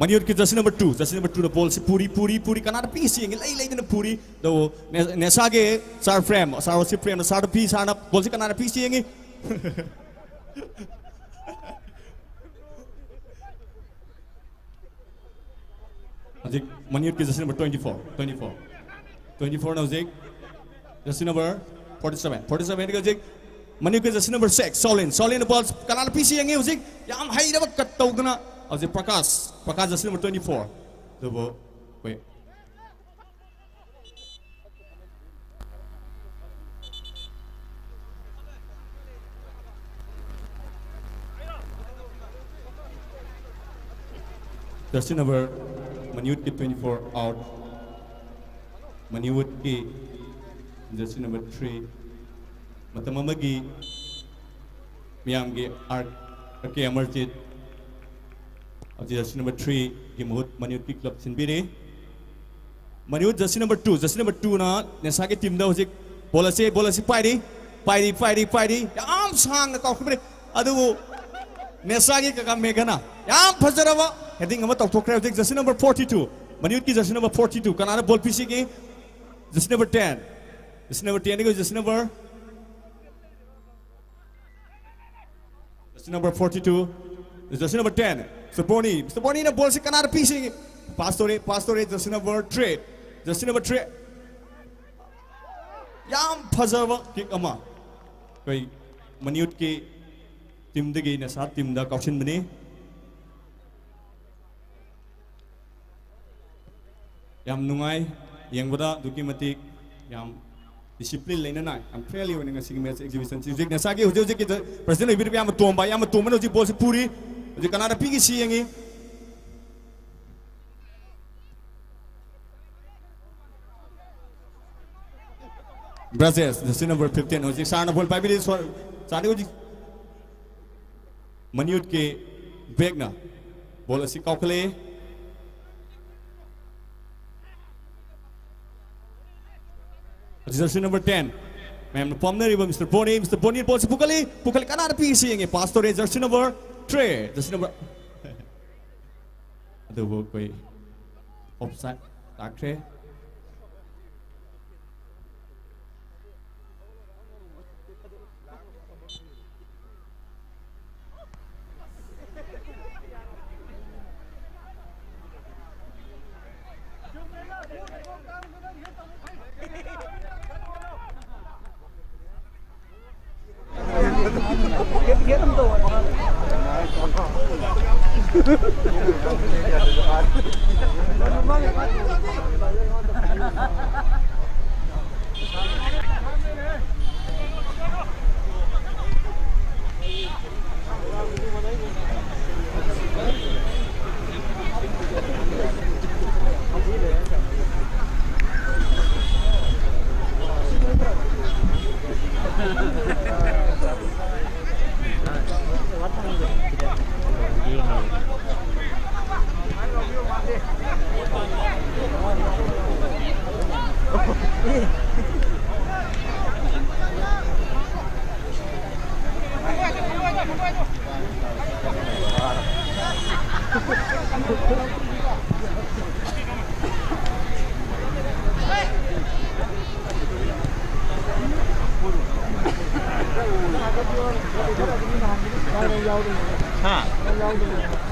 ꯃꯅꯤꯌꯨꯠꯀꯤ jersey number two, jersey number ꯇꯨꯅ ꯕꯣꯜꯁꯤ ꯄꯨꯔꯤ, ꯄꯨꯔꯤ, ꯄꯨꯔꯤ, ꯀꯅꯥꯗ ꯄꯤꯁꯤ ꯌꯦꯡꯒꯦ, ꯂꯩ ꯂꯩꯗꯅ ꯄꯨꯔꯤ꯫ ꯑꯗꯨꯕꯨ ꯅꯦ-, ꯅꯦꯁꯥꯒꯤ ꯁꯥꯔ ꯐ꯭ꯔꯦꯝ, ꯁꯥꯔ ꯋꯥꯁꯤꯞ ꯐ꯭ꯔꯦꯝꯅ ꯁꯥꯔꯗ ꯄꯤ, ꯁꯥꯔꯅ ꯕꯣꯜꯁꯤ ꯀꯅꯥꯗ ꯄꯤꯁꯤ ꯌꯦꯡꯉꯤ꯫ ꯍꯧꯖꯤꯛ ꯃꯅꯤꯌꯨꯠꯀꯤ jersey number twenty four, twenty four. Twenty ꯐꯣꯔꯅ ꯍꯧꯖꯤꯛ jersey number forty seven, forty ꯁꯚꯦꯟꯒꯤ ꯍꯧꯖꯤꯛ ꯃꯅꯤꯌꯨꯠꯀꯤ jersey number six, Solin, Solin ball ꯀꯅꯥꯗ ꯄꯤꯁꯤ ꯌꯦꯡꯉꯤ꯫ ꯍꯧꯖꯤꯛ ꯌꯥꯝ ꯍꯩꯔꯕ ꯀꯠ ꯇꯧꯗꯅ ꯍꯧꯖꯤꯛ Prakash, Prakash jersey number twenty four. ꯑꯗꯨꯕꯨ ꯑꯩꯈꯣꯏ ꯖꯔꯁꯤ ꯅꯝꯕꯔ ꯃꯅꯤꯌꯨꯠꯀꯤ ꯇ꯭ꯋꯦꯟꯇꯤ ꯐꯣꯔ ꯑꯥꯎꯠ꯫ ꯃꯅꯤꯌꯨꯠꯀꯤ ꯖꯔꯁꯤ ꯅꯝꯕꯔ ꯊ꯭ꯔꯤ꯫ ꯃꯇꯝ ꯑꯃꯒꯤ ꯃꯤꯌꯥꯝꯒꯤ ꯑꯥꯔ, ꯑꯥꯔ ꯀꯦ ꯑꯃꯔꯖꯤꯠ꯫ ꯍꯧꯖꯤꯛ ꯖꯔꯁꯤ ꯅꯝꯕꯔ ꯊ꯭ꯔꯤꯒꯤ ꯃꯍꯨꯠ ꯃꯅꯤꯌꯨꯠꯀꯤ ꯀ꯭ꯂꯕ ꯁꯤꯟꯕꯤꯔꯤ꯫ ꯃꯅꯤꯌꯨꯠ jersey number two, jersey number ꯇꯨꯅ ꯅꯦꯁꯥꯒꯤ ꯇꯤꯝꯗ ꯍꯧꯖꯤꯛ ꯕꯣꯜ ꯑꯁꯤ, ꯕꯣꯜ ꯑꯁꯤ ꯄꯥꯏꯔꯤ, ꯄꯥꯏꯔꯤ, ꯄꯥꯏꯔꯤ, ꯄꯥꯏꯔꯤ꯫ ꯌꯥꯝ ꯁꯥꯡꯅ ꯀꯥꯎꯈꯤꯕꯅꯤ꯫ ꯑꯗꯨꯕꯨ ꯅꯦꯁꯥꯒꯤ ꯀꯀꯥ ꯃꯦꯘꯅ ꯌꯥꯝ ꯐꯖꯔꯕ ꯍꯦꯗꯤꯡ ꯑꯃ ꯇꯧꯊꯣꯛꯈ꯭ꯔꯦ꯫ ꯍꯧꯖꯤꯛ ꯖꯔꯁꯤ ꯅꯝꯕꯔ ꯐꯣꯔꯇꯤ ꯇꯨ, ꯃꯅꯤꯌꯨꯠꯀꯤ ꯖꯔꯁꯤ ꯅꯝꯕꯔ ꯐꯣꯔꯇꯤ ꯇꯨ꯫ ꯀꯅꯥꯅ ꯕꯣꯜ ꯄꯤꯁꯤꯒꯦ? Jersey number ten. Jersey number ꯇꯦꯟꯗꯒꯤ jersey number jersey number forty two, jersey number ten, mister Boni. Mister ꯕꯣꯅꯤꯅ ꯕꯣꯜꯁꯤ ꯀꯅꯥꯗ ꯄꯤꯁꯤꯒꯦ? ꯄꯥꯁ ꯇꯧꯔꯦ, ꯄꯥꯁ ꯇꯧꯔꯦ, jersey number three, jersey number three. ꯌꯥꯝ ꯐꯖꯕ ꯀꯤꯛ ꯑꯃ ꯑꯩꯈꯣꯏ ꯃꯅꯤꯌꯨꯠꯀꯤ ꯇꯤꯝꯗꯒꯤ ꯅꯦꯁꯥ ꯇꯤꯝꯗ ꯀꯥꯎꯁꯤꯟꯕꯅꯤ꯫ ꯌꯥꯝ ꯅꯨꯡꯉꯥꯏ, ꯌꯦꯡꯕꯗ ꯑꯗꯨꯛꯀꯤ ꯃꯇꯤꯛ ꯌꯥꯝ ꯗꯤꯁꯤꯄ꯭ꯂꯤꯟ ꯂꯩꯅꯅ, ꯌꯥꯝ ꯐ꯭ꯔꯦꯟꯂꯤ ꯑꯣꯏꯅ ꯉꯁꯤꯒꯤ ꯃꯦꯠꯆ ꯑꯦꯛꯖꯤꯕꯤꯁꯟꯁꯤ꯫ ꯍꯧꯖꯤꯛ ꯅꯦꯁꯥꯒꯤ ꯍꯧꯖꯤꯛ ꯍꯧꯖꯤꯛꯀꯤ ꯄ꯭ꯔꯁꯤꯗꯦꯟ ꯑꯣꯏꯕꯤꯔꯤꯕ ꯏꯌꯥꯝꯕ ꯇꯣꯝꯕ, ꯏꯌꯥꯝꯕ ꯇꯣꯝꯕꯅ ꯍꯧꯖꯤꯛ ꯕꯣꯜꯁꯤ ꯄꯨꯔꯤ꯫ ꯍꯧꯖꯤꯛ ꯀꯅꯥꯗ ꯄꯤꯒꯦ ꯁꯤ ꯌꯦꯡꯉꯤ꯫ ꯕ꯭ꯔꯥꯖꯦꯁ, ꯖꯔꯁꯤ ꯅꯝꯕꯔ ꯐꯤꯐꯇꯤꯟ꯫ ꯍꯧꯖꯤꯛ ꯁꯥꯔꯅ ꯕꯣꯜ ꯄꯥꯏꯕꯤꯔꯤ꯫ ꯁꯣ-, ꯁꯥꯔꯅ ꯍꯧꯖꯤꯛ ꯃꯅꯤꯌꯨꯠꯀꯤ ꯕꯦꯛꯅ ꯕꯣꯜ ꯑꯁꯤ ꯀꯥꯎꯈꯠꯂꯛꯏ꯫ Jersey number ten. ꯃꯌꯥꯝꯅ ꯄꯥꯝꯅꯔꯤꯕ ꯃꯤꯁꯇꯔ ꯕꯣꯅꯤ, ꯃꯤꯁꯇꯔ ꯕꯣꯅꯤ ꯕꯣꯜꯁꯤ ꯄꯨꯈꯠꯂꯤ, ꯄꯨꯈꯠꯂꯤ, ꯀꯅꯥꯗ ꯄꯤꯁꯤ ꯌꯦꯡꯉꯤ, ꯄꯥꯁ ꯇꯧꯔꯦ, jersey number three, jersey number ꯑꯗꯨꯕꯨ ꯑꯩꯈꯣꯏ ꯑꯣꯐꯁꯥꯏꯗ ꯇꯥꯈ꯭ꯔꯦ꯫ ꯍꯥ?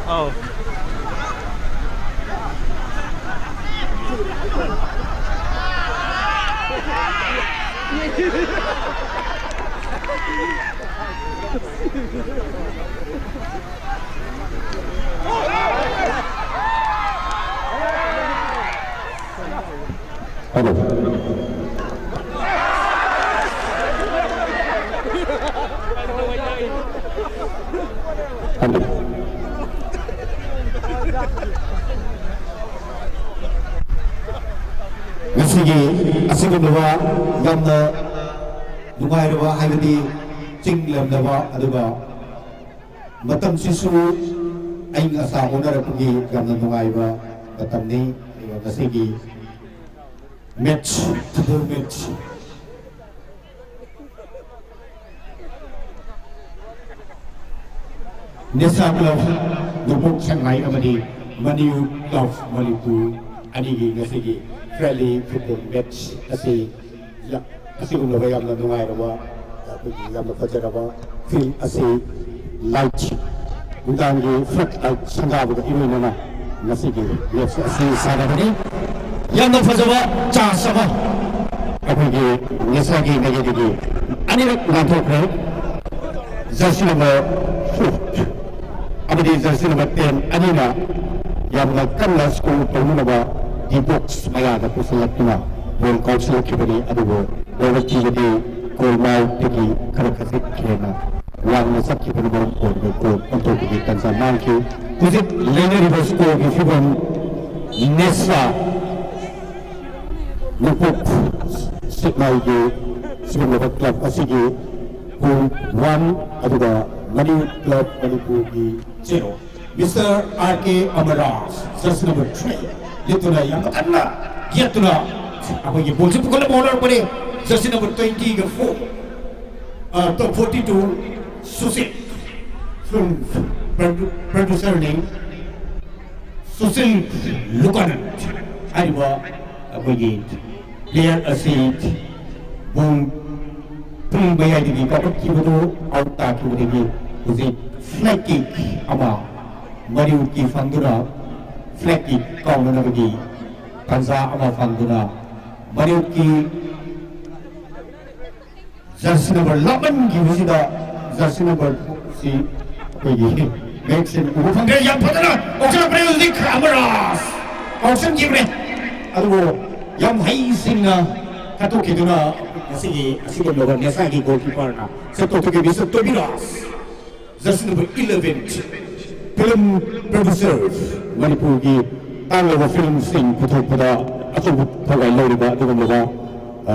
ꯑꯧ꯫ Hello. Hello. ꯉꯁꯤꯒꯤ ꯑꯁꯤꯒꯨꯝꯂꯕ ꯌꯥꯝꯅ ꯅꯨꯡꯉꯥꯏꯔꯕ, ꯍꯥꯏꯕꯗꯤ ꯆꯤꯡ ꯂꯦꯝꯅꯕ, ꯑꯗꯨꯒ ꯃꯇꯝꯁꯤꯁꯨ ꯑꯏꯪ ꯑꯁꯥ ꯑꯣꯟꯅꯔꯛꯄꯒꯤ ꯌꯥꯝꯅ ꯅꯨꯡꯉꯥꯏꯕ ꯃꯇꯝꯅꯤ꯫ ꯑꯗꯨꯒ ꯉꯁꯤꯒꯤ ꯃꯦꯠꯆ, ꯐꯨꯠꯕꯣꯜ ꯃꯦꯠꯆ, ꯅꯦꯁꯥ ꯀ꯭ꯂꯕ ꯅꯣꯡꯄꯣꯛ ꯁꯦꯛꯃꯥꯏ ꯑꯃꯗꯤ ꯃꯅꯤꯌꯨ ꯀ꯭ꯂꯕ ꯃꯅꯤꯄꯨꯔ ꯑꯅꯤꯒꯤ ꯉꯁꯤꯒꯤ ꯐ꯭ꯔꯦꯟꯂꯤ ꯐꯨꯠꯕꯣꯜ ꯃꯦꯠꯆ ꯑꯁꯤ ꯌꯥ-, ꯑꯁꯤꯒꯨꯝꯂꯕ ꯌꯥꯝꯅ ꯅꯨꯡꯉꯥꯏꯔꯕ, ꯑꯩꯈꯣꯏꯒꯤ ꯌꯥꯝꯅ ꯐꯖꯔꯕ ꯐꯤꯜꯗ ꯑꯁꯤ ꯂꯥꯏꯠ, ꯅꯨꯡꯗꯥꯡꯒꯤ ꯐ꯭ꯂꯠ ꯂꯥꯏꯠ ꯁꯪꯒꯥꯕꯒ ꯏꯔꯣꯏꯅꯅ ꯉꯁꯤꯒꯤ ꯃꯦꯠꯆ ꯑꯁꯤ ꯁꯥꯟꯅꯕꯅꯤ꯫ ꯌꯥꯝꯅ ꯐꯖꯕ ꯆꯥꯟꯁ ꯑꯃ ꯑꯩꯈꯣꯏꯒꯤ ꯅꯦꯁꯥꯒꯤ ꯃꯥꯏꯀꯩꯗꯒꯤ ꯑꯅꯤꯔꯛ ꯂꯥꯟꯊꯣꯛꯈ꯭ꯔꯦ꯫ ꯖꯔꯁꯤ ꯅꯝꯕꯔ ꯐꯣꯔ ꯑꯃꯗꯤ ꯖꯔꯁꯤ ꯅꯝꯕꯔ ꯇꯦꯟ ꯑꯅꯤꯅ ꯌꯥꯝꯅ ꯀꯟꯅ ꯁ꯭ꯀꯣꯔ ꯇꯧꯅꯅꯕ ꯗꯤ ꯕꯣꯛꯁ ꯃꯌꯥꯗ ꯄꯨꯁꯤꯜꯂꯛꯇꯨꯅ ꯕꯣꯜ ꯀꯥꯎꯁꯤꯜꯂꯛꯈꯤꯕꯅꯤ, ꯑꯗꯨꯕꯨ ꯒꯣꯜ ꯊꯤꯕꯗꯤ ꯒꯣꯜ ꯃꯥꯎꯗꯒꯤ ꯈꯔ ꯈꯖꯤꯛ ꯍꯦꯟꯅ ꯋꯥꯡꯅ ꯆꯠꯈꯤꯕꯅ ꯃꯔꯝ ꯑꯣꯏꯔꯒ ꯒꯣꯜ ꯑꯣꯟꯊꯣꯛꯄꯒꯤ ꯇꯥꯟꯖꯥ ꯃꯥꯡꯈꯤ꯫ ꯍꯧꯖꯤꯛ ꯂꯩꯅꯔꯤꯕ ꯁ꯭ꯀꯣꯔꯒꯤ ꯐꯤꯕꯝ, ꯅꯦꯁꯥ ꯅꯣꯡꯄꯣꯛ ꯁꯦꯛꯃꯥꯏꯒꯤ ꯁꯤꯒꯨꯝꯂꯕ ꯀ꯭ꯂꯕ ꯑꯁꯤꯒꯤ ꯄꯨꯜ ꯋꯥꯟ, ꯑꯗꯨꯒ ꯃꯅꯤ ꯀ꯭ꯂꯕ ꯃꯅꯤꯄꯨꯔꯒꯤ zero. Mister R K Amraj, jersey number three, ꯂꯤꯠꯇꯨꯅ ꯌꯥꯝꯅ ꯀꯟꯅ ꯌꯦꯠꯇꯨꯅ ꯑꯩꯈꯣꯏꯒꯤ ꯕꯣꯜꯁꯤ ꯄꯨꯈꯠꯂꯒ ꯍꯣꯠꯅꯔꯛꯄꯅꯤ꯫ ꯖꯔꯁꯤ ꯅꯝꯕꯔ ꯇ꯭ꯋꯦꯟꯇꯤꯒ four, forty two, Sushil, film ꯄ꯭ꯔꯣꯗ꯭ꯌꯨꯁꯔꯅꯤ꯫ ꯁꯨꯁꯤꯜ ꯂꯨꯀꯥꯅꯟ ꯍꯥꯏꯔꯤꯕ ꯑꯩꯈꯣꯏꯒꯤ ꯄ꯭ꯂꯦꯌꯔ ꯑꯁꯤ ꯕꯣꯜ ꯐꯤꯜ ꯃꯌꯥꯏꯗꯒꯤ ꯀꯥꯎꯈꯠꯈꯤꯕꯗꯨ ꯑꯥꯎꯠ ꯇꯥꯈꯤꯕꯗꯒꯤ ꯍꯧꯖꯤꯛ ꯐ꯭ꯂꯦꯛ ꯀꯤꯛ ꯑꯃ ꯃꯔꯤꯌꯨꯠꯀꯤ ꯐꯪꯗꯨꯅ ꯐ꯭ꯂꯦꯛ ꯀꯤꯛ ꯀꯥꯎꯅꯅꯕꯒꯤ ꯇꯥꯟꯖꯥ ꯑꯃ ꯐꯪꯗꯨꯅ ꯃꯔꯤꯌꯨꯠꯀꯤ ꯖꯔꯁꯤ ꯅꯝꯕꯔ ꯂꯥꯞꯃꯟꯈꯤꯕꯁꯤꯗ ꯖꯔꯁꯤ ꯅꯝꯕꯔꯁꯤ ꯑꯩꯈꯣꯏꯒꯤ ꯃꯌꯦꯛꯁꯦꯡꯅ ꯎꯕ ꯐꯪꯗ꯭ꯔꯦ꯫ ꯌꯥꯝ ꯐꯖꯅ ꯀꯥꯎꯁꯜꯂꯛꯄꯅꯦ ꯍꯧꯖꯤꯛ ꯑꯃꯔꯥꯖ ꯀꯥꯎꯁꯟꯈꯤꯕꯅꯦ꯫ ꯑꯗꯨꯕꯨ ꯌꯥꯝ ꯍꯩꯁꯤꯡꯅ ꯈꯠꯇꯣꯛꯈꯤꯗꯨꯅ ꯉꯁꯤꯒꯤ ꯑꯁꯤꯒꯨꯝꯂꯕ ꯅꯦꯁꯥꯒꯤ ꯒꯣꯜꯀꯤꯄꯔꯅ ꯁꯦꯞ ꯇꯧꯊꯣꯛꯈꯤ꯫ Mister Tobiraj, jersey number eleven, film producer, ꯃꯅꯤꯄꯨꯔꯒꯤ ꯇꯥꯡꯂꯕ ꯐꯤꯂꯝꯁꯤꯡ ꯄꯨꯊꯣꯛꯄꯗ ꯑꯆꯧꯕ ꯊꯧꯗꯥꯡ ꯂꯧꯔꯤꯕ ꯑꯗꯨꯒꯨꯝꯂꯕ, ꯑ,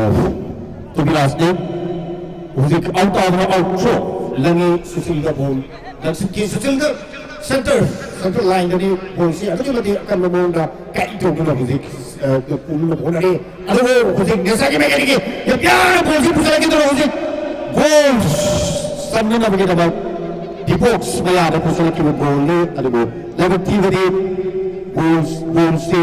ꯇꯣꯕꯤꯔꯥꯖꯅꯤ꯫ ꯍꯧꯖꯤꯛ ꯑꯥꯎꯠ ꯇꯥꯗꯅ ꯑꯥꯎꯠ ꯊ꯭ꯔꯣ ꯂꯪꯉꯤ ꯁꯨꯁꯤꯜꯗ ꯕꯣꯜ ꯂꯪꯁꯤꯟꯈꯤ꯫ ꯁꯨꯁꯤꯜꯗ ꯁꯦꯟꯇꯔ, ꯁꯦꯟꯇꯔ ꯂꯥꯏꯟꯗꯅꯤ ꯕꯣꯜꯁꯤ ꯑꯗꯨꯛꯀꯤ ꯃꯇꯤꯛ ꯑꯀꯟꯕ ꯃꯑꯣꯡꯗ ꯀꯥꯏ ꯇꯧꯗꯨꯅ ꯍꯧꯖꯤꯛ, ꯑ, ꯄꯨꯅꯕ ꯍꯣꯠꯅꯔꯤ꯫ ꯑꯗꯨꯕꯨ ꯍꯧꯖꯤꯛ ꯅꯦꯁꯥꯒꯤ ꯃꯥꯏꯀꯩꯗꯒꯤ ꯌꯥꯝ ꯌꯥꯡꯅ ꯕꯣꯜꯁꯤ ꯄꯨꯁꯤꯜꯂꯛꯈꯤꯗꯨꯅ ꯍꯧꯖꯤꯛ ꯒꯣꯜ ꯆꯟꯅꯅꯕꯒꯤꯗꯃꯛ ꯗꯤꯕꯣꯛꯁ ꯃꯌꯥꯗ ꯄꯨꯁꯤꯜꯂꯛꯈꯤꯕ ꯒꯣꯜꯅꯤ꯫ ꯑꯗꯨꯕꯨ ꯂꯥꯏꯕꯛ ꯊꯤꯕꯗꯤ ꯒꯣꯜ, ꯒꯣꯜꯁꯤ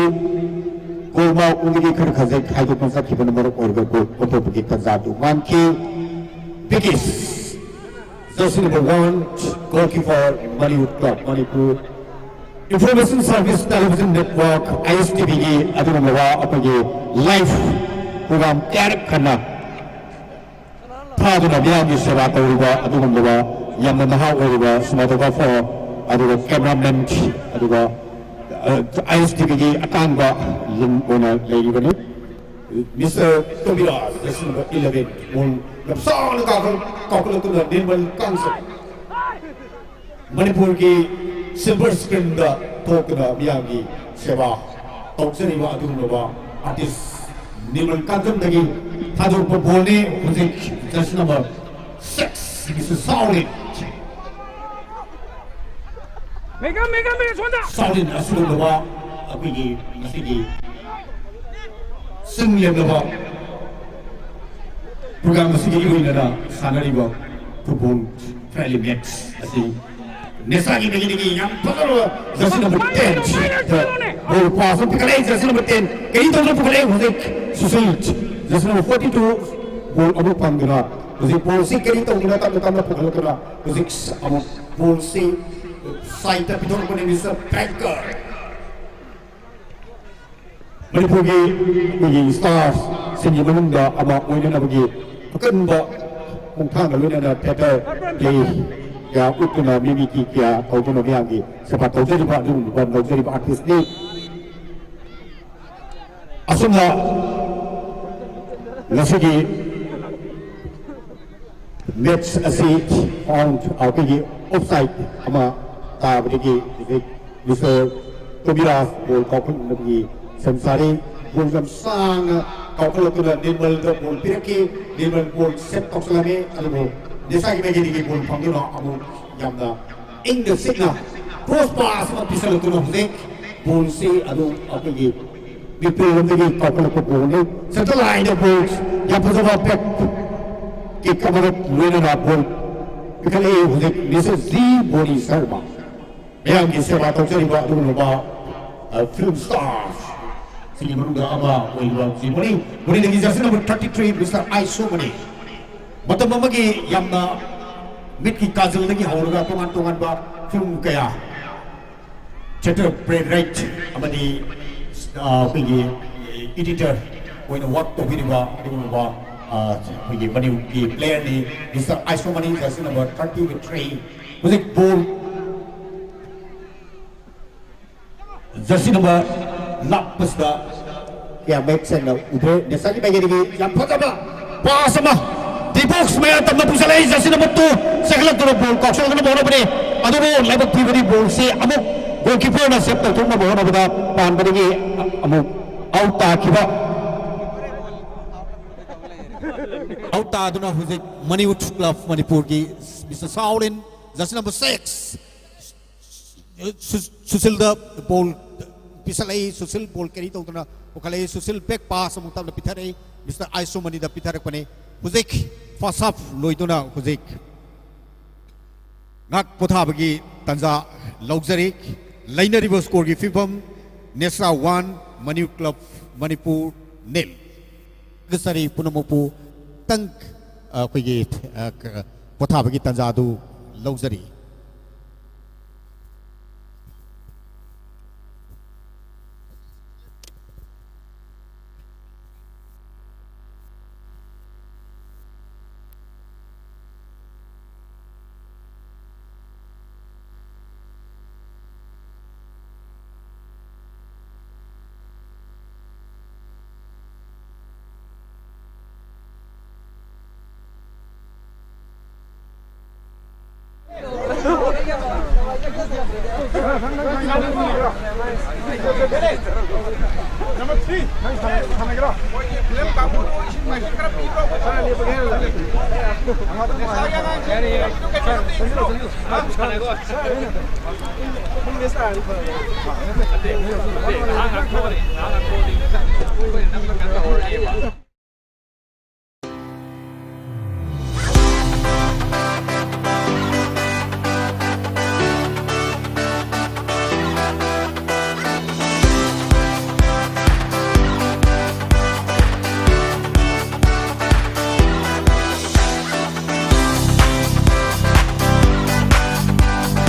ꯒꯣꯜ ꯃꯥꯎꯠꯂꯣꯝꯗꯒꯤ ꯈꯔ ꯈꯖꯤꯛ ꯍꯥꯏꯗꯣꯛꯅ ꯆꯠꯈꯤꯕꯅ ꯃꯔꯝ ꯑꯣꯏꯔꯒ ꯒꯣꯜ ꯑꯣꯟꯊꯣꯛꯄꯒꯤ ꯇꯥꯟꯖꯥꯗꯨ ꯃꯥꯡꯈꯤ꯫ Bikash, jersey number one, goalkeeper, Manipur club, Manipur. Information service television network, I S T ꯚꯤꯒꯤ ꯑꯗꯨꯒꯨꯝꯂꯕ ꯑꯩꯈꯣꯏꯒꯤ ꯂꯥꯏꯚ ꯄ꯭ꯔꯣꯒ꯭ꯔꯥꯝ ꯀꯌꯥꯔꯛ ꯍꯟꯅ ꯊꯥꯗꯨꯅ ꯃꯤꯌꯥꯝꯒꯤ ꯁꯦꯕꯥ ꯇꯧꯔꯤꯕ ꯑꯗꯨꯒꯨꯝꯂꯕ ꯌꯥꯝꯅ ꯅꯍꯥ ꯑꯣꯏꯔꯤꯕ ꯁꯤꯅꯦꯃꯥꯇꯣꯒ꯭ꯔꯥꯐꯔ, ꯑꯗꯨꯒ ꯀꯦꯃꯦꯔꯥꯃꯦꯟ, ꯑꯗꯨꯒ, ꯑ, ꯑꯥꯏ ꯑꯦꯁ ꯇꯤ ꯚꯤꯒꯤ ꯑꯇꯥꯡꯕ ꯂꯤꯡ ꯑꯣꯏꯅ ꯂꯩꯔꯤꯕꯅꯤ꯫ Mister Tobiraj, jersey number eleven, ꯕꯣꯜ ꯂꯝꯁꯥꯡꯅ ꯀꯥꯎꯈꯠ-, ꯀꯥꯎꯈꯠꯂꯛꯇꯨꯅ ꯅꯤꯔꯃꯜ ꯀꯥꯟꯁꯦ ꯃꯅꯤꯄꯨꯔꯒꯤ ꯁꯤꯜꯚꯔ ꯁ꯭ꯀ꯭ꯔꯤꯟꯗ ꯊꯣꯛꯇꯨꯅ ꯃꯤꯌꯥꯝꯒꯤ ꯁꯦꯕꯥ ꯇꯧꯖꯔꯤꯕ ꯑꯗꯨꯒꯨꯝꯂꯕ ꯑꯥꯔꯇꯤꯁ ꯅꯤꯔꯃꯜ ꯀꯥꯟꯖꯝꯗꯒꯤ ꯊꯥꯗꯣꯔꯛꯄ ꯕꯣꯜꯅꯤ꯫ ꯍꯧꯖꯤꯛ jersey number six, mister Saurin. Mega, mega, mega, ꯁꯣꯝꯗ! ꯁꯥꯎꯔꯤꯟ ꯑꯁꯤꯒꯨꯝꯂꯕ ꯑꯩꯈꯣꯏꯒꯤ ꯉꯁꯤꯒꯤ ꯆꯤꯡ ꯂꯦꯝꯂꯕ ꯄ꯭ꯔꯣꯒ꯭ꯔꯥꯝ ꯑꯁꯤꯒꯤ ꯏꯔꯣꯏꯅꯅ ꯁꯥꯟꯅꯔꯤꯕ ꯐꯨꯠꯕꯣꯜ ꯐ꯭ꯔꯦꯟꯂꯤ ꯃꯦꯠꯆ ꯑꯁꯤ ꯅꯦꯁꯥꯒꯤ ꯃꯤꯒꯤꯗꯒꯤ ꯌꯥꯝ ꯐꯖꯔꯕ ꯖꯔꯁꯤ ꯅꯝꯕꯔ ꯇꯦꯟ ꯕꯣꯜ ꯄꯥꯁ ꯑꯃ ꯄꯤꯈꯠꯂꯛꯏ꯫ ꯖꯔꯁꯤ ꯅꯝꯕꯔ ꯇꯦꯟ ꯀꯔꯤ ꯇꯧꯗꯨꯅ ꯄꯨꯈꯠꯂꯛꯏ ꯍꯧꯖꯤꯛ Sushil. Jersey number forty two ꯕꯣꯜ ꯑꯃꯨꯛ ꯐꯪꯗꯨꯅ ꯍꯧꯖꯤꯛ ꯕꯣꯜꯁꯤ ꯀꯔꯤ ꯇꯧꯗꯨꯅ ꯇꯞꯅ ꯇꯞꯅ ꯄꯨꯈꯠꯂꯛꯇꯨꯅ ꯍꯧꯖꯤꯛ ꯑꯃꯨꯛ ꯕꯣꯜꯁꯤ ꯁꯥꯏꯠꯇ ꯄꯤꯊꯣꯔꯛꯄꯅꯤ ꯃꯤꯁꯇꯔ ꯕꯦꯡꯀꯔ꯫ ꯃꯅꯤꯄꯨꯔꯒꯤ ꯑꯩꯈꯣꯏꯒꯤ ꯁ꯭ꯇꯥꯔꯁꯤꯡꯒꯤ ꯃꯅꯨꯡꯗ ꯑꯃ ꯑꯣꯏꯅꯅꯕꯒꯤ ꯑꯀꯟꯕ ꯈꯣꯡꯊꯥꯡꯒ ꯂꯣꯏꯅꯅ ꯊꯦꯇꯔ ꯄ꯭ꯂꯦ ꯀꯌꯥ ꯎꯠꯇꯨꯅ ꯃꯤꯃꯤꯀ꯭ꯔꯤ ꯀꯌꯥ ꯇꯧꯗꯨꯅ ꯃꯤꯌꯥꯝꯒꯤ ꯁꯦꯕꯥ ꯇꯧꯖꯔꯤꯕ ꯑꯗꯨꯒꯨꯝꯕ ꯂꯧꯖꯔꯤꯕ ꯑꯥꯔꯇꯤꯁꯅꯤ꯫ ꯑꯁꯨꯝꯅ ꯉꯁꯤꯒꯤ ꯃꯦꯠꯆ ꯑꯁꯤ ꯑꯣꯟ ꯑꯩꯈꯣꯏꯒꯤ ꯑꯣꯐꯁꯥꯏꯠ ꯑꯃ ꯇꯥꯕꯗꯒꯤ ꯍꯧꯖꯤꯛ ꯃꯤꯁꯇꯔ ꯇꯣꯕꯤꯔꯥꯖ ꯕꯣꯜ ꯀꯥꯎꯈꯠꯂꯛꯅꯕꯒꯤ ꯁꯦꯝ ꯁꯥꯔꯤ꯫ ꯕꯣꯜ ꯌꯥꯝ ꯁꯥꯡꯅ ꯀꯥꯎꯈꯠꯂꯛꯇꯨꯅ ꯅꯤꯔꯃꯜꯗ ꯕꯣꯜ ꯄꯤꯔꯛꯈꯤ꯫ ꯅꯤꯔꯃꯜ ꯕꯣꯜ ꯁꯦꯞ ꯇꯧꯁꯤꯜꯂꯝꯃꯤ, ꯑꯗꯨꯕꯨ ꯅꯦꯁꯥꯒꯤ ꯃꯥꯏꯀꯩꯗꯒꯤ ꯕꯣꯜ ꯐꯪꯗꯨꯅ ꯑꯃꯨꯛ ꯌꯥꯝꯅ ꯏꯪꯅ ꯆꯤꯛꯅ ꯀ꯭ꯔꯣꯁ ꯄꯥꯁ ꯑꯃ ꯄꯤꯁꯤꯜꯂꯛꯇꯨꯅ ꯍꯧꯖꯤꯛ ꯕꯣꯜꯁꯤ ꯑꯗꯨꯝ ꯑꯩꯈꯣꯏꯒꯤ ꯃꯤꯠꯄꯤꯔꯣꯝꯗꯒꯤ ꯀꯥꯎꯈꯠꯂꯛꯄ ꯕꯣꯜꯅꯤ꯫ ꯁꯦꯟꯇꯔ ꯂꯥꯏꯟꯗ ꯕꯣꯜ ꯌꯥꯝ ꯐꯖꯕ ꯕꯦꯛ ꯀꯤꯛ ꯑꯃꯒ ꯂꯣꯏꯅꯅ ꯕꯣꯜ ꯄꯤꯈꯠꯂꯛꯏ ꯍꯧꯖꯤꯛ ꯃꯤꯁꯇꯔ ꯖꯤ ꯕꯣꯅꯤ ꯁꯔꯃ꯫ ꯃꯌꯥꯝꯒꯤ ꯁꯦꯕꯥ ꯇꯧꯖꯔꯤꯕ ꯑꯗꯨꯒꯨꯝꯂꯕ, ꯑ, ꯐꯤꯜꯝ ꯁ꯭ꯇꯥꯔ ꯁꯤꯒꯤ ꯃꯅꯨꯡꯗ ꯑꯃ ꯑꯣꯏꯔꯤꯕ ꯖꯤ ꯕꯣꯅꯤ꯫ ꯕꯣꯅꯤꯗꯒꯤ jersey number thirty three mister I Somani. ꯃꯇꯝ ꯑꯃꯒꯤ ꯌꯥꯝꯅ ꯃꯤꯠꯀꯤ ꯀꯥꯖꯜꯗꯒꯤ ꯍꯧꯔꯒ ꯇꯣꯉꯥꯟ ꯇꯣꯉꯥꯟꯕ ꯐꯤꯜꯝ ꯀꯌꯥ ꯆꯦꯇꯔ ꯄ꯭ꯔꯦ ꯔꯥꯏꯠ ꯑꯃꯗꯤ, ꯑ, ꯑꯩꯈꯣꯏꯒꯤ ꯏꯗꯤꯇꯔ ꯑꯣꯏꯅ ꯋꯥꯔꯛ ꯇꯧꯕꯤꯔꯤꯕ ꯑꯗꯨꯒꯨꯝꯂꯕ, ꯑ, ꯑꯩꯈꯣꯏꯒꯤ ꯃꯅꯤꯄꯨꯔꯒꯤ ꯄ꯭ꯂꯦꯌꯔꯅꯤ ꯃꯤꯁꯇꯔ ꯑꯥꯏꯁꯣꯃꯅꯤ, ꯖꯔꯁꯤ ꯅꯝꯕꯔ ꯊꯥꯔꯇꯤ ꯊ꯭ꯔꯤ꯫ ꯍꯧꯖꯤꯛ ꯕꯣꯜ ꯖꯔꯁꯤ ꯅꯝꯕꯔ ꯂꯥꯛꯄꯁꯤꯗ ꯀꯌꯥ ꯃꯌꯦꯛ ꯁꯦꯡꯅ ꯎꯗ꯭ꯔꯦ꯫ ꯅꯦꯁꯥꯒꯤ ꯃꯥꯏꯀꯩꯗꯒꯤ ꯌꯥꯝ ꯐꯖꯕ ꯄꯥꯁ ꯑꯃ ꯗꯤ ꯕꯣꯛꯁ ꯃꯌꯥ ꯇꯝꯅ ꯄꯨꯁꯜꯂꯛꯏ꯫ ꯖꯔꯁꯤ ꯅꯝꯕꯔ ꯇꯨ ꯆꯦꯟꯈꯠꯂꯛꯇꯨꯅ ꯕꯣꯜ ꯀꯥꯎꯁꯜꯂꯛꯇꯨꯅ ꯍꯣꯠꯅꯕꯅꯤ꯫ ꯑꯗꯨꯕꯨ ꯂꯥꯏꯕꯛ ꯊꯤꯕꯗꯤ ꯕꯣꯜꯁꯤ ꯑꯃꯨꯛ ꯒꯣꯜꯀꯤꯄꯔꯅ ꯁꯦꯞ ꯇꯧꯊꯣꯛꯅꯕ ꯍꯣꯠꯅꯕꯗ ꯄꯥꯟꯕꯗꯒꯤ ꯑꯃꯨꯛ ꯑꯥꯎꯠ ꯇꯥꯈꯤꯕ꯫ ꯑꯥꯎꯠ ꯇꯥꯗꯨꯅ ꯍꯧꯖꯤꯛ ꯃꯅꯤꯄꯨꯔ ꯀ꯭ꯂꯕ ꯃꯅꯤꯄꯨꯔꯒꯤ ꯃꯤꯁꯇꯔ ꯁꯥꯎꯂꯤꯟ, ꯖꯔꯁꯤ ꯅꯝꯕꯔ ꯁꯤꯛꯁ, ꯁꯨ-, ꯁꯨꯁꯤꯜꯗ ꯕꯣꯜ ꯄꯤꯁꯜꯂꯛꯏ꯫ ꯁꯨꯁꯤꯜ ꯕꯣꯜ ꯀꯦꯔꯤ ꯇꯧꯗꯨꯅ ꯄꯨꯈꯠꯂꯛꯏ꯫ ꯁꯨꯁꯤꯜ ꯕꯦꯛ ꯄꯥꯁ ꯑꯃꯨꯛ ꯇꯞꯅ ꯄꯤꯊꯔꯛꯏ꯫ ꯃꯤꯁꯇꯔ ꯑꯥꯏꯁꯣꯃꯅꯤꯗ ꯄꯤꯊꯔꯛꯄꯅꯤ꯫ ꯍꯧꯖꯤꯛ ꯐꯥꯔꯁ ꯍꯥꯐ ꯂꯣꯏꯗꯨꯅ ꯍꯧꯖꯤꯛ ꯉꯥꯛ ꯄꯣꯊꯥꯕꯒꯤ ꯇꯥꯟꯖꯥ ꯂꯧꯖꯔꯤ꯫ ꯂꯩꯅꯔꯤꯕ ꯁ꯭ꯀꯣꯔꯒꯤ ꯐꯤꯕꯝ, ꯅꯦꯁ꯭ꯔꯥ ꯋꯥꯟ, ꯃꯅꯤ ꯀ꯭ꯂꯕ ꯃꯅꯤꯄꯨꯔ ꯅꯤꯜ꯫ ꯁꯔꯤ ꯄꯨꯝꯅꯃꯛꯄꯨ ꯇꯪ, ꯑ, ꯑꯩꯈꯣꯏꯒꯤ, ꯑ, ꯀ-, ꯄꯣꯊꯥꯕꯒꯤ ꯇꯥꯟꯖꯥ ꯑꯗꯨ ꯂꯧꯖꯔꯤ꯫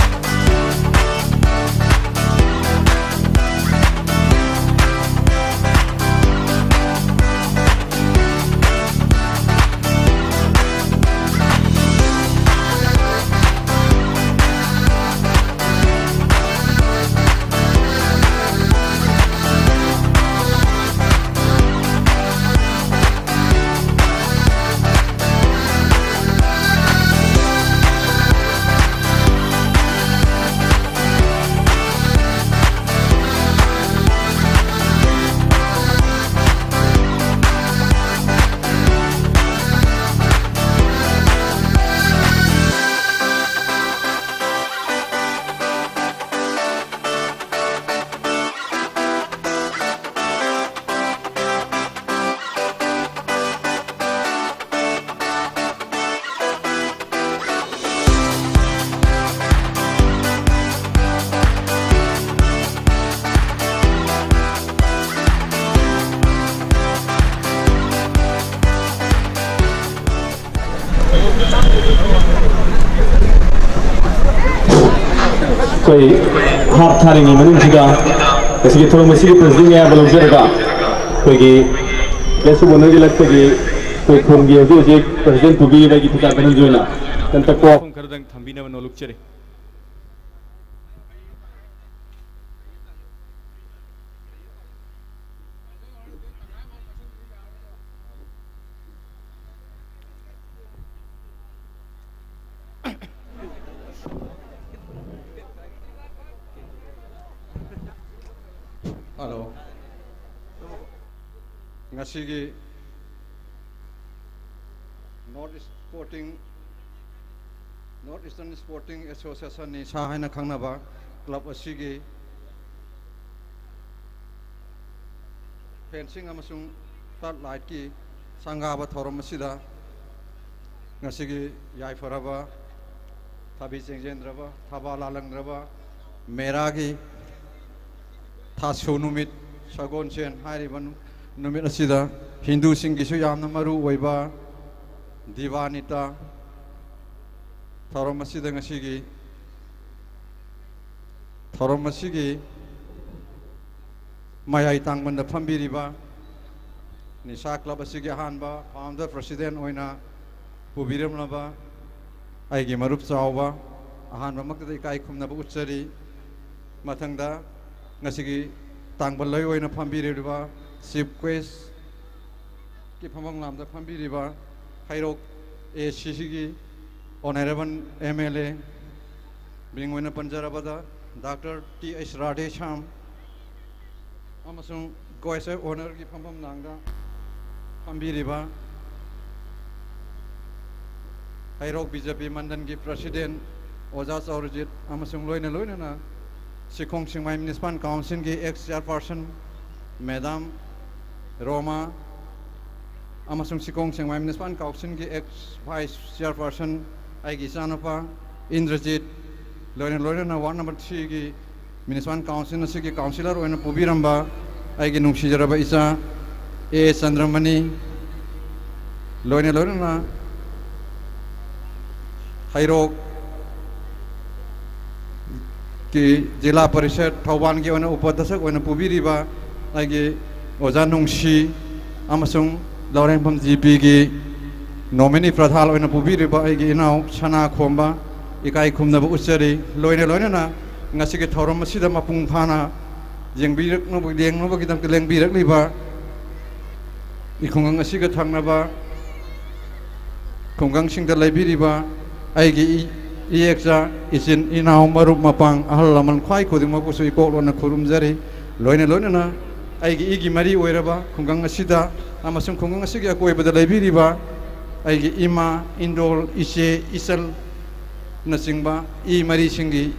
ꯑꯩꯈꯣꯏ ꯍꯥꯞ ꯊꯥꯔꯤꯉꯩ ꯃꯅꯨꯡꯁꯤꯗ ꯉꯁꯤꯒꯤ ꯊꯧꯔꯝ ꯑꯁꯤꯒꯤ ꯄ꯭ꯔꯁꯤꯗꯦꯟꯒꯤ ꯑꯌꯥꯕ ꯂꯧꯖꯔꯒ ꯑꯩꯈꯣꯏꯒꯤ ꯒꯦꯁ ꯑꯣꯐ ꯑꯣꯅꯔꯒꯤ ꯂꯛꯇꯒꯤ ꯑꯩꯈꯣꯏ ꯈꯣꯡꯒꯤ ꯍꯧꯖꯤꯛ ꯍꯧꯖꯤꯛ ꯄ꯭ꯔꯁꯤꯗꯦꯟ ꯄꯨꯕꯤꯔꯤꯕ ꯑꯩꯒꯤ ꯐꯤꯖꯥ ꯀꯅꯟꯖꯣꯏꯅ ꯀꯟꯇꯛ ꯀꯣ ꯈꯔꯗꯪ ꯊꯝꯕꯤꯅꯕ ꯅꯣꯂꯨꯛꯆꯔꯤ꯫ ꯍꯜꯂꯣ꯫ ꯉꯁꯤꯒꯤ north sporting, north eastern sporting association, ꯅꯤꯁꯥ ꯍꯥꯏꯅ ꯈꯪꯅꯕ ꯀ꯭ꯂꯕ ꯑꯁꯤꯒꯤ ꯐꯦꯟꯁꯤꯡ ꯑꯃꯁꯨꯡ ꯐ꯭ꯂꯠ ꯂꯥꯏꯠꯀꯤ ꯁꯪꯒꯥꯕ ꯊꯧꯔꯝ ꯑꯁꯤꯗ ꯉꯁꯤꯒꯤ ꯌꯥꯏꯐꯔꯕ, ꯊꯥꯕꯤ ꯆꯦꯡꯖꯦꯟꯗ꯭ꯔꯕ, ꯊꯥꯕꯥ ꯂꯥꯂꯪꯗ꯭ꯔꯕ ꯃꯦꯔꯥꯒꯤ ꯊꯥꯁꯨ ꯅꯨꯃꯤꯠ, ꯁꯒꯣꯜꯁꯦꯟ ꯍꯥꯏꯔꯤꯕ ꯅꯨ-, ꯅꯨꯃꯤꯠ ꯑꯁꯤꯗ ꯍꯤꯟꯗꯨꯁꯤꯡꯒꯤꯁꯨ ꯌꯥꯝꯅ ꯃꯔꯨ ꯑꯣꯏꯕ ꯗꯤꯕꯥꯅꯤꯇꯥ ꯊꯧꯔꯝ ꯑꯁꯤꯗ ꯉꯁꯤꯒꯤ ꯊꯧꯔꯝ ꯑꯁꯤꯒꯤ ꯃꯌꯥꯏ ꯇꯥꯡꯕꯟꯗ ꯐꯝꯕꯤꯔꯤꯕ ꯅꯤꯁꯥ ꯀ꯭ꯂꯕ ꯑꯁꯤꯒꯤ ꯑꯍꯥꯟꯕ ꯐꯥꯎꯟꯗꯔ ꯄ꯭ꯔꯁꯤꯗꯦꯟ ꯑꯣꯏꯅ ꯄꯨꯕꯤꯔꯝꯂꯕ ꯑꯩꯒꯤ ꯃꯔꯨꯞ ꯆꯥꯎꯕ, ꯑꯍꯥꯟꯕꯃꯛꯇꯗ ꯏꯀꯥꯏ ꯈꯨꯝꯅꯕ ꯎꯠꯆꯔꯤ꯫ ꯃꯊꯪꯗ ꯉꯁꯤꯒꯤ ꯇꯥꯡꯕꯜ ꯂꯣꯏ ꯑꯣꯏꯅ ꯐꯝꯕꯤꯔꯤꯕ ꯆꯤꯐ ꯒꯦꯁꯀꯤ ꯐꯝꯐꯝ ꯂꯥꯝꯗ ꯐꯝꯕꯤꯔꯤꯕ ꯍꯩꯔꯣꯛ ꯑꯦ ꯁꯤ ꯁꯤꯒꯤ ꯑꯣꯅꯔꯦꯕꯜ ꯑꯦꯝ ꯑꯦꯜ ꯑꯦ ꯃꯤꯡ ꯑꯣꯏꯅ ꯄꯟꯖꯔꯕꯗ ꯗꯥꯛꯇꯔ ꯇꯤ ꯑꯩꯆ ꯔꯥꯙꯦꯁ꯭ꯌꯥꯝ ꯑꯃꯁꯨꯡ ꯒꯦꯁ ꯑꯣꯐ ꯑꯣꯅꯔꯒꯤ ꯐꯝꯐꯝ ꯂꯥꯡꯗ ꯐꯝꯕꯤꯔꯤꯕ ꯍꯩꯔꯣꯛ ꯕꯤ ꯖꯦ ꯄꯤ ꯃꯟꯗꯟꯒꯤ ꯄ꯭ꯔꯁꯤꯗꯦꯟ ꯑꯣꯖꯥ ꯆꯧꯔꯖꯤꯠ ꯑꯃꯁꯨꯡ ꯂꯣꯏꯅ ꯂꯣꯏꯅꯅ ꯁꯤꯈꯣꯡ ꯁꯤꯡꯃꯥꯏ ꯃ꯭ꯌꯨꯅꯤꯁꯤꯄꯥꯜ ꯀꯥꯎꯟꯁꯤꯜꯒꯤ ꯑꯦꯛꯁ ꯆꯤꯌꯔꯄꯥꯔꯁꯟ ꯃꯦꯗꯥꯝ ꯔꯣꯃꯥ ꯑꯃꯁꯨꯡ ꯁꯤꯈꯣꯡ ꯁꯤꯡꯃꯥꯏ ꯃ꯭ꯌꯨꯅꯤꯁꯤꯄꯥꯜ ꯀꯥꯎꯟꯁꯤꯜꯒꯤ ꯑꯦꯛꯁ ꯚꯥꯏꯁ ꯆꯤꯌꯔꯄꯥꯔꯁꯟ ꯑꯩꯒꯤ ꯏꯆꯥꯅꯨꯄꯥ ꯏꯟꯗ꯭ꯔꯖꯤꯠ, ꯂꯣꯏꯅ ꯂꯣꯏꯅꯅ ꯋꯥꯔꯗ ꯅꯝꯕꯔ ꯊ꯭ꯔꯤꯒꯤ ꯃ꯭ꯌꯨꯅꯤꯁꯤꯄꯥꯜ ꯀꯥꯎꯟꯁꯤꯜ ꯑꯁꯤꯒꯤ ꯀꯥꯎꯟꯁꯤꯂꯔ ꯑꯣꯏꯅ ꯄꯨꯕꯤꯔꯝꯕ ꯑꯩꯒꯤ ꯅꯨꯡꯁꯤꯖꯔꯕ ꯏꯆꯥ ꯑꯦ ꯆꯟꯗ꯭ꯔꯃꯅꯤ, ꯂꯣꯏꯅ ꯂꯣꯏꯅꯅ ꯍꯩꯔꯣꯛ ꯀꯤ ꯖꯤꯂꯥ ꯄꯔꯤꯁꯠ ꯊꯧꯕꯥꯜꯒꯤ ꯑꯣꯏꯅ ꯎꯄꯗꯁꯛ ꯑꯣꯏꯅ ꯄꯨꯕꯤꯔꯤꯕ ꯑꯩꯒꯤ ꯑꯣꯖꯥ ꯅꯨꯡꯁꯤ ꯑꯃꯁꯨꯡ ꯂꯧꯔꯦꯝꯐꯝ ꯖꯤ ꯄꯤꯒꯤ ꯅꯣꯃꯤꯅꯤ ꯄ꯭ꯔꯙꯥꯟ ꯑꯣꯏꯅ ꯄꯨꯕꯤꯔꯤꯕ ꯑꯩꯒꯤ ꯏꯅꯥꯎ ꯁꯅꯥ ꯈꯣꯝꯕ ꯏꯀꯥꯏ ꯈꯨꯝꯅꯕ ꯎꯠꯆꯔꯤ꯫ ꯂꯣꯏꯅ ꯂꯣꯏꯅꯅ ꯉꯁꯤꯒꯤ ꯊꯧꯔꯝ ꯑꯁꯤꯗ ꯃꯄꯨꯡ ꯐꯥꯅ ꯌꯦꯡꯕꯤꯔꯛꯅꯕ-, ꯌꯦꯡꯅꯕꯒꯤꯗꯃꯛꯇ ꯂꯦꯡꯕꯤꯔꯛꯂꯤꯕ ꯏꯈꯨꯡꯒꯪ ꯑꯁꯤꯒ ꯊꯪꯅꯕ ꯈꯨꯡꯒꯪꯁꯤꯡꯗ ꯂꯩꯕꯤꯔꯤꯕ ꯑꯩꯒꯤ ꯏ-, ꯏꯌꯦꯛꯆꯥ, ꯏꯆꯤꯟ ꯏꯅꯥꯎ, ꯃꯔꯨꯞ ꯃꯄꯥꯡ, ꯑꯍꯜ ꯂꯃꯟ ꯈ꯭ꯋꯥꯏ ꯈꯨꯗꯤꯡꯃꯛꯄꯨꯁꯨ ꯏꯀꯣꯛ ꯂꯣꯟꯅ ꯈꯨꯔꯨꯝꯖꯔꯤ꯫ ꯂꯣꯏꯅ ꯂꯣꯏꯅꯅ ꯑꯩꯒꯤ ꯏꯒꯤ ꯃꯔꯤ ꯑꯣꯏꯔꯕ ꯈꯨꯡꯒꯪ ꯑꯁꯤꯗ ꯑꯃꯁꯨꯡ ꯈꯨꯡꯒꯪ ꯑꯁꯤꯒꯤ ꯑꯀꯣꯏꯕꯗ ꯂꯩꯕꯤꯔꯤꯕ ꯑꯩꯒꯤ ꯏꯃꯥ, ꯏꯟꯗꯣꯜ, ꯏꯆꯦ, ꯏꯆꯜꯅꯆꯤꯡꯕ ꯏ ꯃꯔꯤꯁꯤꯡꯒꯤ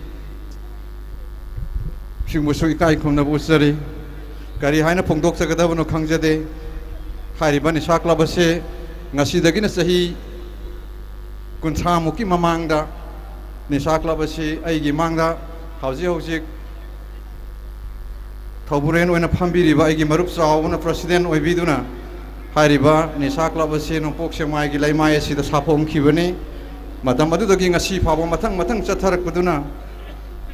ꯁꯤꯡꯕꯨꯁꯨ ꯏꯀꯥꯏ ꯈꯨꯝꯅꯕ ꯎꯠꯆꯔꯤ꯫ ꯀꯔꯤ ꯍꯥꯏꯅ ꯐꯣꯡꯗꯣꯛꯆꯒꯗꯕꯅꯣ ꯈꯪꯖꯗꯦ꯫ ꯍꯥꯏꯔꯤꯕ ꯅꯤꯁꯥ ꯀ꯭ꯂꯕ ꯑꯁꯤ ꯉꯁꯤꯗꯒꯤꯅ ꯆꯍꯤ ꯀꯨꯟꯊ꯭ꯔꯥꯃꯨꯛꯀꯤ ꯃꯃꯥꯡꯗ ꯅꯤꯁꯥ ꯀ꯭ꯂꯕ ꯑꯁꯤ ꯑꯩꯒꯤ ꯃꯥꯡꯗ ꯍꯧꯖꯤꯛ ꯍꯧꯖꯤꯛ ꯊꯧꯕꯨꯔꯦꯟ ꯑꯣꯏꯅ ꯐꯝꯕꯤꯔꯤꯕ ꯑꯩꯒꯤ ꯃꯔꯨꯞ ꯆꯥꯎꯕꯅ ꯄ꯭ꯔꯁꯤꯗꯦꯟ ꯑꯣꯏꯕꯤꯗꯨꯅ ꯍꯥꯏꯔꯤꯕ ꯅꯤꯁꯥ ꯀ꯭ꯂꯕ ꯑꯁꯤ ꯅꯣꯡꯄꯣꯛ ꯁꯦꯛꯃꯥꯏꯒꯤ ꯂꯩꯃꯥꯏ ꯑꯁꯤꯗ ꯁꯥꯐꯣꯡꯈꯤꯕꯅꯤ꯫ ꯃꯇꯝ ꯑꯗꯨꯗꯒꯤ ꯉꯁꯤ ꯐꯥꯎꯕ ꯃꯊꯪ ꯃꯊꯪ ꯆꯠꯊꯔꯛꯄꯗꯨꯅ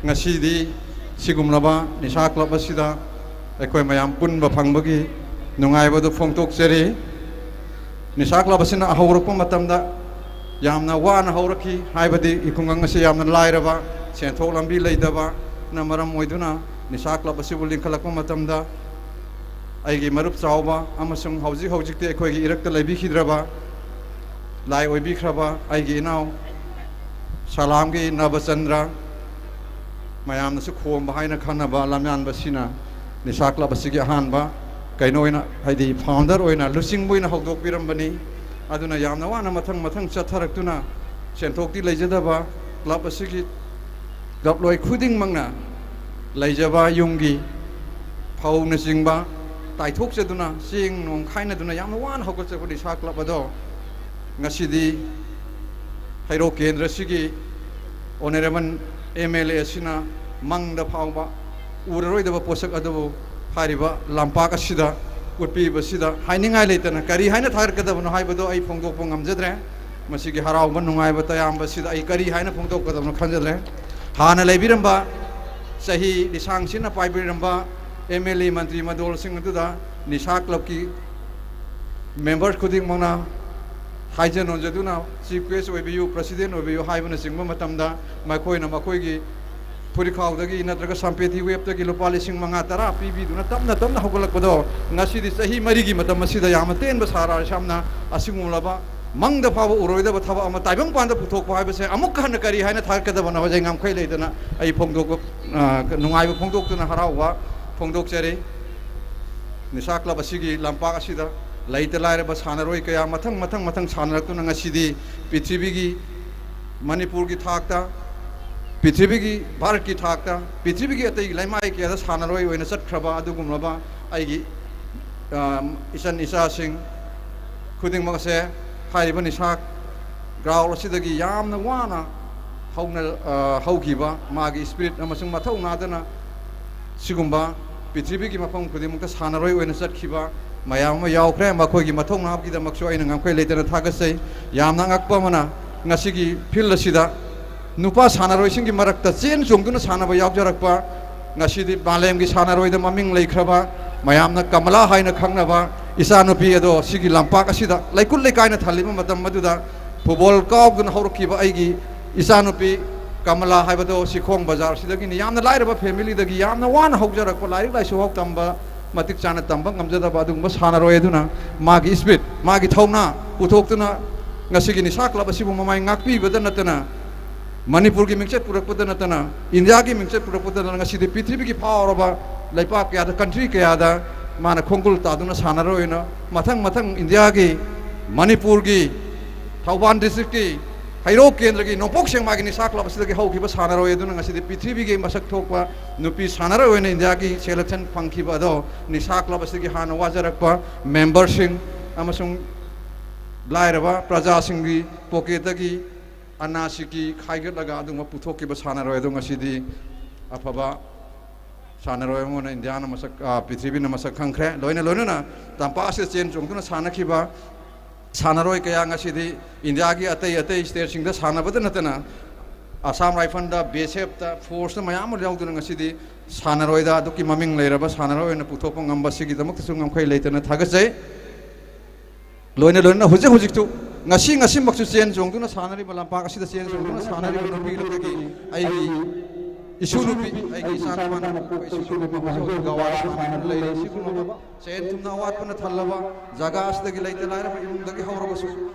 ꯉꯁꯤꯗꯤ ꯁꯤꯒꯨꯝꯂꯕ ꯅꯤꯁꯥ ꯀ꯭ꯂꯕ ꯑꯁꯤꯗ ꯑꯩꯈꯣꯏ ꯃꯌꯥꯝ ꯄꯨꯟꯕ ꯐꯪꯕꯒꯤ ꯅꯨꯡꯉꯥꯏꯕꯗꯨ ꯐꯣꯡꯗꯣꯛꯆꯔꯤ꯫ ꯅꯤꯁꯥ ꯀ꯭ꯂꯕ ꯑꯁꯤꯅ ꯍꯧꯔꯛꯄ ꯃꯇꯝꯗ ꯌꯥꯝꯅ ꯋꯥꯅ ꯍꯧꯔꯛꯈꯤ, ꯍꯥꯏꯕꯗꯤ ꯈꯨꯡꯒꯪ ꯑꯁꯤ ꯌꯥꯝꯅ ꯂꯥꯏꯔꯕ, ꯁꯦꯟꯊꯣꯛ ꯂꯝꯕꯤ ꯂꯩꯇꯕꯅ ꯃꯔꯝ ꯑꯣꯏꯗꯨꯅ ꯅꯤꯁꯥ ꯀ꯭ꯂꯕ ꯑꯁꯤꯕꯨ ꯂꯤꯡꯈꯠꯂꯛꯄ ꯃꯇꯝꯗ ꯑꯩꯒꯤ ꯃꯔꯨꯞ ꯆꯥꯎꯕ ꯑꯃꯁꯨꯡ ꯍꯧꯖꯤꯛ ꯍꯧꯖꯤꯛꯇꯤ ꯑꯩꯈꯣꯏꯒꯤ ꯏꯔꯛꯇ ꯂꯩꯕꯤꯈꯤꯗ꯭ꯔꯕ, ꯂꯥꯏ ꯑꯣꯏꯕꯤꯈ꯭ꯔꯕ ꯑꯩꯒꯤ ꯏꯅꯥꯎ ꯁꯂꯥꯝꯒꯤ ꯅꯕꯆꯟꯗ꯭ꯔ, ꯃꯌꯥꯝꯅꯁꯨ ꯈꯣꯝꯕ ꯍꯥꯏꯅ ꯈꯪꯅꯕ ꯂꯝꯌꯥꯟꯕꯁꯤꯅ ꯅꯤꯁꯥ ꯀ꯭ꯂꯕ ꯑꯁꯤꯒꯤ ꯑꯍꯥꯟꯕ ꯀꯩꯅꯣ ꯑꯣꯏꯅ, ꯍꯥꯏꯗꯤ founder ꯑꯣꯏꯅ, ꯂꯨꯆꯤꯡꯕ ꯑꯣꯏꯅ ꯍꯧꯗꯣꯛꯄꯤꯔꯝꯕꯅꯤ꯫ ꯑꯗꯨꯅ ꯌꯥꯝꯅ ꯋꯥꯅ ꯃꯊꯪ ꯃꯊꯪ ꯆꯠꯊꯔꯛꯇꯨꯅ ꯁꯦꯟꯊꯣꯛꯇꯤ ꯂꯩꯖꯗꯕ ꯀ꯭ꯂꯕ ꯑꯁꯤꯒꯤ ꯀ꯭ꯂꯕ ꯂꯣꯏ ꯈꯨꯗꯤꯡꯃꯛꯅ ꯂꯩꯖꯕ ꯌꯨꯝꯒꯤ ꯐꯧꯅꯆꯤꯡꯕ ꯇꯥꯏꯊꯣꯛꯆꯗꯨꯅ, ꯆꯦꯡ ꯅꯣꯡ ꯈꯥꯏꯅꯗꯨꯅ ꯌꯥꯝꯅ ꯋꯥꯅ ꯍꯧꯒꯠꯆꯕ ꯅꯤꯁꯥ ꯀ꯭ꯂꯕ ꯑꯗꯣ ꯉꯁꯤꯗꯤ ꯍꯩꯔꯣꯛ ꯀꯦꯟꯗ꯭ꯔꯁꯤꯒꯤ honourable M L A ꯑꯁꯤꯅ ꯃꯪꯗ ꯐꯥꯎꯕ ꯎꯔꯔꯣꯏꯗꯕ ꯄꯣꯠꯁꯛ ꯑꯗꯨꯕꯨ ꯍꯥꯏꯔꯤꯕ ꯂꯝꯄꯥꯛ ꯑꯁꯤꯗ ꯎꯠꯄꯤꯕꯁꯤꯗ ꯍꯥꯏꯅꯤꯡꯉꯥꯏ ꯂꯩꯇꯅ ꯀꯔꯤ ꯍꯥꯏꯅ ꯊꯥꯒꯠꯀꯗꯕꯅꯣ ꯍꯥꯏꯕꯗꯨ ꯑꯩ ꯐꯣꯡꯗꯣꯛꯄ ꯉꯝꯖꯗ꯭ꯔꯦ꯫ ꯃꯁꯤꯒꯤ ꯍꯔꯥꯎꯕ ꯅꯨꯡꯉꯥꯏꯕ ꯇꯌꯥꯝꯕꯁꯤꯗ ꯑꯩ ꯀꯔꯤ ꯍꯥꯏꯅ ꯐꯣꯡꯗꯣꯛꯀꯗꯕꯅꯣ ꯈꯪꯖꯗ꯭ꯔꯦ꯫ ꯍꯥꯟꯅ ꯂꯩꯕꯤꯔꯝꯕ, ꯆꯍꯤ ꯂꯤꯁꯥꯡ ꯁꯤꯠꯅ ꯄꯥꯏꯕꯤꯔꯝꯕ ꯑꯦꯝ ꯑꯦꯜ ꯑꯦ, ꯃꯟꯇ꯭ꯔꯤ, ꯃꯗꯣꯜꯁꯤꯡ ꯑꯗꯨꯗ ꯅꯤꯁꯥ ꯀ꯭ꯂꯕꯀꯤ ꯃꯦꯝꯕꯔ ꯈꯨꯗꯤꯡꯃꯛꯅ ꯍꯥꯏꯖ ꯅꯣꯟꯖꯗꯨꯅ ꯆꯤꯐ ꯒꯦꯁ ꯑꯣꯏꯕꯤꯌꯨ, ꯄ꯭ꯔꯁꯤꯗꯦꯟ ꯑꯣꯏꯕꯤꯌꯨ ꯍꯥꯏꯕꯅꯆꯤꯡꯕ ꯃꯇꯝꯗ ꯃꯈꯣꯏꯅ ꯃꯈꯣꯏꯒꯤ ꯐꯨꯔꯤꯈꯥꯎꯗꯒꯤ ꯅꯠꯇ꯭ꯔꯒ ꯁꯝꯄꯦꯇꯤ ꯋꯦꯞꯇꯒꯤ ꯂꯨꯄꯥ ꯂꯤꯁꯤꯡ ꯃꯉꯥ ꯇꯔꯥ ꯄꯤꯕꯤꯗꯨꯅ ꯇꯞꯅ ꯇꯞꯅ ꯍꯧꯒꯠꯂꯛꯄꯗꯣ, ꯉꯁꯤꯗꯤ ꯆꯍꯤ ꯃꯔꯤꯒꯤ ꯃꯇꯝ ꯑꯁꯤꯗ ꯌꯥꯝꯅ ꯇꯦꯟꯕ ꯁꯍꯔꯥ ꯁꯝꯅ ꯑꯁꯤꯒꯨꯝꯂꯕ ꯃꯪꯗ ꯐꯥꯎꯕ ꯎꯔꯣꯏꯗꯕ ꯊꯕꯛ ꯑꯃ ꯇꯥꯏꯕꯪꯄꯥꯟꯗ ꯄꯨꯊꯣꯛꯄ ꯍꯥꯏꯕꯁꯦ ꯑꯃꯨꯛ ꯍꯟꯅ ꯀꯔꯤ ꯍꯥꯏꯅ ꯊꯥꯒꯠꯀꯗꯕꯅꯣ ꯍꯥꯏꯕꯁꯦ ꯑꯩ ꯉꯝꯈꯩ ꯂꯩꯇꯅ ꯑꯩ ꯐꯣꯡꯗꯣꯛꯄ, ꯑ, ꯅꯨꯡꯉꯥꯏꯕ ꯐꯣꯡꯗꯣꯛꯇꯨꯅ ꯍꯔꯥꯎꯕ ꯐꯣꯡꯗꯣꯛꯆꯔꯤ꯫ ꯅꯤꯁꯥ ꯀ꯭ꯂꯕ ꯑꯁꯤꯒꯤ ꯂꯝꯄꯥꯛ ꯑꯁꯤꯗ ꯂꯩꯇ ꯂꯥꯏꯔꯕ ꯁꯥꯟꯅꯔꯣꯏ ꯀꯌꯥ ꯃꯊꯪ ꯃꯊꯪ ꯃꯊꯪ ꯁꯥꯟꯅꯔꯛꯇꯨꯅ ꯉꯁꯤꯗꯤ ꯄ꯭ꯔꯤꯊꯤꯕꯤꯒꯤ, ꯃꯅꯤꯄꯨꯔꯒꯤ ꯊꯥꯛꯇ, ꯄ꯭ꯔꯤꯊꯤꯕꯤꯒꯤ, ꯚꯥꯔꯠꯀꯤ ꯊꯥꯛꯇ, ꯄ꯭ꯔꯤꯊꯤꯕꯤꯒꯤ ꯑꯇꯩ ꯂꯩꯃꯥꯏ ꯀꯌꯥꯗ ꯁꯥꯟꯅꯔꯣꯏ ꯑꯣꯏꯅ ꯆꯠꯈ꯭ꯔꯕ ꯑꯗꯨꯒꯨꯝꯂꯕ ꯑꯩꯒꯤ, ꯑ, ꯏꯆꯟ ꯏꯆꯥꯁꯤꯡ ꯈꯨꯗꯤꯡꯃꯛ ꯑꯁꯦ ꯍꯥꯏꯔꯤꯕ ꯅꯤꯁꯥ ꯒ꯭ꯔꯥꯎꯟ ꯑꯁꯤꯗꯒꯤ ꯌꯥꯝꯅ ꯋꯥꯅ ꯍꯧꯅ, ꯑ, ꯍꯧꯈꯤꯕ ꯃꯥꯒꯤ ꯁ꯭ꯄꯤꯔꯤꯠ ꯑꯃꯁꯨꯡ ꯃꯊꯧꯅꯥꯗꯅ ꯁꯤꯒꯨꯝꯕ ꯄ꯭ꯔꯤꯊꯤꯕꯤꯒꯤ ꯃꯐꯝ ꯈꯨꯗꯤꯡꯃꯛꯇ ꯁꯥꯟꯅꯔꯣꯏ ꯑꯣꯏꯅ ꯆꯠꯈꯤꯕ ꯃꯌꯥꯝ ꯑꯃ ꯌꯥꯎꯈ꯭ꯔꯦ꯫ ꯃꯈꯣꯏꯒꯤ ꯃꯊꯧꯅꯥꯒꯤꯗꯃꯛꯁꯨ ꯑꯩꯅ ꯉꯝꯈꯩ ꯂꯩꯇꯅ ꯊꯥꯒꯠꯆꯩ꯫ ꯌꯥꯝꯅ ꯑꯉꯛꯄ ꯑꯃꯅ, ꯉꯁꯤꯒꯤ ꯐꯤꯜꯗ ꯑꯁꯤꯗ ꯅꯨꯄꯥ ꯁꯥꯟꯅꯔꯣꯏꯁꯤꯡꯒꯤ ꯃꯔꯛꯇ ꯆꯦꯟ ꯆꯣꯡꯗꯨꯅ ꯁꯥꯟꯅꯕ ꯌꯥꯎꯖꯔꯛꯄ, ꯉꯁꯤꯗꯤ ꯃꯥꯂꯦꯝꯒꯤ ꯁꯥꯟꯅꯔꯣꯏꯗ ꯃꯃꯤꯡ ꯂꯩꯈ꯭ꯔꯕ, ꯃꯌꯥꯝꯅ ꯀꯃꯂꯥ ꯍꯥꯏꯅ ꯈꯪꯅꯕ ꯏꯆꯥꯅꯨꯄꯤ ꯑꯗꯣ ꯁꯤꯒꯤ ꯂꯝꯄꯥꯛ ꯑꯁꯤꯗ ꯂꯩꯀꯨꯠ ꯂꯩꯀꯥꯏꯅ ꯊꯜꯂꯤꯕ ꯃꯇꯝ ꯑꯗꯨꯗ ꯐꯨꯠꯕꯣꯜ ꯀꯥꯎꯗꯨꯅ ꯍꯧꯔꯛꯈꯤꯕ ꯑꯩꯒꯤ ꯏꯆꯥꯅꯨꯄꯤ ꯀꯃꯂꯥ ꯍꯥꯏꯕꯗꯣ ꯁꯤꯈꯣꯡ ꯕꯖꯥꯔꯁꯤꯗꯒꯤꯅꯤ꯫ ꯌꯥꯝꯅ ꯂꯥꯏꯔꯕ ꯐꯦꯃꯤꯂꯤꯗꯒꯤ ꯌꯥꯝꯅ ꯋꯥꯅ ꯍꯧꯖꯔꯛꯄ, ꯂꯥꯏꯔꯤꯛ ꯂꯥꯏꯁꯨ ꯐꯥꯎ ꯇꯝꯕ ꯃꯇꯤꯛ ꯆꯥꯅ ꯇꯝꯕ ꯉꯝꯖꯗꯕ ꯑꯗꯨꯒꯨꯝꯕ ꯁꯥꯟꯅꯔꯣꯏ ꯑꯗꯨꯅ ꯃꯥꯒꯤ ꯁ꯭ꯄꯤꯔꯤꯠ, ꯃꯥꯒꯤ ꯊꯧꯅꯥ ꯄꯨꯊꯣꯛꯇꯨꯅ ꯉꯁꯤꯒꯤ ꯅꯤꯁꯥ ꯀ꯭ꯂꯕ ꯑꯁꯤꯕꯨ ꯃꯃꯥꯏ ꯉꯥꯛꯄꯤꯕꯗ ꯅꯠꯇꯅ, ꯃꯅꯤꯄꯨꯔꯒꯤ ꯃꯤꯡꯆꯠ ꯄꯨꯔꯛꯄꯗ ꯅꯠꯇꯅ, ꯏꯟꯗꯤꯌꯥꯒꯤ ꯃꯤꯡꯆꯠ ꯄꯨꯔꯛꯄꯗ ꯅꯠꯇꯅ, ꯉꯁꯤꯗꯤ ꯄ꯭ꯔꯤꯊꯤꯕꯤꯒꯤ ꯐꯥꯎꯔꯕ ꯂꯩꯄꯥꯛ ꯀꯌꯥꯗ, ꯀꯟꯇ꯭ꯔꯤ ꯀꯌꯥꯗ ꯃꯥꯅ ꯈꯣꯡꯒꯨꯜ ꯇꯥꯗꯨꯅ ꯁꯥꯟꯅꯔꯣꯏꯅ ꯃꯊꯪ ꯃꯊꯪ ꯏꯟꯗꯤꯌꯥꯒꯤ, ꯃꯅꯤꯄꯨꯔꯒꯤ, ꯊꯧꯕꯥꯜ ꯗꯤꯁꯇ꯭ꯔꯤꯛꯀꯤ ꯍꯩꯔꯣꯛ ꯀꯦꯟꯗ꯭ꯔꯒꯤ ꯅꯣꯡꯄꯣꯛ ꯁꯦꯛꯃꯥꯏꯒꯤ ꯅꯤꯁꯥ ꯀ꯭ꯂꯕ ꯑꯁꯤꯗꯒꯤ ꯍꯧꯈꯤꯕ ꯁꯥꯟꯅꯔꯣꯏ ꯑꯗꯨꯅ ꯉꯁꯤꯗꯤ ꯄ꯭ꯔꯤꯊꯤꯕꯤꯒꯤ ꯃꯁꯛ ꯊꯣꯛꯄ ꯅꯨꯄꯤ ꯁꯥꯟꯅꯔꯣꯏ ꯑꯣꯏꯅ ꯏꯟꯗꯤꯌꯥꯒꯤ ꯁꯦꯂꯦꯛꯁꯟ ꯐꯪꯈꯤꯕ ꯑꯗꯣ ꯅꯤꯁꯥ ꯀ꯭ꯂꯕ ꯑꯁꯤꯒꯤ ꯍꯥꯟꯅ ꯋꯥꯖꯔꯛꯄ ꯃꯦꯝꯕꯔꯁꯤꯡ ꯑꯃꯁꯨꯡ ꯂꯥꯏꯔꯕ ꯄ꯭ꯔꯖꯥꯁꯤꯡꯒꯤ ꯄꯣꯀꯦꯠꯇꯒꯤ ꯑꯅꯥ ꯁꯤꯀꯤ ꯈꯥꯏꯒꯠꯂꯒ ꯑꯗꯨꯒꯨꯝꯕ ꯄꯨꯊꯣꯛꯈꯤꯕ ꯁꯥꯟꯅꯔꯣꯏ ꯑꯗꯣ ꯉꯁꯤꯗꯤ ꯑꯐꯕ ꯁꯥꯟꯅꯔꯣꯏ ꯑꯃ ꯑꯣꯏꯅ ꯏꯟꯗꯤꯌꯥꯅ ꯃꯁꯛ, ꯑ, ꯄ꯭ꯔꯤꯊꯤꯕꯤꯅ ꯃꯁꯛ ꯈꯪꯈ꯭ꯔꯦ꯫ ꯂꯣꯏꯅ ꯂꯣꯏꯅꯅ ꯇꯝꯄꯥꯛ ꯑꯁꯤꯗ ꯆꯦꯟ ꯆꯣꯡꯗꯨꯅ ꯁꯥꯟꯅꯈꯤꯕ ꯁꯥꯟꯅꯔꯣꯏ ꯀꯌꯥ ꯉꯁꯤꯗꯤ ꯏꯟꯗꯤꯌꯥꯒꯤ ꯑꯇꯩ ꯑꯇꯩ ꯁ꯭ꯇꯦꯠꯁꯤꯡꯗ ꯁꯥꯟꯅꯕꯗ ꯅꯠꯇꯅ ꯑꯁꯥꯝ ꯔꯥꯏꯐꯜꯗ, ꯕꯤ ꯑꯦꯁ ꯑꯦꯐꯇ, ꯐꯣꯔꯁꯇ ꯃꯌꯥꯝ ꯑꯃ ꯌꯥꯎꯗꯨꯅ ꯉꯁꯤꯗꯤ ꯁꯥꯟꯅꯔꯣꯏꯗ ꯑꯗꯨꯛꯀꯤ ꯃꯃꯤꯡ ꯂꯩꯔꯕ ꯁꯥꯟꯅꯔꯣꯏ ꯑꯣꯏꯅ ꯄꯨꯊꯣꯛꯄ ꯉꯝꯕꯁꯤꯒꯤꯗꯃꯛꯇꯁꯨ ꯉꯝꯈꯩ ꯂꯩꯇꯅ ꯊꯥꯒꯠꯆꯩ꯫ ꯂꯣꯏꯅ ꯂꯣꯏꯅꯅ ꯍꯧꯖꯤꯛ ꯍꯧꯖꯤꯛꯁꯨ ꯉꯁꯤ ꯉꯁꯤꯃꯛꯁꯨ ꯆꯦꯟ ꯆꯣꯡꯗꯨꯅ ꯁꯥꯟꯅꯔꯤꯕ, ꯂꯝꯄꯥꯛ ꯑꯁꯤꯗ ꯆꯦꯟ ꯆꯣꯡꯗꯨꯅ ꯁꯥꯟꯅꯔꯤꯕ ꯅꯨꯄꯤꯗꯨꯗꯒꯤ ꯑꯩꯒꯤ ꯏꯁꯨ ꯅꯨꯄꯤ, ꯑꯩꯒꯤ ꯏꯆꯥ ꯅꯨꯄꯥꯅ ꯄꯣꯛꯄ ꯏꯁꯨ ꯅꯨꯄꯤ ꯃꯈꯣꯏꯁꯨ ꯍꯧꯖꯤꯛ ꯒꯋꯥꯗ ꯁꯥꯟꯅꯗꯨꯅ ꯂꯩꯔꯤ꯫ ꯁꯤꯒꯨꯝꯂꯕ ꯆꯌꯦꯠ ꯊꯨꯝꯅ ꯑꯋꯥꯠꯄꯅ ꯊꯜꯂꯕ ꯖꯒꯥ ꯑꯁꯤꯗꯒꯤ ꯂꯩꯇ ꯂꯥꯏꯔꯕ ꯏꯃꯨꯡꯗꯒꯤ ꯍꯧꯔꯕꯁꯨ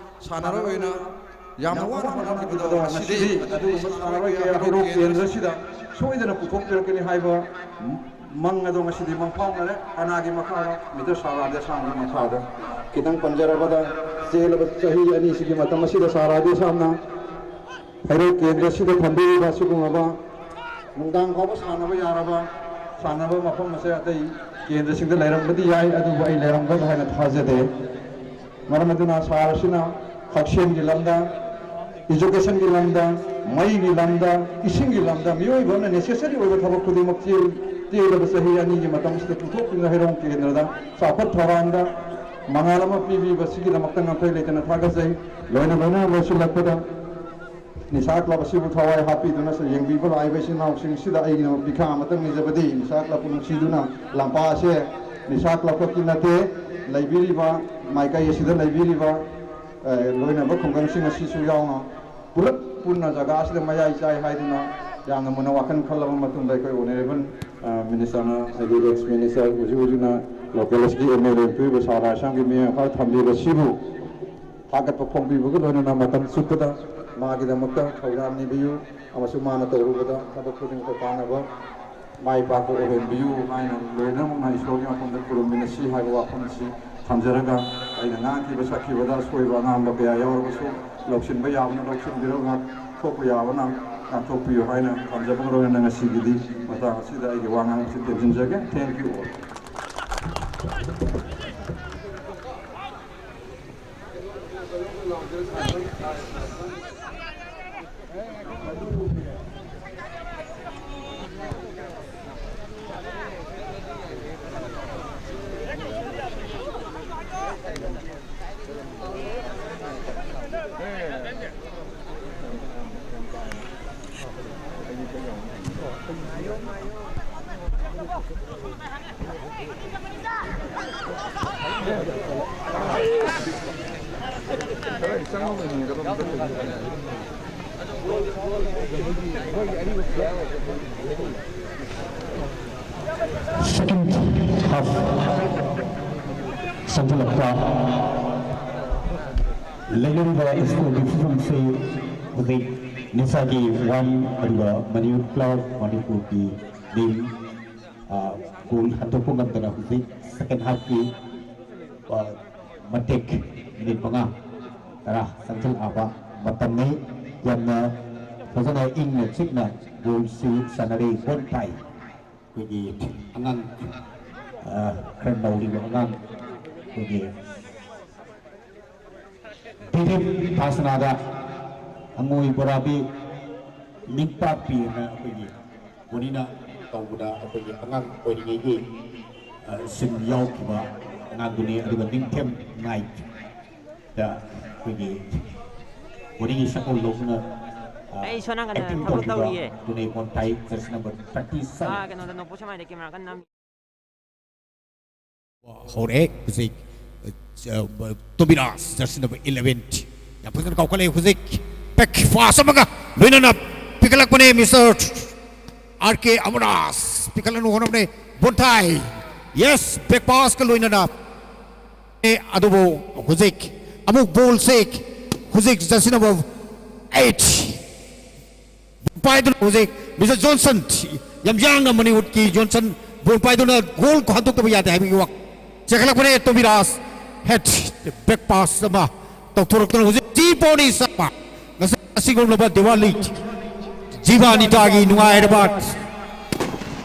ꯁꯥꯟꯅꯔꯣꯏ ꯑꯣꯏꯅ ꯌꯥꯝꯅ ꯋꯥꯅ ꯍꯣꯠꯅꯈꯤꯕꯗꯣ ꯉꯁꯤꯗꯤ ꯑꯗꯨꯒꯨꯝꯕ ꯁꯥꯟꯅꯔꯣꯏ ꯀꯌꯥ ꯍꯩꯔꯣꯛ ꯀꯦꯟꯗ꯭ꯔꯁꯤꯗ ꯁꯣꯏꯗꯅ ꯄꯨꯊꯣꯛꯄꯤꯔꯛꯀꯅꯤ ꯍꯥꯏꯕ ꯃꯪ ꯑꯗꯣ ꯉꯁꯤꯗꯤ ꯃꯪꯐꯥꯎꯅꯔꯦ꯫ ꯀꯅꯥꯒꯤ ꯃꯈꯥꯗ? ꯃꯤꯇꯔ ꯁꯥꯔꯥꯗꯤ ꯑꯁꯥꯝꯒꯤ ꯃꯈꯥꯗ꯫ ꯈꯤꯇꯪ ꯄꯟꯖꯔꯕꯗ, ꯆꯦꯜꯂꯕ ꯆꯍꯤ ꯑꯅꯤꯁꯤꯒꯤ ꯃꯇꯝ ꯑꯁꯤꯗ ꯁꯥꯔꯥꯗꯤ ꯑꯁꯥꯝꯅ ꯍꯩꯔꯣꯛ ꯀꯦꯟꯗ꯭ꯔꯁꯤꯗ ꯊꯝꯕꯤꯔꯤꯕ ꯑꯁꯤꯒꯨꯝꯂꯕ ꯅꯨꯡꯗꯥꯡ ꯐꯥꯎꯕ ꯁꯥꯟꯅꯕ ꯌꯥꯔꯕ ꯁꯥꯟꯅꯕ ꯃꯐꯝ ꯑꯁꯦ ꯑꯇꯩ ꯀꯦꯟꯗ꯭ꯔꯁꯤꯡꯗ ꯂꯩꯔꯝꯕꯗꯤ ꯌꯥꯏ, ꯑꯗꯨꯕꯨ ꯑꯩ ꯂꯩꯔꯝꯒꯗ꯭ꯔꯥ ꯍꯥꯏꯅ ꯊꯥꯖꯗꯦ꯫ ꯃꯔꯝ ꯑꯗꯨꯅ ꯁꯥꯔ ꯑꯁꯤꯅ ꯍꯛꯁꯦꯜꯒꯤ ꯂꯝꯗ, ꯏꯖꯨꯀꯦꯁꯟꯒꯤ ꯂꯝꯗ, ꯃꯩꯒꯤ ꯂꯝꯗ, ꯏꯁꯤꯡꯒꯤ ꯂꯝꯗ ꯃꯤꯑꯣꯏꯕ ꯑꯃꯅ ꯅꯦꯁꯦꯁꯔꯤ ꯑꯣꯏꯕ ꯊꯕꯛ ꯈꯨꯗꯤꯡꯃꯛ ꯆꯦꯜ-, ꯇꯦꯜꯂꯕ ꯆꯍꯤ ꯑꯅꯤꯒꯤ ꯃꯇꯝꯁꯤꯗ ꯄꯨꯊꯣꯛꯇꯨꯅ ꯍꯩꯔꯣꯡ ꯀꯦꯟꯗ꯭ꯔꯗ ꯆꯥꯎꯈꯠ ꯊꯧꯔꯥꯡꯗ ꯃꯉꯥꯜ ꯑꯃ ꯄꯤꯕꯤꯕꯁꯤꯒꯤꯗꯃꯛꯇ ꯉꯝꯈꯩ ꯂꯩꯇꯅ ꯊꯥꯒꯠꯆꯩ꯫ ꯂꯣꯏꯅ ꯂꯣꯏꯅꯅ ꯂꯣꯏꯁꯤꯜꯂꯛꯄꯗ ꯅꯤꯁꯥ ꯀ꯭ꯂꯕ ꯑꯁꯤꯕꯨ ꯊꯋꯥꯏ ꯍꯥꯞꯄꯤꯗꯨꯅ ꯌꯦꯡꯕꯤꯕ ꯂꯥꯛꯏꯕ ꯏꯆꯤꯟ ꯏꯅꯥꯎꯁꯤꯡꯁꯤꯗ ꯑꯩꯒꯤ ꯄꯤꯈꯥ ꯑꯃꯇꯪ ꯅꯤꯖꯕꯗꯤ, ꯅꯤꯁꯥ ꯀ꯭ꯂꯕꯄꯨ ꯅꯨꯡꯁꯤꯗꯨꯅ ꯂꯝꯄꯥꯛ ꯑꯁꯦ ꯅꯤꯁꯥ ꯀ꯭ꯂꯕ ꯈꯛꯀꯤ ꯅꯠꯇꯦ, ꯂꯩꯕꯤꯔꯤꯕ ꯃꯥꯏꯀꯩ ꯑꯁꯤꯗ ꯂꯩꯕꯤꯔꯤꯕ, ꯑ, ꯂꯣꯏꯅꯕ ꯈꯨꯡꯒꯪꯁꯤꯡ ꯑꯁꯤꯁꯨ ꯌꯥꯎꯅ ꯄꯨꯂꯞ ꯄꯨꯟꯅ ꯖꯒꯥ ꯑꯁꯤꯗ ꯃꯌꯥꯏ ꯆꯥꯏ ꯍꯥꯏꯗꯨꯅ ꯌꯥꯝꯅ ꯃꯨꯟꯅ ꯋꯥꯈꯜ ꯈꯜꯂꯕ ꯃꯇꯨꯡꯗ ꯑꯩꯈꯣꯏ ꯑꯣꯅꯔꯦꯕꯜ, ꯑ, ꯃꯤꯅꯤꯁꯇꯔꯅ, ꯍꯥꯏꯗꯤ ꯑꯦꯛꯁ ꯃꯤꯅꯤꯁꯇꯔ, ꯍꯧꯖꯤꯛ ꯍꯧꯖꯤꯛꯅ ꯂꯣꯀꯦꯜ ꯑꯁꯤꯒꯤ ꯑꯦꯝ ꯑꯦꯜ ꯑꯦ ꯑꯣꯏꯕꯤꯔꯤꯕ ꯁꯥꯔ ꯂꯥꯏꯁ꯭ꯔꯝꯒꯤ ꯃꯤꯠꯌꯦꯡ ꯃꯈꯥꯗ ꯊꯝꯕꯤꯕꯁꯤꯕꯨ ꯊꯥꯒꯠꯄ ꯐꯣꯡꯕꯤꯕꯒ ꯂꯣꯏꯅꯅ ꯃꯇꯝ ꯆꯨꯞꯄꯗ ꯃꯥꯒꯤꯗꯃꯛꯇ ꯊꯧꯖꯥꯜ ꯅꯤꯕꯤꯌꯨ ꯑꯃꯁꯨꯡ ꯃꯥꯅ ꯇꯧꯔꯨꯕꯗ ꯊꯕꯛ ꯈꯨꯗꯤꯡꯃꯛꯇ ꯀꯥꯟꯅꯕ ꯃꯥꯏ ꯄꯥꯛꯄ ꯑꯣꯏꯍꯟꯕꯤꯌꯨ ꯍꯥꯏꯅ ꯂꯣꯏꯅꯃꯛꯅ ꯏꯁꯣꯔꯒꯤ ꯃꯐꯝꯗ ꯈꯨꯔꯨꯝꯃꯤꯟꯅꯁꯤ ꯍꯥꯏꯕ ꯋꯥꯐꯝ ꯑꯁꯤ ꯊꯝꯖꯔꯒ, ꯑꯩꯅ ꯉꯥꯡꯈꯤꯕ ꯁꯛꯈꯤꯕꯗ ꯑꯁꯣꯏꯕ ꯑꯉꯥꯡꯕ ꯀꯌꯥ ꯌꯥꯎꯔꯕꯁꯨ ꯂꯧꯁꯤꯟꯕ ꯌꯥꯕꯅ ꯂꯧꯁꯤꯟꯕꯤꯔꯒ, ꯉꯥꯛꯊꯣꯛꯄ ꯌꯥꯕꯅ ꯉꯥꯛꯊꯣꯛꯄꯤꯌꯨ ꯍꯥꯏꯅ ꯊꯝꯖꯕꯒ ꯂꯣꯏꯅꯅ ꯉꯁꯤꯒꯤꯗꯤ ꯃꯇꯥꯡ ꯑꯁꯤꯗ ꯑꯩꯒꯤ ꯋꯥ ꯉꯥꯡꯕꯁꯤ ꯇꯦꯟꯁꯤꯟꯖꯒꯦ꯫ Thank you all. Second half ꯆꯪꯁꯤꯜꯂꯛꯄ ꯂꯩꯔꯝꯕ ꯁ꯭ꯀꯨꯜꯒꯤ ꯐꯤꯕꯝꯁꯤ ꯍꯧꯖꯤꯛ ꯅꯤꯁꯥꯒꯤ ꯋꯥꯟ ꯑꯗꯨꯒ ꯃꯅꯤꯄꯨꯔ ꯀ꯭ꯂꯕ ꯃꯅꯤꯄꯨꯔꯒꯤ ꯇꯤꯝ ꯒꯣꯜ ꯍꯟꯗꯣꯛꯄ ꯉꯝꯗꯅ ꯍꯧꯖꯤꯛ ꯁꯦꯀꯦꯟ ꯍꯥꯐꯀꯤ ꯃꯇꯦꯛ ꯃꯤꯅꯤꯠ ꯃꯉꯥ ꯇꯔꯥ ꯆꯪꯁꯤꯜꯂꯛꯑꯕ ꯃꯇꯝꯅꯤ꯫ ꯌꯥꯝꯅ ꯐꯖꯅ ꯏꯪꯅ ꯆꯤꯛꯅ ꯒꯣꯜꯁꯤ ꯁꯥꯟꯅꯔꯤ꯫ ꯕꯣꯟ ꯇꯥꯏ꯫ ꯑꯩꯈꯣꯏꯒꯤ ꯑꯉꯥꯡ ꯈꯔ ꯅꯧꯔꯤꯕ ꯑꯉꯥꯡ ꯑꯩꯈꯣꯏꯒꯤ ꯗꯤꯂꯤꯞ ꯊꯥꯁꯅꯥꯗ ꯑꯉꯣꯏ ꯕꯣꯔꯥꯕꯤ ꯅꯤꯡꯄꯥꯛꯄꯤ ꯑꯅ ꯑꯩꯈꯣꯏꯒꯤ ꯕꯣꯅꯤꯅ ꯇꯧꯕꯗ ꯑꯩꯈꯣꯏꯒꯤ ꯑꯉꯥꯡ ꯑꯣꯏꯔꯤꯉꯩꯒꯤ ꯁꯤꯟ ꯌꯥꯎꯈꯤꯕ ꯑꯉꯥꯡꯗꯨꯅꯤ꯫ ꯑꯗꯨꯒ ꯅꯤꯡꯊꯦꯝ ꯅꯥꯏꯠꯇ ꯑꯩꯈꯣꯏꯒꯤ ꯕꯣꯅꯤꯒꯤ ꯁꯛꯇꯧ ꯂꯧꯗꯨꯅ ꯑꯩ ꯁꯣꯝ ꯅꯥꯀꯟꯗ ꯑꯦꯛꯇꯤꯡ ꯊꯕꯛ ꯇꯧꯈꯤꯕ ꯇꯧꯔꯤꯌꯦ꯫ ꯑꯗꯨꯅ ꯑꯩꯉꯣꯟ ꯇꯥꯏ ꯖꯔꯁꯤ ꯅꯝꯕꯔ ꯊꯥꯔꯇꯤ ꯁꯚꯦꯟ꯫ ꯑꯥ, ꯀꯩꯅꯣꯗ ꯅꯣꯡꯄꯣꯛ ꯁꯦꯛꯃꯥꯏꯗ ꯀꯦꯃꯦꯔꯥ ꯀꯟꯅ ꯅꯝꯃꯤ꯫ ꯍꯧꯔꯛꯑꯦ ꯍꯧꯖꯤꯛ꯫ ꯇꯣꯕꯤꯔꯥꯁ ꯖꯔꯁꯤ ꯅꯝꯕꯔ ꯏꯂꯦꯚꯦꯟ ꯌꯥꯝ ꯐꯖꯅ ꯀꯥꯎꯈꯠꯂꯛꯑꯦ ꯍꯧꯖꯤꯛ꯫ ꯕꯦꯛ ꯄꯥꯁ ꯑꯃꯒ ꯂꯣꯏꯅꯅ ꯄꯤꯈꯠꯂꯛꯄꯅꯦ ꯃꯤꯁꯇꯔ ꯑꯥꯔ ꯀꯦ ꯑꯃꯔꯥꯁ ꯄꯤꯈꯠꯂꯅ ꯍꯣꯠꯅꯕꯅꯦ꯫ ꯕꯣꯟꯊꯥꯏ, ꯌꯦꯁ, ꯕꯦꯛ ꯄꯥꯁꯀ ꯂꯣꯏꯅꯅ꯫ ꯑꯦ, ꯑꯗꯨꯕꯨ ꯍꯧꯖꯤꯛ ꯑꯃꯨꯛ ꯕꯣꯜꯁꯦ ꯍꯧꯖꯤꯛ ꯖꯔꯁꯤ ꯅꯝꯕꯔ ꯑꯩꯠ ꯕꯣꯜ ꯄꯥꯏꯗꯨꯅ ꯍꯧꯖꯤꯛ ꯃꯤꯁꯇꯔ ꯖꯣꯟꯁꯟ, ꯌꯥꯝ ꯌꯥꯡꯅ ꯃꯅꯤꯋꯨꯗꯀꯤ ꯖꯣꯟꯁꯟ ꯕꯣꯜ ꯄꯥꯏꯗꯨꯅ ꯒꯣꯜ ꯍꯟꯗꯣꯛꯇꯕ ꯌꯥꯗꯦ ꯍꯥꯏꯕꯒꯤ ꯋꯥ ꯆꯦꯟꯈꯠꯂꯛꯄꯅꯦ꯫ ꯇꯣꯕꯤꯔꯥꯁ ꯍꯦꯠ ꯕꯦꯛ ꯄꯥꯁ ꯑꯃ ꯇꯧꯊꯣꯔꯛꯇꯨꯅ ꯍꯧꯖꯤꯛ ꯖꯤ ꯕꯣꯅꯤ ꯁꯛꯄ ꯉꯁꯤ ꯑꯁꯤꯒꯨꯝꯂꯕ ꯗꯤꯋꯥꯂꯤ ꯖꯤꯕꯥꯅꯤꯇꯥꯒꯤ ꯅꯨꯡꯉꯥꯏꯔꯕ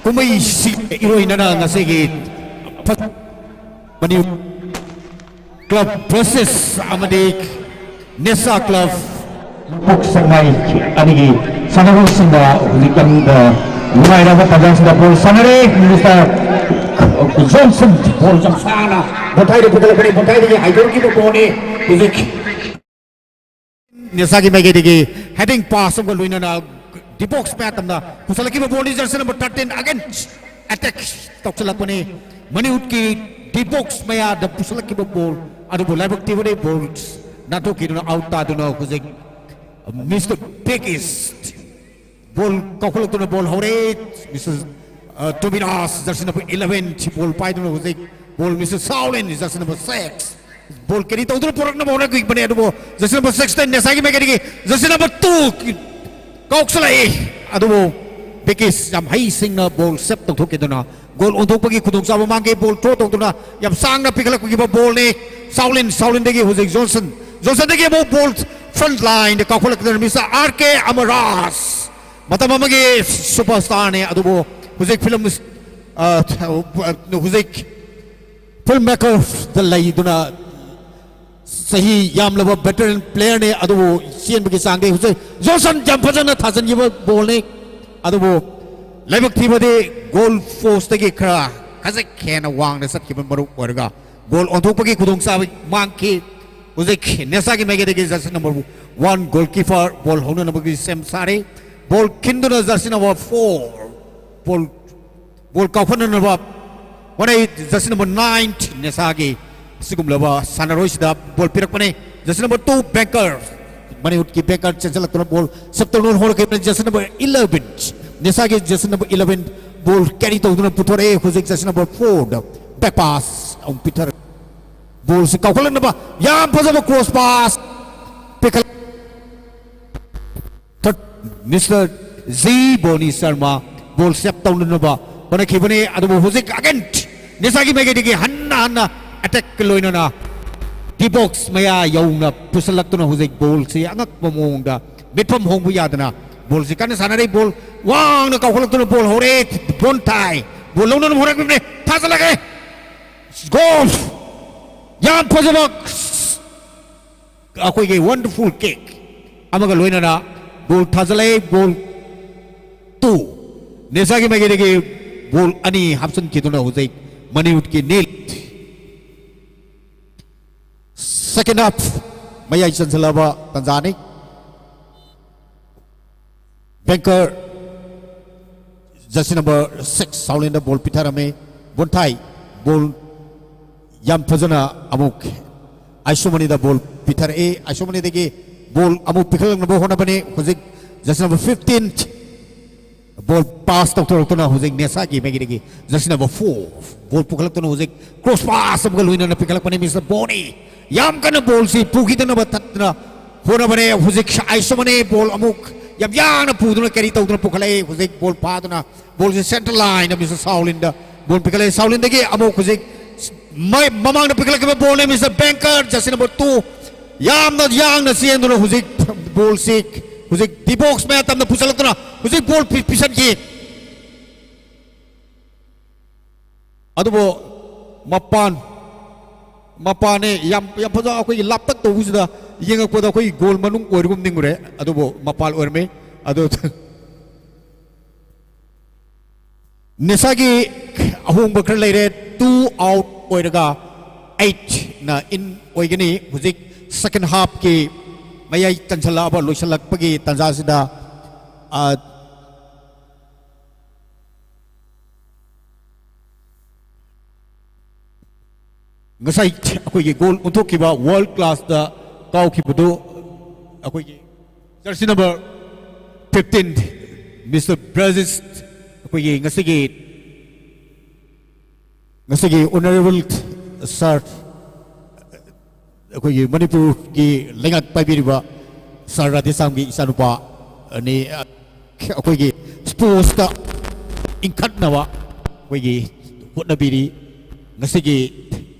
ꯀꯨꯝꯍꯩꯁꯤ ꯏꯔꯣꯏꯅꯅ ꯉꯁꯤꯒꯤ ꯐ-, ꯃꯅꯤ ꯀ꯭ꯂꯕ ꯚꯔꯁꯦꯁ ꯑꯃꯗꯤ ꯅꯦꯁꯥ ꯀ꯭ꯂꯕ ꯄꯣꯛ ꯁꯉꯥꯏ ꯑꯅꯤꯒꯤ ꯁꯥꯟꯅꯔꯣꯏꯁꯤꯡꯅ ꯍꯧꯖꯤꯛ ꯀꯟꯅ ꯅꯨꯡꯉꯥꯏꯔꯕ ꯇꯥꯟꯖꯥꯁꯤꯗ ꯕꯣꯜ ꯁꯥꯟꯅꯔꯦ꯫ ꯃꯤꯅꯤꯁꯇꯔ ꯖꯣꯟꯁꯟ ꯕꯣꯜ ꯆꯞ ꯆꯥꯅ ꯕꯣꯟꯊꯥꯏꯗ ꯄꯨꯈꯠꯂꯛꯄꯅꯤ꯫ ꯕꯣꯟꯊꯥꯏꯗꯒꯤ ꯍꯥꯏꯗꯣꯔꯛꯈꯤꯕ ꯕꯣꯜꯅꯤ꯫ ꯍꯧꯖꯤꯛ ꯅꯦꯁꯥꯒꯤ ꯃꯥꯏꯀꯩꯗꯒꯤ ꯍꯦꯗꯤꯡ ꯄꯥꯁ ꯑꯃꯒ ꯂꯣꯏꯅꯅ ꯗꯤꯕꯣꯛꯁ ꯃꯌꯥ ꯇꯝꯅ ꯄꯨꯁꯜꯂꯛꯈꯤꯕ ꯕꯣꯜꯅꯤ꯫ Jersey number thirteen against attack ꯇꯧꯁꯤꯜꯂꯛꯄꯅꯤ꯫ ꯃꯅꯤꯄꯨꯔꯒꯤ ꯗꯤ ꯕꯣꯛꯁ ꯃꯌꯥꯗ ꯄꯨꯁꯤꯜꯂꯛꯈꯤꯕ ꯕꯣꯜ ꯑꯗꯨꯕꯨ ꯂꯥꯏꯕꯛ ꯊꯤꯕꯗꯤ ꯕꯣꯜ ꯅꯥꯟꯊꯣꯛꯈꯤꯗꯨꯅ ꯑꯥꯎꯠ ꯇꯥꯗꯨꯅ ꯍꯧꯖꯤꯛ ꯃꯤꯁꯇꯔ ꯕꯤꯛ ꯏꯁ ꯕꯣꯜ ꯀꯥꯎꯈꯠꯂꯛꯇꯨꯅ ꯕꯣꯜ ꯍꯧꯔꯦ꯫ ꯃꯤꯁꯇꯔ ꯇꯣꯕꯤꯔꯥꯁ ꯖꯔꯁꯤ ꯅꯝꯕꯔ ꯏꯂꯚꯦꯟ ꯕꯣꯜ ꯄꯥꯏꯗꯨꯅ ꯍꯧꯖꯤꯛ ꯕꯣꯜ ꯃꯤꯁꯇꯔ ꯁꯥꯎꯂꯤꯟ ꯖꯔꯁꯤ ꯅꯝꯕꯔ ꯁꯤꯛꯁ ꯕꯣꯜ ꯀꯦꯔꯤ ꯇꯧꯗꯨꯅ ꯄꯨꯔꯛꯅꯕ ꯍꯣꯠꯅꯈꯤꯕꯅꯦ꯫ ꯑꯗꯨꯕꯨ ꯖꯔꯁꯤ ꯅꯝꯕꯔ ꯁꯤꯛꯁꯇ ꯅꯦꯁꯥꯒꯤ ꯃꯥꯏꯀꯩꯗꯒꯤ ꯖꯔꯁꯤ ꯅꯝꯕꯔ ꯇꯨ ꯀꯥꯎꯁꯜꯂꯛꯏ꯫ ꯑꯗꯨꯕꯨ ꯕꯤꯀꯤꯁ ꯌꯥꯝ ꯍꯩꯁꯤꯡꯅ ꯕꯣꯜ ꯁꯦꯞ ꯇꯧꯊꯣꯛꯈꯤꯗꯨꯅ ꯒꯣꯜ ꯑꯣꯟꯊꯣꯛꯄꯒꯤ ꯈꯨꯗꯣꯡꯆꯥꯕ ꯃꯥꯡꯈꯤ꯫ ꯕꯣꯜ ꯊ꯭ꯔꯣ ꯇꯧꯗꯨꯅ ꯌꯥꯝ ꯁꯥꯡꯅ ꯄꯤꯈꯠꯂꯛꯈꯤꯕ ꯕꯣꯜꯅꯤ꯫ ꯁꯥꯎꯂꯤꯟ, ꯁꯥꯎꯂꯤꯟꯗꯒꯤ ꯍꯧꯖꯤꯛ ꯖꯣꯟꯁꯟ, ꯖꯣꯟꯁꯟꯗꯒꯤ ꯑꯃꯨꯛ ꯕꯣꯜ ꯐ꯭ꯔꯟꯠ ꯂꯥꯏꯟꯗ ꯀꯥꯎꯈꯠꯂꯛꯇꯨꯅ ꯃꯤꯁꯇꯔ ꯑꯥꯔ ꯀꯦ ꯑꯃꯔꯥꯖ, ꯃꯇꯝ ꯑꯃꯒꯤ ꯁꯨꯄꯔ ꯁ꯭ꯇꯥꯔꯅꯤ꯫ ꯑꯗꯨꯕꯨ ꯍꯧꯖꯤꯛ ꯐꯤꯂꯝ, ꯑ, ꯍꯧꯖꯤꯛ ꯐꯤꯜꯝ ꯃꯦꯀꯔꯗ ꯂꯩꯗꯨꯅ ꯆꯍꯤ ꯌꯥꯝꯂꯕ ꯚꯦꯇꯔꯟ ꯄ꯭ꯂꯦꯌꯔꯅꯤ꯫ ꯑꯗꯨꯕꯨ ꯆꯦꯟꯕꯒꯤ ꯆꯥꯡꯗꯤ ꯍꯧꯖꯤꯛ ꯖꯣꯟꯁꯟ ꯌꯥꯝ ꯐꯖꯅ ꯊꯥꯖꯤꯟꯈꯤꯕ ꯕꯣꯜꯅꯤ꯫ ꯑꯗꯨꯕꯨ ꯂꯥꯏꯕꯛ ꯊꯤꯕꯗꯤ ꯒꯣꯜ ꯄꯣꯁꯇꯒꯤ ꯈꯔ ꯈꯖꯤꯛ ꯍꯦꯟꯅ ꯋꯥꯡꯅ ꯆꯠꯈꯤꯕ ꯃꯔꯨꯞ ꯑꯣꯏꯔꯒ ꯒꯣꯜ ꯑꯣꯟꯊꯣꯛꯄꯒꯤ ꯈꯨꯗꯣꯡꯆꯥꯕ ꯃꯥꯡꯈꯤ꯫ ꯍꯧꯖꯤꯛ ꯅꯦꯁꯥꯒꯤ ꯃꯥꯏꯀꯩꯗꯒꯤ jersey number one goalkeeper ball ꯍꯧꯅꯅꯕꯒꯤ ꯁꯦꯝ ꯁꯥꯔꯤ꯫ ꯕꯣꯜ ꯈꯤꯟꯗꯨꯅ jersey number four ball ball ꯀꯥꯎꯈꯠꯅꯅꯕ ꯍꯣꯠꯅꯩ꯫ ꯖꯔꯁꯤ ꯅꯝꯕꯔ ꯅꯥꯏꯟ ꯅꯦꯁꯥꯒꯤ ꯑꯁꯤꯒꯨꯝꯂꯕ ꯁꯥꯟꯅꯔꯣꯏꯁꯤꯗ ꯕꯣꯜ ꯄꯤꯔꯛꯄꯅꯤ꯫ ꯖꯔꯁꯤ ꯅꯝꯕꯔ ꯇꯨ ꯕꯦꯡꯀꯔ, ꯃꯅꯤꯄꯨꯔꯒꯤ ꯕꯦꯡꯀꯔ ꯆꯦꯟꯁꯤꯜꯂꯛꯇꯨꯅ ꯕꯣꯜ ꯁꯦꯞ ꯇꯧꯅꯕ ꯍꯣꯠꯅꯈꯤꯕꯅꯤ꯫ ꯖꯔꯁꯤ ꯅꯝꯕꯔ ꯏꯂꯚꯦꯟ, ꯅꯦꯁꯥꯒꯤ jersey number eleven ball carry ꯇꯧꯗꯨꯅ ꯄꯨꯊꯣꯔꯛꯑꯦ꯫ ꯍꯧꯖꯤꯛ ꯖꯔꯁꯤ ꯅꯝꯕꯔ ꯐꯣꯔꯗ ꯕꯦꯛ ꯄꯥꯁ ꯑꯃꯨꯛ ꯄꯤꯊꯔꯛ ꯕꯣꯜꯁꯤ ꯀꯥꯎꯈꯠꯂꯛꯅꯕ ꯌꯥꯝ ꯐꯖꯕ ꯀ꯭ꯔꯣꯁ ꯄꯥꯁ ꯄꯤꯈꯠ ꯊꯔꯠ ꯃꯤꯁꯇꯔ ꯖꯤ ꯕꯣꯅꯤ ꯁꯔꯃ ꯕꯣꯜ ꯁꯦꯞ ꯇꯧꯅꯅꯕ ꯍꯣꯠꯅꯈꯤꯕꯅꯤ꯫ ꯑꯗꯨꯕꯨ ꯍꯧꯖꯤꯛ ꯑꯒꯦꯟ ꯅꯤꯁꯥꯒꯤ ꯃꯥꯏꯀꯩꯗꯒꯤ ꯍꯟꯅ ꯍꯟꯅ ꯑꯦꯇꯦꯛꯀ ꯂꯣꯏꯅꯅ ꯗꯤ ꯕꯣꯛꯁ ꯃꯌꯥ ꯌꯧꯅ ꯄꯨꯁꯜꯂꯛꯇꯨꯅ ꯍꯧꯖꯤꯛ ꯕꯣꯜꯁꯤ ꯑꯉꯛꯄ ꯃꯑꯣꯡꯗ ꯃꯤꯠꯐꯝ ꯍꯣꯡꯕ ꯌꯥꯗꯅ ꯕꯣꯜꯁꯤ ꯀꯟꯅ ꯁꯥꯟꯅꯔꯤ꯫ ꯕꯣꯜ ꯋꯥꯡꯅ ꯀꯥꯎꯈꯠꯂꯛꯇꯨꯅ ꯕꯣꯜ ꯍꯧꯔꯦ꯫ ꯕꯣꯟ ꯊꯥꯏ꯫ ꯕꯣꯜ ꯂꯧꯅꯅꯕ ꯍꯣꯠꯅꯈꯤꯕꯅꯤ꯫ ꯊꯥꯖꯤꯜꯂꯛꯑꯦ꯫ ꯒꯣꯜ! ꯌꯥꯝ ꯐꯖꯕ ꯑꯩꯈꯣꯏꯒꯤ ꯋꯟꯗꯔꯐꯨꯜ ꯀꯤꯛ ꯑꯃꯒ ꯂꯣꯏꯅꯅ ꯒꯣꯜ ꯊꯥꯖꯤꯜꯂꯛꯏ꯫ ꯒꯣꯜ ꯇꯨ, ꯅꯦꯁꯥꯒꯤ ꯃꯥꯏꯀꯩꯗꯒꯤ ꯒꯣꯜ ꯑꯅꯤ ꯍꯥꯞꯆꯤꯟꯈꯤꯗꯨꯅ ꯍꯧꯖꯤꯛ ꯃꯅꯤꯄꯨꯔꯒꯤ ꯅꯤꯜ꯫ ꯁꯦꯀꯦꯟ ꯍꯥꯐ ꯃꯌꯥꯏ ꯆꯟꯁꯤꯜꯂꯕ ꯇꯥꯟꯖꯥꯅꯤ꯫ ꯕꯦꯡꯀꯔ Jersey number six, ꯁꯥꯎꯂꯤꯟꯗ ꯕꯣꯜ ꯄꯤꯊꯔꯝꯃꯤ꯫ ꯕꯣꯟꯊꯥꯏ ꯕꯣꯜ ꯌꯥꯝ ꯐꯖꯅ ꯑꯃꯨꯛ ꯑꯥꯏꯁꯣꯃꯅꯤꯗ ꯕꯣꯜ ꯄꯤꯊꯔꯛꯏ꯫ ꯑꯥꯏꯁꯣꯃꯅꯤꯗꯒꯤ ꯕꯣꯜ ꯑꯃꯨꯛ ꯄꯤꯈꯠꯂꯛꯅꯕ ꯍꯣꯠꯅꯕꯅꯤ꯫ ꯍꯧꯖꯤꯛ jersey number fifteen ꯕꯣꯜ ꯄꯥꯁ ꯇꯧꯊꯣꯔꯛꯇꯨꯅ ꯍꯧꯖꯤꯛ ꯅꯦꯁꯥꯒꯤ ꯃꯥꯏꯀꯩꯗꯒꯤ jersey number four ꯕꯣꯜ ꯄꯨꯈꯠꯂꯛꯇꯨꯅ ꯍꯧꯖꯤꯛ ꯀ꯭ꯔꯣꯁ ꯄꯥꯁ ꯑꯃꯒ ꯂꯣꯏꯅꯅ ꯄꯤꯈꯠꯂꯛꯄꯅꯤ꯫ ꯃꯤꯁꯇꯔ ꯕꯣꯅꯤ ꯌꯥꯝ ꯀꯟꯅ ꯕꯣꯜꯁꯤ ꯄꯨꯈꯤꯗꯅꯕ ꯇꯠꯇꯅ ꯍꯣꯠꯅꯕꯅꯦ꯫ ꯍꯧꯖꯤꯛ ꯑꯥꯏꯁꯣꯃꯅꯤ ꯕꯣꯜ ꯑꯃꯨꯛ ꯌꯥꯝ ꯌꯥꯡꯅ ꯄꯨꯗꯨꯅ ꯀꯦꯔꯤ ꯇꯧꯗꯨꯅ ꯄꯨꯈꯠꯂꯛꯏ꯫ ꯍꯧꯖꯤꯛ ꯕꯣꯜ ꯐꯥꯗꯨꯅ ꯕꯣꯜꯁꯤ ꯁꯦꯟꯇꯔ ꯂꯥꯏꯟꯗ ꯃꯤꯁꯇꯔ ꯁꯥꯎꯂꯤꯟꯗ ꯕꯣꯜ ꯄꯤꯈꯠꯂꯛꯏ꯫ ꯁꯥꯎꯂꯤꯟꯗꯒꯤ ꯑꯃꯨꯛ ꯍꯧꯖꯤꯛ ꯃꯩ-, ꯃꯃꯥꯡꯗ ꯄꯤꯈꯠꯂꯛꯈꯤꯕ ꯕꯣꯜꯅꯤ꯫ Mister Bengkar, jersey number two, ꯌꯥꯝꯅ ꯌꯥꯡꯅ ꯆꯦꯟꯗꯨꯅ ꯍꯧꯖꯤꯛ ꯕꯣꯜꯁꯤ ꯍꯧꯖꯤꯛ ꯗꯤ ꯕꯣꯛꯁ ꯃꯌꯥ ꯇꯝꯅ ꯄꯨꯁꯜꯂꯛꯇꯨꯅ ꯍꯧꯖꯤꯛ ꯕꯣꯜ ꯄꯤ-, ꯄꯤꯁꯟꯈꯤ꯫ ꯑꯗꯨꯕꯨ ꯃꯄꯥꯟ, ꯃꯄꯥꯟꯅꯦ ꯌꯥꯝ, ꯌꯥꯝ ꯐꯖꯅ ꯑꯩꯈꯣꯏꯒꯤ ꯂꯥꯞꯇꯛ ꯇꯧꯕꯁꯤꯗ ꯌꯦꯡꯉꯛꯄꯗ ꯑꯩꯈꯣꯏꯒꯤ ꯒꯣꯜ ꯃꯅꯨꯡ ꯑꯣꯏꯔꯒꯨꯝ ꯅꯤꯡꯉꯨꯔꯦ꯫ ꯑꯗꯨꯕꯨ ꯃꯄꯥꯟ ꯑꯣꯏꯔꯝꯃꯤ꯫ ꯑꯗꯨ ꯅꯦꯁꯥꯒꯤ ꯑꯍꯣꯡꯕ ꯈꯔ ꯂꯩꯔꯦ꯫ Two out ꯑꯣꯏꯔꯒ eightꯅ in ꯑꯣꯏꯒꯅꯤ꯫ ꯍꯧꯖꯤꯛ second halfꯀꯤ ꯃꯌꯥꯏ ꯆꯟꯁꯤꯜꯂꯛꯑꯕ, ꯂꯣꯏꯁꯤꯜꯂꯛꯄꯒꯤ ꯇꯥꯟꯖꯥꯁꯤꯗ, ꯑ, ꯉꯁꯥꯏ ꯑꯩꯈꯣꯏꯒꯤ ꯒꯣꯜ ꯑꯣꯟꯊꯣꯛꯈꯤꯕ, ꯋꯥꯔꯜ ꯀ꯭ꯂꯥꯁꯇ ꯀꯥꯎꯈꯤꯕꯗꯨ ꯑꯩꯈꯣꯏꯒꯤ jersey number fifteen, ꯃꯤꯁꯇꯔ ꯕ꯭ꯔꯥꯖꯤꯁ, ꯑꯩꯈꯣꯏꯒꯤ ꯉꯁꯤꯒꯤ, ꯉꯁꯤꯒꯤ honourable sir, ꯑꯩꯈꯣꯏꯒꯤ ꯃꯅꯤꯄꯨꯔꯒꯤ ꯂꯩꯉꯥꯛ ꯄꯥꯏꯕꯤꯔꯤꯕ ꯁꯥꯔ ꯔꯥꯙꯦꯁ꯭ꯌꯥꯝꯒꯤ ꯏꯆꯥꯅꯨꯄꯥ ꯑꯅꯤ, ꯑꯩꯈꯣꯏꯒꯤ sportsꯇ ꯏꯟꯈꯠꯅꯕ ꯑꯩꯈꯣꯏꯒꯤ ꯍꯣꯠꯅꯕꯤꯔꯤ꯫ ꯉꯁꯤꯒꯤ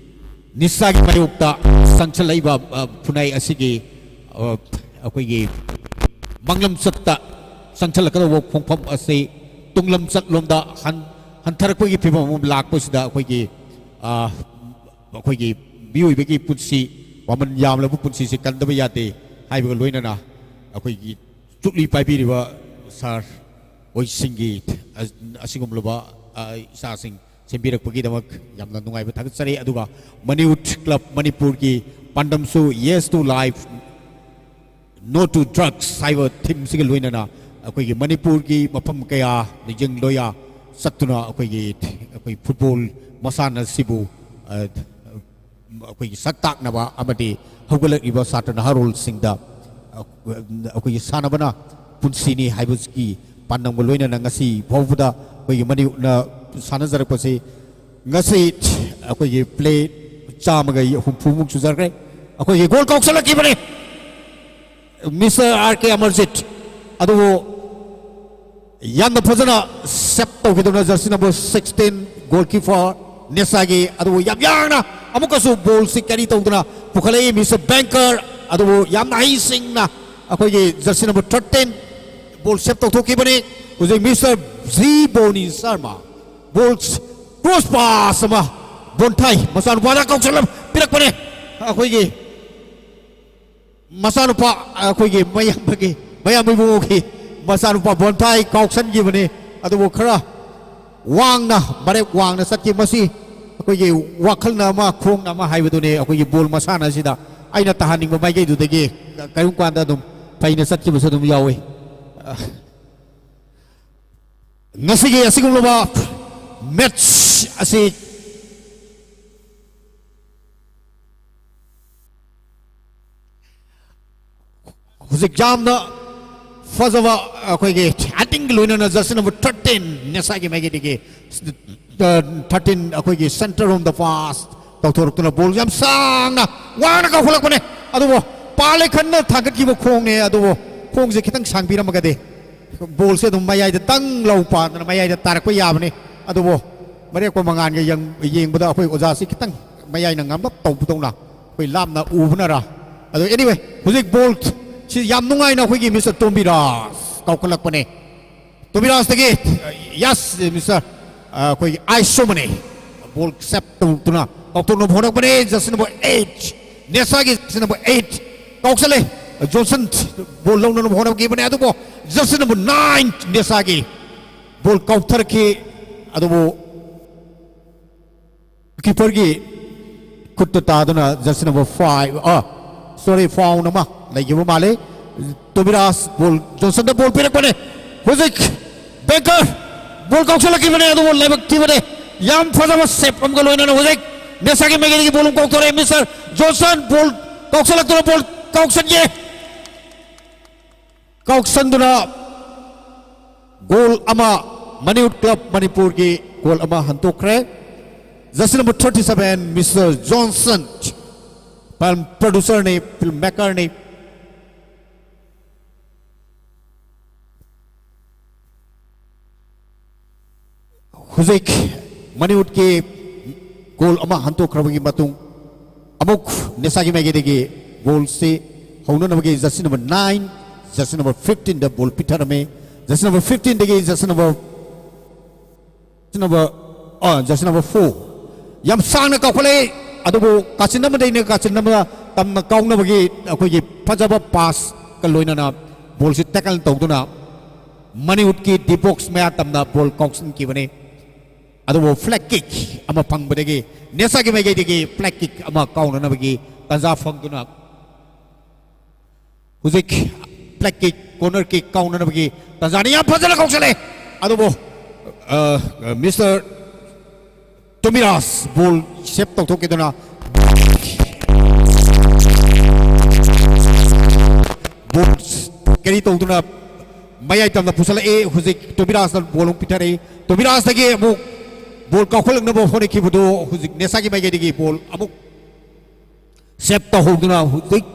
ꯅꯤꯁꯥꯒꯤ ꯃꯥꯌꯣꯛꯇ ꯆꯪꯁꯤꯜꯂꯛꯏꯕ, ꯑ, ꯈꯨꯟꯅꯥꯏ ꯑꯁꯤꯒꯤ, ꯑ, ꯑꯩꯈꯣꯏꯒꯤ ꯃꯥꯡꯂꯝꯆꯠꯇ ꯆꯪꯁꯤꯜꯂꯛꯀꯗꯧꯕ ꯈꯣꯡꯐꯝ ꯑꯁꯤ ꯇꯨꯡꯂꯝꯆꯠꯂꯣꯝꯗ ꯍꯟ-, ꯍꯟꯊꯔꯛꯄꯒꯤ ꯐꯤꯕꯝ ꯑꯃ ꯂꯥꯛꯄꯁꯤꯗ ꯑꯩꯈꯣꯏꯒꯤ, ꯑ, ꯑꯩꯈꯣꯏꯒꯤ ꯃꯤꯑꯣꯏꯕꯒꯤ ꯄꯨꯟꯁꯤ, ꯃꯃꯜ ꯌꯥꯝꯂꯕ ꯄꯨꯟꯁꯤꯁꯤ ꯀꯟꯗꯕ ꯌꯥꯗꯦ ꯍꯥꯏꯕꯒ ꯂꯣꯏꯅꯅ ꯑꯩꯈꯣꯏꯒꯤ ꯆꯨꯞꯂꯤ ꯄꯥꯏꯕꯤꯔꯤꯕ ꯁꯥꯔ ꯍꯣꯏꯁꯤꯡꯒꯤ ꯑ-, ꯑꯁꯤꯒꯨꯝꯂꯕ, ꯑ, ꯏꯆꯥꯁꯤꯡ ꯁꯦꯝꯕꯤꯔꯛꯄꯒꯤꯗꯃꯛ ꯌꯥꯝꯅ ꯅꯨꯡꯉꯥꯏꯕ ꯊꯥꯒꯠꯆꯔꯤ꯫ ꯑꯗꯨꯒ ꯃꯅꯤꯋꯨꯠ ꯀ꯭ꯂꯕ ꯃꯅꯤꯄꯨꯔꯒꯤ ꯄꯥꯟꯗꯝꯁꯨ Yes to Life, No to Drugs ꯍꯥꯏꯕ themeꯁꯤꯒ ꯂꯣꯏꯅꯅ ꯑꯩꯈꯣꯏꯒꯤ ꯃꯅꯤꯄꯨꯔꯒꯤ ꯃꯐꯝ ꯀꯌꯥ, ꯂꯩꯖꯪ ꯂꯣꯌꯥ ꯆꯠꯇꯨꯅ ꯑꯩꯈꯣꯏꯒꯤ, ꯑꯩꯈꯣꯏ ꯐꯨꯠꯕꯣꯜ ꯃꯁꯥꯟꯅ ꯑꯁꯤꯕꯨ, ꯑ, ꯑꯩꯈꯣꯏꯒꯤ ꯁꯛ ꯇꯥꯛꯅꯕ ꯑꯃꯗꯤ ꯍꯧꯒꯠꯂꯛꯂꯤꯕ ꯁꯥꯇ꯭ꯔ ꯅꯍꯥꯔꯣꯜꯁꯤꯡꯗ, ꯑ, ꯑꯩꯈꯣꯏꯒꯤ ꯁꯥꯟꯅꯕꯅ ꯄꯨꯟꯁꯤꯅꯤ ꯍꯥꯏꯕꯒꯤ ꯄꯥꯟꯗꯝꯒ ꯂꯣꯏꯅꯅ ꯉꯁꯤ ꯐꯥꯎꯕꯗ ꯑꯩꯈꯣꯏꯒꯤ ꯃꯅꯤꯄꯨꯔꯅ ꯁꯥꯟꯅꯖꯔꯛꯄꯁꯤ ꯉꯁꯤ ꯑꯩꯈꯣꯏꯒꯤ ꯄ꯭ꯂꯦ ꯆꯥꯝꯃꯒ ꯍꯨꯝꯐꯨꯃꯨꯛ ꯁꯨꯖꯈ꯭ꯔꯦ꯫ ꯑꯩꯈꯣꯏꯒꯤ ꯒꯣꯜ ꯀꯥꯎꯁꯜꯂꯛꯈꯤꯕꯅꯤ꯫ ꯃꯤꯁꯇꯔ ꯑꯥꯔ ꯀꯦ ꯑꯃꯔꯖꯤꯠ ꯑꯗꯨꯕꯨ ꯌꯥꯝꯅ ꯐꯖꯅ ꯁꯦꯞ ꯇꯧꯈꯤꯗꯨꯅ ꯖꯔꯁꯤ ꯅꯝꯕꯔ ꯁꯤꯛꯁꯇꯤꯟ ꯒꯣꯜꯀꯤꯄꯔ ꯅꯦꯁꯥꯒꯤ ꯑꯗꯨꯕꯨ ꯌꯥꯝ ꯌꯥꯡꯅ ꯑꯃꯨꯛꯀꯁꯨ ꯕꯣꯜꯁꯤ ꯀꯦꯔꯤ ꯇꯧꯗꯨꯅ ꯄꯨꯈꯠꯂꯛꯏ꯫ ꯃꯤꯁꯇꯔ ꯕꯦꯡꯀꯔ ꯑꯗꯨꯕꯨ ꯌꯥꯝꯅ ꯍꯩꯁꯤꯡꯅ ꯑꯩꯈꯣꯏꯒꯤ ꯖꯔꯁꯤ ꯅꯝꯕꯔ ꯊꯥꯔꯇꯤꯟ ꯕꯣꯜ ꯁꯦꯞ ꯇꯧꯊꯣꯛꯈꯤꯕꯅꯤ꯫ ꯍꯧꯖꯤꯛ ꯃꯤꯁꯇꯔ ꯖꯤ ꯕꯣꯅꯤ ꯁꯔꯃ ꯕꯣꯜ ꯀ꯭ꯔꯣꯁ ꯄꯥꯁ ꯑꯃ ꯕꯣꯟꯊꯥꯏ ꯃꯆꯥꯅꯨꯄꯥꯗ ꯀꯥꯎꯁꯜꯂ ꯄꯤꯔꯛꯄꯅꯦ꯫ ꯑꯩꯈꯣꯏꯒꯤ ꯃꯆꯥꯅꯨꯄꯥ, ꯑꯩꯈꯣꯏꯒꯤ ꯃꯌꯥꯝꯕꯒꯤ, ꯃꯌꯥꯝꯕ ꯏꯕꯨꯡꯉꯣꯒꯤ ꯃꯆꯥꯅꯨꯄꯥ ꯕꯣꯟꯊꯥꯏ ꯀꯥꯎꯁꯟꯈꯤꯕꯅꯤ꯫ ꯑꯗꯨꯕꯨ ꯈꯔ ꯋꯥꯡꯅ, ꯃꯔꯦꯞ ꯋꯥꯡꯅ ꯆꯠꯈꯤ꯫ ꯃꯁꯤ ꯑꯩꯈꯣꯏꯒꯤ ꯋꯥꯈꯜꯅ ꯑꯃ, ꯈꯣꯡꯅ ꯑꯃ ꯍꯥꯏꯕꯗꯨꯅꯤ꯫ ꯑꯩꯈꯣꯏꯒꯤ ꯕꯣꯜ ꯃꯁꯥꯟꯅ ꯑꯁꯤꯗ ꯑꯩꯅ ꯇꯥꯍꯟꯅꯤꯡꯕ ꯃꯥꯏꯀꯩꯗꯨꯗꯒꯤ ꯀꯔꯤꯒꯨꯝ ꯀꯥꯟꯗ ꯑꯗꯨꯝ ꯐꯩꯅ ꯆꯠꯈꯤꯕꯁꯨ ꯑꯗꯨꯝ ꯌꯥꯎꯏ꯫ ꯉꯁꯤꯒꯤ ꯑꯁꯤꯒꯨꯝꯂꯕ ꯃꯦꯠꯆ ꯑꯁꯤ ꯍꯧꯖꯤꯛ ꯌꯥꯝꯅ ꯐꯖꯕ ꯑꯩꯈꯣꯏꯒꯤ ꯍꯦꯗꯤꯡꯒ ꯂꯣꯏꯅꯅ ꯖꯔꯁꯤ ꯅꯝꯕꯔ ꯊꯥꯔꯇꯤꯟ ꯅꯦꯁꯥꯒꯤ ꯃꯥꯏꯀꯩꯗꯒꯤ, ꯑ, ꯊꯥꯔꯇꯤꯟ ꯑꯩꯈꯣꯏꯒꯤ ꯁꯦꯟꯇꯔ ꯔꯣꯝꯗ ꯄꯥꯁ ꯇꯧꯊꯣꯔꯛꯇꯨꯅ ꯕꯣꯜ ꯌꯥꯝ ꯁꯥꯡꯅ ꯋꯥꯡꯅ ꯀꯥꯎꯈꯠꯂꯛꯄꯅꯦ꯫ ꯑꯗꯨꯕꯨ ꯄꯥꯜꯂꯦ ꯈꯟꯅ ꯊꯥꯡꯒꯠꯈꯤꯕ ꯈꯣꯡꯅꯦ꯫ ꯑꯗꯨꯕꯨ ꯈꯣꯡꯁꯦ ꯈꯤꯇꯪ ꯁꯥꯡꯕꯤꯔꯝꯃꯒꯗꯤ ꯕꯣꯜꯁꯦ ꯑꯗꯨꯝ ꯃꯌꯥꯏꯗ ꯗꯪ ꯂꯥꯎ ꯄꯥꯟꯗꯅ ꯃꯌꯥꯏꯗ ꯇꯥꯔꯛꯄ ꯌꯥꯕꯅꯤ꯫ ꯑꯗꯨꯕꯨ ꯃꯔꯦꯛꯄ ꯃꯉꯥꯟꯒ ꯌꯦꯡ-, ꯌꯦꯡꯕꯗ ꯑꯩꯈꯣꯏ ꯑꯣꯖꯥꯁꯤ ꯈꯤꯇꯪ ꯃꯌꯥꯏꯅ ꯉꯝꯂꯞ ꯇꯧꯕꯗꯧꯅ ꯑꯩꯈꯣꯏ ꯂꯥꯞꯅ ꯎꯕꯅꯔ꯫ ꯑꯗꯣ anyway, ꯍꯧꯖꯤꯛ ꯕꯣꯜ ꯁꯤ ꯌꯥꯝ ꯅꯨꯡꯉꯥꯏꯅ ꯑꯩꯈꯣꯏꯒꯤ ꯃꯤꯁꯇꯔ ꯇꯣꯝꯕꯤꯔꯥꯖ ꯀꯥꯎꯈꯠꯂꯛꯄꯅꯦ꯫ ꯇꯣꯝꯕꯤꯔꯥꯖꯇꯒꯤ, ꯌꯦꯁ, ꯃꯤꯁꯇꯔ, ꯑ, ꯑꯩꯈꯣꯏꯒꯤ ꯑꯥꯏꯁꯣꯃꯅꯤ ꯕꯣꯜ ꯁꯦꯞ ꯇꯧꯗꯨꯅ ꯀꯥꯎꯊꯣꯛꯅꯕ ꯍꯣꯠꯅꯔꯛꯄꯅꯦ꯫ ꯖꯔꯁꯤ ꯅꯝꯕꯔ ꯑꯩꯠ, ꯅꯦꯁꯥꯒꯤ ꯖꯔꯁꯤ ꯅꯝꯕꯔ ꯑꯩꯠ ꯀꯥꯎꯁꯜꯂꯦ꯫ ꯖꯣꯟꯁꯟ ꯕꯣꯜ ꯂꯧꯅꯅꯕ ꯍꯣꯠꯅꯈꯤꯕꯅꯦ, ꯑꯗꯨꯕꯨ ꯖꯔꯁꯤ ꯅꯝꯕꯔ ꯅꯥꯏꯟ ꯅꯦꯁꯥꯒꯤ ꯕꯣꯜ ꯀꯥꯎꯊꯔꯛꯈꯤ꯫ ꯑꯗꯨꯕꯨ ꯀꯤꯄꯔꯒꯤ ꯈꯨꯠꯇ ꯇꯥꯗꯨꯅ ꯖꯔꯁꯤ ꯅꯝꯕꯔ ꯐꯥꯏꯚ, ꯑ, ꯁꯣꯔꯤ, ꯐꯥꯎꯜ ꯑꯃ ꯂꯩꯈꯤꯕ ꯃꯥꯜꯂꯤ꯫ ꯇꯣꯕꯤꯔꯥꯁ ꯕꯣꯜ ꯖꯣꯟꯁꯟꯗ ꯕꯣꯜ ꯄꯤꯔꯛꯄꯅꯦ꯫ ꯍꯧꯖꯤꯛ ꯕꯦꯀꯔ ꯕꯣꯜ ꯀꯥꯎꯁꯜꯂꯛꯈꯤꯕꯅꯦ, ꯑꯗꯨꯕꯨ ꯂꯥꯏꯕꯛ ꯊꯤꯕꯅꯦ꯫ ꯌꯥꯝ ꯐꯖꯕ ꯁꯦꯞ ꯑꯃꯒ ꯂꯣꯏꯅꯅ ꯍꯧꯖꯤꯛ ꯅꯦꯁꯥꯒꯤ ꯃꯥꯏꯀꯩꯗꯒꯤ ꯕꯣꯜ ꯑꯃ ꯀꯥꯎꯊꯣꯔꯛꯑꯦ꯫ ꯃꯤꯁꯇꯔ ꯖꯣꯟꯁꯟ ꯕꯣꯜ ꯀꯥꯎꯁꯜꯂꯛꯇꯨꯅ ꯕꯣꯜ ꯀꯥꯎꯁꯟꯒꯦ꯫ ꯀꯥꯎꯁꯟꯗꯨꯅ ꯒꯣꯜ ꯑꯃ ꯃꯅꯤꯄꯨꯔ ꯀ꯭ꯂꯕ ꯃꯅꯤꯄꯨꯔꯒꯤ ꯒꯣꯜ ꯑꯃ ꯍꯟꯗꯣꯛꯈ꯭ꯔꯦ꯫ Jersey number thirty seven, Mister Johnson, film producer ꯅꯤ, film maker ꯅꯤ꯫ ꯍꯧꯖꯤꯛ ꯃꯅꯤꯄꯨꯔꯒꯤ ꯒꯣꯜ ꯑꯃ ꯍꯟꯗꯣꯛꯈ꯭ꯔꯕꯒꯤ ꯃꯇꯨꯡ ꯑꯃꯨꯛ ꯅꯦꯁꯥꯒꯤ ꯃꯥꯏꯀꯩꯗꯒꯤ ꯕꯣꯜꯁꯤ ꯍꯧꯅꯅꯕꯒꯤ jersey number nine, jersey number fifteen ꯗ ꯕꯣꯜ ꯄꯤꯊꯔꯝꯃꯤ꯫ Jersey number fifteen ꯗꯒꯤ jersey number, jersey number, ꯑ, jersey number four꯫ ꯌꯥꯝ ꯁꯥꯡꯅ ꯀꯥꯎꯈꯠꯂꯛꯏ, ꯑꯗꯨꯕꯨ ꯀꯥꯆꯤꯟ ꯑꯃꯗꯩꯅ ꯀꯥꯆꯤꯟ ꯑꯃꯗ ꯇꯝꯅ ꯀꯥꯎꯅꯕꯒꯤ ꯑꯩꯈꯣꯏꯒꯤ ꯐꯖꯕ ꯄꯥꯁꯀ ꯂꯣꯏꯅꯅ ꯕꯣꯜꯁꯤ ꯇꯦꯀꯜ ꯇꯧꯗꯨꯅ ꯃꯅꯤꯄꯨꯔꯒꯤ ꯗꯤ ꯕꯣꯛꯁ ꯃꯌꯥ ꯇꯝꯅ ꯕꯣꯜ ꯀꯥꯎꯁꯤꯟꯈꯤꯕꯅꯤ꯫ ꯑꯗꯨꯕꯨ ꯐ꯭ꯂꯦꯛ ꯀꯤꯛ ꯑꯃ ꯐꯪꯕꯗꯒꯤ ꯅꯦꯁꯥꯒꯤ ꯃꯥꯏꯀꯩꯗꯒꯤ ꯐ꯭ꯂꯦꯛ ꯀꯤꯛ ꯑꯃ ꯀꯥꯎꯅꯅꯕꯒꯤ ꯇꯥꯟꯖꯥ ꯐꯪꯗꯨꯅ ꯍꯧꯖꯤꯛ ꯐ꯭ꯂꯦꯛ ꯀꯤꯛ, ꯀꯣꯔꯅꯔ ꯀꯤꯛ ꯀꯥꯎꯅꯅꯕꯒꯤ ꯇꯥꯟꯖꯥꯅꯤ꯫ ꯌꯥꯝ ꯐꯖꯅ ꯀꯥꯎꯁꯜꯂꯦ, ꯑꯗꯨꯕꯨ, ꯑ, ꯃꯤꯁꯇꯔ ꯇꯣꯃꯤꯔꯥꯁ ꯕꯣꯜ ꯁꯦꯞ ꯇꯧꯊꯣꯛꯈꯤꯗꯨꯅ ꯕꯣꯜ ꯀꯦꯔꯤ ꯇꯧꯗꯨꯅ ꯃꯌꯥꯏ ꯇꯝꯅ ꯄꯨꯁꯜꯂꯛꯏ꯫ ꯍꯧꯖꯤꯛ ꯇꯣꯃꯤꯔꯥꯁꯅ ꯕꯣꯜ ꯑꯃꯨꯛ ꯄꯤꯊꯔꯛꯏ꯫ ꯇꯣꯃꯤꯔꯥꯁꯇꯒꯤ ꯑꯃꯨꯛ ꯕꯣꯜ ꯀꯥꯎꯈꯠꯂꯛꯅꯕ ꯍꯣꯠꯅꯈꯤꯕꯗꯨ ꯍꯧꯖꯤꯛ ꯅꯦꯁꯥꯒꯤ ꯃꯥꯏꯀꯩꯗꯒꯤ ꯕꯣꯜ ꯑꯃꯨꯛ ꯁꯦꯞ ꯇꯧꯍꯧꯗꯨꯅ ꯍꯧꯖꯤꯛ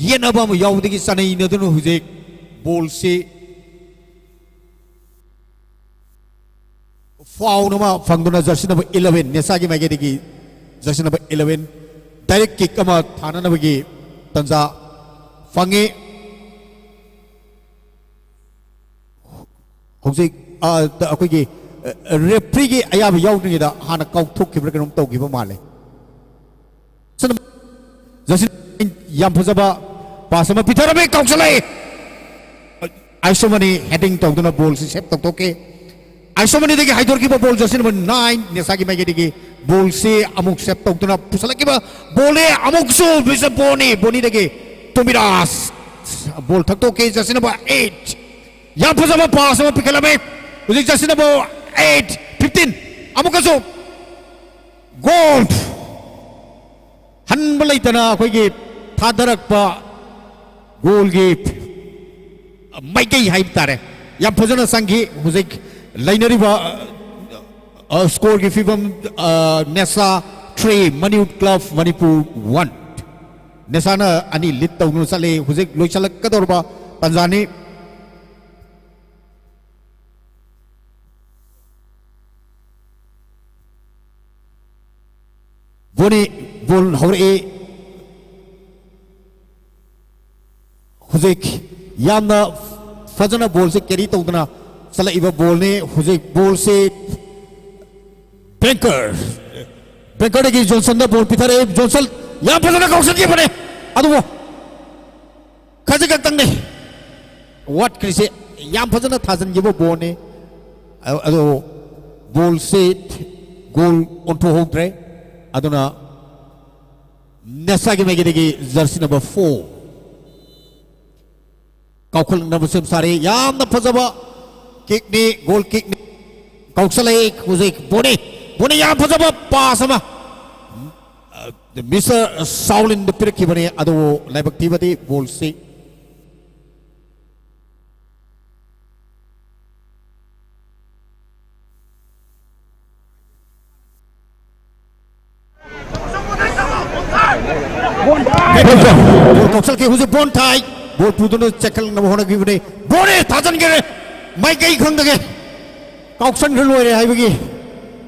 ꯌꯦꯠꯅꯕ ꯑꯃ ꯌꯥꯎꯕꯗꯒꯤ ꯆꯅꯩꯅꯗꯨꯅ ꯍꯧꯖꯤꯛ ꯕꯣꯜꯁꯤ ꯐꯥꯎꯜ ꯑꯃ ꯐꯪꯗꯨꯅ jersey number eleven, ꯅꯦꯁꯥꯒꯤ ꯃꯥꯏꯀꯩꯗꯒꯤ jersey number eleven direct kick ꯑꯃ ꯊꯥꯅꯅꯕꯒꯤ ꯇꯥꯟꯖꯥ ꯐꯪꯉꯤ꯫ ꯍꯧꯖꯤꯛ, ꯑ, ꯇ-, ꯑꯩꯈꯣꯏꯒꯤ, ꯑ, ꯔꯦꯐ꯭ꯔꯤꯒꯤ ꯑꯌꯥꯕ ꯌꯥꯎꯗ꯭ꯔꯤꯉꯩꯗ ꯍꯥꯟꯅ ꯀꯥꯎꯊꯣꯛꯈꯤꯕ꯭ꯔꯥ ꯀꯩꯅꯣꯝ ꯇꯧꯈꯤꯕ ꯃꯥꯜꯂꯦ꯫ ꯁꯅ-, ꯖꯁꯤꯟ ꯌꯥꯝ ꯐꯖꯕ ꯄꯥꯁ ꯑꯃ ꯄꯤꯊꯔꯝꯃꯤ, ꯀꯥꯎꯁꯜꯂꯛꯏ꯫ ꯑꯥꯏꯁꯣꯃꯅꯤ ꯍꯦꯗꯤꯡ ꯇꯧꯗꯨꯅ ꯕꯣꯜꯁꯤ ꯁꯦꯞ ꯇꯧꯊꯣꯛꯈꯤ꯫ ꯑꯥꯏꯁꯣꯃꯅꯤꯗꯒꯤ ꯍꯥꯏꯗꯣꯔꯛꯈꯤꯕ ꯕꯣꯜ ꯖꯁꯤꯟ number nine ꯅꯦꯁꯥꯒꯤ ꯃꯥꯏꯀꯩꯗꯒꯤ ꯕꯣꯜꯁꯤ ꯑꯃꯨꯛ ꯁꯦꯞ ꯇꯧꯗꯨꯅ ꯄꯨꯁꯜꯂꯛꯈꯤꯕ ꯕꯣꯜꯅꯤ꯫ ꯑꯃꯨꯛꯁꯨ ꯃꯤꯁꯇꯔ ꯕꯣꯅꯤ, ꯕꯣꯅꯤꯗꯒꯤ ꯇꯣꯃꯤꯔꯥꯁ꯫ ꯕꯣꯜ ꯊꯛꯇꯣꯛꯈꯤ꯫ ꯖꯔꯁꯤ ꯅꯝꯕꯔ ꯑꯩꯠ, ꯌꯥꯝ ꯐꯖꯕ ꯄꯥꯁ ꯑꯃ ꯄꯤꯈꯠꯂꯝꯃꯤ꯫ ꯍꯧꯖꯤꯛ ꯖꯔꯁꯤ ꯅꯝꯕꯔ ꯑꯩꯠ, ꯐꯤꯐꯇꯤꯟ, ꯑꯃꯨꯛꯀꯁꯨ ꯒꯣꯜ꯫ ꯍꯟꯕ ꯂꯩꯇꯅ ꯑꯩꯈꯣꯏꯒꯤ ꯊꯥꯗꯔꯛꯄ ꯒꯣꯜꯒꯤ ꯃꯥꯏꯀꯩ ꯍꯥꯏꯕ ꯇꯥꯔꯦ, ꯌꯥꯝ ꯐꯖꯅ ꯆꯪꯈꯤ꯫ ꯍꯧꯖꯤꯛ ꯂꯩꯅꯔꯤꯕ, ꯑ, ꯁ꯭ꯀꯣꯔꯒꯤ ꯐꯤꯕꯝ, ꯑ, ꯅꯦꯁꯥ three, Manipur club Manipur one. ꯅꯦꯁꯥꯅ ꯑꯅꯤ ꯂꯤꯗ ꯇꯧꯗꯨꯅ ꯆꯠꯂꯤ꯫ ꯍꯧꯖꯤꯛ ꯂꯣꯏꯁꯤꯜꯂꯛꯀꯗꯧꯔꯕ ꯇꯥꯟꯖꯥꯅꯤ꯫ ꯕꯣꯅꯤ, ꯕꯣꯜ ꯍꯧꯔꯛꯏ꯫ ꯍꯧꯖꯤꯛ ꯌꯥꯝꯅ ꯐꯖꯅ ꯕꯣꯜꯁꯦ ꯀꯦꯔꯤ ꯇꯧꯗꯅ ꯆꯠꯂꯛꯏꯕ ꯕꯣꯜꯅꯤ꯫ ꯍꯧꯖꯤꯛ ꯕꯣꯜꯁꯦ ꯕꯦꯡꯀꯔ, ꯕꯦꯡꯀꯔꯗꯒꯤ ꯖꯣꯟꯁꯟꯗ ꯕꯣꯜ ꯄꯤꯊꯔꯛꯏ꯫ ꯖꯣꯟꯁꯟ ꯌꯥꯝ ꯐꯖꯅ ꯀꯥꯎꯁꯟꯈꯤꯕꯅꯦ, ꯑꯗꯨꯕꯨ ꯈꯖꯤꯛ ꯈꯛꯇꯪꯅꯤ ꯋꯥꯠꯈ꯭ꯔꯤꯁꯦ꯫ ꯌꯥꯝ ꯐꯖꯅ ꯊꯥꯖꯤꯟꯈꯤꯕ ꯕꯣꯜꯅꯤ꯫ ꯑ-, ꯑꯗꯣ ꯕꯣꯜꯁꯦ ꯒꯣꯜ ꯑꯣꯟꯊꯣꯛꯍꯧꯗ꯭ꯔꯦ꯫ ꯑꯗꯨꯅ ꯅꯦꯁꯥꯒꯤ ꯃꯥꯏꯀꯩꯗꯒꯤ ꯖꯔꯁꯤ ꯅꯝꯕꯔ ꯐꯣꯔ ꯀꯥꯎꯈꯠꯂꯛꯅꯕ ꯁꯦꯝ ꯁꯥꯔꯦ꯫ ꯌꯥꯝꯅ ꯐꯖꯕ ꯀꯤꯛꯅꯤ, ꯒꯣꯜ ꯀꯤꯛꯅꯤ꯫ ꯀꯥꯎꯁꯜꯂꯛꯏ ꯍꯧꯖꯤꯛ ꯕꯣꯅꯤ꯫ ꯕꯣꯅꯤ ꯌꯥꯝ ꯐꯖꯕ ꯄꯥꯁ ꯑꯃ, ꯑ, ꯃꯤꯁꯇꯔ ꯁꯥꯎꯂꯤꯟꯗ ꯄꯤꯔꯛꯈꯤꯕꯅꯤ, ꯑꯗꯨꯕꯨ ꯂꯥꯏꯕꯛ ꯊꯤꯕꯗꯤ ꯕꯣꯜꯁꯤ ꯕꯣꯜ ꯀꯥꯎꯁꯜꯂꯛꯈꯤ꯫ ꯍꯧꯖꯤꯛ ꯕꯣꯟ ꯊꯥꯏ꯫ ꯕꯣꯜ ꯄꯨꯗꯨꯅ ꯆꯦꯟꯈꯠꯂꯛꯅꯕ ꯍꯣꯠꯅꯈꯤꯕꯅꯤ꯫ ꯕꯣꯜ ꯊꯥꯖꯤꯟꯈꯔꯦ꯫ ꯃꯥꯏꯀꯩ ꯈꯪꯗꯒꯦ ꯀꯥꯎꯁꯟꯈ꯭ꯔ ꯂꯣꯏꯔꯦ ꯍꯥꯏꯕꯒꯤ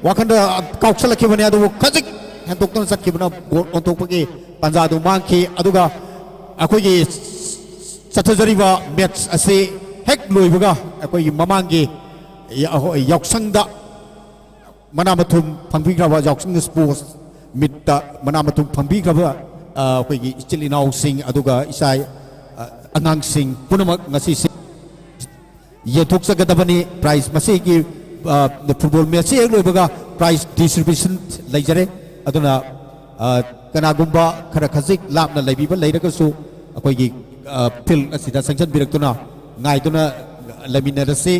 ꯋꯥꯈꯜꯗ ꯀꯥꯎꯁꯜꯂꯛꯈꯤꯕꯅꯤ, ꯑꯗꯨꯕꯨ ꯈꯖꯤꯛ ꯍꯦꯟꯗꯣꯛꯇꯨꯅ ꯆꯠꯈꯤꯕꯅ ꯕꯣꯜ ꯑꯣꯟꯊꯣꯛꯄꯒꯤ ꯇꯥꯟꯖꯥꯗꯨ ꯃꯥꯡꯈꯤ꯫ ꯑꯗꯨꯒ ꯑꯩꯈꯣꯏꯒꯤ ꯆꯠꯊꯖꯔꯤꯕ ꯃꯦꯠꯆ ꯑꯁꯤ ꯍꯦꯛ ꯂꯣꯏꯕꯒ ꯑꯩꯈꯣꯏꯒꯤ ꯃꯃꯥꯡꯒꯤ ꯌꯥꯎꯁꯪꯗ ꯃꯅꯥ ꯃꯊꯨꯝ ꯐꯪꯕꯤꯈ꯭ꯔꯕ, ꯌꯥꯎꯁꯪ ꯁ꯭ꯄꯣꯔꯠꯁ ꯃꯤꯠꯇ ꯃꯅꯥ ꯃꯊꯨꯝ ꯐꯪꯕꯤꯈ꯭ꯔꯕ, ꯑ, ꯑꯩꯈꯣꯏꯒꯤ ꯏꯆꯤꯜ ꯏꯅꯥꯎꯁꯤꯡ, ꯑꯗꯨꯒ ꯏꯆꯥ, ꯑ, ꯑꯉꯥꯡꯁꯤꯡ ꯄꯨꯝꯅꯃꯛ ꯉꯁꯤꯁꯦ ꯌꯦꯟꯊꯣꯛꯆꯒꯗꯕꯅꯤ꯫ ꯄ꯭ꯔꯥꯏꯖ ꯃꯁꯤꯒꯤ, ꯑ, ꯐꯨꯠꯕꯣꯜ ꯃꯦꯠꯆꯁꯤ ꯍꯦꯛ ꯂꯣꯏꯕꯒ ꯄ꯭ꯔꯥꯏꯖ ꯗꯤꯁꯇ꯭ꯔꯤꯕ꯭ꯌꯨꯁꯟ ꯂꯩꯖꯔꯦ꯫ ꯑꯗꯨꯅ, ꯑ, ꯀꯅꯥꯒꯨꯝꯕ ꯈꯔ ꯈꯖꯤꯛ ꯂꯥꯞꯅ ꯂꯩꯕꯤꯕ ꯂꯩꯔꯒꯁꯨ ꯑꯩꯈꯣꯏꯒꯤ ꯑ, ꯐꯤꯜ ꯑꯁꯤꯗ ꯆꯪꯁꯤꯟꯕꯤꯔꯛꯇꯨꯅ ꯉꯥꯏꯗꯨꯅ ꯂꯩꯃꯤꯟꯅꯔꯁꯤ꯫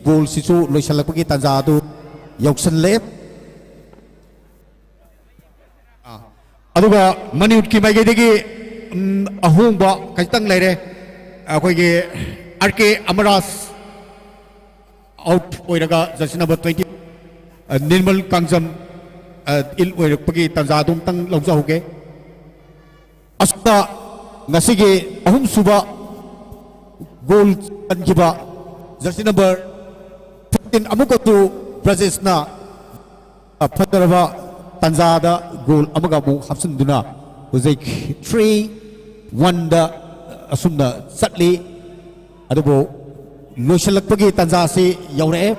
ꯕꯣꯜꯁꯤꯁꯨ ꯂꯣꯏꯁꯤꯜꯂꯛꯄꯒꯤ ꯇꯥꯟꯖꯥ ꯑꯗꯨ ꯌꯧꯁꯜꯂꯦ꯫ ꯑ, ꯑꯗꯨꯒ ꯃꯅꯤꯄꯨꯔꯒꯤ ꯃꯥꯏꯀꯩꯗꯒꯤ, ꯎꯝ, ꯑꯍꯣꯡꯕ ꯈꯖꯤꯛꯇꯪ ꯂꯩꯔꯦ꯫ ꯑꯩꯈꯣꯏꯒꯤ ꯑꯥꯔ ꯀꯦ ꯑꯃꯔꯥꯖ ꯑꯥꯎꯠ ꯑꯣꯏꯔꯒ ꯖꯔꯁꯤ ꯅꯝꯕꯔ ꯇ꯭ꯋꯦꯟꯇꯤ, ꯑ, ꯅꯤꯔꯃꯜ ꯀꯥꯡꯖꯝ, ꯑ, ꯏꯜ ꯑꯣꯏꯔꯛꯄꯒꯤ ꯇꯥꯟꯖꯥ ꯑꯗꯨ ꯑꯃꯨꯛꯇꯪ ꯂꯧꯖꯍꯧꯒꯦ꯫ ꯑꯁꯨꯝꯅ ꯉꯁꯤꯒꯤ ꯑꯍꯨꯝꯁꯨꯕ ꯒꯣꯜ ꯆꯟꯈꯤꯕ ꯖꯔꯁꯤ ꯅꯝꯕꯔ ꯐꯤꯐꯇꯤꯟ ꯑꯃꯨꯛꯀꯁꯨ ꯕ꯭ꯔꯖꯦꯁꯅ ꯐꯖꯔꯕ ꯇꯥꯟꯖꯥꯗ ꯒꯣꯜ ꯑꯃꯒ ꯑꯃꯨꯛ ꯍꯥꯞꯆꯤꯟꯗꯨꯅ ꯍꯧꯖꯤꯛ ꯊ꯭ꯔꯤ ꯋꯟꯗ ꯑꯁꯨꯝꯅ ꯆꯠꯂꯤ꯫ ꯑꯗꯨꯕꯨ ꯂꯣꯏꯁꯤꯜꯂꯛꯄꯒꯤ ꯇꯥꯟꯖꯥꯁꯤ ꯌꯧꯔꯛꯑꯦ꯫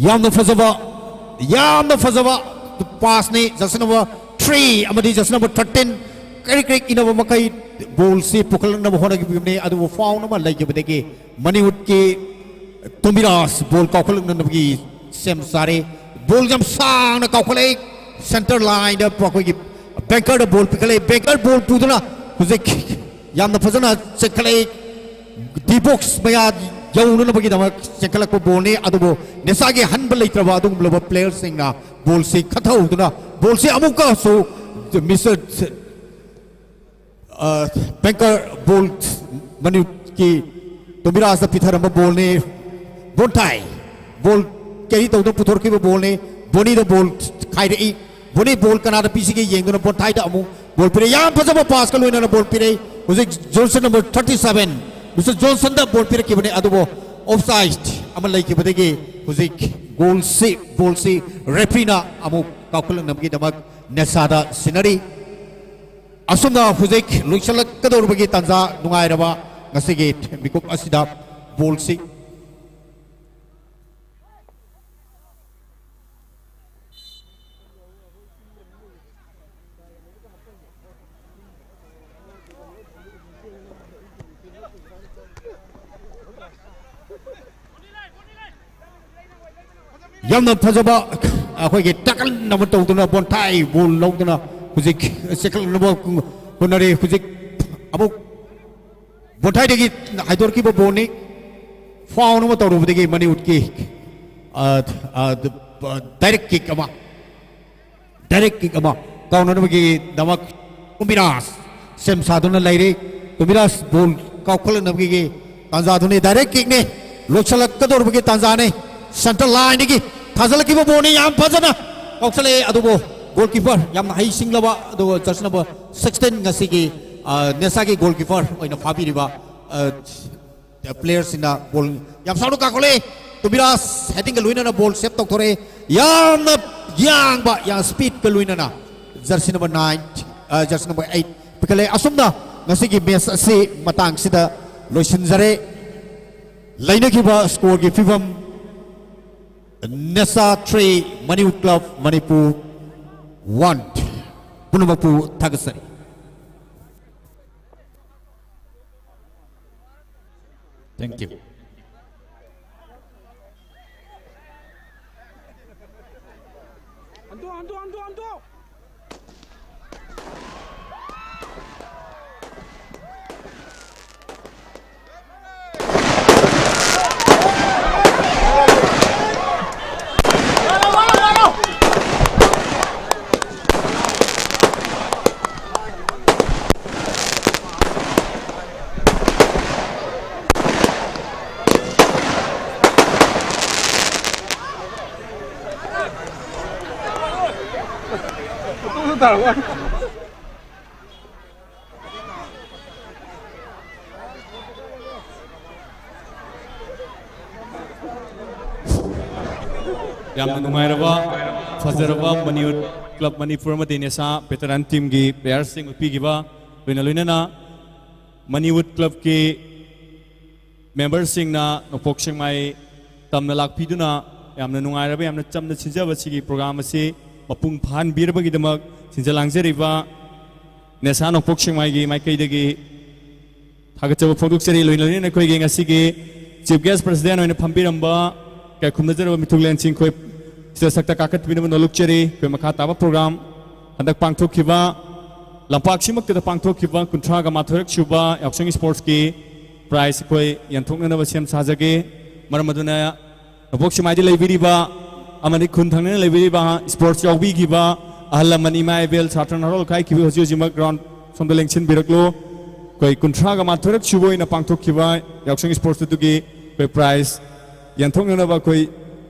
ꯌꯥꯝꯅ ꯐꯖꯕ, ꯌꯥꯝꯅ ꯐꯖꯕ ꯄꯥꯁꯅꯤ꯫ ꯖꯔꯁꯤ ꯅꯝꯕꯔ ꯊ꯭ꯔꯤ ꯑꯃꯗꯤ ꯖꯔꯁꯤ ꯅꯝꯕꯔ ꯊꯥꯔꯇꯤꯟ ꯀ꯭ꯔꯤꯛ ꯀ꯭ꯔꯤꯛ ꯏꯟꯅꯕ ꯃꯈꯩ ꯕꯣꯜꯁꯤ ꯄꯨꯈꯠꯂꯛꯅꯕ ꯍꯣꯠꯅꯈꯤꯕꯅꯤ, ꯑꯗꯨꯕꯨ ꯐꯥꯎꯜ ꯑꯃ ꯂꯩꯈꯤꯕꯗꯒꯤ ꯃꯅꯤꯄꯨꯔꯒꯤ ꯇꯣꯃꯤꯔꯥꯖ ꯕꯣꯜ ꯀꯥꯎꯈꯠꯂꯛꯅꯅꯕꯒꯤ ꯁꯦꯝ ꯁꯥꯔꯦ꯫ ꯕꯣꯜ ꯌꯥꯝ ꯁꯥꯡꯅ ꯀꯥꯎꯈꯠꯂꯛꯏ꯫ ꯁꯦꯟꯇꯔ ꯂꯥꯏꯟꯗ ꯑꯩꯈꯣꯏꯒꯤ ꯕꯦꯡꯀꯔꯗ ꯕꯣꯜ ꯄꯤꯈꯠꯂꯛꯏ꯫ ꯕꯦꯡꯀꯔ ꯕꯣꯜ ꯄꯨꯗꯨꯅ ꯍꯧꯖꯤꯛ ꯌꯥꯝꯅ ꯐꯖꯅ ꯆꯦꯟꯈꯠꯂꯛꯏ꯫ ꯗꯤ ꯕꯣꯛꯁ ꯃꯌꯥ ꯌꯧꯅꯅꯕꯒꯤꯗꯃꯛ ꯆꯦꯟꯈꯠꯂꯛꯄ ꯕꯣꯜꯅꯤ꯫ ꯑꯗꯨꯕꯨ ꯅꯦꯁꯥꯒꯤ ꯍꯟꯕ ꯂꯩꯇ꯭ꯔꯕ ꯑꯗꯨꯒꯨꯝꯂꯕ ꯄ꯭ꯂꯦꯌꯔꯁꯤꯡꯅ ꯕꯣꯜꯁꯤ ꯈꯟꯊꯍꯧꯗꯨꯅ ꯕꯣꯜꯁꯤ ꯑꯃꯨꯛꯀꯁꯨ ꯃꯤꯁꯇꯔ ꯑ, ꯕꯦꯡꯀꯔ ꯕꯣꯜ ꯃꯅꯤꯄꯨꯔꯒꯤ ꯇꯣꯃꯤꯔꯥꯖꯇ ꯄꯤꯊꯔꯝꯕ ꯕꯣꯜꯅꯤ꯫ ꯕꯣꯟꯊꯥꯏ ꯕꯣꯜ ꯀꯦꯔꯤ ꯇꯧꯗꯨꯅ ꯄꯨꯊꯣꯔꯛꯈꯤꯕ ꯕꯣꯜꯅꯤ꯫ ꯕꯣꯅꯤꯗ ꯕꯣꯜ ꯈꯥꯏꯔꯛꯏ꯫ ꯕꯣꯅꯤ ꯕꯣꯜ ꯀꯅꯥꯗ ꯄꯤꯁꯤꯒꯦ ꯌꯦꯡꯗꯨꯅ ꯕꯣꯟꯊꯥꯏꯗ ꯑꯃꯨꯛ ꯕꯣꯜ ꯄꯤꯔꯛꯏ꯫ ꯌꯥꯝ ꯐꯖꯕ ꯄꯥꯁꯀ ꯂꯣꯏꯅꯅ ꯕꯣꯜ ꯄꯤꯔꯛꯏ꯫ ꯍꯧꯖꯤꯛ Johnson number thirty seven, mister ꯖꯣꯟꯁꯟꯗ ꯕꯣꯜ ꯄꯤꯔꯛꯈꯤꯕꯅꯤ, ꯑꯗꯨꯕꯨ ꯑꯣꯐꯁꯥꯏꯠ ꯑꯃ ꯂꯩꯈꯤꯕꯗꯒꯤ ꯍꯧꯖꯤꯛ ꯒꯣꯜꯁꯤ, ꯕꯣꯜꯁꯤ ꯔꯦꯐ꯭ꯔꯤꯅ ꯑꯃꯨꯛ ꯀꯥꯎꯈꯠꯂꯛꯅꯕꯒꯤꯗꯃꯛ ꯅꯦꯁꯥꯗ ꯁꯤꯟꯅꯔꯤ꯫ ꯑꯁꯨꯝꯅ ꯍꯧꯖꯤꯛ ꯂꯣꯏꯁꯤꯜꯂꯛꯀꯗꯧꯔꯤꯕꯒꯤ ꯇꯥꯟꯖꯥ ꯅꯨꯡꯉꯥꯏꯔꯕ ꯉꯁꯤꯒꯤ ꯃꯤꯀꯨꯞ ꯑꯁꯤꯗ ꯕꯣꯜꯁꯤ ꯌꯥꯝꯅ ꯐꯖꯕ ꯑꯩꯈꯣꯏꯒꯤ ꯇꯥꯀꯜ ꯑꯃ ꯇꯧꯗꯨꯅ ꯕꯣꯟꯊꯥꯏ ꯕꯣꯜ ꯂꯧꯗꯨꯅ ꯍꯧꯖꯤꯛ ꯆꯦꯟꯈꯠꯂꯛꯅꯕ ꯍꯣꯠꯅꯔꯤ꯫ ꯍꯧꯖꯤꯛ ꯑꯃꯨꯛ ꯕꯣꯟꯊꯥꯏꯗꯒꯤ ꯍꯥꯏꯗꯣꯔꯛꯈꯤꯕ ꯕꯣꯜꯅꯤ꯫ ꯐꯥꯎꯟ ꯑꯃ ꯇꯧꯔꯨꯕꯗꯒꯤ ꯃꯅꯤꯄꯨꯔꯒꯤ, ꯑ, ꯑ, ꯗꯥꯏꯔꯦꯛ ꯀꯤꯛ ꯑꯃ, ꯗꯥꯏꯔꯦꯛ ꯀꯤꯛ ꯑꯃ ꯀꯥꯎꯅꯅꯕꯒꯤꯗꯃꯛ ꯀꯨꯃꯤꯔꯥꯖ ꯁꯦꯝ ꯁꯥꯗꯨꯅ ꯂꯩꯔꯤ꯫ ꯀꯨꯃꯤꯔꯥꯖ ꯕꯣꯜ ꯀꯥꯎꯈꯠꯂꯛꯅꯕꯒꯤ ꯇꯥꯟꯖꯥꯗꯨꯅꯤ꯫ ꯗꯥꯏꯔꯦꯛ ꯀꯤꯛꯅꯤ꯫ ꯂꯣꯏꯁꯤꯜꯂꯛꯀꯗꯧꯔꯕꯒꯤ ꯇꯥꯟꯖꯥꯅꯤ꯫ ꯁꯦꯟꯇꯔ ꯂꯥꯏꯟꯗꯒꯤ ꯊꯥꯖꯜꯂꯛꯈꯤꯕ ꯕꯣꯜꯅꯤ꯫ ꯌꯥꯝ ꯐꯖꯅ ꯀꯥꯎꯁꯜꯂꯛꯑꯦ꯫ ꯑꯗꯨꯕꯨ ꯒꯣꯜꯀꯤꯄꯔ ꯌꯥꯝꯅ ꯍꯩꯁꯤꯡꯂꯕ, ꯑꯗꯨꯒ ꯖꯔꯁꯤ ꯅꯝꯕꯔ ꯁꯤꯛꯁꯇꯤꯟ ꯉꯁꯤꯒꯤ, ꯑ, ꯅꯦꯁꯥꯒꯤ ꯒꯣꯜꯀꯤꯄꯔ ꯑꯣꯏꯅ ꯐꯥꯕꯤꯔꯤꯕ, ꯑ, ꯄ꯭ꯂꯦꯌꯔꯁꯤꯡꯅ ꯕꯣꯜ ꯌꯥꯝ ꯁꯥꯎꯅ ꯀꯥꯈꯠꯂꯛꯑꯦ꯫ ꯇꯨꯃꯤꯔꯥꯖ ꯍꯦꯗꯤꯡꯒ ꯂꯣꯏꯅꯅ ꯕꯣꯜ ꯁꯦꯞ ꯇꯧꯊꯣꯔꯛꯑꯦ꯫ ꯌꯥꯝꯅ ꯌꯥꯡꯕ, ꯌꯥꯝ ꯁ꯭ꯄꯤꯗꯀ ꯂꯣꯏꯅꯅ jersey number nine, uh, jersey number eight ꯄꯤꯈꯠꯂꯦ꯫ ꯑꯁꯨꯝꯅ ꯉꯁꯤꯒꯤ ꯃꯦꯆ ꯑꯁꯤ ꯃꯇꯥꯡꯁꯤꯗ ꯂꯣꯏꯁꯤꯟꯖꯔꯦ꯫ ꯂꯩꯅꯈꯤꯕ ꯁ꯭ꯀꯣꯔꯒꯤ ꯐꯤꯕꯝ, ꯅꯦꯁꯥ three, Manipur club Manipur one. ꯄꯨꯝꯅꯃꯛꯄꯨ ꯊꯥꯒꯠꯆꯔꯤ꯫ Thank you. ꯌꯥꯝꯅ ꯅꯨꯡꯉꯥꯏꯔꯕ, ꯐꯖꯔꯕ ꯃꯅꯤꯄꯨꯔ ꯀ꯭ꯂꯕ ꯃꯅꯤꯄꯨꯔ ꯑꯃꯗꯤ ꯅꯦꯁꯥ ꯚꯦꯇꯔꯥꯟ ꯇꯤꯝꯒꯤ ꯄ꯭ꯂꯦꯌꯔꯁꯤꯡ ꯎꯠꯄꯤꯈꯤꯕ, ꯂꯣꯏꯅ ꯂꯣꯏꯅꯅ ꯃꯅꯤꯄꯨꯔ ꯀ꯭ꯂꯕꯀꯤ ꯃꯦꯝꯕꯔꯁꯤꯡꯅ ꯅꯣꯡꯄꯣꯛ ꯁꯦꯛꯃꯥꯏ ꯇꯝꯅ ꯂꯥꯛꯄꯤꯗꯨꯅ ꯌꯥꯝꯅ ꯅꯨꯡꯉꯥꯏꯔꯕ, ꯌꯥꯝꯅ ꯆꯝꯅ ꯁꯤꯟꯖꯕ ꯁꯤꯒꯤ ꯄ꯭ꯔꯣꯒ꯭ꯔꯥꯝ ꯑꯁꯤ ꯃꯄꯨꯡ ꯐꯥꯍꯟꯕꯤꯔꯕꯒꯤꯗꯃꯛ ꯁꯤꯟꯖ ꯂꯥꯡꯖꯔꯤꯕ ꯅꯦꯁꯥ ꯅꯣꯡꯄꯣꯛ ꯁꯦꯛꯃꯥꯏꯒꯤ ꯃꯥꯏꯀꯩꯗꯒꯤ ꯊꯥꯒꯠꯆꯕ ꯐꯣꯡꯗꯣꯛꯆꯔꯤ꯫ ꯂꯣꯏꯅ ꯂꯣꯏꯅꯅ ꯑꯩꯈꯣꯏꯒꯤ ꯉꯁꯤꯒꯤ ꯆꯤꯐ ꯒꯦꯁ ꯄ꯭ꯔꯁꯤꯗꯦꯟ ꯑꯣꯏꯅ ꯐꯝꯕꯤꯔꯝꯕ ꯀꯥꯏꯈꯨꯝꯅꯖꯔꯕ ꯃꯤꯊꯨꯡꯂꯦꯟ ꯆꯤꯡꯈꯣꯏ ꯁꯤꯗ ꯁꯛꯇ ꯀꯥꯈꯠꯄꯤꯅꯕ ꯅꯣꯂꯨꯛꯆꯔꯤ꯫ ꯑꯩꯈꯣꯏ ꯃꯈꯥ ꯇꯥꯕ ꯄ꯭ꯔꯣꯒ꯭ꯔꯥꯝ ꯍꯟꯗꯛ ꯄꯥꯡꯊꯣꯛꯈꯤꯕ, ꯂꯝꯄꯥꯛꯁꯤꯃꯛꯇꯗ ꯄꯥꯡꯊꯣꯛꯈꯤꯕ ꯀꯨꯟꯊ꯭ꯔꯥꯒ ꯃꯥꯊꯣꯏꯔꯛ ꯁꯨꯕ ꯌꯥꯎꯁꯪ ꯁ꯭ꯄꯣꯔꯠꯁꯀꯤ ꯄ꯭ꯔꯥꯏꯖ ꯑꯩꯈꯣꯏ ꯌꯦꯟꯊꯣꯛꯅꯅꯕ ꯁꯦꯝ ꯁꯥꯖꯒꯦ꯫ ꯃꯔꯝ ꯑꯗꯨꯅ ꯅꯣꯡꯄꯣꯛ ꯁꯦꯛꯃꯥꯏꯗ ꯂꯩꯕꯤꯔꯤꯕ ꯑꯃꯗꯤ ꯈꯨꯟ ꯊꯪꯅꯅ ꯂꯩꯕꯤꯔꯤꯕ ꯁ꯭ꯄꯣꯔꯠꯁ ꯌꯥꯎꯕꯤꯈꯤꯕ ꯑꯍꯜ ꯂꯃꯟ, ꯏꯃꯥ ꯏꯕꯦꯜ, ꯁꯥꯇ꯭ꯔ ꯅꯍꯥꯔꯣꯜ ꯈꯥꯏꯈꯤꯕ ꯍꯧꯖꯤꯛ ꯍꯧꯖꯤꯛꯃꯛ ꯒ꯭ꯔꯥꯎꯟ ꯁꯣꯝꯗ ꯂꯦꯡꯁꯤꯟꯕꯤꯔꯛꯂꯣ꯫ ꯑꯩꯈꯣꯏ ꯀꯨꯟꯊ꯭ꯔꯥꯒ ꯃꯥꯊꯣꯏꯔꯛ ꯁꯨꯕ ꯑꯣꯏꯅ ꯄꯥꯡꯊꯣꯛꯈꯤꯕ ꯌꯥꯎꯁꯪ ꯁ꯭ꯄꯣꯔꯠꯁ ꯑꯗꯨꯒꯤ ꯑꯩꯈꯣꯏ ꯄ꯭ꯔꯥꯏꯖ ꯌꯦꯟꯊꯣꯛꯅꯅꯕ ꯑꯩꯈꯣꯏ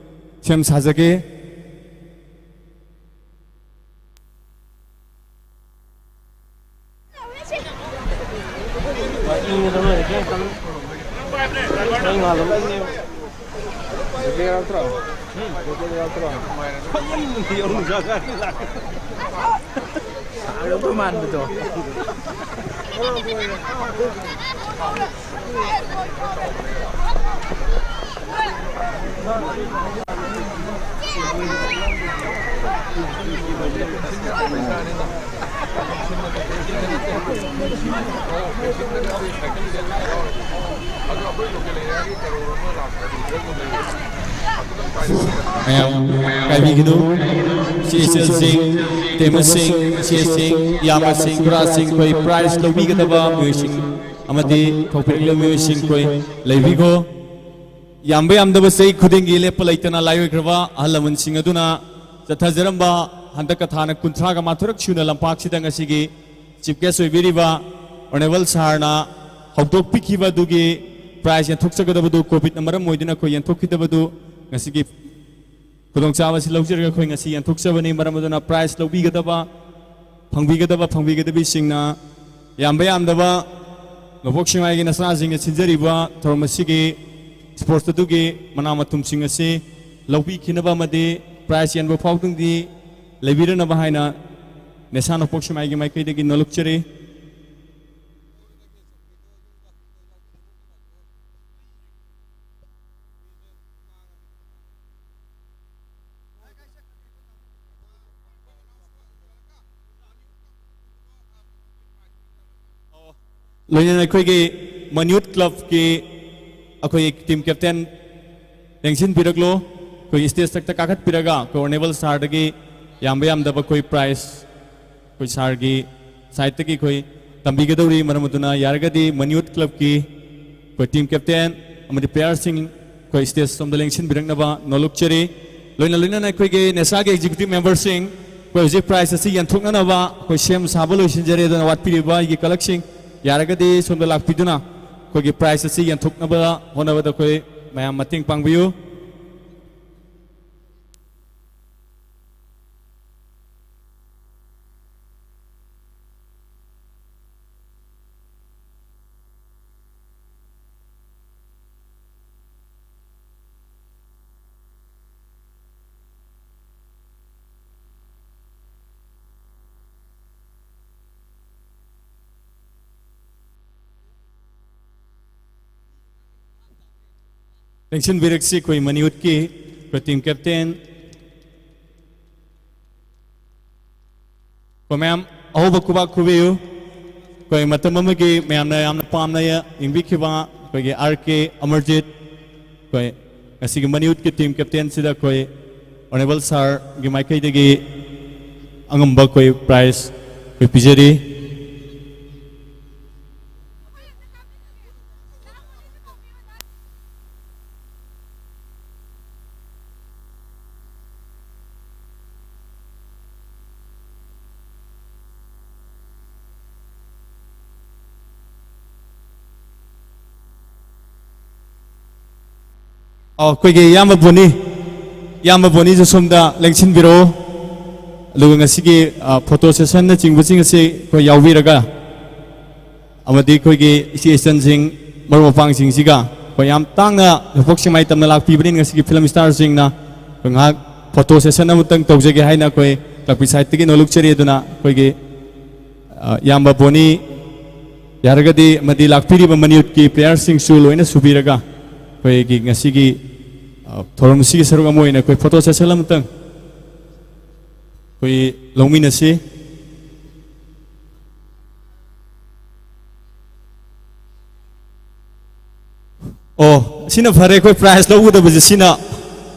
ꯁꯦꯝ ꯁꯥꯖꯒꯦ꯫ ꯃꯌꯥꯝ ꯀꯥꯏꯕꯤꯒꯅꯨ꯫ ꯁꯤ ꯏꯆꯜꯁꯤꯡ, ꯇꯦꯃꯁꯤꯡ, ꯏꯆꯦꯁꯤꯡ, ꯏꯌꯥꯝꯕꯁꯤꯡ, ꯈꯨꯔꯥꯁꯤꯡ, ꯑꯩꯈꯣꯏ ꯄ꯭ꯔꯥꯏꯖ ꯂꯧꯕꯤꯒꯗꯕ ꯃꯤꯑꯣꯏꯁꯤꯡ ꯑꯃꯗꯤ ꯊꯧꯄꯤꯔꯛꯂꯤꯕ ꯃꯤꯑꯣꯏꯁꯤꯡ ꯑꯩꯈꯣꯏ ꯂꯩꯕꯤꯈꯣ꯫ ꯌꯥꯝꯕ ꯌꯥꯝꯗꯕ ꯆꯍꯤ ꯈꯨꯗꯤꯡꯒꯤ ꯂꯦꯞꯄ ꯂꯩꯇꯅ ꯂꯥꯏ ꯑꯣꯏꯈ꯭ꯔꯕ ꯑꯍꯜ ꯂꯃꯟꯁꯤꯡ ꯑꯗꯨꯅ ꯆꯠꯊꯖꯔꯝꯕ ꯍꯟꯗꯛꯀ ꯊꯥꯅ ꯀꯨꯟꯊ꯭ꯔꯥꯒ ꯃꯥꯊꯣꯏꯔꯛ ꯁꯨꯅ ꯂꯝꯄꯥꯛꯁꯤꯗ ꯉꯁꯤꯒꯤ ꯆꯤꯐ ꯒꯦꯁ ꯑꯣꯏꯕꯤꯔꯤꯕ ꯑꯣꯅꯔꯦꯕꯜ ꯁꯥꯔꯅ ꯍꯧꯗꯣꯛꯄꯤꯈꯤꯕ ꯑꯗꯨꯒꯤ ꯄ꯭ꯔꯥꯏꯖ ꯌꯦꯟꯊꯣꯛꯆꯒꯗꯕꯗꯨ ꯀꯣꯚꯤꯗꯅ ꯃꯔꯝ ꯑꯣꯏꯗꯨꯅ ꯑꯩꯈꯣꯏ ꯌꯦꯟꯊꯣꯛꯈꯤꯗꯕꯗꯨ ꯉꯁꯤꯒꯤ ꯈꯨꯗꯣꯡꯆꯥꯕ ꯑꯁꯤ ꯂꯧꯖꯔꯒ ꯑꯩꯈꯣꯏ ꯉꯁꯤ ꯌꯦꯟꯊꯣꯛꯆꯕꯅꯤ꯫ ꯃꯔꯝ ꯑꯗꯨꯅ ꯄ꯭ꯔꯥꯏꯖ ꯂꯧꯕꯤꯒꯗꯕ, ꯐꯪꯕꯤꯒꯗꯕ, ꯐꯪꯕꯤꯒꯗꯕꯤꯁꯤꯡꯅ ꯌꯥꯝꯕ ꯌꯥꯝꯗꯕ ꯅꯣꯡꯄꯣꯛ ꯁꯦꯛꯃꯥꯏꯒꯤ ꯅꯁꯥꯁꯤꯡꯅ ꯁꯤꯟꯖꯔꯤꯕ ꯊꯧꯔꯝ ꯑꯁꯤꯒꯤ ꯁ꯭ꯄꯣꯔꯠꯁ ꯑꯗꯨꯒꯤ ꯃꯅꯥ ꯃꯊꯨꯝꯁꯤꯡ ꯑꯁꯤ ꯂꯧꯕꯤꯈꯤꯅꯕ ꯑꯃꯗꯤ ꯄ꯭ꯔꯥꯏꯖ ꯌꯦꯟꯕ ꯐꯥꯎꯕꯗꯨꯗꯤ ꯂꯩꯕꯤꯔꯅꯕ ꯍꯥꯏꯅ ꯅꯦꯁꯥ ꯅꯣꯡꯄꯣꯛ ꯁꯦꯛꯃꯥꯏꯒꯤ ꯃꯥꯏꯀꯩꯗꯒꯤ ꯅꯣꯂꯨꯛꯆꯔꯤ꯫ ꯂꯣꯏꯅꯅ ꯑꯩꯈꯣꯏꯒꯤ ꯃꯟ ꯌꯨꯠ ꯀ꯭ꯂꯕꯀꯤ ꯑꯩꯈꯣꯏꯒꯤ ꯇꯤꯝ ꯀꯦꯞꯇꯦꯟ ꯂꯦꯡꯁꯤꯟꯕꯤꯔꯛꯂꯣ꯫ ꯑꯩꯈꯣꯏ ꯁ꯭ꯇꯦꯖ ꯃꯊꯛꯇ ꯀꯥꯈꯠꯄꯤꯔꯒ ꯑꯩꯈꯣꯏ ꯑꯣꯅꯔꯦꯕꯜ ꯁꯥꯔꯗꯒꯤ ꯌꯥꯝꯕ ꯌꯥꯝꯗꯕ ꯑꯩꯈꯣꯏ ꯄ꯭ꯔꯥꯏꯖ ꯑꯩꯈꯣꯏ ꯁꯥꯔꯒꯤ ꯁꯥꯏꯠꯇꯒꯤ ꯑꯩꯈꯣꯏ ꯇꯝꯕꯤꯒꯗꯧꯔꯤ꯫ ꯃꯔꯝ ꯑꯗꯨꯅ ꯌꯥꯔꯒꯗꯤ ꯃꯅꯤꯌꯨꯠ ꯀ꯭ꯂꯕꯀꯤ ꯑꯩꯈꯣꯏ ꯇꯤꯝ ꯀꯦꯞꯇꯦꯟ ꯑꯃꯗꯤ ꯄ꯭ꯂꯦꯌꯔꯁꯤꯡ ꯑꯩꯈꯣꯏ ꯁ꯭ꯇꯦꯖ ꯁꯣꯝꯗ ꯂꯦꯡꯁꯤꯟꯕꯤꯔꯛꯅꯕ ꯅꯣꯜꯂꯨꯛꯆꯔꯤ꯫ ꯂꯣꯏꯅ ꯂꯣꯏꯅꯅ ꯑꯩꯈꯣꯏꯒꯤ ꯅꯦꯁꯥꯒꯤ ꯑꯦꯛꯖꯤꯀ꯭ꯌꯨꯇꯤꯚ ꯃꯦꯝꯕꯔꯁꯤꯡ ꯑꯩꯈꯣꯏ ꯍꯧꯖꯤꯛ ꯄ꯭ꯔꯥꯏꯖ ꯑꯁꯤ ꯌꯦꯟꯊꯣꯛꯅꯅꯕ ꯑꯩꯈꯣꯏ ꯁꯦꯝ ꯁꯥꯕ ꯂꯣꯏꯁꯤꯟꯖꯔꯦ꯫ ꯑꯗꯨꯅ ꯋꯥꯠꯄꯤꯔꯤꯕ ꯑꯩꯒꯤ ꯀꯂꯔꯁꯤꯡ ꯌꯥꯔꯒꯗꯤ ꯁꯣꯝꯗ ꯂꯥꯛꯄꯤꯗꯨꯅ ꯑꯩꯈꯣꯏꯒꯤ ꯄ꯭ꯔꯥꯏꯖ ꯑꯁꯤ ꯌꯦꯟꯊꯣꯛꯅꯕ ꯍꯣꯠꯅꯕꯗ ꯑꯩꯈꯣꯏ ꯃꯌꯥꯝ ꯃꯇꯦꯡ ꯄꯥꯡꯕꯤꯌꯨ꯫ ꯂꯦꯡꯁꯤꯟꯕꯤꯔꯛꯁꯤ ꯑꯩꯈꯣꯏ ꯃꯅꯤꯌꯨꯠꯀꯤ ꯑꯩꯈꯣꯏ ꯇꯤꯝ ꯀꯦꯞꯇꯦꯟ꯫ ꯑꯩꯈꯣꯏ ꯃꯌꯥꯝ ꯑꯍꯧꯕ ꯈꯨꯕꯥꯛ ꯈꯨꯕꯤꯌꯨ꯫ ꯑꯩꯈꯣꯏ ꯃꯇꯝ ꯑꯃꯒꯤ ꯃꯌꯥꯝꯅ ꯌꯥꯝꯅ ꯄꯥꯝꯅ ꯌꯦꯡꯕꯤꯈꯤꯕ ꯑꯩꯈꯣꯏꯒꯤ ꯑꯥꯔ ꯀꯦ ꯑꯃꯔꯖꯤꯠ꯫ ꯑꯩꯈꯣꯏ ꯉꯁꯤꯒꯤ ꯃꯅꯤꯌꯨꯠꯀꯤ ꯇꯤꯝ ꯀꯦꯞꯇꯦꯟꯁꯤꯗ ꯑꯩꯈꯣꯏ ꯑꯣꯅꯔꯦꯕꯜ ꯁꯥꯔꯒꯤ ꯃꯥꯏꯀꯩꯗꯒꯤ ꯑꯉꯝꯕ ꯑꯩꯈꯣꯏ ꯄ꯭ꯔꯥꯏꯖ ꯑꯩꯈꯣꯏ ꯄꯤꯖꯔꯤ꯫ ꯑꯣ, ꯑꯩꯈꯣꯏꯒꯤ ꯏꯌꯥꯝꯕ ꯕꯣꯅꯤ, ꯏꯌꯥꯝꯕ ꯕꯣꯅꯤꯁꯨ ꯁꯣꯝꯗ ꯂꯦꯡꯁꯤꯟꯕꯤꯔꯛꯑꯣ꯫ ꯑꯗꯨꯒ ꯉꯁꯤꯒꯤ, ꯑ, ꯐꯣꯇꯣ ꯁꯦꯁꯟꯅꯆꯤꯡꯕꯁꯤꯡ ꯑꯁꯤ ꯑꯩꯈꯣꯏ ꯌꯥꯎꯕꯤꯔꯒ, ꯑꯃꯗꯤ ꯑꯩꯈꯣꯏꯒꯤ ꯏꯆꯦ ꯏꯆꯟꯁꯤꯡ, ꯃꯔꯨꯞ ꯃꯄꯥꯡꯁꯤꯡꯁꯤꯒ ꯑꯩꯈꯣꯏ ꯌꯥꯝ ꯇꯥꯡꯅ ꯅꯣꯡꯄꯣꯛ ꯁꯦꯛꯃꯥꯏ ꯇꯝꯅ ꯂꯥꯛꯄꯤꯕꯅꯤꯅ, ꯉꯁꯤꯒꯤ ꯐꯤꯂꯝ ꯏꯁꯇꯥꯔꯁꯤꯡꯅ ꯑꯩꯈꯣꯏ ꯉꯥꯏꯍꯥꯛ ꯐꯣꯇꯣ ꯁꯦꯁꯟ ꯑꯃꯇꯪ ꯇꯧꯖꯒꯦ ꯍꯥꯏꯅ ꯑꯩꯈꯣꯏ ꯀ꯭ꯂꯕꯀꯤ ꯁꯥꯏꯠꯇꯒꯤ ꯅꯣꯜꯂꯨꯛꯆꯔꯤ꯫ ꯑꯗꯨꯅ ꯑꯩꯈꯣꯏꯒꯤ, ꯑ, ꯏꯌꯥꯝꯕ ꯕꯣꯅꯤ, ꯌꯥꯔꯒꯗꯤ ꯑꯃꯗꯤ ꯂꯥꯛꯄꯤꯔꯤꯕ ꯃꯅꯤꯌꯨꯠꯀꯤ ꯄ꯭ꯂꯦꯌꯔꯁꯤꯡꯁꯨ ꯂꯣꯏꯅ ꯁꯨꯕꯤꯔꯒ ꯑꯩꯈꯣꯏꯒꯤ ꯉꯁꯤꯒꯤ, ꯑ, ꯊꯧꯔꯝꯁꯤꯒꯤ ꯁꯔꯨꯛ ꯑꯃ ꯑꯣꯏꯅ ꯑꯩꯈꯣꯏ ꯐꯣꯇꯣ ꯁꯦꯁꯟ ꯑꯃꯇꯪ ꯑꯩꯈꯣꯏ ꯂꯧꯃꯤꯟꯅꯁꯤ꯫ ꯑꯣ, ꯁꯤꯅ ꯐꯔꯦ, ꯑꯩꯈꯣꯏ ꯄ꯭ꯔꯥꯏꯖ ꯂꯧꯒꯗꯕꯁꯦ ꯁꯤꯅ꯫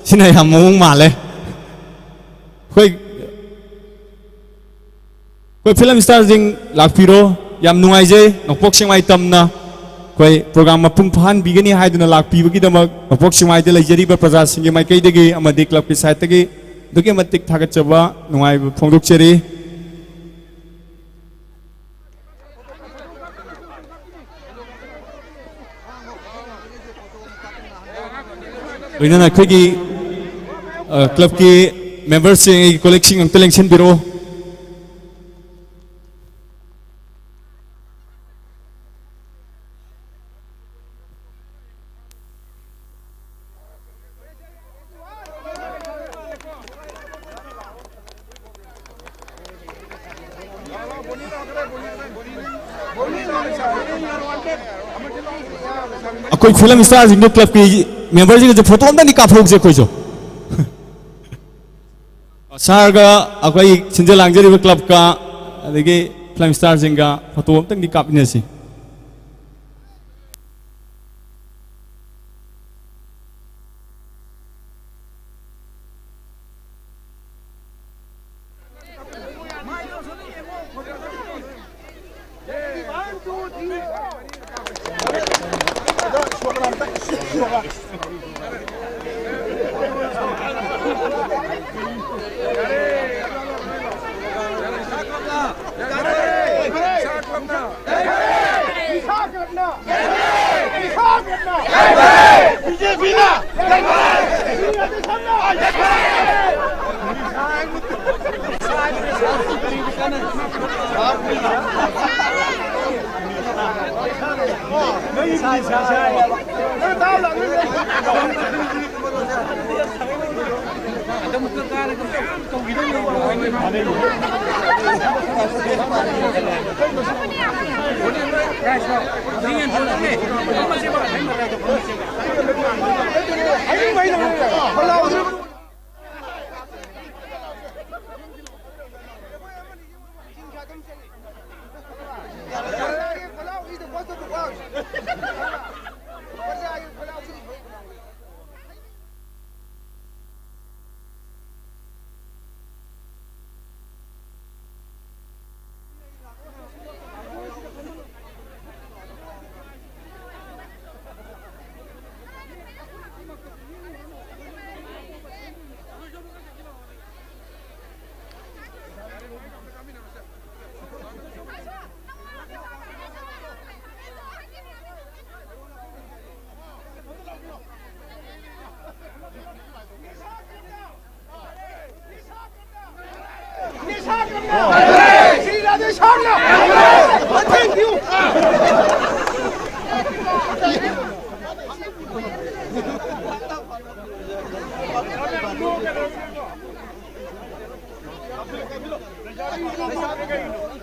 ꯁꯤꯅ ꯌꯥꯝ ꯃꯑꯣꯡ ꯃꯥꯜꯂꯦ꯫ ꯑꯩꯈꯣꯏ ꯑꯩꯈꯣꯏ ꯐꯤꯂꯝ ꯁ꯭ꯇꯥꯔꯁꯤꯡ ꯂꯥꯛꯄꯤꯔꯣ꯫ ꯌꯥꯝ ꯅꯨꯡꯉꯥꯏꯖꯩ, ꯅꯣꯡꯄꯣꯛ ꯁꯦꯛꯃꯥꯏ ꯇꯝꯅ ꯑꯩꯈꯣꯏ ꯄ꯭ꯔꯣꯒ꯭ꯔꯥꯝ ꯃꯄꯨꯡ ꯐꯥꯍꯟꯕꯤꯒꯅꯤ ꯍꯥꯏꯗꯨꯅ ꯂꯥꯛꯄꯤꯕꯒꯤꯗꯃꯛ ꯅꯣꯡꯄꯣꯛ ꯁꯦꯛꯃꯥꯏꯗ ꯂꯩꯖꯔꯤꯕ ꯄ꯭ꯔꯖꯥꯁꯤꯡꯒꯤ ꯃꯥꯏꯀꯩꯗꯒꯤ ꯑꯃꯗꯤ ꯀ꯭ꯂꯕꯀꯤ ꯁꯥꯏꯠꯇꯒꯤ ꯑꯗꯨꯛꯀꯤ ꯃꯇꯤꯛ ꯊꯥꯒꯠꯆꯕ ꯅꯨꯡꯉꯥꯏꯕ ꯐꯣꯡꯗꯣꯛꯆꯔꯤ꯫ ꯂꯣꯏꯅꯅ ꯑꯩꯈꯣꯏꯒꯤ, ꯑ, ꯀ꯭ꯂꯕꯀꯤ ꯃꯦꯝꯕꯔꯁꯤꯡ, ꯑꯩꯒꯤ ꯀꯣꯂꯤꯛꯁꯤꯡ ꯑꯝꯇ ꯂꯦꯡꯁꯤꯟꯕꯤꯔꯛꯑꯣ꯫ ꯑꯩꯈꯣꯏ ꯐꯤꯂꯝ ꯁ꯭ꯇꯥꯔꯁꯤꯡꯗꯣ, ꯀ꯭ꯂꯕꯀꯤ ꯃꯦꯝꯕꯔꯁꯤꯡꯒꯁꯨ ꯐꯣꯇꯣ ꯑꯝꯇꯪꯗꯤ ꯀꯥꯞꯍꯧꯁꯦ ꯑꯩꯈꯣꯏꯁꯨ꯫ ꯁꯥꯔꯒ ꯑꯩꯈꯣꯏ ꯁꯤꯟꯖ ꯂꯥꯡꯖꯔꯤꯕ ꯀ꯭ꯂꯕꯀ ꯑꯗꯒꯤ ꯐꯤꯂꯝ ꯁ꯭ꯇꯥꯔꯁꯤꯡꯒ ꯐꯣꯇꯣ ꯑꯝꯇꯪꯗꯤ ꯀꯥꯞꯃꯤꯟꯅꯁꯤ꯫ श्री राधेश्याम ना। Thank you।